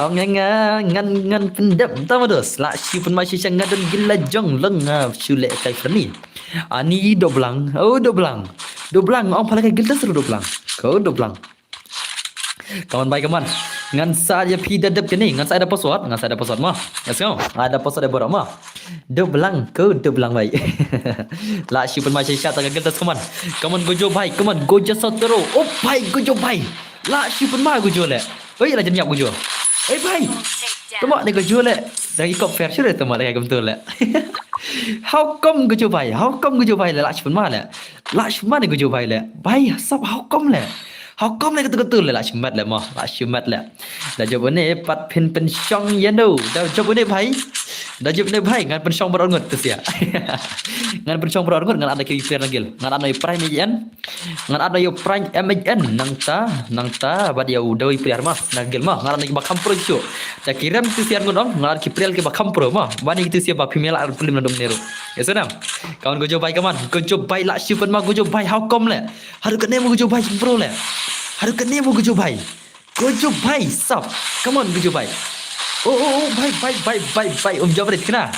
Ong ngan ngan ngan pyndep ta mo dos. Lah shu pynma shisha nga don gila jong long nga shu leh kai free. Ani doblang. Oh doblang. Doblang ong pala kai gila seru doblang. Ko doblang. Kaman bhai kaman. Ngan sa ïa phi da dep kane, ngan sa da password, ngan sa da password ma. Let's go. Ada password da borok ma. Doblang ko doblang bhai. Lah shu pynma shisha ta ka gila kaman. Kaman gojo bhai, kaman gojo sotero. Oh bhai gojo bhai. Lah shu pynma gojo le. Oi, lah jan ïap gojo. Eh bhai. Tama ne gojo le. Dah ikop fair sure tama le kum tu le. How come gojo bhai? How come gojo bhai le lah shu pynma le? Lah shu pynma ne gojo bhai le. Bhai sap how come le? How come le kata kata le lah shu mat le mo. Lah shu mat le. Da jop ne pat phin pynshong ïa no. Da jop ne bhai. Da jop ne bhai ngan pynshong baroh ngut tu sia. Ngan pynshong baroh ngut ngan ada ki player nangil. Ngan ada prime ïa en. Ngan ap na ïa u Prime M H N nangta, nangta bad ïa u Dawei Priar ma, na gel ma, ngan ap na ki ba kham pro shuh. Ta ki rem ti siar ngun ong, ngan ap ki priar ki ba kham pro ma. Bani ki ti siar ba phi mela ar pulim na dom neru. Ya senam. Kawan gojo bai kaman, gojo bai lah shu pynma gojo bai how come le. Haduh kane mo gojo bai shu pro le. Haduh kane mo gojo bai. Gojo bai sap. Come on gojo bai. Oh oh oh bai bai bai bai bai um jabrit kena.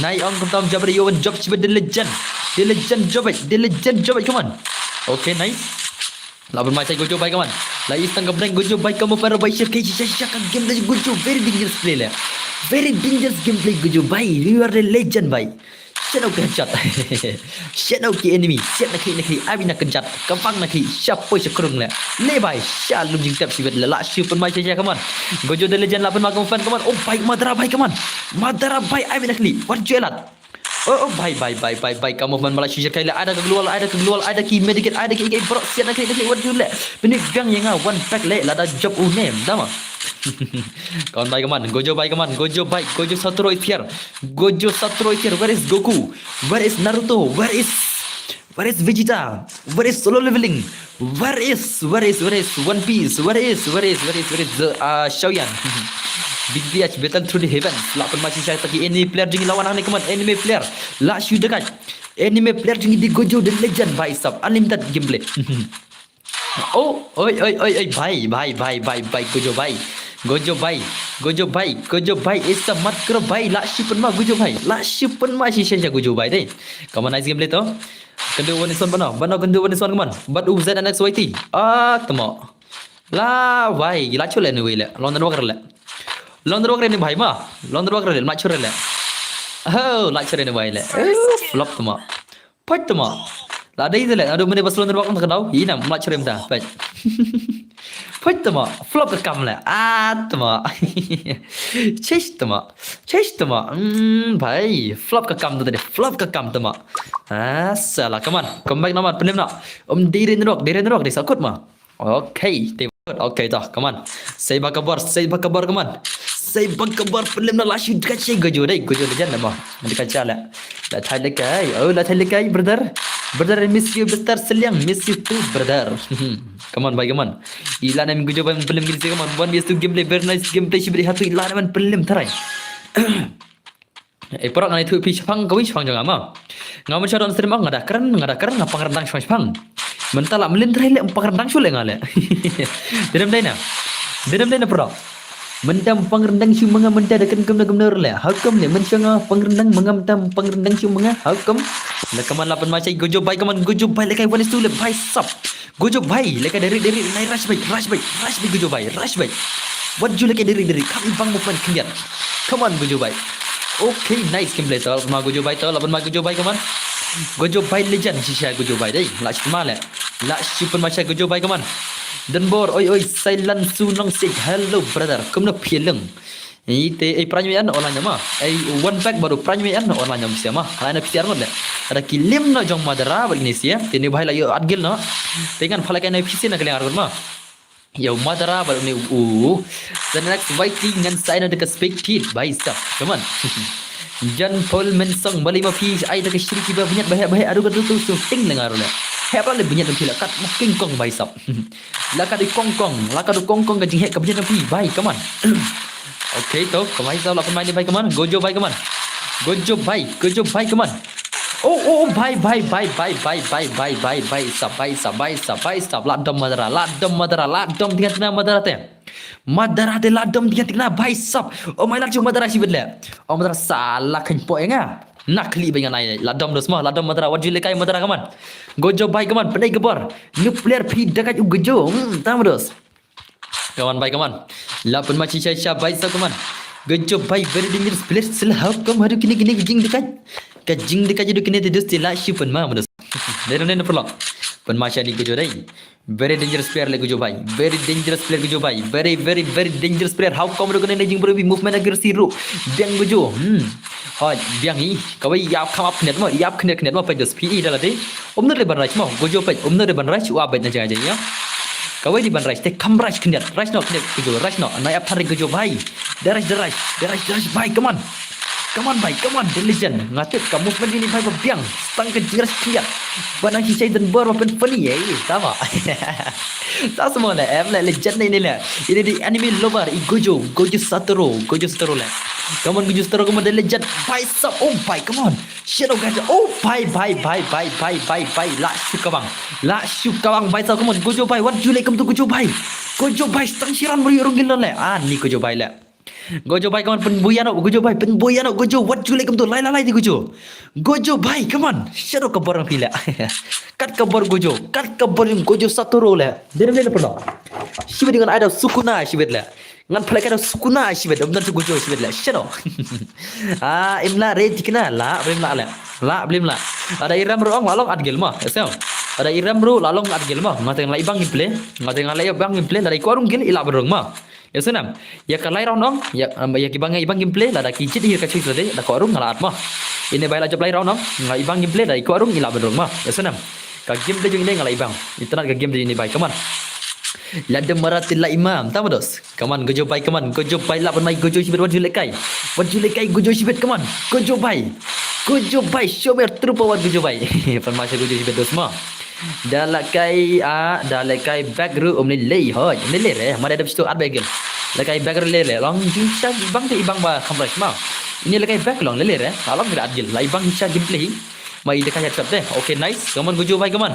Nai ong kumta um jabrit yo wan job shibat the legend. The legend job it. The legend job it come on. Okay nice. Laban mai sai gojo bai come on. La istang ka blank gojo bai kamu para bai shir kai shisha shisha ka game da gojo very dangerous play le. Very dangerous gameplay gojo bai. You are the legend bai. Shet na u ka headshot. Shet na u ki enemy. Shet na ki na ki abi na ka jat. Ka bang na ki sha poi sha krung le. Le bai sha lum jing tep shibet le la shu pun mai sha sha come on. Gojo the legend la pun ma come on fan come on. Oh bai madara bai come on. Madara bai abi na ki. What you lat? Oh, oh, bhai, bhai, bhai, bhai, bhai, ka movement ma la shu jyrkhai leh, ai da ka gloo wall, ai da ka gloo wall, ai da ki medikit, ai da ki, ki, ki, brok, siat na ki, na ki, wat ju leh. Pynïoh biang ïa nga, one pack leh, lada jop u ne, da ma. Come on, bhai, come on, Gojo, bhai, come on, Gojo, bhai, Gojo Satoru is here, Gojo Satoru is here, where is Goku, where is Naruto, where is, where is Vegeta, where is Solo Leveling, where is, where is, where is One Piece, where is, where is, where is, where is the, uh, Xiaoyan, B T H, Battle Through the Heavens, la pynma shisha ïa ki enemy player jong ngi la wan hangne, come on, enemy player, la shu dakaid, enemy player jong ngi dei Gojo the legend, bhai sab, unlimited gameplay. Oh, oi, oi, oi, oi, bhai, bhai, bhai, bhai, Gojo bhai. Gojo bhai, Gojo bhai, Gojo bhai, isa mat kro bhai, la shu pynma Gojo bhai, la shu pynma shisha shisha Gojo bhai dei. Come on, nice gameplay to. Kynduh wan ison bano, bano kynduh wan ison, come on. Bad u Z N X Y T. Ah, tmo. La, bhai, la chule ni wei le. Long dan wak le. Long dan wak ni bhai ma. Long dan wak le, ma chule le. Oh, la chule ni bhai le. Oh, flop tmo. Pait tma. La dei de le, adu mene bas lon ruak na kadaw. Ina, mla chrim ta. Pait. Pait tma. Flop ka kam le. Ah, tma. Chesh tma. Chesh tma. Hmm, bhai. Flop ka kam tu tadi. Flop ka kam tma. Ah, sala, come on. Come back na man, pynlem na. Um, dei rin ruak, dei rin ruak, dei sakut ma. Okay, te okay ta, come on. Sei ba ka bor, sei ba ka bor, come on. Sei ba ka bor, pynlem na, la shu daka che Gojo dei, Gojo legend ma. Daka cha le. La thai le kai, oh la thai le kai, brother. Brother, I miss you, brother Seliang, miss you too, brother. Come on, bhai, come on. Ila nem Gojo bhai, pynlem gini, come on. One vs two gameplay, very nice gameplay, shibri hatu ila nem pynlem tharai. Eh, paralok, ngan ïathuh ïa phi shaphang kawei shaphang jong nga ma. Nga mynshwa don stream nga da kren, nga da kren, nga pang ryndang shaphang shaphang. Mynta la mlien trai le pang ryndang shu le nga le. Dei dem dei na. Dei dem dei na paralok. Mynta pang ryndang shu ma nga mynta da kren kumno kumno le. How come le mynshwa nga pang ryndang ma nga mynta pang ryndang shu ma nga. How come? Le kaman la pynma chai Gojo bhai, kaman Gojo bhai le kai one is two le bhai sap. Gojo bhai, leka deri deri, nai rush bhai, rush bhai, rush bhai Gojo bhai, rush bhai. Wat ju leka deri deri, kam ibang movement khyndiat. Come on Gojo bhai. Okay, nice gameplay to, ma Gojo bhai to, laban ma Gojo bhai, come on. Gojo bhai legend shisha Gojo bhai dei, la shu pynma le. La shu pynma sha Gojo bhai, come on. Donbor, oi oi, Silent Su Nong Sik, hello brother, kumno phi leng. Ite, ei, prime yen online ma. Ei, one pack baru prime yen online ma sia ma. Hala na P C R ngot le. Ada kilim na jong Madara bad ni sia. Te ni bhai la ïoh at gil na. Te ngan phalak na P C na kaliang arngot ma. Ïoh Madara bad ni u. The next Y T ngan sign na deka spectate bhai sap. Come on. Jan Paul Mensong bali ma phi ai deka shri ki ba bniat bhai bhai aru ka tu tu su ting lengar le. Hep le bniat phi la kat ma King Kong bhai sap. La ka dei kongkong, la ka dei kongkong ka jingheh ka bniat phi bhai, come on. Okay, to, ka bhai sap la pynmai ni bhai, come on. Gojo bhai, come on. Gojo bhai, Gojo bhai, come on. Oh, oh, oh, bhai, bhai, bhai, sap, bhai, sap, bhai, sap, bhai, sap. La dom Madara, la dom Madara, la dom tingan tingan Madara te. Madara te la dom tingan tingan bhai sap. Oh my, la chuk Madara shibit le. Oh Madara sala khan po enga. Nakli bhai ngan ai, la dom dos ma, la dom Madara, wat ju lekai Madara, come on. Gojo bhai, come on, pynai ka bor. New player phi dakat u Gojo. Hmm, tam dos. Come on bhai, come on. La pynma chi cha cha bhai sap, come on. Gojo bhai, very dangerous player, sila hau kam hadu kini kini ka jingdakat. Ka jingdakat jadu kini te dos te la shu pynma, ma dos. Dei dei na paralok. Pynma cha ni Gojo dei. Very dangerous player le Gojo bhai. Very dangerous player Gojo bhai. Very, very, very dangerous player. How come do kane jing bro bi movement accuracy ru. Biang Gojo. Hmm. Hoi, biang i. Kawei ïap kham ap khnet mo. Ïap khnet khnet mo, peit dos P E da la dei. Umno de ban rush mo. Gojo peit. Umno de ban rush. Wa beit na jai jai ya. Kawei di ban rush. Te kham rush khnet. Rush no khnet Gojo. Rush no. Na ïap thar Gojo bhai. Da rush, da rush. Da rush, da rush bhai. Come on. Come on bhai, come on, the legend. Nga tip ka movement ini bhai ba biang. Stang ka jingrush khliat. Ba nang shisha i Donbor ba pynfani, eh, tama. Sa semua le, em le, legend ni ni le. Ini di anime lover, i Gojo, Gojo Satoru, Gojo Satoru le. Come on, Gojo Satoru, come on, the legend. Bhai sab, oh bhai, come on. Shadow Gaja, oh bhai, bhai, bhai. La shu kabang. La shu kabang, bhai sab, come on, Gojo bhai, wat ju le, come to Gojo bhai. Gojo bhai, stang shiran beri urung gilon le. Ah, ni Gojo bhai le. Gojo bhai, come on, pynbui ano, Gojo bhai, pynbui ano, Gojo, wat ju le kumto, lai, lai, lai, di Gojo. Gojo bhai, come on, shadow ka bor phi le. Kat ka bor Gojo, kat ka bor Gojo Satoru le. Dei dei le pernah. Shibit ngan ai da Sukuna, shibit le. Ngan phlek ai da Sukuna, shibit, um dan Gojo, shibit le. Shadow. Ah, im la re tikna, la, blim la le. La, blim la. Ada iram ruang, la long at gel ma, esem. Ada iram ru, la long at gel ma. Ngateng la ibang gameplay, ngateng la ibang gameplay, la ikuarung gel, ila berung ma. Ïa sngewbha. Ïa ka lai round ong, ïa, um, ïa ki bang, ïa i bang gameplay, lada ki jied hi ka choice lade, da kwah rung nga la at mo. Ine bai la jop lai round ong, nga i bang gameplay, da i kwah rung i la ban rung mo. Ïa sngewbha. Ka game da jong ine nga la i bang. Internet ka game da jong ine bai, come on. Lada mara te la imam, tama dos. Come on, gojo bai, come on, gojo bai, la ban mai, gojo shibit, wat ju lehkai. Wat ju lehkai, gojo shibit, come on. Gojo bai. Gojo bai, show me true power, gojo bai. Pan masha gojo shibit dos mo. Da lehkai, ah, da lehkai back ruh um lei lei, hoi, um lei lei re. Mara dap sto at bagel. Lehkai back ruh lei lei. Long ju sha bang te i bang ba kham rush mo. Ine lehkai back long lei lei re. Along kira at gel. La i bang sha gameplay. Ma i da ka headshot de. Okay, nice. Come on, gojo bai, come on.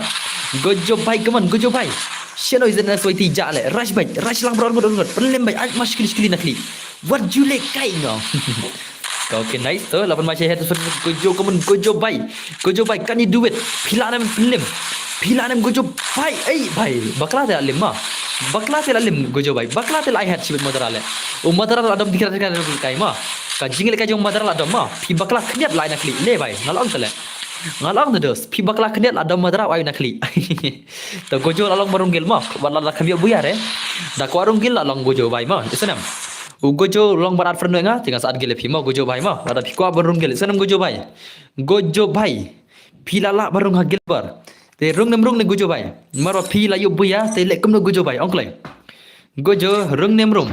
Gojo bai, come on, gojo bai. Shano is the next Y T ja le. Rush bai, rush lang bro, bro, bro. Pynlem bai, ai mas kili kili na kli. Wat ju lehkai ngo. Ka okay, nice to. Lapan masha headshot, gojo, come on, gojo bai. Gojo bai, can you do it? Phi lah nem pynlem. Phi lah nem gojo bai. Ei bai. Bakla te la lem ma. Bakla te la lem gojo bai. Bakla te la ai head shibit madara le. U madara la dom dikra dikra kai ma. Ka jinglehkai jong madara la dom ma. Phi bakla khyndiat la ai na kli. Le bai. Nga la ong te le. Nga la ong te dos. Phi bakla khyndiat la dom madara ai na kli. To gojo la long ba rung gel mo. Wat la la kham ïoh buya re. Da kwah rung gel la long gojo bai mo. Ïa sngewbha. U gojo long ba at friend nga. Te nga sa at gel phi mo gojo bai mo. Lada phi kwah ba rung gel. Ïa sngewbha gojo bai. Gojo bai. Phi la lah ba rung ha gel bar. Te rung nem rung ne gojo bai. Mara phi la ïoh buya. Te leh kumno gojo bai. Ong kloi. Gojo rung nem rung.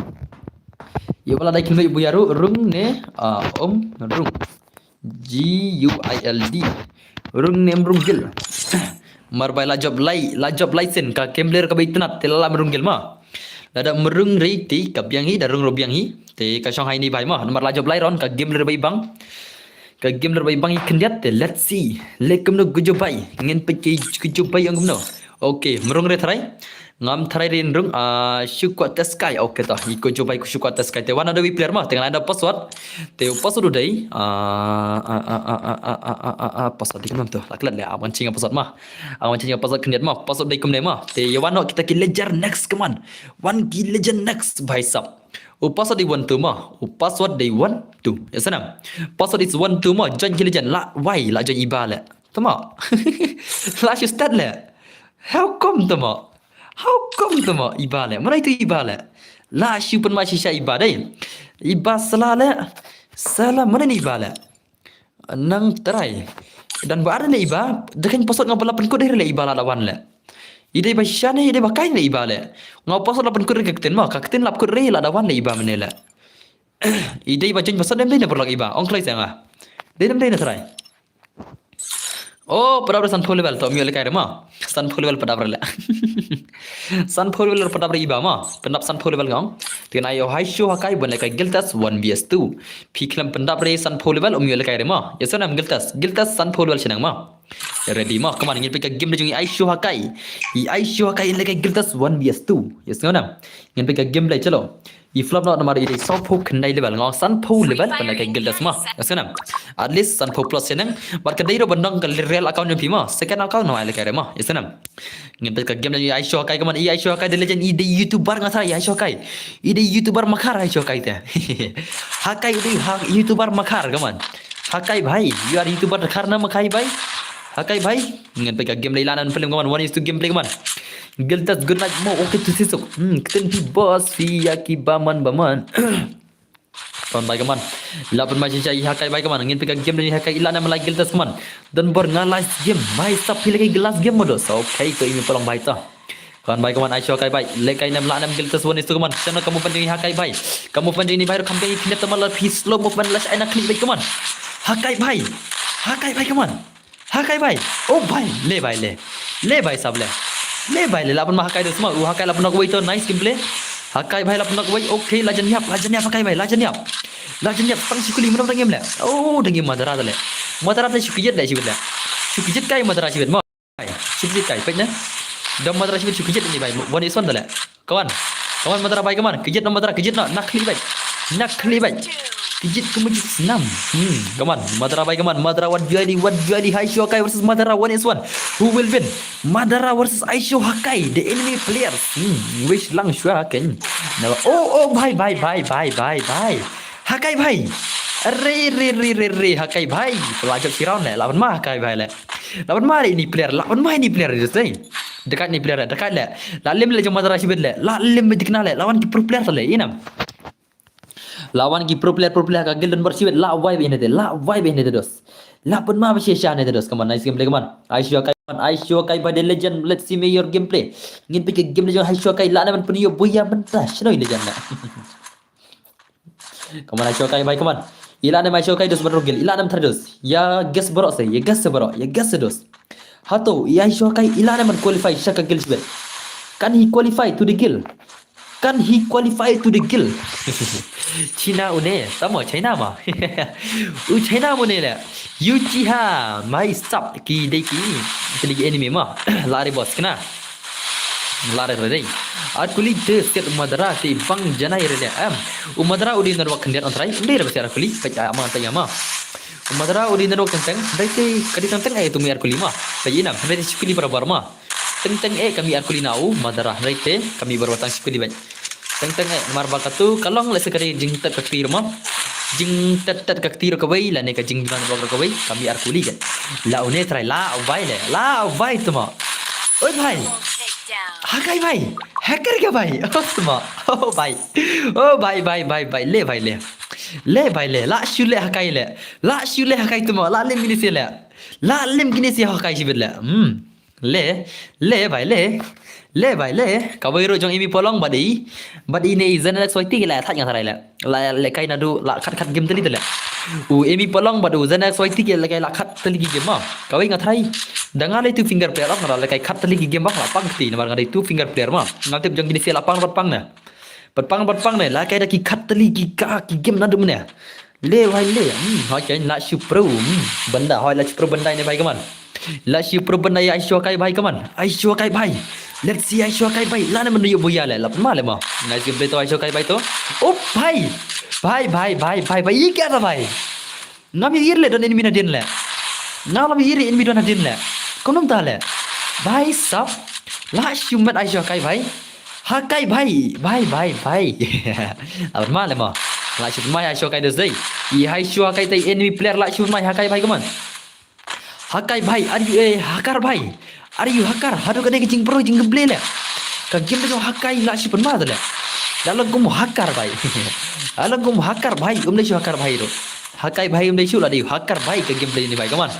Ïa ba la dei kumno ïoh buya ruh rung ne, ah, um rung. G U I L D. Rung nem rung gel. Mar bai la jop lai, la jop lai sen ka kemler ka bai tnat te la la rung gel ma. Lada mrung rei te ka biang hi, da rung ro biang hi. Te ka shong hai ni bai ma. Mar la jop lai round ka game ler bai bang. Ka game ler bai bang i khyndiat te, let's see. Le kumno gojo bai. Ngin peit ki gojo bai ong kumno. Okay, mrung re tharai. Ngam tharai rin rung, ah, shu kwah test kai. Okay ta, i gojo bai ku shu kwah test kai. Te wan da wi player ma, te ngan ai da password. Te password u dei, ah, ah, password di kan tu. La klet le, ah, wan ching password ma. Ah, wan ching password khyndiat ma. Password dei kumne ma. Te ïa wan no kita ki legend next, come on. Wan ki legend next, bhai sab. U password dei one two ma. U password dei one two. Ïa sngewbha. Password is one two ma. Join ki legend la. Why la join iba le? Tama. La shu start le. How come tama? How come tama iba le? Mana itu iba le? La shu pynma shisha iba dei. Iba sala le. Sala mana ni iba le? Nang trai. Dan ba ada le iba, da kan password nga ba la pynkut dei le iba la da wan le. I dei ba shisha ne, i dei ba kai le iba le. Nga password la pynkut re ka ktien ma, ka ktien la pynkut re la da wan le iba mane le. I dei ba join password dem dei ne paralok iba. Ong kloi sa nga. Dei dem dei ne trai. Oh, padap re sanphew level to, ym ïoh lehkai re ma. Sanphew level padap re le. Sanphew level padap re iba ma. Pyndap sanphew level ngong. Te ngan ai ïa u Haishu Hakai ban lehkai guild test one v two. Phi khlem pyndap re sanphew level ym ïoh lehkai re ma. Ïa sngewbha guild test. Guild test sanphew level shaneng ma. Ready ma. Come on, ngin peit ka game da jong i Haishu Hakai. I Haishu Hakai in lehkai guild test one v two. Ïa sngewbha. Ngin peit ka game le chalo. I flop noh namar i dei sawphew khyndai level, nga ong sanphew level ban lehkai guild test ma. Ïa sngewbha. At least sanphew plus shaneng. Bad ka dei ruh ban don ka real account jong phi ma. Second account no ai lehkai re ma. Ïa sngewbha. Ngin peit ka game da i Haishu Hakai, come on, i Haishu Hakai the legend, i dei YouTuber nga sa i Haishu Hakai. I dei YouTuber makhar Haishu Hakai te. Hakai u dei ha, YouTuber makhar, come on. Hakai bhai, you are YouTuber makhar na makhar bhai. Hakai bhai. Ngin peit ka game da i la nan film, come on. One is to gameplay, come on. Guild test, good night mo. Okay, to sisuk. Hmm, ktien phi boss, phi ïa ki ba man ba man. Come on bhai, come on. Lah pynma shisha i Hakai bhai, come on. Ngin peit ka game da i Hakai, i la nam lehkai guild test, come on. Don bor nga last game. Bhai sab phi lehkai last game mo dos. Okay, to i mi palong bhai to. Come on bhai, come on, Haishu Hakai bhai. Lehkai nam la nam guild test one is to, come on. Shano ka movement jong i Hakai bhai. Ka movement jong i bhai ruh kham biang i khyndiat tama la phi slow movement la shai na klik bhai, come on. Hakai bhai. Hakai bhai, come on. Hakai bhai. Oh bhai, le bhai le. Le bhai sab le. Le bhai le, la pynma Hakai dos ma. U Hakai la pynnock wei to, nice gameplay. Hakai bhai la pynnock wei. Okay, la jan ïap, la jan ïap Hakai bhai, la jan ïap. La jan ïap, tang shu kylli mano dang im le. Oh, dang im Madara da le. Madara da shu kjit da shu le. Shu kjit kai Madara shu ma. Shu kjit kai, peit ne. Dam Madara shu kjit ni bhai. One is one da le. Kawan. Kawan Madara bhai, kawan. Kjit na Madara, kjit na, na kli bhai. Na kli bhai. Kjit kumjit snam. Hmm, kawan. Madara bhai, kawan. Madara, what really, what really, Haishu Hakai versus Madara, one is one. Who will win? Madara versus Haishu Hakai, the enemy players. Hmm, wish lang shwa ken. Na, oh, oh, bhai, bhai, bhai. Hakai bhai. Re, re, re, re, re, Hakai bhai. La jop shi round le. Lawan ma Hakai bhai le. Lawan ma ini player, lawan ma ini player just dei. Dekat ni player, dekat le. La lem le jong Madara shibit le. La lem bejikna le. Lawan ki pro player le. Inam. Lawan ki pro player, pro player ka Guild Dunbar shibit. La wai bejikna te. La wai bejikna te dos. La pun ma bejikna te dos. Come on, nice gameplay, come on. Aisho Kai, come on. Aisho Kai by the legend. Let's see me your gameplay. Ngin peit ka game le jong Aisho Kai. La na man pun yo boya menta. Shnoi legend na. Come on, Aisho Kai, bhai, come on. Ila ne Aisho Kai dos ban rung guild. Ila ne thar dos. Ya guess bro se, ya guess bro, ya guess dos. Hato, ya Aisho Kai, ila ne man qualify sha ka guild shibit. Can he qualify to the guild? Can he qualify to the guild? China une, tamo China ma. U China mo ne le. Uchiha, mai sap ki dei ki. Ki dei ki enemy ma. Lari boss kena. Lare re. Ar kuli te set Madara te bang janai re ne. Em. U Madara u dei network khyndiat on trai. Dei re basi ar kuli. Pek a ma tanya ma. U Madara u dei network teng teng. Dei te kadi teng teng ai tu mi ar kuli ma. Pek inam. Dei te kuli barabar ma. Teng teng eh kami ar kuli na u Madara. Dei te kami barabar tang kuli bai. Teng teng eh mar ba katu ka long le sekali jingtet ka ktir ma. Jingtet tet ka ktir ka bai la ne ka jingdon bok ka bai kami ar kuli kan. La une trai la bai le. La bai tu ma. Oi bhai. Hakai bhai. Hacker ka bhai. Oh ma. Oh bhai. Oh bhai bhai bhai bhai le bhai le. Le bhai le. La shu le hakai le. La shu le hakai tu ma. La lim kini si le. La lim kini si hakai shibit le. Hmm. Le, le bhai le. Le bhai le. Kawei ruh jong Emi Polong bad i. Bad i ne i Zen X Y T ki la thaj nga tharai le. La le kai nadu la khat khat game tali tale. U Emi Polong bad u Zen X Y T ki la kai la khat tali ki game ma. Kawei nga tharai. Da nga le two finger player nga la kai khat tali ki game ba la pang ti namar nga le two finger player ma. Nga tip jong kini si la pang bad pang ne. Bad pang bad pang ne la kai da ki khat tali ki ka ki game nadu mane. Le bhai le. Hmm, hoi kai la shu pro. Hmm, benda hoi la shu pro benda ne bhai kaman. La shu pro benda ya Aisho Kai bhai kaman. Aisho Kai bhai. Let's see Aisho Kai bhai. La ne menu yu buya le. Lap ma le ma. Nice gameplay to Aisho Kai bhai to. Oh bhai. Bhai bhai bhai bhai bhai. Ye kya tha bhai? Ngam ïohi re le don enemy na din le. Ngam lam ïohi re enemy don na din le. Kumno ta le. Bhai sab. La shu met Aisho Kai bhai. Hakai bhai. Bhai bhai bhai. Abar ma le ma. La shu mai Aisho Kai dos dei. I Aisho Kai te enemy player la shu mai Hakai bhai kaman. Hakai bhai, are you a hacker bhai? Are you hacker? Haduh ka dei ka jingpro jinggameplay le. Ka game da jong Hakai la shu pynma da le. La long kum hacker bhai. La long kum hacker bhai, um dei shu hacker bhai ruh. Hakai bhai um dei shu la dei hacker bhai ka gameplay ni bhai. Come on.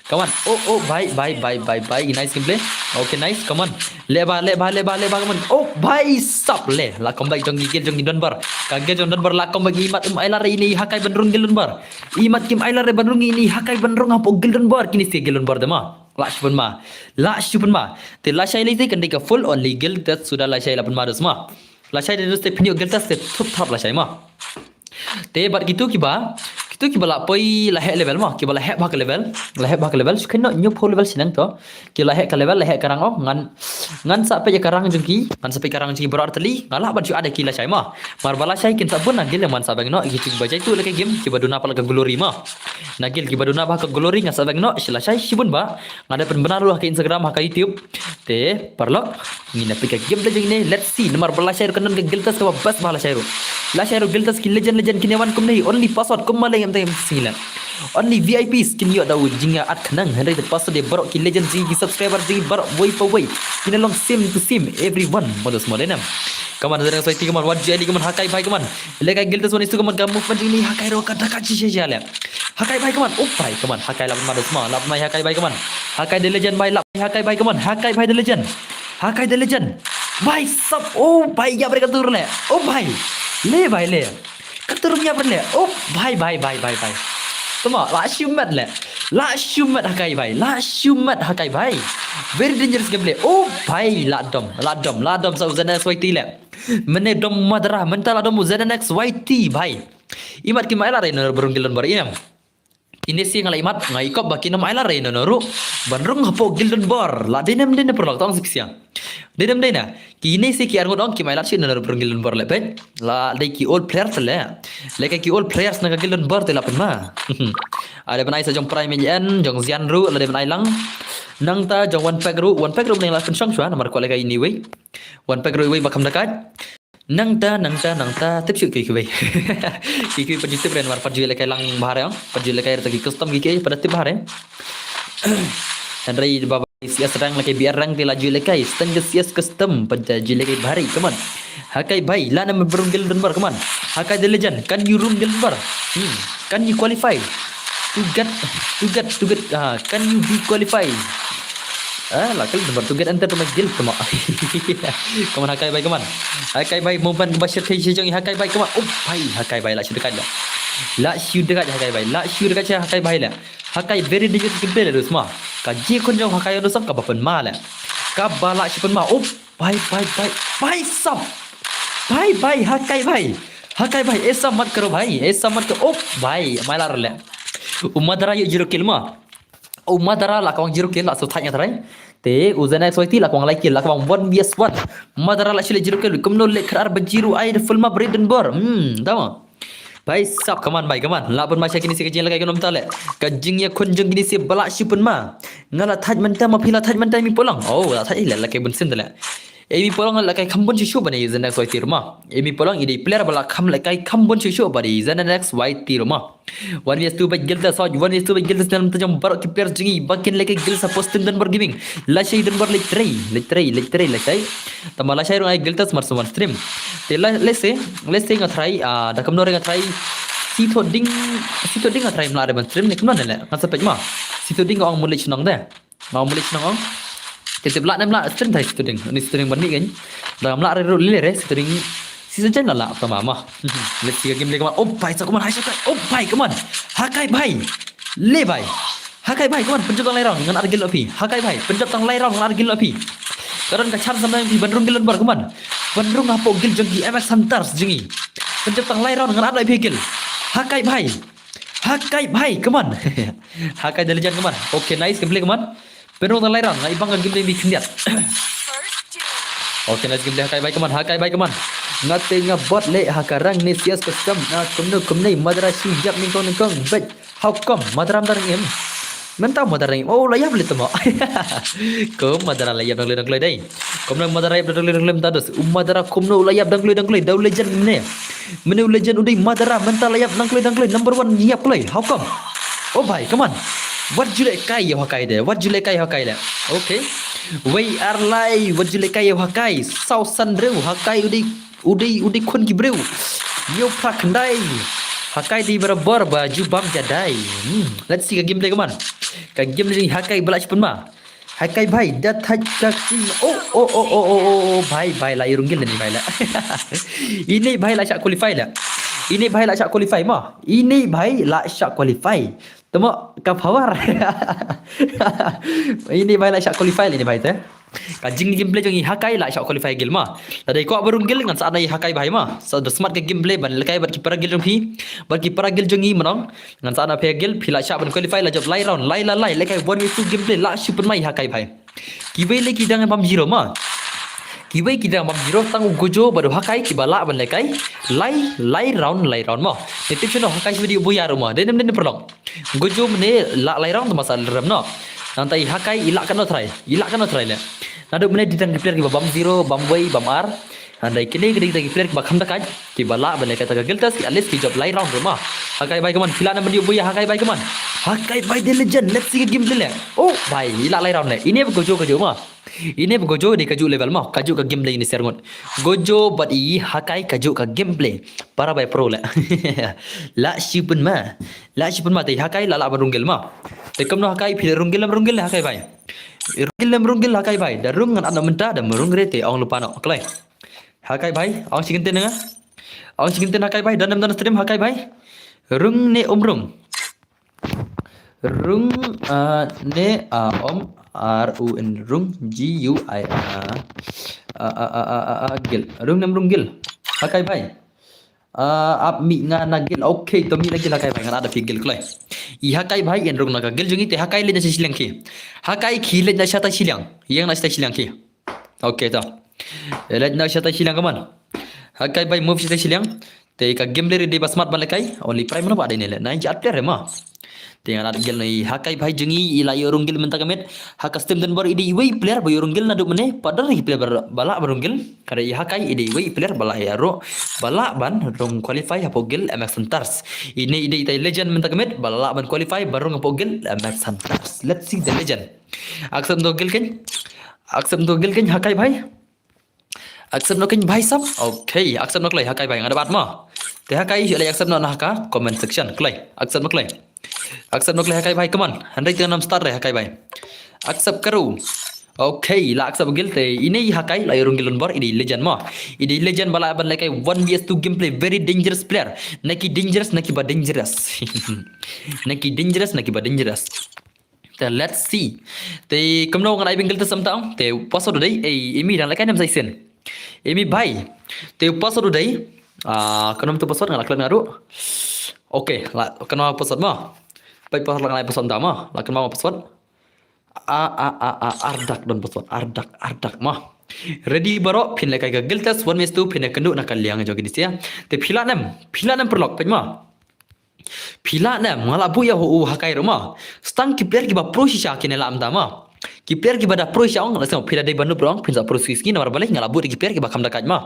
Come on. Oh oh bhai bhai bhai bhai bhai. Nice gameplay. Okay nice. Come on. Le ba le ba le ba le ba come on. Oh bhai sab le. La comeback jong ki kill jong ki Dunbar. Ka kill jong Dunbar la comeback i mat um ai la re ini Hakai ban rung kill Dunbar. I mat kim ai la re ban rung ini Hakai ban rung hapoh Guild Dunbar kini si Guild Dunbar de ma. La shu pynma. La shu pynma. Te lashai lei te kan dei ka full only Guild Test suda lashai la pynma dos ma. Lashai de dos te pynïoh Guild Test te thup thap lashai ma. Te bad kitu kiba kitu kiba la poi la heh level ma kiba la heh bha ka level la heh bha ka level shu kynnoh ñiewphew level shineng to. Ki la heh ka level la heh ka rang oh ngan ngan sa peit ka rang jong ki ngan sa peit ka rang jong ki baroh artylli nga lah ban shu add ïa ki lashai ma. Mar ba lashai kin sa bun na Guild man sa beng noh ki jing ba jai tu la ka game kiba duna pala ka glory ma. Na Guild kiba duna ba ka glory nga sa beng noh shi lashai shibun ba. Nga da pynbna ruh ha ka Instagram ha ka YouTube. Te paralok ngin ïa peit ka game da jong ne let's see namar ba lashai ruh kan don ka Guild Test kaba best ba lashai ruh. Lashai ruh Guild Test ki legend legend kine wan kumne only password kum ma lei ngam te sngila. Only V I Ps kin ïoh da u jingïa at khnang hynrei te password de baroh ki legend jong ki subscriber jong baroh wei pa wei. Kine long same to same everyone modos modenam. Kaman da nang soi ti kaman wat jeli kaman Hakai bhai kaman. Le ka Guild Test wan isu kaman ka movement jong ne Hakai ruh ka da ka chi chi le. Hakai bhai kaman. Oh bhai kaman Hakai la ma dos ma la ma Hakai bhai kaman. Hakai the legend bhai la Hakai bhai kaman. Hakai bhai the legend. Hakai the legend. Bhai sab. Oh bhai ya bre ka tur le. Oh bhai. Le bhai le. Ka tur ya bre le. Oh bhai bhai bhai bhai bhai. Tuma la shu met le. La shu met Hakai bhai. La shu met Hakai bhai. Very dangerous gameplay. Oh bhai la dom. La dom. La dom sa Zen X Y T le. Mene dom Madara. Menta la dom Zen X Y T bhai. Imat ki mai la re no burung gildon bar inam. Ine si nga la imat nga ikop ba ki nam ai la re no no ru. Ban rung hapoh gildon bar la denem dene perlok tong sik siang. Denem dene ki ine si ki arngut ong ki mai la shi no no burung gildon bar le pet. La dei ki old player te le. Le ka ki old players na ka gildon bar te la pynma. Ada ban ai sa jong prime en jong zian ru la dei ban ai lang. Nangta jong one pack ru one pack ru mending la pynshong shwa namar ko le ka ini wei. One pack ru wei ba kam dakat. Nangta nangta nangta tip shu ki kiwei. Ki kiwei pat ju tip ren war pat ju le kai lang bahar yang pat ju le kai ta ki custom ki kiwei pada tip bahar yang. Hynrei ba C S rank lehkai B R rank te la ju lehkai. Stan ka C S custom pat ju lehkai bhari, come on. Hakai bhai, la na me rung gil dunbar, come on. Hakai the legend, can you rung gil dunbar? Hmm, can you qualify? To get, to get, to get, ah, can you be qualified? Ah, la kali dunbar, to get enter to my guild, come on. Come on, Hakai bhai, come on. Hakai bhai, mo ban ba shit kai shi jong Hakai bhai, come on. Oh bhai, Hakai bhai, la shu dekat la. La shu dekat Hakai bhai, la shu dekat Hakai bhai la. Hakai very dangerous gameplay la dus ma. Ka ji khun jong Hakai dos ka ba pynma la. Ka ba la shi pynma. Oh, bhai, bhai, bhai. Bhai sab. Bhai, bhai, Hakai bhai. Hakai bhai, aisa mat karo bhai. Aisa mat karo. Oh, bhai, mai la le. U Madara ïoh zero kill ma. U Madara la ka wang zero kill la so thait nga trai. Te u Zenex Y T la ka wang lai kill, la ka wang one versus one. Madara la shi le zero kill. Kumno le khar ba zero ai da full map red and bor. Hmm, tama. Bhai sab, come on bhai, come on. La pynma sha kine shi ka jingïalehkai ka nom ta le. Ka jingïakhun jong kine shi ba la shi pynma. Nga la thait mynta ma phi la thait mynta mi polong. Oh, la thait le, lehkai bun sin ta le. Emi polong lehkai kham bun shuh shuh ba ne Zenex Y T ruh ma. Emi polong i dei player ba la kham lehkai kham bun shuh shuh ba dei Zenex Y T ruh ma. One versus two bad Guiltas, one versus two bad Guiltas, nam ta jong baroh ki players jong ngi ba kin lehkai Guiltas ha post team Dunbar Gaming. Lashai Dunbar leit trei, leit trei, leit trei, lashai. Tangba lashai rung ai Guiltas mar sumar stream. Te la, let's say, let's say nga trai, ah, da kumno re nga trai. Si tho ding, si tho ding nga trai mla re ban stream ne kumno ne le. Nga sa peit ma. Si tho ding nga ong mut leit shnong de. Nga mut leit shnong ong. Te tip la ne mla stream thai si tho ding. Ni si tho ding ban mih kan. Da mla re ru le re si tho ding. Si sa jan la la tama ma. Let's see ka game le kaman. Oh bhai sa kaman hai sa kai. Oh bhai kaman. Hakai bhai. Le bhai. Hakai bhai kaman, pynjop tang lai round ngan ar gil phi. Hakai bhai, pynjop tang lai round ngan ar gil phi. Karon ka chance samdang phi ban rung gil bar kaman. Ban rung hapoh gil jong ki M X Hunters jong ngi. Pynjop tang lai round ngan ar phi gil. Hakai bhai. Hakai bhai, kaman. Hakai the legend kaman. Okay, nice gameplay kaman. Pynrung tang lai round, nga i bang ka gameplay bi khyndiat. Okay, nice gameplay Hakai bhai kaman, Hakai bhai kaman. Nga te nga bot le ha ka rang ne C S custom. Nga kumno kumne Madara shu ïap nyngkong nyngkong. Bad how come Madara mdar ngim? Mynta Madara ngim. Oh, la ïap le tama. Kum Madara la ïap dang le dang le dei. Kumno Madara ïap dang le dang le mynta dos. U Madara kumno la ïap dang le dang le. Dau legend ne. Mane u legend u dei Madara mynta la ïap dang le dang le. Number one ïap le. How come? Oh bhai, kaman. Wat ju lehkai ïa Hakai de. Wat ju lehkai Hakai le. Okay. Wei ar lai, wat ju lehkai ïa Hakai. Saw san riew Hakai u dei, u dei, u dei khun ki briew. Ïoh phra khyndai. Hakai dei barabor ba ju bam jadai. Hmm. Let's see ka gameplay kaman. Ka gameplay jong Hakai ba la shi pynma. Hakai bhai, da thait ka ki. Oh, oh, oh, bhai, bhai la i rung gil ne bhai la. Ine bhai la shah qualify la. Ine bhai la shah qualify ma. Ine bhai la shah qualify. Tama ka power. Ine bhai la shah qualify le ine bhai te. Ka jing gameplay jong i Hakai la shah qualify gil ma. Lada i kwah ba rung gil ngan sa ai Hakai bhai ma. Sa da smart ka gameplay ban lehkai bad ki para gil jong phi. Bad ki para gil jong i manong. Ngan sa ai phi gil phi la shah ban qualify la jop lai round lai la lai lehkai one v two gameplay la shu pynmai Hakai bhai. Kiwei le ki dang bam zero ma. Kiwei ki dang bam zero tang u Gojo bad u Hakai kiba lah ban lehkai. Lai lai round lai round ma. Te tip shano Hakai shu dei u buya ruh ma. Dei nem dei nem perlong. Gojo mane lah lai round tama sa rem no. Nangta i Hakai i lah katno try. I lah katno try le. Naduh mane dei tang ki player kiba bam zero, bam wei, bam ar. Hynrei kine ki dei tang ki player kiba kham da kai. Kiba lah ban lehkai ta ka Guiltas ki at least ki jop lai round ruh ma. Hakai bhai kaman phi lah namar ïa u buya Hakai bhai kaman. Hakai bhai the legend. Let's see ka gameplay le. Oh bhai i lah lai round le. Ine ba Gojo Gojo ma. Ine ba Gojo dei kajuh level ma, kajuh ka gameplay ine ser ngut. Gojo bad i Hakai kajuh ka gameplay. Para bai pro le. La shi pynma. La shi pynma te Hakai la la ba rung gil ma. Te kumno Hakai phi rung gil lam rung gil Hakai bai. Rung gil lam rung gil Hakai bai. Da rung ngan ap na mynta da rung re te ong lupa no. Kloi. Hakai bai, ong shi kyntien nga. Ong shi kyntien Hakai bai, don em don stream Hakai bai. Rung ne um rung. Rung, ah, ne, ah, om, R U N, rung, G U I, ah, ah, ah, ah, ah, ah, gil. Rung nem rung gil. Hakai bai. Ah, ap mi nga na gil. Okay, to mi na gil Hakai bai. Nga na da pi gil kloi. I Hakai bai, en rung na ka gil jong i te Hakai le na shiliang ki. Hakai ki le na shata shiliang. Yang na shata shiliang ki. Okay, to. Leit na shata shiliang kaman. Hakai bai move shata shiliang. Te ka gameplay dei ba smart ban lehkai. Only prime no ba dei ne le. Nine jat player ma. Te nga la da guild na i Hakai bhai jong ngi, i la ïoh rung guild mynta ka miet. Ha ka stem don bor i dei iwei i player ba ïoh rung guild naduh mynne, pat don ki player ba la ban rung guild. Ka dei i Hakai i dei iwei i player ba la ïoh, ba la ban rung qualify hapoh guild M X Hunters. Ine i dei itai legend mynta ka miet ba la ban qualify ban rung hapoh guild M X Hunters. Let's see the legend. Accept noh guild kein. Accept noh guild kein Hakai bhai. Accept noh kein bhai sab. Okay, accept noh kloi Hakai bhai, nga da bat mo. Te Hakai shu leh accept noh na ha ka comment section kloi. Accept noh kloi. Accept noh kloi Hakai bhai, come on. Hynrei te ngam start re Hakai bhai. Accept karo. Okay, la accept guild te ine i Hakai la ïoh rung guild don bor, i dei legend mo. I dei legend ba la ban lehkai one V S two gameplay, very dangerous player. Na ki dangerous, na ki ba dangerous. Na ki dangerous, na ki ba dangerous. Te let's see. Te kumno ngan ai bynta guild test mynta ong. Te password u dei, ei, imi dang lehkai ne ym sa shisien. Imi bhai. Te password u dei. Ah, kumno tu password nga la klet nga ruh. Okay, la kumno password mo. Peit password la ngan ai password mynta mo. La kumno password. A, a, a, a, ardak don password. Ardak, ardak mo. Ready baroh, phin lehkai ka guild test one V S two, phin ïakynduh na ka liang jong kine sia. Te phi lah ne em, phi lah ne em paralok, peit mo. Phi lah ne em, nga la buh ïa u Hakai ruh mo. Tang ki player kiba pro shisha kine la mynta mo. Ki player kiba da pro shisha ong, la sngewbha phi da dei ban dup ruh ong, phin sa pro shisha namar balei nga la buh da ki player kiba kham da kait mo.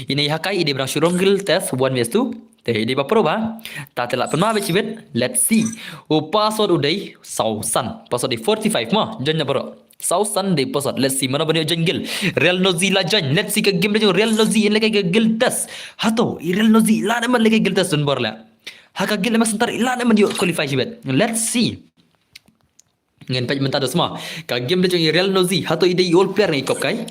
Ine i Hakai i dei ba dang shu rung guild test one V S two. Te i dei ba pro ba. Ta te lah pynma beit shibit. Let's see. U password u dei saw san. Password dei forty-five mo. Join na baroh. Saw san dei password. Let's see mano ban ïoh join guild. Real Nozi la join. Let's see ka game da jong Real Nozi, in lehkai ka guild test. Hato i Real Nozi i lah ne em ban lehkai guild test don bor leh. Ha ka guild M X Hunters i lah ne em ban ïoh qualify shibit. Let's see. Ngin peit mynta dos mo. Ka game da jong i Real Nozi. Hato i dei i old player ne i kop kai.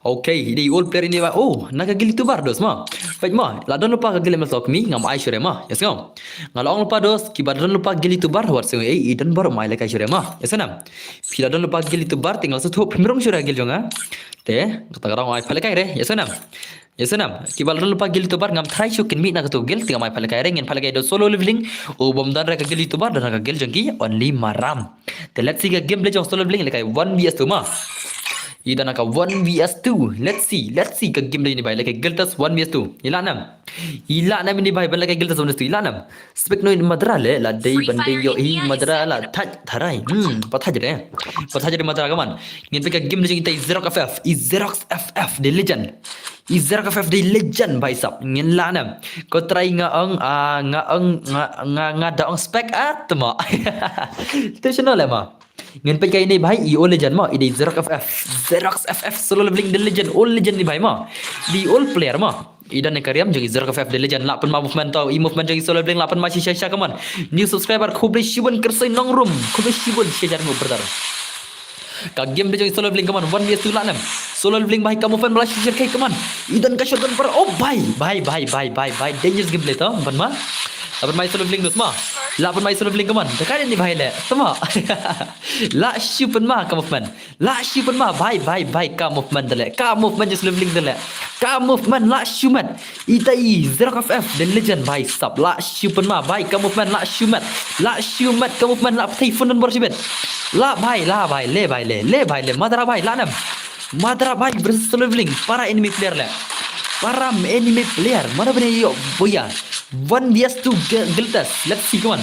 Okay, i dei i old player ine ba. Oh, na ka guild YouTuber dos mo. Peit mo, la don lypa ka guild M X Alchemy, ngam ai shuh re mo. Ïa sngew. Nga la ong lypa dos, kiba don lypa guild YouTuber, wat sngew ei, i don bor ym ai lehkai shuh re mo. Ïa sngew ne em. Phi la don lypa guild YouTuber, te nga la sngewthuh phim rung shuh re guild jong nga. Te kata ka daw ai pha lehkai re. Ïa sngew ne em. Ïa sngew ne em. Kiba la don lypa guild YouTuber ngam tharai shuh kin mih na katu guild, te ngam ai pha lehkai re, ngin pha lehkai da solo leveling. U bym don re ka guild YouTuber, don ka guild jong ki Only Maram. Te let's see ka game da jong solo leveling, lehkai one V S two mo. I don ka one V S two. Let's see, let's see ka game da jong ine bhai, lehkai guild test one V S two. I lah ne em. I lah ne em ine bhai ban lehkai guild test one V S two. I lah ne em. Spek no in madra le, la dei ban dei ïoh i madra la thait tharai. Hmm, pa thait re. Pa thait re madra ka mon. Ngin peit ka game da jong itai Xerox F F. I Xerox F F the legend. I Xerox F F the legend bhai sab. Ngin lah ne em. Ko try nga ong, ah, nga ong, nga, nga, nga da ong spek, ah, te mo. Te shano le mo. Ngin peit ka ine bhai, i old legend mo, i dei Xerox F F. Xerox F F solo leveling the legend, old legend ine bhai mo. The old player mo. I don ïa ka riam jong i Xerox F F the legend, lah pynma movement to, i movement jong i solo leveling, lah pynma shisha shisha ka mon. New subscriber, khublei shibun kyrsoi nongrum, khublei shibun shi hajar nguh brother. Ka game da jong i solo leveling ka mon, one V S two lah ne em. Solo leveling bhai ka movement ba la shisha kai ka mon. I don ka shot don par, oh bhai, bhai, bhai, bhai, bhai, bhai, dangerous gameplay to, pynma. Lah pynma i solo leveling dos mo. Lah pynma i solo leveling ka mon. Te ka dei ine bhai le, to mo. Lah shu pynma ka movement. Lah shu pynma bhai, bhai, bhai, ka movement te le. Ka movement just leveling te le. Ka movement lah shu met. Itai Xerox F F the legend bhai sab. Lah shu pynma bhai, ka movement lah shu met. Lah shu met, ka movement lah pynthei phone number shibit. Lah bhai, lah bhai, le bhai le, le bhai le, madra bhai, lah ne em. Madra bhai versus solo leveling, para enemy player le. Para enemy player, mana bane yo boya. One V S two guild test. Let's see, come on.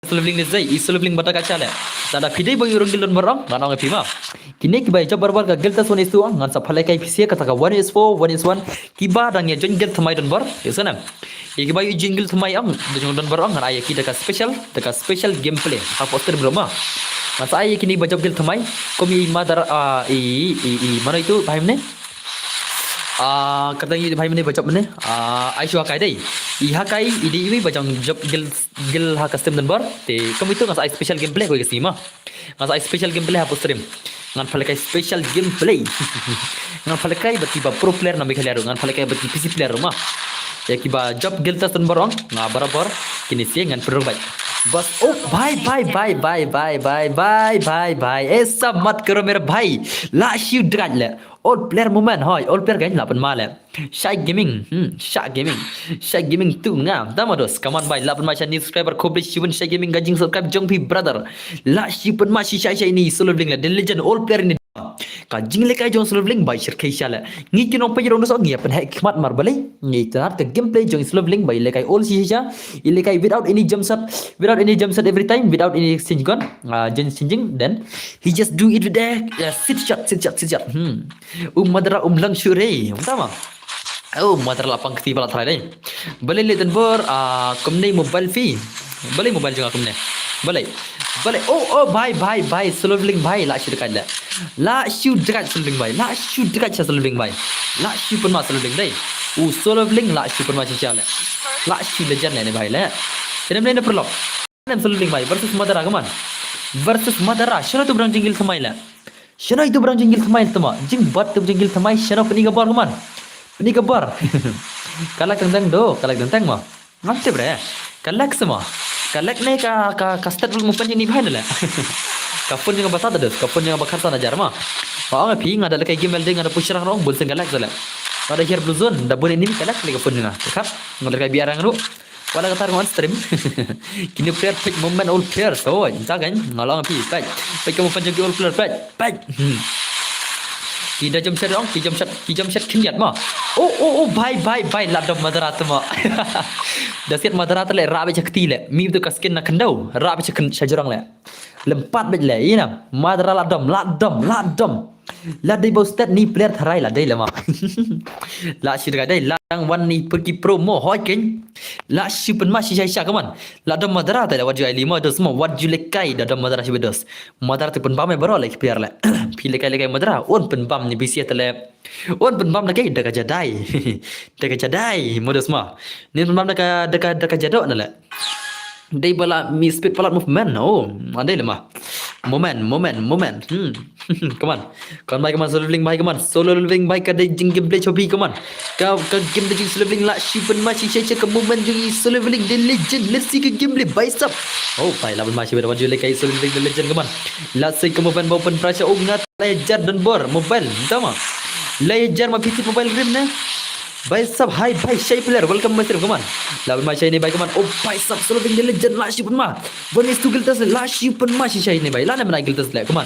Solo leveling ne zai, i solo leveling bata kacha le. Lada phi dei ba ïoh rung guild don bor ong, ngan ong ïa phi mo. Kine kiba ïa jop barbar ka guild test one is two ong, ngan sa pha lehkai phi sha kata ka one is four, one is one. Kiba dang ïa join guild thymmai don bor, ïa sngew ne em. Ïa kiba ïoh join guild thymmai ong, da jong don bor ong, ngan ai ïa ki da ka special, da ka special gameplay. Hapoh stream bro mo. Ngan sa ai ïa kine ba jop guild thymmai, kum i madra, ah, i, i, i, mano itu, bhai mynne? Ah, kata ngi bhai mynne ba jop mynne. Ah, ai shu Hakai dei. I Hakai, i dei iwei ba jong jop guild, guild ha ka stream don bor. Te, kum itu ngan sa ai special gameplay ko ïa ka sngi mo. Ngan sa ai special gameplay hapoh stream. Ngan pha lehkai special gameplay. Ngan pha lehkai bad kiba pro player na Meghalaya ruh. Ngan pha lehkai bad ki P C player ruh mo. Ïa kiba jop guild test don bor ong, nga barabor kine sha ngan pynrung bad. Bas, oh, bhai, bhai, bhai. Eh, sa mat karo mere bhai. Lah shu drat le. All player movement, hoi, all player kan lah pynma le. Shai Gaming, hmm, Shai Gaming. Shai Gaming tu nga. Dama dos, come on bhai, lah pynma sha new subscriber, khublei shibun Shai Gaming ka jingsubscribe jong phi brother. Lah shu pynma shi shai shai ine solo leveling le, the legend all player ine. Ka jinglehkai jong Solo Leveling bai shyrkhei shisha leh. Ngi ki nongpeit ruh ngi ïa pynheh khmat mar balei. Ngi tang ka gameplay jong Solo Leveling bai lehkai ol shisha. I lehkai without any jump shot, without any jump shot every time, without any exchange gun, uh, jump exchanging, then he just do it with the, uh, sit shot, sit shot, sit shot. Hmm. Um Madara um lang shuh re. Um tama. Oh, Madara la pang kti ba la tharai dei. Balei leh Donbor, ah, kumne mobile phi. Balei mobile jong nga kumne. Balei. Balei. Oh, oh, bhai, bhai, bhai. Solo Leveling bhai. La shu dakaid leh. La shu dakaid Solo Leveling bhai. La shu dakaid sha Solo Leveling bhai. La shu pynma Solo Leveling dei. U Solo Leveling la shu pynma shisha leh. La shu legend leh ne bhai leh. Kane mne ne paralok. Kane Solo Leveling bhai. Versus Madara, come on. Versus Madara. Shano tu ba dang jingil thymmai leh. Shano ito ba dang jingil thymmai tama. Jingbat ito ba jingil thymmai shano pyni ka bor, come on. Pyni ka bor. Ka lag teng teng do, ka lag teng teng ma. Ngam tip re. Ka lag se ma. Ka lag ne ka, ka, ka stat movement jong ini bhai ne leh. Ka phone jong nga ba sat dos, ka phone jong nga ba khatsan hajar ma. Ba ong phi nga da lehkai game Elden nga da push rank ruh bun sien ka lag se leh. Nga da hiar blue zone, da bun enemy ka lag leh ka phone jong nga. Ka khat, nga da lehkai B R rank ruh. Wat la katta ruh ngan stream. Kine player peit movement all player. So, ynda kan nga la ong phi peit. Peit ka movement jong ki all player peit. Peit. Hmm. Ki da jump shot ong, ki jump shot, ki jump shot khyndiat ma. Oh, oh, oh, bhai, bhai, bhai, la dom Madara tama. Da siat Madara te leh rah beit sha kti leh. Mih tu ka skin na khyndew, rah beit sha khyn-, sha jrong leh. Lympat beit leh, ina. Madara la dom, la dom, la dom. La dei ba u stat ni player tharai la dei leh ma. La shu dakaid dei la dang wan ni pergi promo hoi keng. La shu pynma shisha shisha, come on. La dom Madara te leh wat ju ai limo dos ma, wat ju lehkai da dom Madara shi dos. Madara te pynbam eh baroh leh ki player leh. Phi lehkai lehkai Madara, un pynbam ni bisi te leh. Un pynbam lehkai da ka jadai. Da ka jadai, ma dos ma. Ni pynbam da ka, da ka, da ka jadok na leh. Dei ba la mi speed palat movement. Oh, ma dei leh ma. Moment, moment, moment. Hmm. Come on. Come on bhai, come on, Solo Leveling bhai, come on. Solo Leveling bhai ka dei jing gameplay chobi, come on. Ka, ka gameplay jong Solo Leveling la shu pynma shisha shisha ka movement jong i Solo Leveling the legend. Let's see ka gameplay bhai sab. Oh, bhai la pynma shisha wat ju lehkai Solo Leveling the legend, come on. La shu ka movement ba pynpra sha u ngat lai hajar Donbor mobile. Tama. Lai hajar ma phi tip mobile rim ne. Bhai sab, hai bhai, shai player, welcome my stream, come on. La pynma shai ne bhai, come on. Oh bhai sab, Solo Leveling the legend, la shu pynma. One is two Gildas, la shu pynma shi shai ne bhai. La ne mena Gildas leh, come on.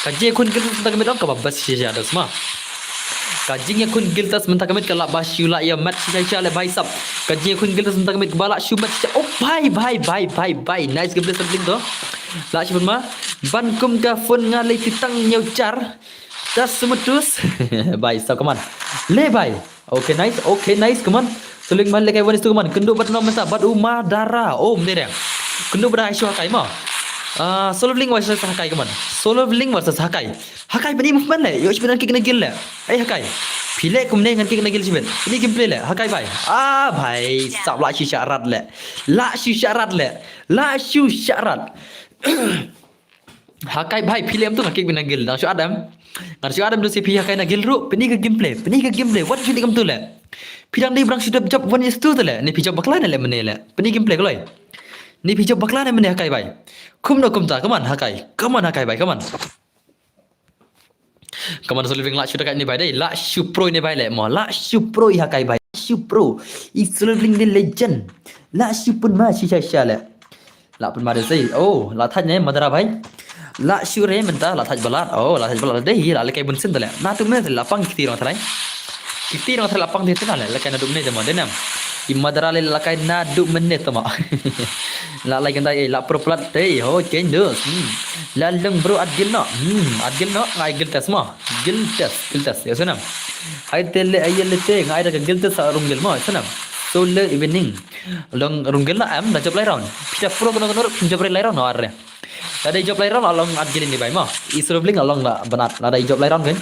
Ka jingïakhun Gildas mynta ka miet ong kaba best shi shai dos ma. Ka jingïakhun Gildas mynta ka miet ka la ba shu la ïa mat shi shai leh bhai sab. Ka jingïakhun Gildas mynta ka miet kaba la shu mat shi shai. Oh bhai, bhai, bhai, bhai, bhai. Nice gameplay Solo Leveling to. La shu pynma. Ban kum ka phone nga lei titang ñiew jar. Das semetus. Bhai sab, come on. Le bhai. Okay, nice. Okay, nice. Come on. Solo Leveling bhai lehkai one is two, come on. Kynduh bad nom mynta bad u Madara. Oh, mynta dang. Kynduh bad ai shu Hakai ma. Ah, Solo Leveling versus Hakai, come on. Solo Leveling versus Hakai. Hakai bani movement leh. Yo, shibit ngan kick na gil leh. Ai Hakai. Phi leh kumne ngan kick na gil shibit. Ini gameplay leh. Hakai bhai. Ah, bhai. Sab la shu sharat leh. La shu sharat leh. La shu sharat. Hakai bhai, phi leh em tu nga kick bad na gil. Dang shu adam. Ngan shu adam tu si phi Hakai na gil ruh. Pini ka gameplay. Pini ka gameplay. Wat ju leh em tu leh. Phi dang dei brang shu dep jop one is two tu leh. Ni phi jop bakla ne leh mene leh. Pini gameplay kloi. Ni phi jop bakla ne mene Hakai bhai. Kumno kumta, come on Hakai. Come on Hakai bhai, come on. Come on Solo Leveling la shu dakaid ne bhai dei. La shu pro ne bhai leh mo. La shu pro i Hakai bhai. Shu pro. I Solo Leveling the legend. La shu pynma shisha shisha leh. La pynma dei sei. Oh, la thait ne Madara bhai. La shu re mynta la thait balat. Oh, la thait balat dei la lehkai bun sien te leh. Na tu mene te la pang kti rong tharai. Kti rong tharai la pang te te na leh. Lehkai na dum ne te mo dei nam. I Madara leh lehkai na dum mene te mo. La lai kan dei la pro plat dei. Ho chen dus. Hmm. La leng bro at gil no. Hmm, at gil no ngai gil test mo. Gil test, gil test. Ya sana. Ai te leh ai le te ngai da gil test sa rung gil mo. Sana. So le evening. Long rung gel la em da jop lai round. Phi da pro kono kono phi jop lai round no ar re. Da dei jop lai round long at gel ni bai ma. I Solo Leveling long la banat. La dei jop lai round kan.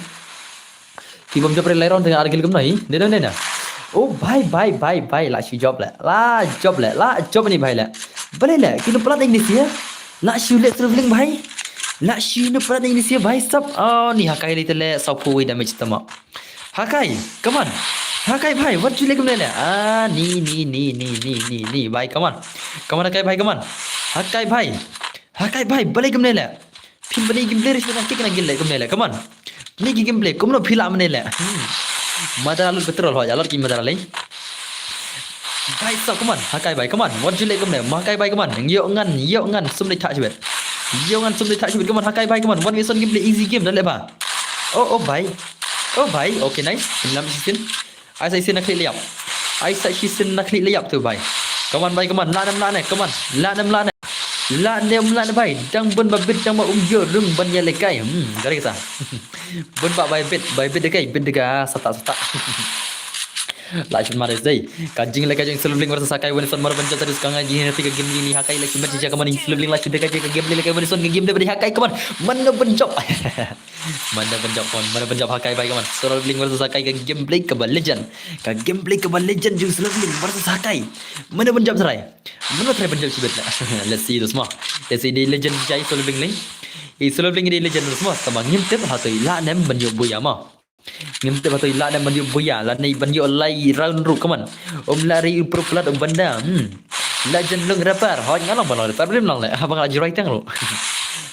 Phi bom jop lai round teng ar gel gum nai. De de de na. Oh bhai bhai bhai bhai la shu jop le. La jop le. La jop ni bhai le. Bale le kino plat ni sia. La shu le Solo Leveling bhai. La shu no plat ni sia bhai sab. Oh ni Hakai le te le sa phu damage tama. Hakai, come on. Hakai bhai, wat ju leh kumne leh. Ah, ni, ni, ni, bhai, come on. Come on, Hakai bhai, come on. Hakai bhai. Hakai bhai, balei kumne leh. Phin bani gameplay ris na kick na gil leh kumne leh, come on. Ni ki gameplay, kumno phi la mane leh. Hmm. Madara lut petrol ho, jalot ki Madara leh. Bhai, so, come on. Hakai bhai, come on. Wat ju leh kumne. Hakai bhai, come on. Yo ngan, yo ngan, sum dei thak shibit. Yo ngan, sum dei thak shibit, come on. Hakai bhai, come on. One v one gameplay, easy game, da leh ba. Oh, oh, bhai. Oh, bhai. Okay, nice. Pynlam shisien. Ai sa shisien na khlieh la ïap. Ai sa shisien na khlieh la ïap tu, bhai. Come on, bhai, come on. Lah ne em lah ne, come on. Lah ne em lah ne. Lah ne em lah ne, bhai. Dang bun ba bit, dang ba um ïoh rung ban ïalehkai. Hmm, dari kata. Bun ba bai bit, bai bit da kai, bit da ka, sata, sata. Lah shu mare dei. Ka jinglehkai jong Solo Bling versus Hakai, Wenison, mano ban jop, tadi sekarang lagi ni, ka game ni Hakai lagi mati, come on, Solo Bling lah shu da kai ka game ni, lehkai Wenison, ka game da beri Hakai, come on. Mano ban jop? Mano ban jop, come on? Mano ban jop, Hakai, bhai, come on. Solo Bling versus Hakai, ka gameplay kaba legend. Ka gameplay kaba legend jong Solo Bling versus Hakai. Mano ban jop try? Mano try ban jop shibit la? Let's see this mo. Let's see the legend jai Solo Bling leng. I Solo Bling i dei legend mo. Tangba ngim tip hato i lah ne em ban ïoh buya mo. Ngim tip hato i lah ne em ban ïoh buya, lane ban ïoh lai round ruh, come on. Um lah ri u pro plat u banda. Hmm. Legend long rapper. Hoi, nga long ban long rapper, blim long leh. Haba nga la jingrwai tang ruh.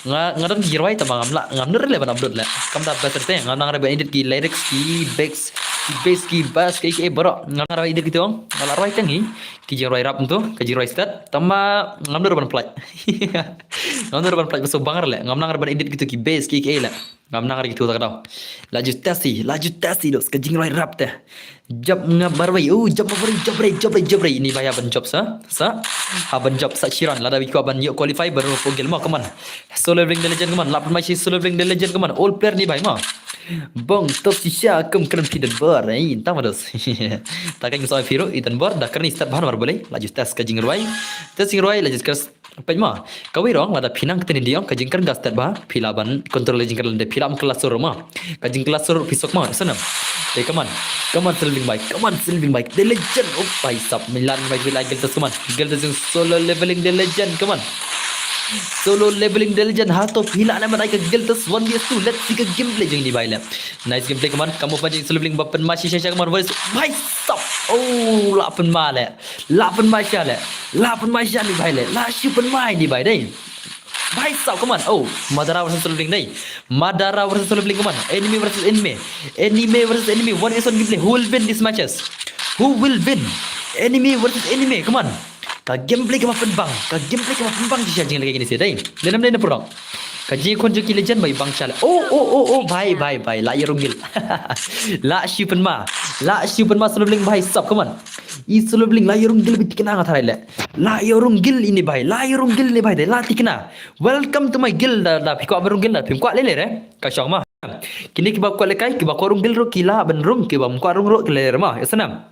Nga, nga don jingrwai tangba ngam lah, ngam nud leh ban upload leh. Kam da best te, ngam nang re ban edit ki lyrics, ki beats, ki bass, ki bass, ki ki baroh. Ngam nang re ban edit kito. Nga la rwai tang hi. Ki jingrwai rap tu, ki jingrwai stat. Tangba ngam nud re ban play. Ngam nud re ban play, ba shu bang re leh. Ngam nang re ban edit kito ki bass, ki ki leh. Ngam nang re kito ta ka daw. La ju test hi, la ju test hi, dos, ka jingrwai rap te. Jop nga barwei, oh, jop nga barwei, jop rei, jop rei, jop rei. Ni bhai ha ban jop sa, sa. Ha ban jop sa shiran, lada wi kwah ban ïoh qualify, ban rung hapoh guild mo, come on. Solo Bling the legend, come on. Lah pynmai shi Solo Bling the legend, come on. All player ni bhai mo. Bong, top shisha, kum kren phi don bor, eh, tang ma dos. Ta ka ngi soi phi ruh, i don bor, da kren i start bha namar balei. La ju test ka jingrwai. Test jingrwai, la ju test Peit ma, kawei ruh lada phi nang ktien Hindi ong, ka jingkren ka stet bha, phi lah ban control ka jingkren lada phi lah ban kylla sur ma. Ka jingkylla sur phi suk ma, sngewbha. Te come on, come on Solo Bling bhai, come on Solo Bling bhai. The legend, oh bhai sahab, mynta bhai phi lah guild test, come on. Guild test jong Solo Leveling the legend, come on. Solo Leveling the legend, hato phi lah ne em ban ai ka guild test one v two, let's see ka gameplay jong ini bhai le. Nice gameplay, come on. Ka move jong Solo Bling ba pynmai shisha shisha, come on. Bhai sahab, oh lah pynmai le. Lah pynmai sha le. Lah pynmai sha ni bhai le. Lah shu pynmai ni bhai dei. Bhai sahab, come on. Oh, Madara versus Solo Bling dei. Madara versus Solo Bling, come on. Enemy versus enemy. Enemy versus enemy. One v one gameplay. Who will win these matches? Who will win? Enemy versus enemy. Come on. Ka gameplay kaba pynbang. Ka gameplay kaba pynbang shisha jinglehkai kine shi dei. Lehnem lehnem pyrthok. Ka jingkhun jong ki legend ba i bang sha le. Oh, oh, oh, oh, bhai, bhai, bhai. Lah ïa rung guild. Lah shu pynmai. Lah shu pynmai Solo Bling bhai sahab, come on. I Solo Bling lah ïa rung guild ba tikna nga tharai le. Lah ïa rung guild ini bhai. Lah ïa rung guild ini bhai dei. Lah tikna. Welcome to my guild da, da phi kwah ban rung guild da. Phim kwah lei lei re. Ka shong ma. Kine kiba kwah lehkai, kiba kwah rung guild ruh ki lah ban rung, kiba ym kwah rung ruh ki lei lei re ma. Ïa sngewbha.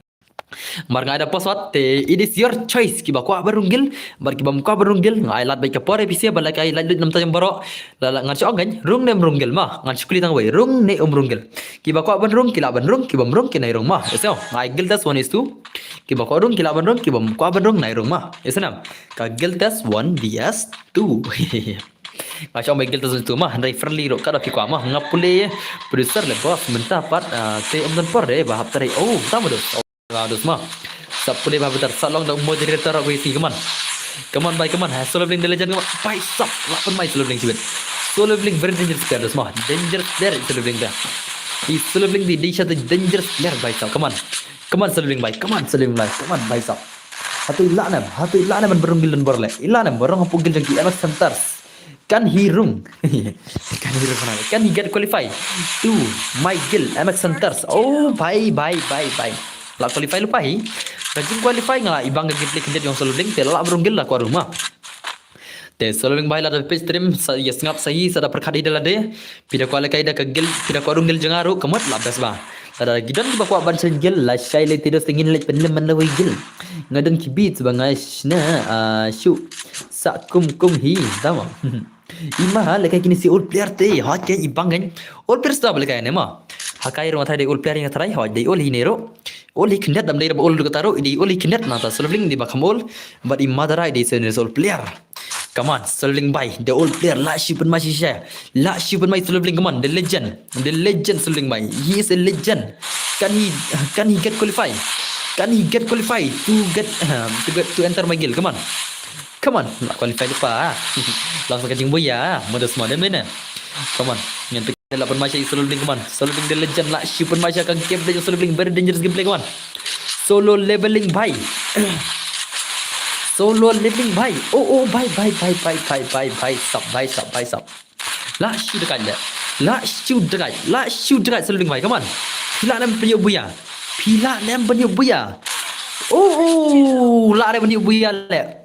Mar nga ai da password te, it is your choice, kiba kwah ban rung guild bad kiba ym kwah ban rung guild. Nga ai lad bad ka por A P C ba lehkai lad lut namta jong baroh. La la ngan shu ong kan, rung ne ym rung guild ma, ngan shu kylli tang wei, rung ne ym rung guild. Kiba kwah ban rung ki lah ban rung, kiba ym rung ki nai rung ma. Ïa sngewbha, nga ai guild test one is two. Kiba kwah rung ki lah ban rung, kiba ym kwah ban rung nai rung ma. Ïa sngewbha, ka guild test one v two. Nga shu ong ba guild test one v two ma, hynrei friendly ruh ka da phi kwah ma. Nga pule producer le boss mynta pat, ah, te ym don por re ba hap trai. Oh, tang ma dos. Nga dos ma. Sa pule ba bitar sa long da moderator ko isi, come on. Come on bhai, come on. Ha, Solo Bling the legend, come on. Bhai sahab, lah pynmai Solo Bling shibit. Solo Bling very dangerous player dos ma. Dangerous player Solo Bling da. I Solo Bling di, di sha dangerous player bhai sahab. Come on. Come on Solo Bling bhai. Come on Solo Bling bhai. Come on bhai sahab. Hato i lah ne em, hato i lah ne em ban rung guild don bor le. I lah ne em ban rung hapoh guild jong ki M X Hunters. Can he rung? Can he rung? Can he get qualify to my guild, M X Hunters? Oh bhai, bhai, bhai, bhai. Lah qualify lypa hi. Ka jing qualify nga lah i bang ka gameplay khyndiat jong Solo Bling te lah ban rung guild lah kwah rung ma. Te Solo Bling bhai lada peit stream sa ïa sngap sa hi, sa da pyrkhat hi da lade. Phi da kwah lehkai da ka guild, phi da kwah rung guild jong nga ruh ka mut lah best bha. Lada ki don kiba kwah ban shna guild, la shai lei te dos, te ngin leit pynlem man la wei guild. Nga don ki beats ba nga shna, ah, shu. Sa kum kum hi, tama. I ma ha, lehkai kine shi old player te, ha, ke i bang kan. Old player sta ba lehkai ne ma. Hakai ruh nga tharai dei old player, nga tharai, ha, dei old hi ne ruh. Old hi khyndiat, dam dei ba old ruh kata ruh, dei old hi khyndiat, nangta Solo Bling dei ba kham old, bad i Madara dei shi old player. Come on, Solo Bling bhai, the old player, lah shu pynmai shisha. Lah shu pynmai Solo Bling, come on, the legend. The legend Solo Bling bhai. He is a legend. Can he, can he get qualify? Can he get qualify to get, to get, to enter my guild? Come on. Come on, lah qualify lypa. Lah sa ka jingbuya, ma dos ma da mena. Come on. Ngan te lah pynmai sha i Solo Bling, come on. Solo Bling the legend, lah shu pynmai sha ka gameplay jong Solo Bling, very dangerous gameplay, come on. Solo Leveling bhai. Solo Leveling bhai. Oh, oh, bhai, bhai, bhai, sahab, bhai, sahab, bhai, sahab. Lah shu da kan da. Lah shu dgait, lah shu dgait Sylvie Lyngvai, come on. Phi lah ne em ban ïoh buia? Phi lah ne em ban ïoh buia? Oh, oh, lah ne em ban ïoh buia leh.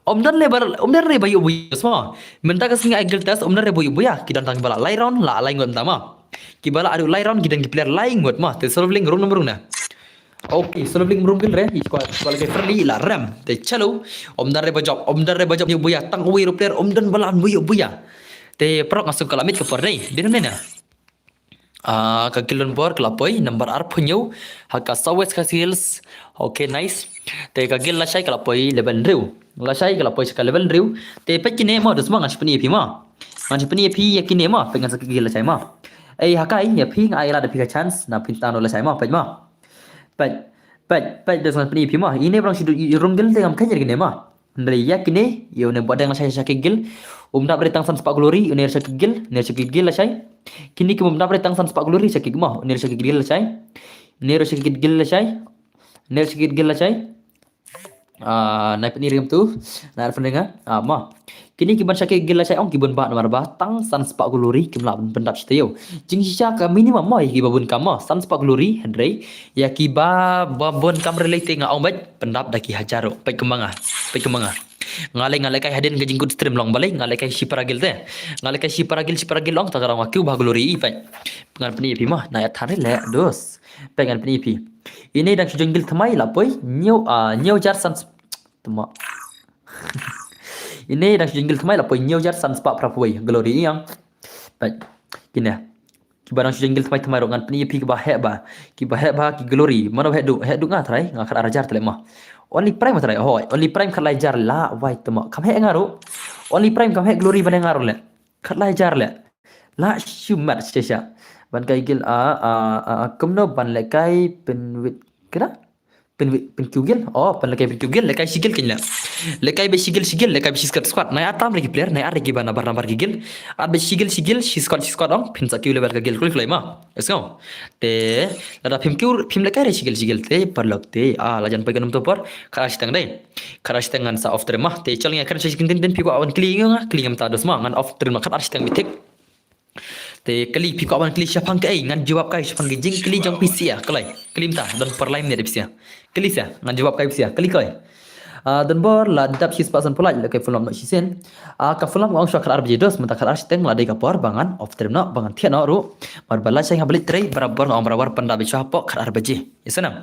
Ym don ne ba, ym don ne ba ïoh buia sma. Mynta ka sngi ai guild test, ym don ne ba ïoh buia. Ki don tang ba lah lai round, lah lai ngut mynta ma. Kiba lah haduh lai round, ki don ki player lai ngut ma. Te Sylvie Lyngvai rung ne em rung ne? Okay, Sylvie Lyngvai ym rung guild re, i squad, squad lehkai friendly, lah rem. Te chalo, ym don re ba jop, ym don re ba jop ïoh buia, tang uwei ruh player, ym don ba lah ban ïoh buia. Te paralok nga sngew ka lah miet ka por dei, dei ne em ne? Ah, ka guild donbor ka la poi, number arphew hynñiew, ha ka South West Khasi Hills. Okay, nice. Te ka guild lashai ka la poi level hynriew. Lashai ka la poi sha ka level hynriew. Te peit kine ma, dus ma ngan sa pyni ïa phi ma. Ngan sa pyni ïa phi ïa kine ma, peit ngan sa ka guild lashai ma. Ei, hakai, ïa phi nga ai lad ïa phi ka chance, na phin tang noh lashai ma, peit ma. Peit, peit, peit, dus ngan pyni ïa phi ma. Ine ba dang shu rung guild te ngam kheiñ ïa kine ma. Hynrei ïa kine, ïa une ba dang lashai sha ki guild. Um dap re tang san spah glory, une sha ki guild, une sha ki guild lashai. Kine ki um dap re tang san spah glory sha ki ma, une sha ki guild lashai. Une sha ki guild lashai. Une sha ki guild lashai. Ah, nai pyni rim tu, nai ar pyndenga. Ah, ma. Kine ki ban sha ki guild lashai ong ki bun bah namar ba tang san spah glory kim lah ban pyndap shi taïew. Jingshisha ka minimum ma ïa kiba bun kam ma, san spah glory, hynrei ïa kiba ba bun kam re lei te nga ong beit pyndap da ki hajar ruh. Peit kumba nga, peit kumba nga. Nga lei nga lehkai hadien ka jingkut stream long balei nga lehkai shipara guild te. Nga lehkai shipara guild, shipara guild ong ta ka rong nga kiew ba glory i peit. Ngan pyni ïa phi ma, na ïa than re leh, dus. Peit ngan pyni ïa phi. Ine dang shu join guild thymmai la poi, hynñiew, ah, hynñiew hajar san, tymma. Ine dang shu join guild thymmai la poi, hynñiew hajar san spah phra phew wei, glory ïa. Peit, kine. Kiba dang shu join guild thymmai thymmai ruh ngan pyni ïa phi kiba heh ba. Kiba heh ba ki glory, mano heh duh, heh duh nga trai, nga khatar hajar te leh ma. Only prime trai, hoi, only prime khatlai hajar la, wai tymma. Kam heh nga ruh. Only prime kam heh glory ban ïa nga ruh leh. Khatlai hajar leh. Lah shu mat shisha. Ban kai guild, ah, ah, ah, kumno ban lehkai pynwit kira? Pynwit, pynkiew guild. Oh, ban lehkai pynkiew guild, lehkai shi guild kein leh. Lehkai beit shi guild, shi guild, lehkai beit shi squad, squad. Nai ar tam re ki player, nai ar re kiba nambar nambar ki guild. Ar beit shi guild, shi guild, shi squad, shi squad ong, phin sa kiew level ka guild kloi kloi ma. Let's go. Te lada phim kiew, phim lehkai re shi guild, shi guild te paralok te. Ah, la jan poi ka num to por. Khatar shiteng dei. Khatar shiteng ngan sa off stream ma. Te chal ngi khatar shiteng, tin, tin, phi kwah ban kylli nga, kylli ngam ta, dus ma ngan off stream ma khatar shiteng beit thik. Te kylli phi kwah ban kylli shaphang kaei ngan jubab kai shaphang ka jingkylli jong phi sha, kloi. Kylli mynta, don por lai minit phi sha. Kylli sha, ngan jubab kai phi sha. Kylli kloi. Ah, donbor la dap shispah san phew lait, lehkai full up noh shisien. Ah, ka full up nga ong shuwa khatar baje, dus mynta khatar shiteng la dei ka por ba ngan off stream noh, ba ngan thiah noh ruh. Mar ba lashai nga ba leit trei, barabor nga ong barabor pyndap beit shuwa hapoh khatar baje. Ïa snem.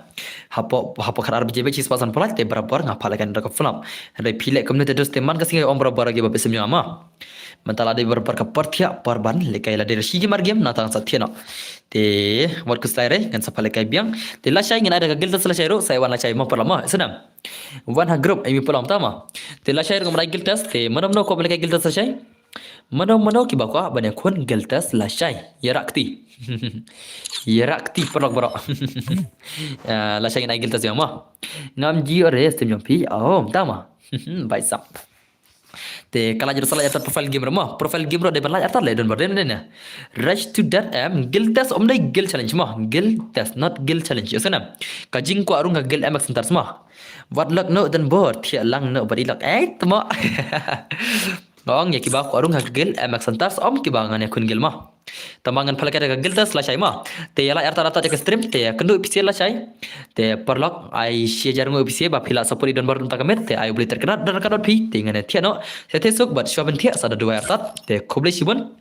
Hapoh, hapoh khatar baje beit shispah san phew lait te barabor nga phah lehkai na ka full up. Hynrei phi leh kumne te, dus te man ka sngi ong barabor ïa kiba beit snem ïa nga ma. Mynta la dei barabor ka por thiah, por ban lehkai, la dei ruh shi game ar game, nangta ngan sa thiah noh. Te wat khuslai re, ngan sa phah lehkai biang. Te lashai ngin ai da ka guild test lashai ruh, sa wan lashai ma paralok ma, ïa snem. Wan ha group, ai mi paralok mynta ma. Te lashai ruh ngam ai guild test, te mano mano kwah ban lehkai guild test lashai. Mano mano kiba kwah ban ïakhun guild test lashai. Ïarap kti. Ïarap kti paralok baroh. Ah, lashai ngin ai guild test biang ma. Ngam ju ïoh re stream jong phi. Oh, mynta ma. Bai sam. Te ka lait ruh sa lait artat profile game ruh ma. Profile game ruh dei ban lait artat leh, donbor, dei ne, dei ne. Rush to Death M, guild test ym dei guild challenge ma. Guild test, not guild challenge. Ïa snem. Ka jingkwah rung ka guild M X Hunters ma. Wat lok noh donbor, thiah lang noh bad i lok. Ei, tymma. Nga ong ïa kiba kwah rung ka guild M X Hunters, ym kiba ngan ïakhun guild ma. Tang ba ngan phah lehkai da ka guild test lashai ma. Te ïa lait artat artat ïa ka stream, te ïa kynduh phi sha lashai. Te paralok, ai shi hajar nguh phi sha ba phi la support ïa i donbor mynta ka miet, te ai U Blei tyngkhuh don ka don phi, te ngan ïa thiah noh. Te te suk bad shuwa ban thiah sa da duwai artat, te khublei shibun.